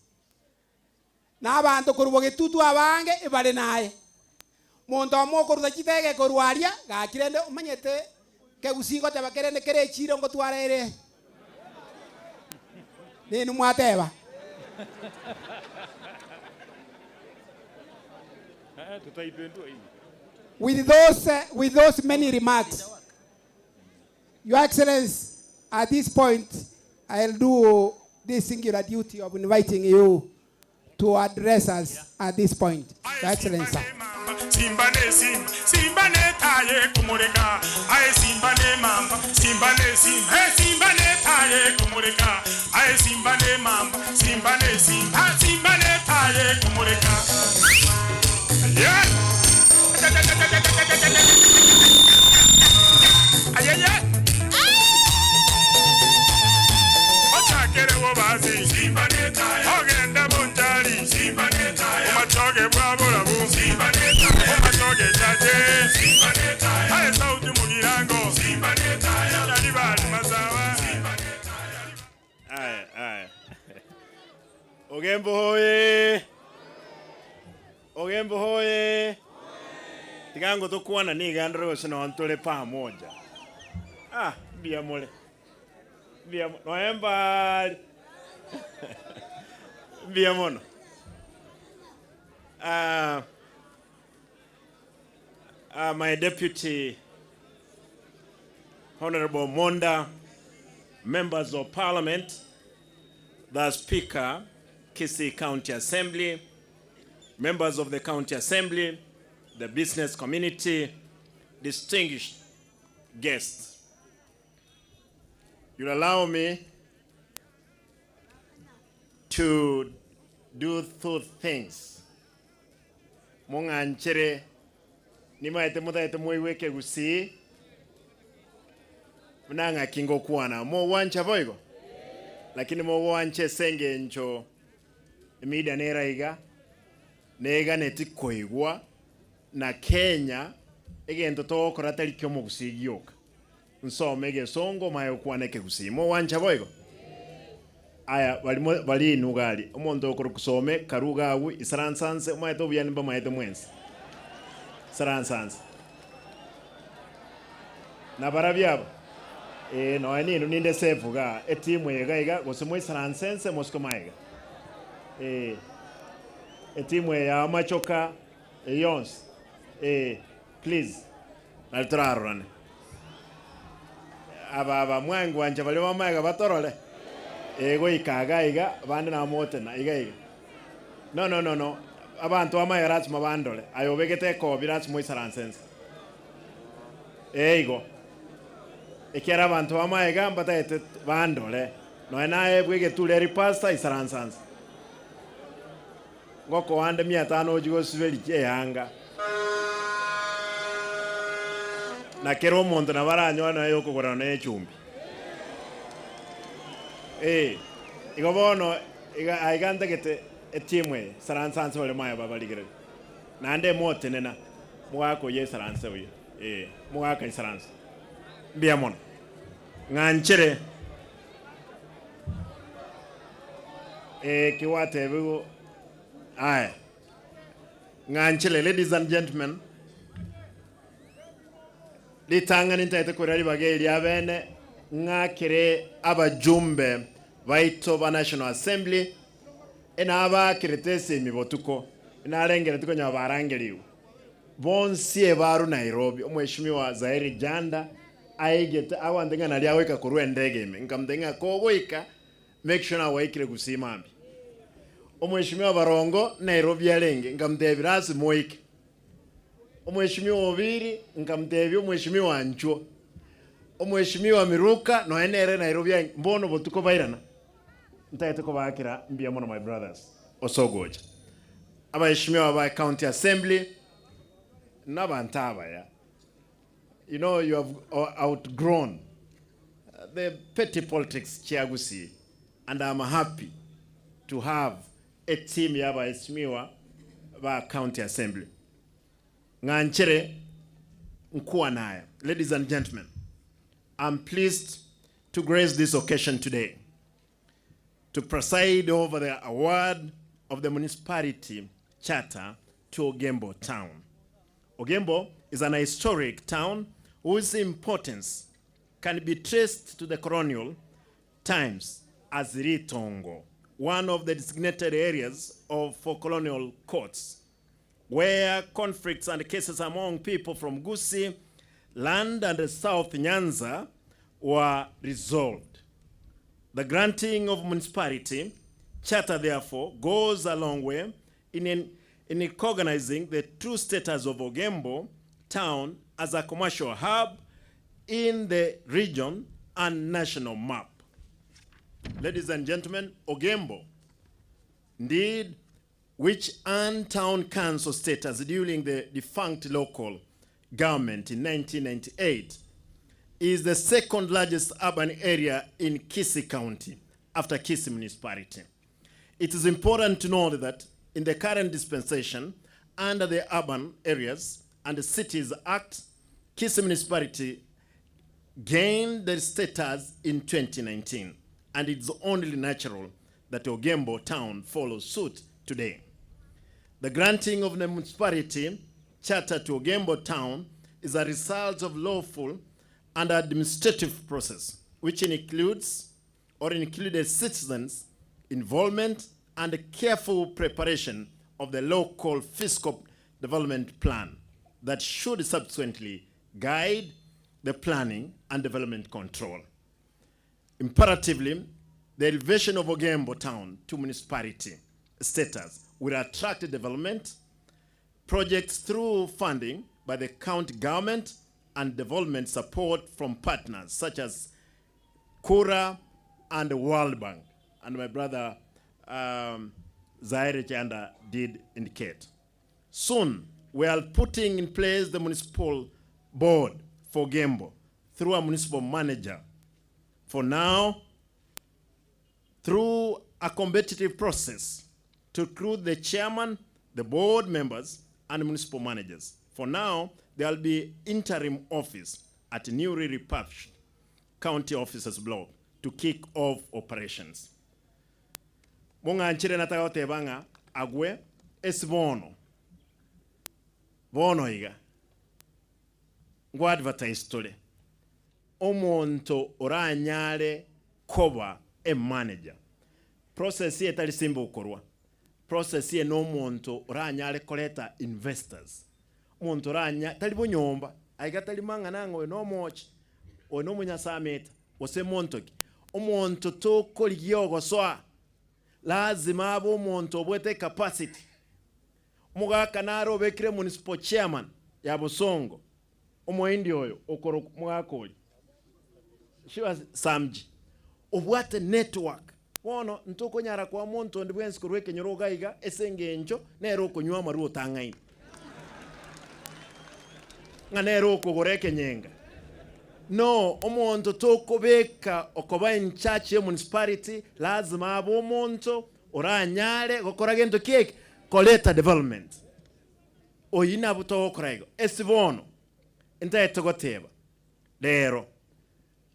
Na abantu korubo getutu abange ebare naye. Monto omokoruta chitege korwaria gakirende omanyete kegusigo tabakerende kere chiro ngotwarere. Nenu mwateba. With those many remarks, Your Excellency, at this point, I'll do this singular duty of inviting you to address us at this point. Your Excellency. Simba ne simba, simba ne taye kumureka. Aye simba ne mamba, simba ne simba, hey simba ne taye kumureka. Aye simba ne mamba, simba ne simba, simba ne taye kumureka. Yeah. Aye Ochakere wobazi, simba ne taye. Ogenda bunjali, simba ne taye. Umachoge bwabulabu, simba ne taye. Umachoge chache, simba ne taye. Aye sauti mugirango, simba ne taye. Yali bali mazawa, simba ne taye. Aye, aye. Ogembo hoye. Ogembo hoye. Tigango tukwana ni gandro gose no ntole pamoja. Ah, bia mole. Bia noemba. Bia mono. My deputy, Honorable Monda, members of Parliament, the Speaker, Kisii County Assembly, members of the County Assembly, the business community, distinguished guests. You'll allow me to do two things. Mung'anchere, nimaete muthaete moiweke Gusii, mnang'aki ngokwana, mogwancha boigo? Lakini mogwanche senge ncho, emida neraiga, neganeti koigwa, na Kenya, egento togokora tari kio Omogusii gioka. Nsome egesongo maye okwane ekegusii. Mogwancha boigo? Aya, bali inugari. Omonto okoro kusome, karuga agwo, isaransanse, omaete obuya nimba maete mwensi. Isaransanse. Na barabia aba? Noe ninu ninde sefu ga, etimu ega iga, gose moisaransense, mosiko maega. Etimu ya amachoka eyonsi. Eh, please. Nari torarorane. Aba aba mwangwancha baria bamaega batorore. Ego ikaga iga bande namotena iga iga. No no no no. Abantu bamaega lazima bandore. Ayo obegete ekobi lazima oisaranse. Eigo. Ekiara abantu bamaega mbataete bandore. Noe naye bwegeture ripasta isaransanse. Ngoko wande 500 ojigosiberi eyanga. Na kero omonto nabo aranyora naye okogorana na echumbi. Eh, igo bono iga aiga ntagete etimu eye saransanse bare maya babarigereri. Naende motenena mogaka oyo esaranse buya. Eh, mogaka isaranse. Mbuya mono. Ng'anchere eh kiwatebigo aya. Ng'anchere ladies and gentlemen, ritang'ani ntaete korera ribaga eri abene ng'akere abajumbe baito ba National Assembly enabakirete esemi botuko enarengereti konya barangeriwe bonsi ebaru Nairobi omweshimiwa Zairi Janda aigete awante ng'a nari agoika korwa endege ime nkamte ng'a kogoika make sure nawaikire gusii omweshimiwa Barongo Nairobi arenge nkamtebira ase moike omweshimiwa Obiri nkamtebia omweshimiwa Nchuo omweshimiwa Miruka noe nere Nairobi arenge mbono botuko bairana ntaete kobakira mbuya mono my brothers osogocha abaheshimiwa ba county assembly n'abantu abaya. You know you have outgrown the petty politics chiagusi and I'm happy to have a team y'abaheshimiwa ba county assembly. Ng'anchere nkuwa ladies and gentlemen I'm pleased to grace this occasion today to preside over the award of the municipality charter to Ogembo town. Ogembo is an historic town whose importance can be traced to the colonial times as Ritongo, one of the designated areas of, for colonial courts, where conflicts and cases among people from Gusii land and South Nyanza were resolved. The granting of municipality charter, therefore, goes a long way in, in recognizing the true status of Ogembo town as a commercial hub in the region and national map. Ladies and gentlemen, Ogembo, indeed, which earned town council status during the defunct local government in 1998, is the second largest urban area in Kisii County after Kisii Municipality. It is important to note that in the current dispensation, under the Urban Areas and the Cities Act, Kisii Municipality gained their status in 2019, and it's only natural that Ogembo town follows suit today. The granting of the municipality charter to Ogembo town is a result of lawful and administrative process, which includes or included citizens' involvement and careful preparation of the local fiscal development plan that should subsequently guide the planning and development control. Imperatively, the elevation of Ogembo town to municipality status will attract development projects through funding by the county government and development support from partners such as Kura and the World Bank. And my brother Zaire Chanda did indicate. Soon, we are putting in place the municipal board for Gembo through a municipal manager. For now, through a competitive process to recruit the chairman, the board members, and municipal managers. For now, there will be interim office at newly refurbished county officers block to kick off operations. Mung'anchire nataka goteba ng'a agwe ase bono bono iga ngwa advertise tore omonto oranyare koba a manager. Process etari simple korwa. Process eye na omonto oranyare koreta investors, omonto oranya tari bonyomba, aiga tari mang'ana ng'a oyo na omochi, oyo na omonyasameta, gose monto ki. Omonto tokorigia ogosoa, lazima abe omonto obwate ecapacity. Omogaka nare obekire municipal chairman ya Bosongo, omohindi oyo okorokwa omogaka oria Shivas Samji, obwate network. Bono ntokonyara koa monto onde bwensi korwa ekenyoro iga iga ase engencho nere okonywa amarwa otang'aini, ng'a nere okogora ekenyenga. No, omonto tokobeka okoba in charge ye municipality lazima abe omonto oranyare gokora gento ki eke? Koreta development. Oyio nabo togokora igo. Ase bono, ntagete goteba, rero,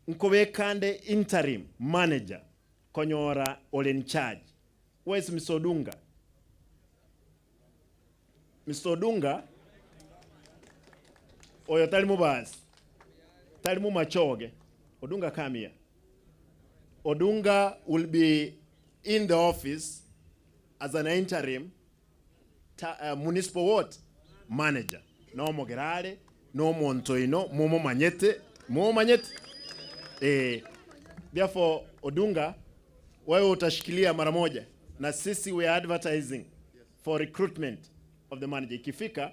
nkobeka nde interim manager konyora ore in charge. Where is Mister Odunga? Mister Odunga, oyo tari mobasi, tari momachoge. Odunga come here. Odunga will be in the office as an interim ta, municipal what? Manager. Nomogera are, nomonto oino momomanyete, momomanyete? Eh. Therefore, Odunga, wewe utashikilia mara moja na sisi we are advertising for recruitment of the manager. Ikifika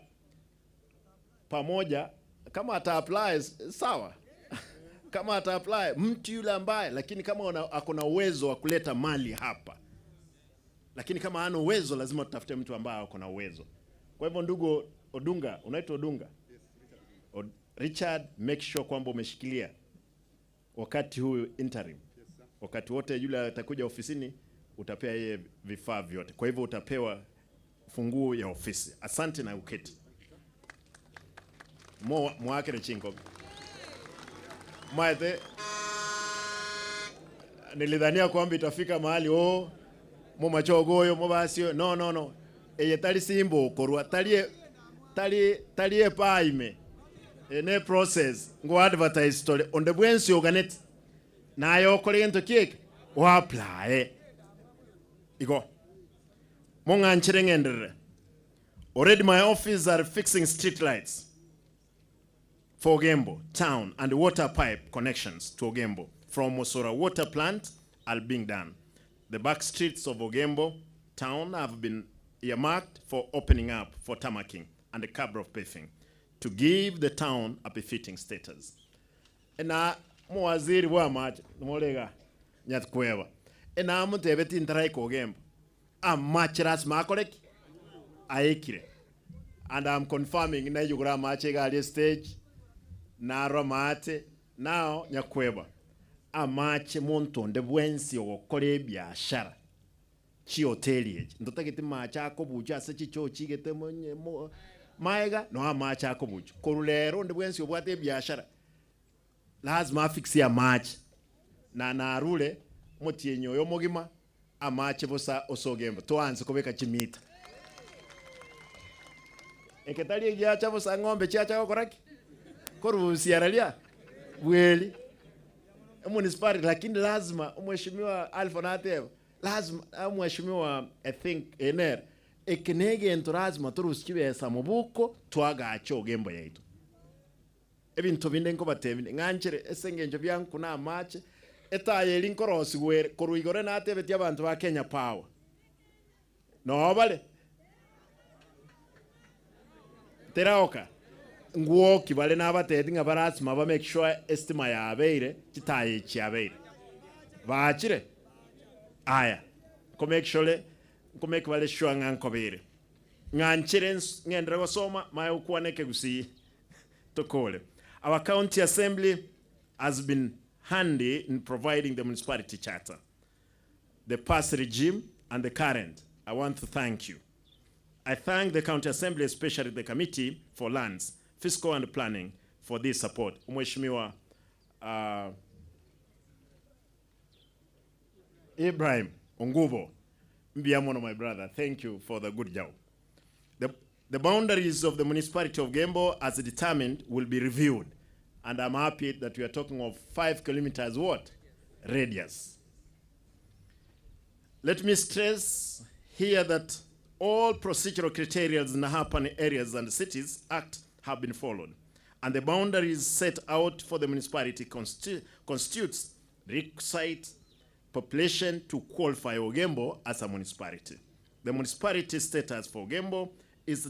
pamoja kama ata apply sawa kama ata apply mtu yule ambaye, lakini kama ako na uwezo wa kuleta mali hapa, lakini kama hana uwezo lazima tutafute mtu ambaye ako na uwezo. Kwa hivyo ndugu Odunga, unaitwa Odunga? Richard, make sure kwamba umeshikilia wakati huu interim. Wakati wote yule atakuja ofisini utapea yeye vifaa vyote. Kwa hivyo utapewa funguo ya ofisi. Asante na uketi. Mo mwakere chingo. Maete nilidhania kwamba itafika mahali oh mo machogoyo mo basio no no no eye tari simbo korwa tari tari tari epaime ene process ngo advertise story onde bwensi oganeti nayo okore gento kieke o apply igo mong'anchere ng'enderere. Already my office are fixing street lights for Ogembo town and water pipe connections to Ogembo from Osora water plant are being done. The back streets of Ogembo town have been earmarked for opening up for tarmacking and the cabro paving to give the town a befitting status. Na mwaziri bwa amache morega nyakweba ena mutebeti ntaraika Ogembo amache rasima akoreki aekire and I'm confirming na yugura amache gari stage naro mate nao nyakweba amache montonde bwensi ogokora ebiashara chihoteli echi ntotagete mache akobucha ase chichoo chigete maega no amache akobucha korurero onde bwensi obwate ebiashara lazima afixie amache na narure motienyi oyo mogima amache bosa osogemba toanze kobeka chimita eketari egiacha bosa ng'ombe chiacha gokoraki korusiara ria bweri municipality, lakini lazima mheshimiwa Alpha nateba lazima mheshimiwa I think ener ekinegento lazima turusi chibesa mubuko twagacha ogembo yaitu ebinto binde nkobatebinde ng'anchere ase eng'encho byanku na amache etayeri nkorosigwere korwa igoro natebetie abanto ba Kenya Power nobare teraoka nguoki bare nabateti ng'a barasima ba make sure estima yabeire chitaye chiabeire bachire aya ko make sure ko make bare sure ng'a nkobere ng'anchere ng'endere gosoma maye okwaneke gusii tokore. Our county assembly has been handy in providing the municipality charter. The past regime and the current, I want to thank you. I thank the county assembly, especially the committee for lands, fiscal and planning for this support. Mheshimiwa Ibrahim Ongubo, Mbiamono, my brother, thank you for the good job. The boundaries of the municipality of Gembo, as determined, will be reviewed. And I'm happy that we are talking of 5 kilometers what? Radius. Let me stress here that All procedural criteria in the Urban Areas and Cities Act have been followed, and the boundaries set out for the municipality consti constitutes requisite population to qualify Ogembo as a municipality. The municipality status for Ogembo is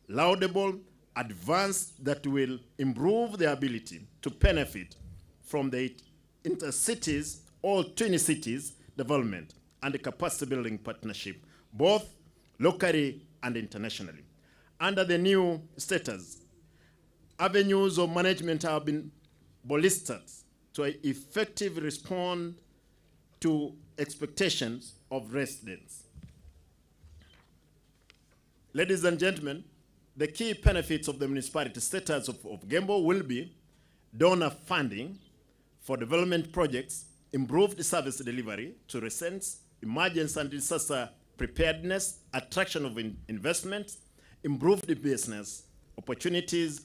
laudable advance that will improve the ability to benefit from the intercities or twin cities development and capacity building partnership, both locally and internationally. Under the new status, avenues of management have been bolstered to effectively respond to expectations of residents. Ladies and gentlemen, the key benefits of the municipality status of, of Gembo will be donor funding for development projects, improved service delivery to residents, emergency and disaster preparedness, attraction of in investment, improved business opportunities,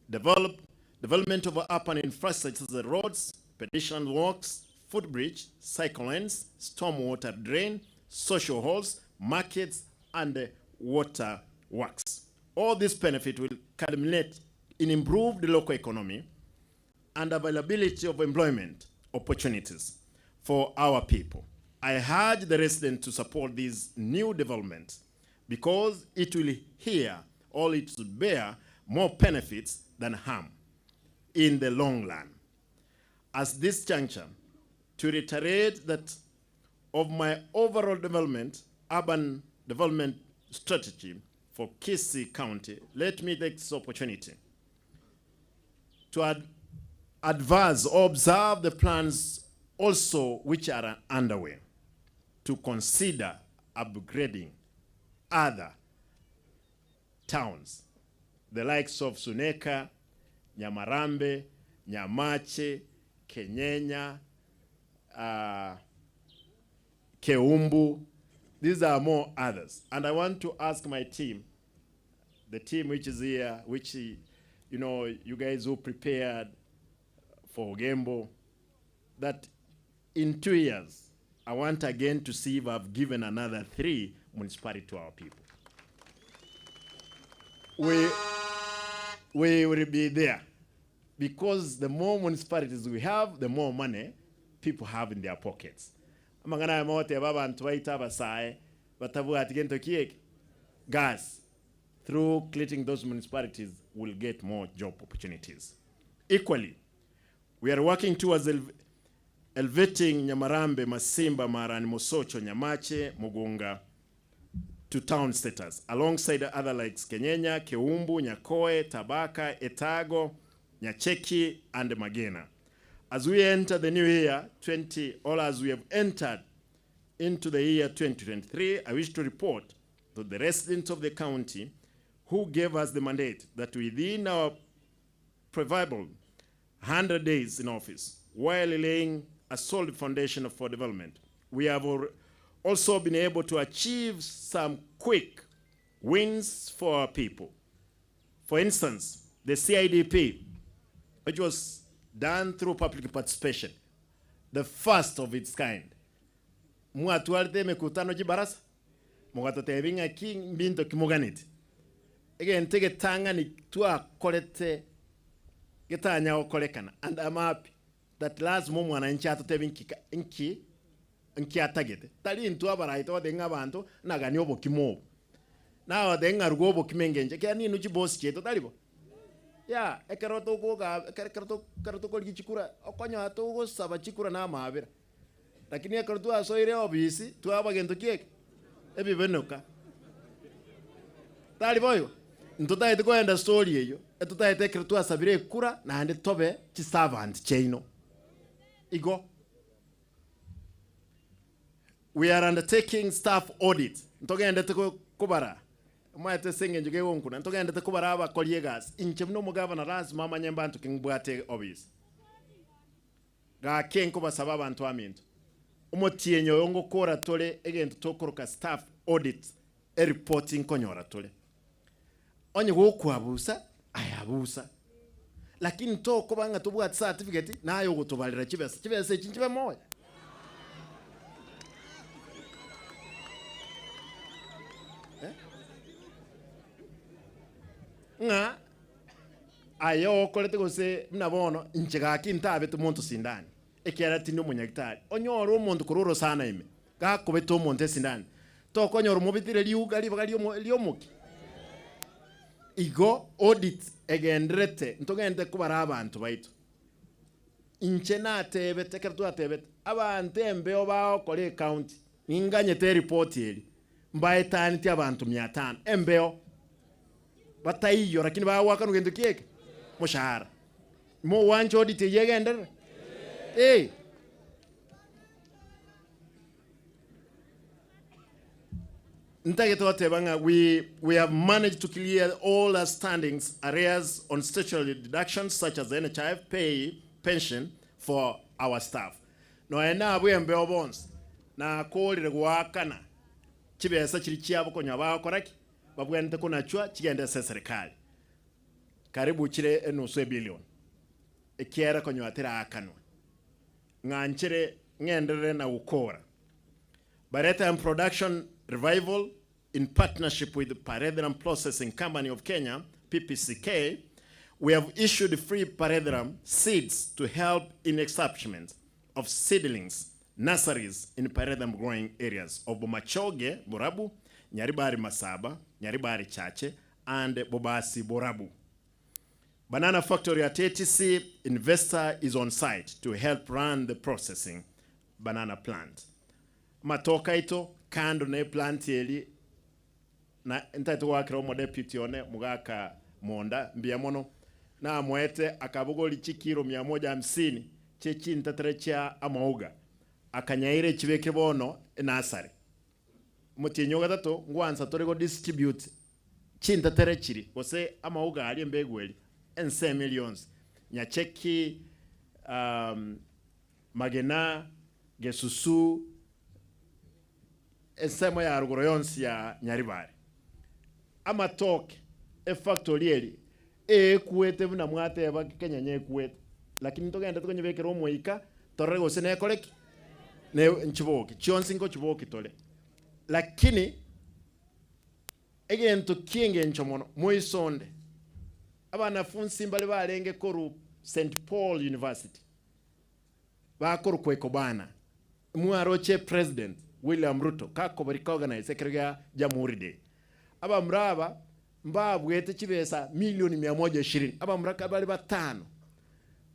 develop, development of urban infrastructure such as roads, pedestrian walks, footbridge, cycle lanes, stormwater drain, social halls, markets, and water works. All this benefit will culminate in improved local economy and availability of employment opportunities for our people. I urge the residents to support these new developments because it will hear or it will bear more benefits than harm in the long run. At this juncture, to reiterate that of my overall development, urban development strategy for Kisii County, let me take this opportunity to ad advise or observe the plans also which are underway to consider upgrading other towns, the likes of Suneka, Nyamarambe, Nyamache, Kenyenya, uh, Keumbu. These are more others. And I want to ask my team, the team which is here, which, you know, you guys who prepared for Gembo, that in two years, I want again to see if I've given another three municipality to our people. We, we will be there because the more municipalities we have, the more money people have in their pockets. Amang'ana aya mogoteba abanto baito abasae batabwati gento ki eke? Gas. Through creating those municipalities, we'll get more job opportunities. Equally, we are working towards elevating Nyamarambe, Masimba, Marani, Mosocho, Nyamache, Mugunga to town status, alongside other like Kenyenya, Keumbu, Nyakoe, Tabaka, Etago, Nyacheki, and Magena. As we enter the new year, 20, or as we have entered into the year 2023, I wish to report to the residents of the county who gave us the mandate that within our proverbial 100 days in office, while laying a solid foundation for development, we have also been able to achieve some quick wins for our people. For instance, the CIDP, which was done through public participation, the first of its kind. Mwatwarite emekutano chibarasa mogatotebia ng'aki mbinto ki moganeti egento egetang'ani twakorete getanya gokorekana and I'm happy that lazima omwananchi atotebie nki nki nki atagete tari intwe abarai togotebia ng'a abanto nagani obokima obo nagotebia ng'a ruga obokima engencho ekiagera ninwe chibosi chiaito tari bo ya ekero tokoga ekero ekero to ekero tokorigia chikura okonyora togosaba chikura na amabera lakini ekero twasoire obisi twaba gento ki eke ebibenoka tari boigo ntotagete koenda story eywo etotagete ekero twasabire ekura naende tobe chiservant chiaino igo. We are undertaking staff audit, ntogendete kobara, omanyete ase eng'encho kegonkuna, ntogendete kobara abakori egasi, inche buna omogavana lasima amanye mbanto ki mbwate obisi. Gaki nkobasaba abanto baminto, omotienyi oyo ngokora tore egento tokoroka staff audit, eripoti nkonyora tore. Onye gokwabusa, aye abusa. Lakini tokoba ng'a tobwati certificate, naye ogotobarera chibesa, chibesa echi nchibe moyo. Eh? Ng'a aye okorete gose buna bono inche gaki ntabete monto sindani, ekiagera tindi omonyagitari. Onyore omonto korwa orosana ime, gakobeta omonto esindani, tokonyora omobetire riuga ribaga riomo riomokia. Igo audit egendererete, ntogente kobara abanto baito. Inche natebete, ekero twatebete, abanto embeo bagokora ecounty, ninganyete eripoti eria, mbaetanetie abanto mia tano, embeo, bataiyo lakini bagoakanwa gento ki eke? Moshahara. Mogwancha audit eyio egenderere? Eh. Ntagete goteba ng'a we we have managed to clear all outstandings arrears on statutory deductions such as NHIF pay, pension for our staff. Nonya nabwo embeo bonsi nakorire goakana chibesa chiria chiabo konya bagokora ki? Babwenerete konachwa chigende ase eserekari. Karibu chire enusu ebillion ekiagera konya teraakanwa. Ng'anchere ng'enderere na gokora. Baretime Production Revival in partnership with Pyrethrum Processing Company of Kenya, PPCK, we have issued free pyrethrum seeds to help in establishment of seedlings nurseries in pyrethrum growing areas of Bomachoge Borabu, Nyaribari Masaba, Nyaribari Chache and Bobasi Borabu. Banana Factory at ATC, investor is on site to help run the processing banana plant. Amatoke aito kando ne plant eri na ntagete goakera omodeputy one mogaka Monda mbuya mono namoete akabogori chikilo mia moja hamsini chie chintetere chia amauga akanyaira echibekire bono enasari. Omotienyi ogatato ngwansa tore go distribute chintetere chiri gose amauga aria embegu eria ensemo eria yonsi Nyacheki Magena, Gesusu, ensemo ya rogoro yonsi ya Nyaribari. Amatoke, efactory eria eekuete buna mwateba Kenya nyekuete, lakini togende tokonyebekera omoika torore gose nekore ki? Ne nchiboki chionsi nkochiboki tore. Lakini egento ki'engencho mono moisonde, abanafunsi mbare barenge korwa St Paul University, bakorokwa Ekobana, mwaroche President William Ruto kakoba recognize ekero gia Jamhuri Day. Abamura aba mbabuete chibesa milioni mia moja ishirini, abamura bare batano,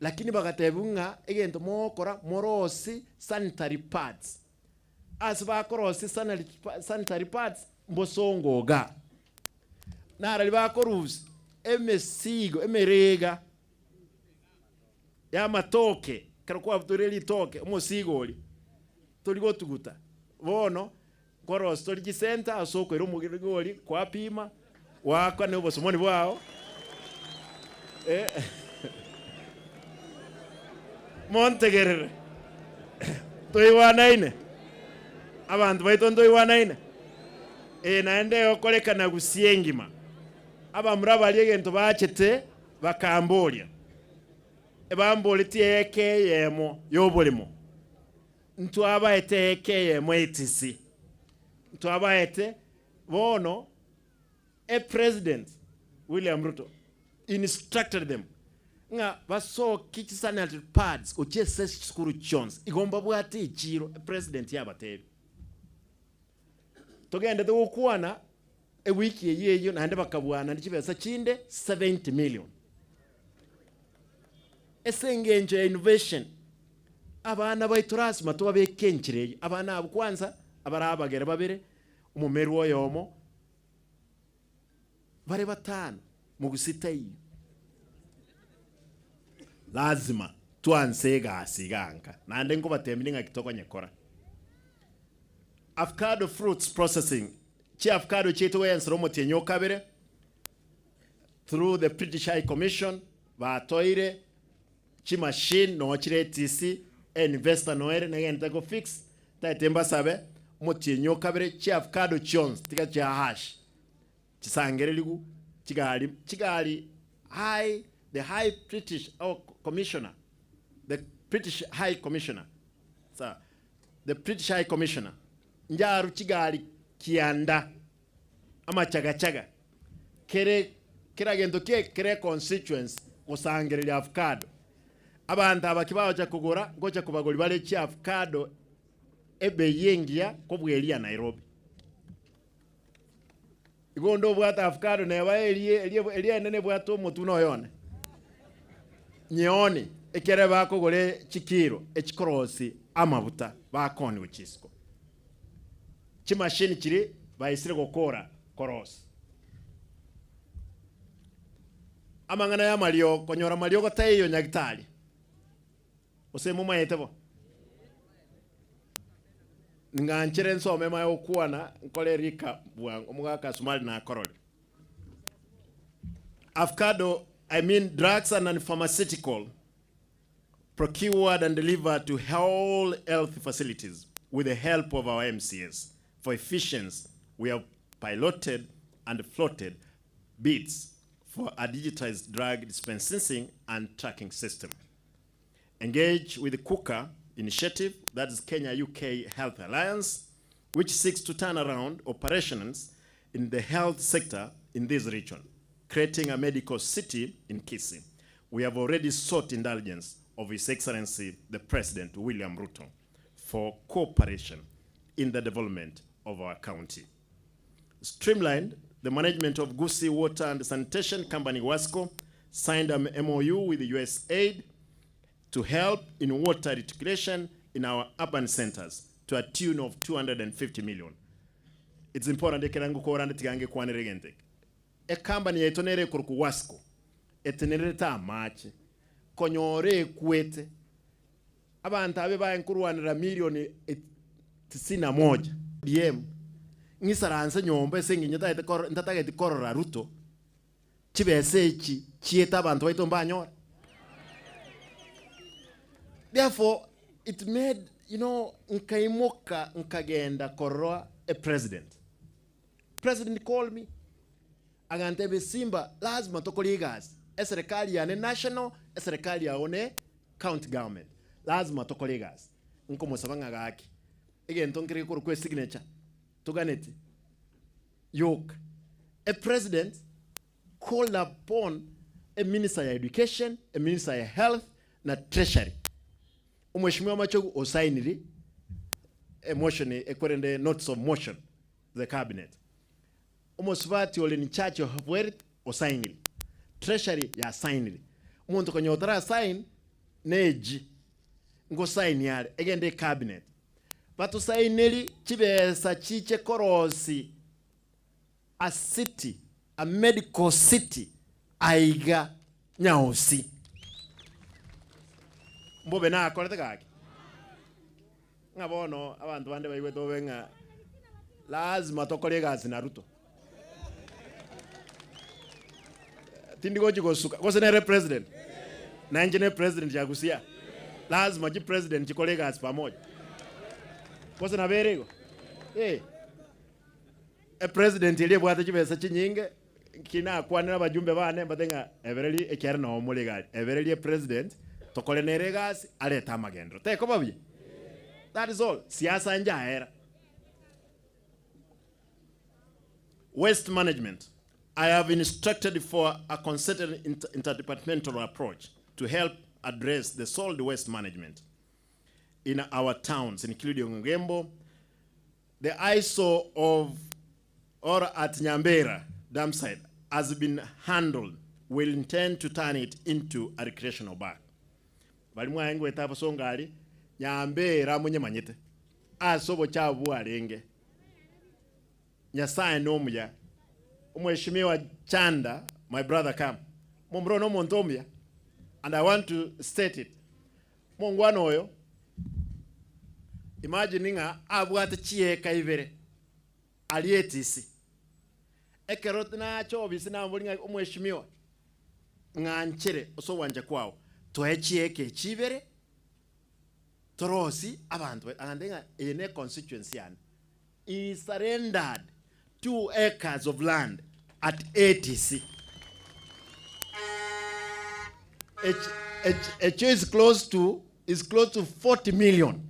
lakini bagatebiwa ng'a egento mogokora morosie sanitary pads. Ase bakorosia sanitary pads mbosongo igaa. Narari bakorusia emesigo emerega y'amatoke, ekero kwabutoire ritoke omosigo oria tori gotuguta, bono nkorosia tori chisenta ase okoira omorigo oria kwapima, goakana obosomoni bwao Montegerere, ntoigwanaine? Abanto baito ntoigwanaine? Ee, naende egokorekana gusii engima. Abamura baria egento bachete Bakamboria, Ebamboretie eeka eyemo y'oboremo, ntwabaete eeka eyemo etisi, ntwabaete bono e President William Ruto instructed them ng'a basokie chisanitary pads gochia ase chisukuru chionsi, igo mbabwate echiro, epresident yabatebia. Togendete gokwana Ewiki eyio eyio naende bakabua naende chibesa chinde 70 million. Ase engencho ya innovation, abana baito lasima tobabeke enchera eyio. Abana abwo kwanza, abare abagere babere, omomerwa oyomo, bare batano, mogusii taiyo. Lazima twanse egasi iga nka, naende nkobatebia ng'aki tokonyekora. Avocado fruits processing, Chiavocado chiaito goyensera omotienyi o kabere through the British High Commission batoire chimachine noo chire ATC, investor noo ere negenete go fix taete mbasabe omotienyi o kabere chiavocado chionsi tiga chia hash chisangererigu chigari chigari high the high British oh, commissioner the British High Commissioner sa the British High Commissioner Njaru chigari kianda, amachagachaga, kere Kera gento kie kere constituency gosangereria avocado. Abanto aba ki bagocha kogora, ngocha kobagori bare chiavocado ebei engiya kobua eria ya Nairobi. Igo onde obwate avocado neba eria eria eria enene ebwate omotwe na oyone. Nyeoni ekere bakogora chikiro echikorosi amabuta bakoni gochia isiko. Chimashini chiria baisire gokora korosi. Amang'ana y'amariogo, konyora amariogo taiyo nyagitari. Gose momaete bo? Ng'anchere nsome mae gokwana nkore recap bwango omogaka Sumari nakorore. Avocado, I mean drugs and non-pharmaceutical procured and delivered to all health facilities with the help of our MCAs. For efficiency, we have piloted and floated bids for a digitized drug dispensing and tracking system. Engage with the KUKA initiative, that is Kenya UK Health Alliance, which seeks to turn around operations in the health sector in this region, creating a medical city in Kisii. We have already sought indulgence of His Excellency the President William Ruto for cooperation in the development of our county. Streamlined the management of Gusii Water and Sanitation Company WASCO, signed an MOU with USAID to help in water reticulation in our urban centers to a tune of 250 million. It's important ekero ngokora nde tiga ngekwanere egento eke. Ecompany yaito nere ekorokwa WASCO etenererete amache konyora ekwete abanto abe baye nkorwanera milioni tisini na moja. ODM ng'isaranse nyomba ase eng'encho ntagete korora ntatageti korora Ruto chibesa echi chiete abanto baito mbanyore. Therefore it made you know nkaimoka nkagenda korora e president. President called me agantebia Simba lazima tokore egasi, eserekari yane national, eserekari yao ne county government, lazima tokore egasi. Nkomosaba ng'a gaki, egento nkere gekorokwa esignature toganeti yoka. E president called upon e minister ya education, e minister ya health na treasury. Omweshimiwa Machogu osainiri e motion ekwerende notice of motion to the cabinet. Omosubati ore in charge of wealth osainiri, treasury yasainiri. Omonto konya otarasign neji ngosaini are egende ecabinet. Batosaineri chibesa chiche korosi a city, a medical city aiga Nyaosi. Mbobe nakorete gaki? Ng'a bono abanto bande baigwete bobe ng'a lazima tokore egasi na Ruto. Tindi gochi gosuka, gose nere president? Na inche ne president ya Gusii aa. Lazima chi president chikore egasi pamoja. Gose nabo ere igo? Eh. Epresident eria ebwate chibesa chinyinge, nki nakwanera abajumbe bane mbate ng'a ebererie ekiagera noo more iga aria, ebererie epresident tokore nere egasi arete amagenderero. Tekoba buya? That is all. Siasa njaera. Waste management, I have instructed for a concerted interdepartmental approach to help address the solid waste management in our towns including Ogembo, The eyesore of or at Nyambera dam site has been handled, we intend to turn it into a recreational park. Baria mwaye ngoeta abasongo aria, Nyambera monyemanyete ase obochafu bwarenge. Nyasaye nomuya. Omweshimiwa Chanda, my brother come. Momura oyo nomonto omuya and I want to state it. Mongwana oyo, imagine ng'a abwate chieka ibere aria etisi. Ekero nacha obisi namoboria ng'a omweshimiwa, ng'anchere ase ogwancha kwao, toe chieka echi ibere, torosie abanto baito. Agantebia ng'a eye ne constituency yane. He surrendered 2 acres of land at ATC. Echo is close to is close to 40 million.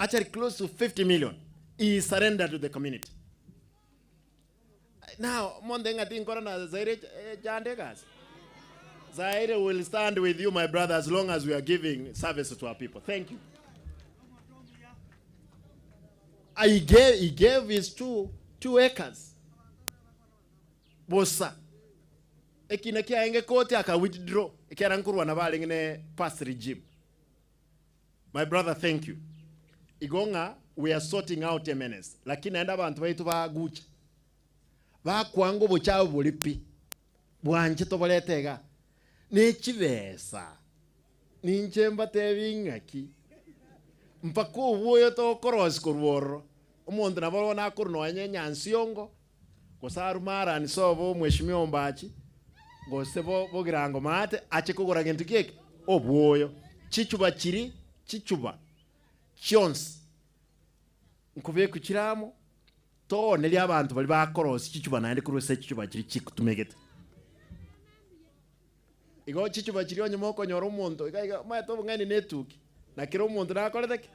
Actually close to 50 million. He surrendered to the community. Now, omonto ng'a tinkora na Zaire echande egasi. Zaire will stand with you my brother as long as we are giving service to our people. Thank you. He gave, he gave his 2 acres. Bosa. Ekina kiaenge koti aka withdraw. Ekiara nkorwana barenge ne past regime. My brother, thank you. Igo ng'a we are sorting out MNS. Lakini naenda abantu baitu bagucha. Bakwanga obochafu bori pi. Bwanche toborete iga. Ne chibesa. Ninche mbatebi ng'aki. Mpaka obwoyo tokorosi korwa ororo. Omonto nabo bono akorwa nonya enyansiongo, gose arwa marani sobo omweshimiwa Ombachi, gose bogirango maate, ache kogora gento ki eke? Obwoyo. Chichuba chiri, chichuba, chionsi, nkobekwa chire amo, tooneria abanto baria bakorosia chichuba naende korwa ase chichuba chiria chikotumegete. Igo chichuba chiria onye mokonyora omonto iga iga omanyete obong'aini na etuki, na kera omonto nakorete ki?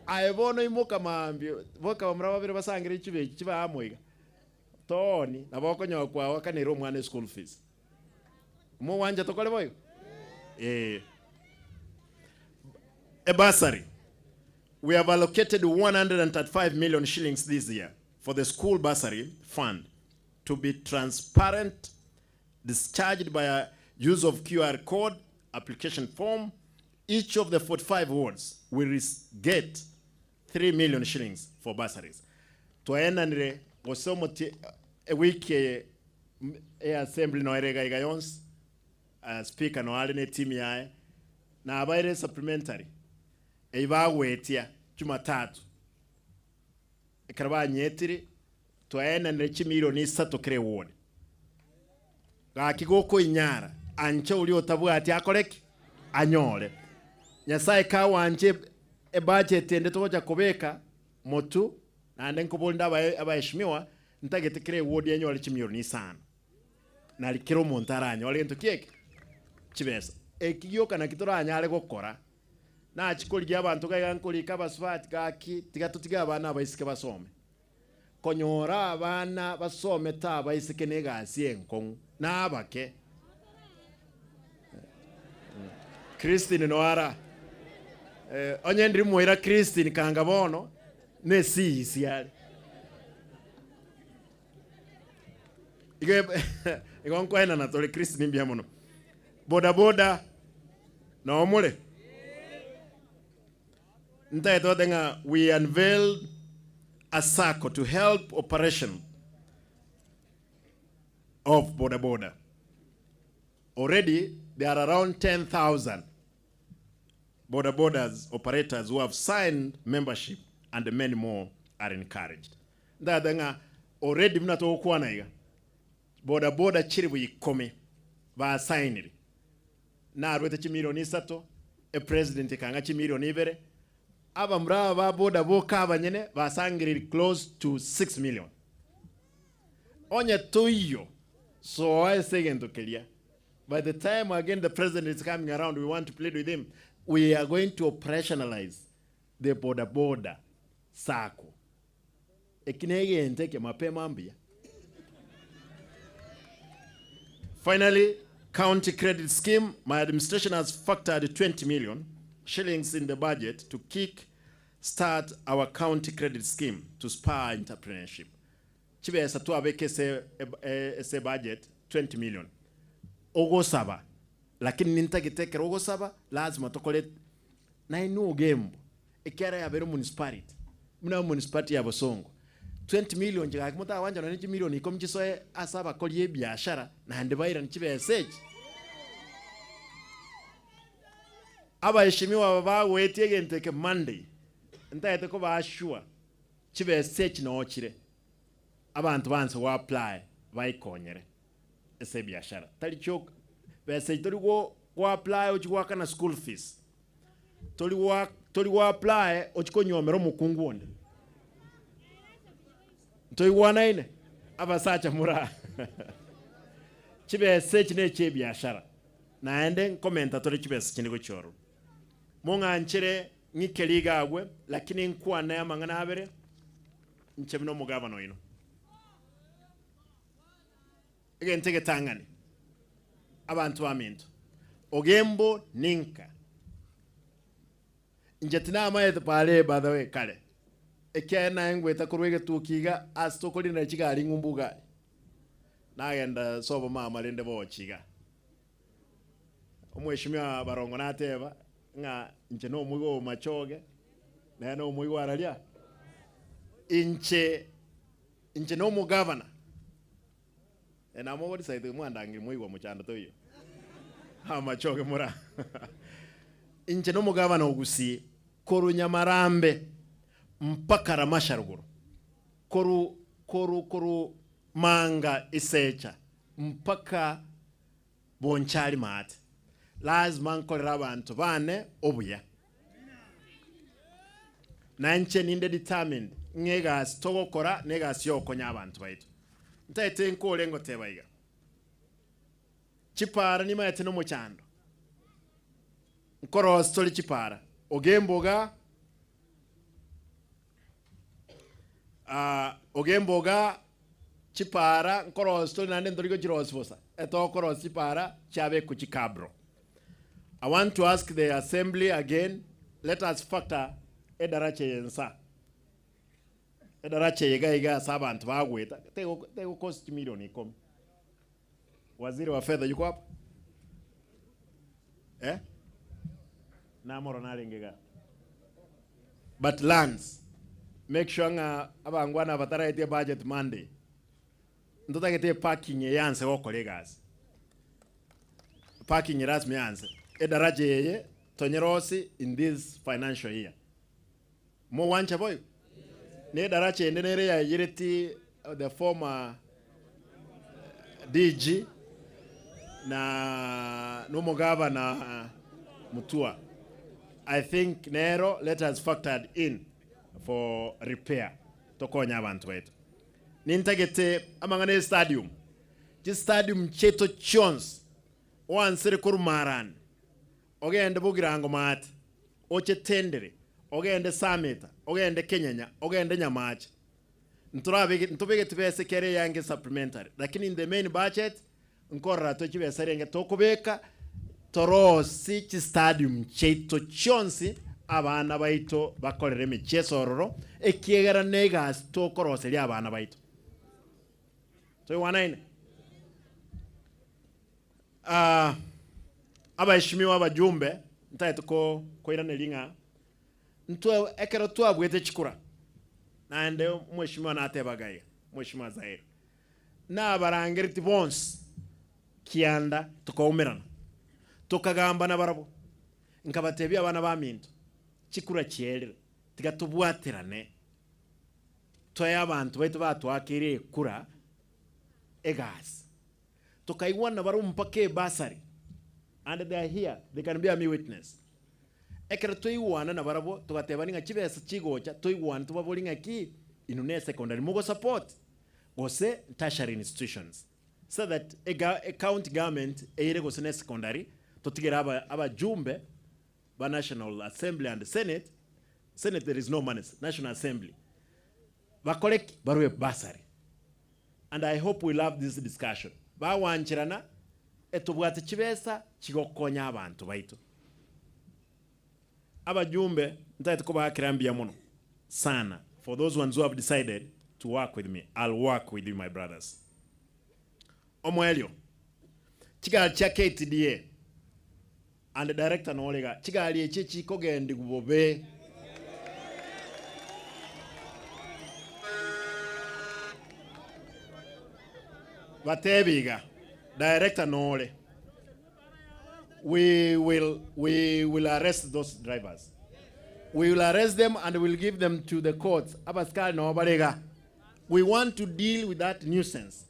Aye bono imoka mambia, boka bamura babere basangere chichuba echi chibe amo iga, tooni, nabo okonyora kwagoakanera omwana eschool fees. Mogwancha tokore boigo? Eh. A bursary. We have allocated 135 million shillings this year for the school bursary fund to be transparent, discharged by a use of QR code application form. Each of the 45 wards will get 3 million shillings for bursaries. Twaenanire gose omoti ewiki eye e assembly noere iga iga yonsi speaker noare ne team yaye nabaire supplementary ei bagwetia Jumatatu ekero banyetire twaenanire chimilioni isato kere ward gaki gokoinyara anche oria otabwati akore ki anyore Nyasaye kawanche ebudget ende togocha kobeka motu naende nkoboria abaeshimiwa ntagete kere ward enyore chimilioni isano nari kera omonto aranyore gento kieke chibesa eki gioka naki toranyare gokora nachikorigia abanto gaiga nkorika abasubati gaki tiga totige abana abaiseke basome konyora abana basomete abaiseke na egasi enkong'u na abake Christine noara onye ndiri moira Christine kanga bono na esiisi are igo igo nkoenana tore Christine mbuya mono boda boda nomore ntaete ng'a we unveiled a circle to help operation of boda boda. Already there are around 10,000 boda bodas operators who have signed membership and many more are encouraged. Ntaete ng'a already muna togokwana iga boda boda chiribu ikomi basainire narwete chimilioni isato epresident kanga chimilioni ibere abamura ba boda boka abanyene basangirire close to 6 million onye toiyo soa ase egento keria. By the time again the president is coming around, we want to plead with him, we are going to operationalize the boda boda sacco. Eki na egento eke mapema mbuya. Finally, county credit scheme. My administration has factored 20 million shillings in the budget to kick start our county credit scheme to spur entrepreneurship. Chibesa twabeke ase budget 20 million. Ogosaba lakini nintagete ogosaba lazima tokore nainu ogembo ekera yabere municipality muna municipality ya Bosongo 20 million chigaki motawanja nonye chimilioni ikomi chisoe ase abakori ebiashara naende bairani chibesa echi abaheshimiwa aba bagwetie egento eke Monday ntaete kobashua chibesa echi noochire abantu banse go apply baikonyere ase ebiashara tari chio besa echi tori go apply ochi goakana school fees tori go apply ochi konyomera omokungu onde ntoigwanaine abasacha mura chibesa echi na echi ebiashara naende nkomenta tore chibesa chinde gochiororo mong'anchere ng'ikeri iga agwe lakini nkwane amang'ana abere nche buna omogabana oino. Egento egetang'ani, abanto baminto, Ogembo ninka. Inche tinamaete pare by the way kare, ekiagera naye ngweta korwa egetuki iga ase tokorinera chigari ng'umbu gari. Nagenda sobo mama rende bochi iga. Omweshimiwa Barongo nateba ng'a inche nomoigwa o Machoge, naye nomoigwa araria. Inche inche nomogavana. Eh, namogodecide mwandangire mwaigwa mochando toiyo. Amachoge mora. Inche nomogavana o Gusii korwa Nyamarambe mpaka Ramasha rogoro. Korwa korwa korwa Manga Isecha mpaka Bonchari maate. Lazima nkorere abanto bane obuya. Na inche ninde determined ng'a egasi togokora negasi yogokonya abanto baito. Ntaete nkore ngoteba iga, chipara nimaete nomochando, nkorosi tore chipara, oge emboga, oge emboga, chipara nkorosi tore naende ntori gochirosi bosa, etokorosia chipara chiabekwa chikabro. I want to ask the assembly again, let us factor edaracha eye nsa. Edaracha eye iga iga ase abanto bagoeta, tego tego cost chimilioni ikomi. Waziri wa fedha yuko hapa? Eh? Namoro narenge igaa. But lands, make sure ng'a abangwana aba bataraetie budget Monday, ntotagete eparking eye anse gokora egasi. Parking rasmi anse. Edaraja eye tonyerosi in this financial year. Mogwancha boigo? Na edaraja ende nere yaiyereti the former DG na nomogavana Mutua. I think nero let us factored in for repair tokonye abanto baito. Nintagete amang'ana e stadium, chistadium chiaito chionsi oansere korwa Marani ogende Bogirango maate, oche Tendere, ogende Sameta, ogende Kenyanya, ogende Nyamache. Ntorabege ntobege chibesa ekere eyange supplementary, lakini in the main budget nkorora toe chibesa renge tokobeka torosie chistadium chiaito chionsi abana baito bakorere emicheso ororo, ekiagera na egasi tokoroseria abana baito. Toigwanaine? Ah, abaheshimiwa abajumbe, ntagete ko koiraneria ng'a ntwe ekero twabwete chikura, naende omweshimiwa natebaga iga, Mweshimiwa Zaheer, nabarangereti bonsi kianda tokaumerana, tokagamba nabarabwo, nkabatebia abana baminto, chikura chierire, tiga tobwaterane, toe abanto baito batwakeire ekura egasi. Tokaigwana nabarabwo mpaka ebasari, and they are here, they can bear me witness. Ekero twaigwana nabarabwo, togatebani ng'a chibesa chigocha, toigwane tobaborie ng'aki, inwe ne secondary mogosupport gose tertiary institutions, so that ega ecounty government eire gose ne secondary, totigere aba abajumbe ba National Assembly and Senate, Senate there is no money, National Assembly, bakore ki? Barue bursary. And I hope we love this discussion. Bagwancherana, etobwate chibesa chigokonya abanto baito. Abajumbe, ntagete kobaakera mbuya mono sana for those ones who have decided to work with me. I'll work with you my brothers. Omoerio, chigari chia KTDA and director nore iga, chigari echi echikogendigwa bobe. Batebi iga, director nore, we will, we will arrest those drivers. We will arrest them and we will give them to the courts. Abasikari nabo bare iga. We want to deal with that nuisance.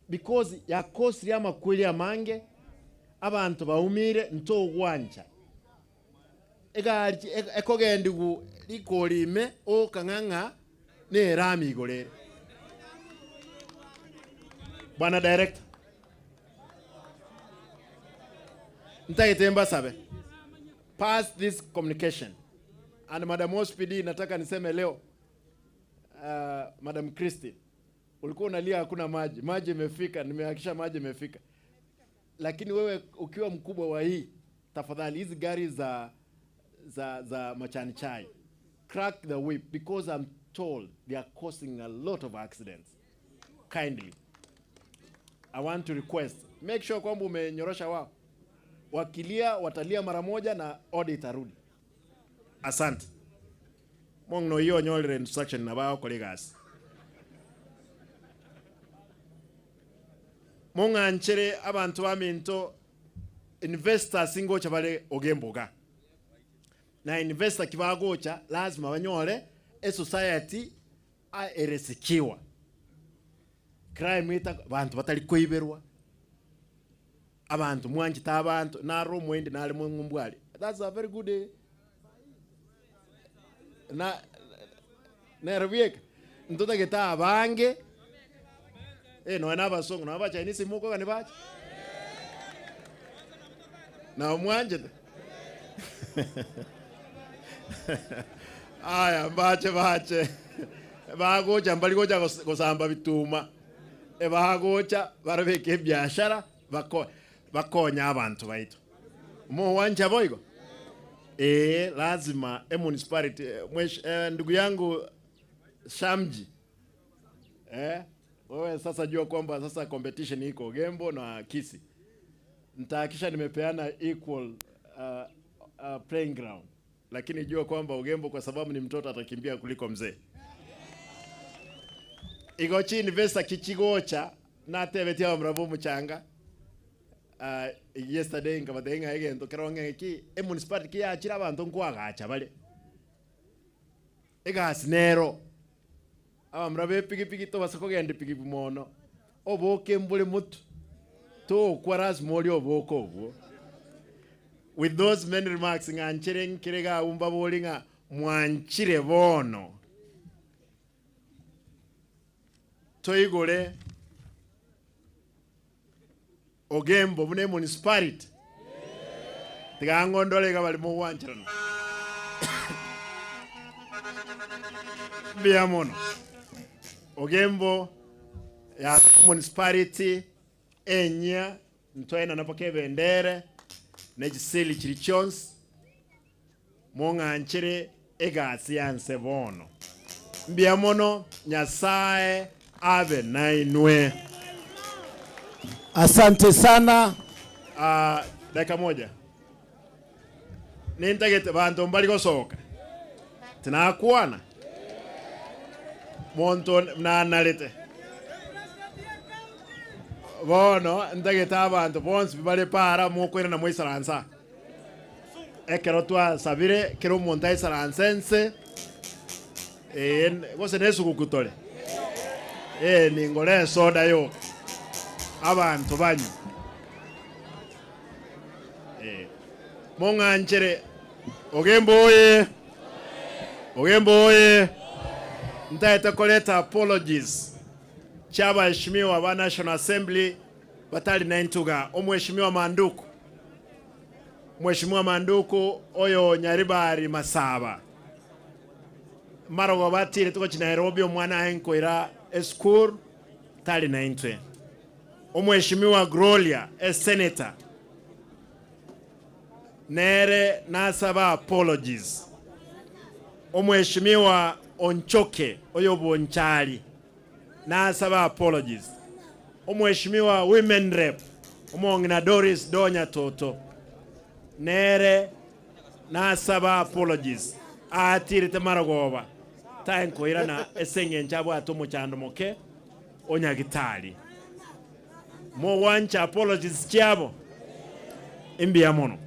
Because yakosirie amakweri amange, abanto baumire ntogwancha. Egari ekogendigwa rikori ime okang'a ng'a nerami igoro ere. Bwana Director, ntagete mbasabe, pass this communication and Madam OCPD, nataka niseme leo, Madam Christine. Ulikuwa unalia hakuna maji, maji imefika, nimehakikisha maji imefika. Lakini wewe ukiwa mkubwa wa hii, tafadhali hizi gari za za za machani chai, crack the whip because I'm told they are causing a lot of accidents. Kindly, I want to request, make sure kwamba umenyorosha wao. Wakilia watalia mara moja na order itarudi. Asante. Mong'no iyo onyolire instruction nabo akore egasi. Mong'anchere abanto baminto investors ngocha bare ogemboga. Na investor ki bagocha lazima banyore esociety a ere secure. Crime eta banto batari koiberwa, abanto mwanchete abanto, naro omoindi nare mong'umbu aria. That's a very good eh, na nere bweka ntotagete abange eh, nonya na abasongo nonya abachinese mokogani bache nabo mwanchete aya mbache bache bagocha mbari gocha gos- gosamba bituma ebagocha barabeke ebiashara bako bakonya abanto baito mowancha boigo eh, lazima e municipality eh, mwesh, eh, ndugu yangu Shamji eh, wewe sasa jua kwamba sasa competition iko Gembo na Kisii. Nitahakikisha nimepeana equal uh, uh, playing ground, lakini jua kwamba Ugembo kwa sababu ni mtoto atakimbia kuliko mzee. Igo chi investor kichigocha natebetie abamura omuchanga uh, yesterday nkabatebia ng'a egento kero ng'a eki emunicipality kiyachire abanto nkoagacha bare egasi nero abamura ba epigipigi tobasa kogenda epigipigi mono oboke mbore motu tokwa lazima orie oboke obwo with those many remarks ng'anchere nkere iga abwo mbabori ng'a mwanchire bono toigore Ogembo buna emunicipality tiga ng'ondore iga bari mogwancherana mbuya mono Ogembo ya municipality enyia ntoenana mpaka ebendere ne chiseli chiri chionsi mong'anchere egasi ya nse bono mbuya mono Nyasaye abe nainwe. Asante sana. Ah, dakika moja nintagete banto mbari gosoka tinakwana monto nanarete bono ntagete abanto bonsi bare para mokoirana moisaransa ekero twasabire kera omonto aisaranse nse ee gose na esuguku tore ee ningore esoda yoka abanto banywe ee mong'anchere ogembo oye ogembo oye ntaete koreta apologies chia abaheshimiwa ba National Assembly batari na entuga omweshimiwa Manduku Mheshimiwa Manduku oyo Nyaribari Masaba marogo batirete gochia Nairobi omwana aye nkoira esukuru tari naintwe. Omweshimiwa Grolia esenator nere nasaba apologies. Omweshimiwa Onchoke oyo Bonchari nasaba apologies. Omweshimiwa Women Rep omong'ina Doris Donya Toto nere nasaba apologies aatirete marogoba taenkoirana ase eng'encho abwate omochando moke o Nyagitari. Mogwancha apologies chiabo? Imbuya mono.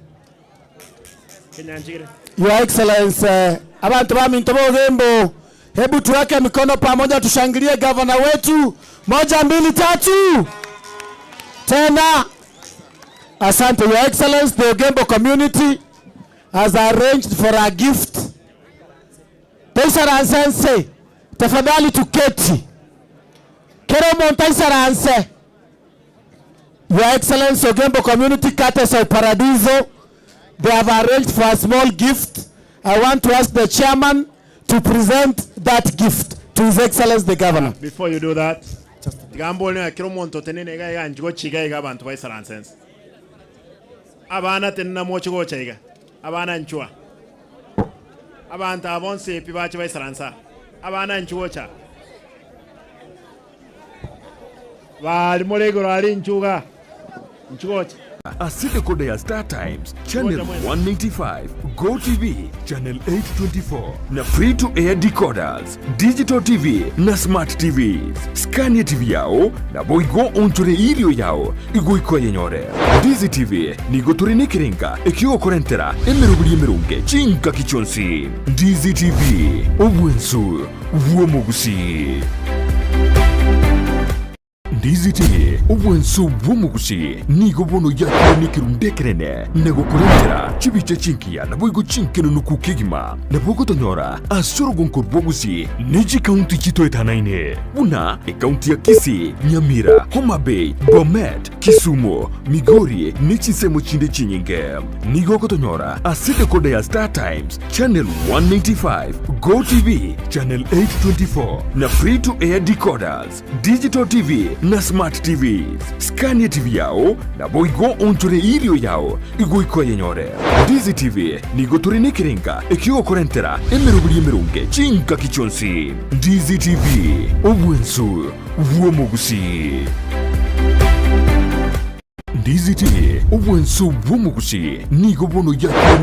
Kenyanchigire. Your Excellency, abantu baminto bogembo, hebu tuweke mikono pamoja tushangilie gavana wetu. Moja, mbili, tatu. Tena. Asante Your Excellency, the Ogembo community has arranged for a gift. Toisaranse nse, tafadhali tuketi. Kera omonto aisaranse. Your Excellency, Ogembo community courtesy of Paradiso, they have arranged for a small gift. I want to ask the chairman to present that gift to His Excellency the Governor. Before you do that, Tiga mbore ng'a kera omonto otenene iga iga anchi gochia iga iga abanto baisaranse ense. Abana tenena moche gocha iga, abana inchwa. Abanto aba bonsi pi bache baisaranse aa, abana inchu gocha aa. Baria more igoro aria inchu igaa, inchu gocha. Ase decoder ya StarTimes, channel 195, GoTv, channel 824, na free to air decoders, digital TV na smart TVs. Scan TV yao naboigo onchore erio yao igoika oyenyore. Ndizi TV nigo tore nekerenga ekiogokorentera emeroberi emeronge chingaki chionsi. Ndizi TV, obwensu bw'omogusii. Ndizi TV, obwensu bw'omogusii nigo bono yakire nekerundu ekenene na gokorentera chibicha chingiya naboigo chinkenunuku kegima. Nabo ogotonyora ase orogonko rw'Ogusii ne chikaunti chitoetanaine buna ekaunti ya Kisii, Nyamira, Homa Bay, Bomet, Kisumu, Migori ne chinsemo chinde chinyinge. Nigo ogotonyora ase decoder ya Star Times, Channel 195, GoTv, Channel 824 na Free to Air decoders, Digital TV na Smart TVs. Scania TV yao naboigo onchore irio yao igoika oyenyore. Ndizi TV nigo tore nekerenga ekiogokorentera emeroberi emeronge chingaki chionsi. Ndizi TV, obwensu bw'omogusii. Ndizi TV, obwensu bw'omogusii nigo bono yakire.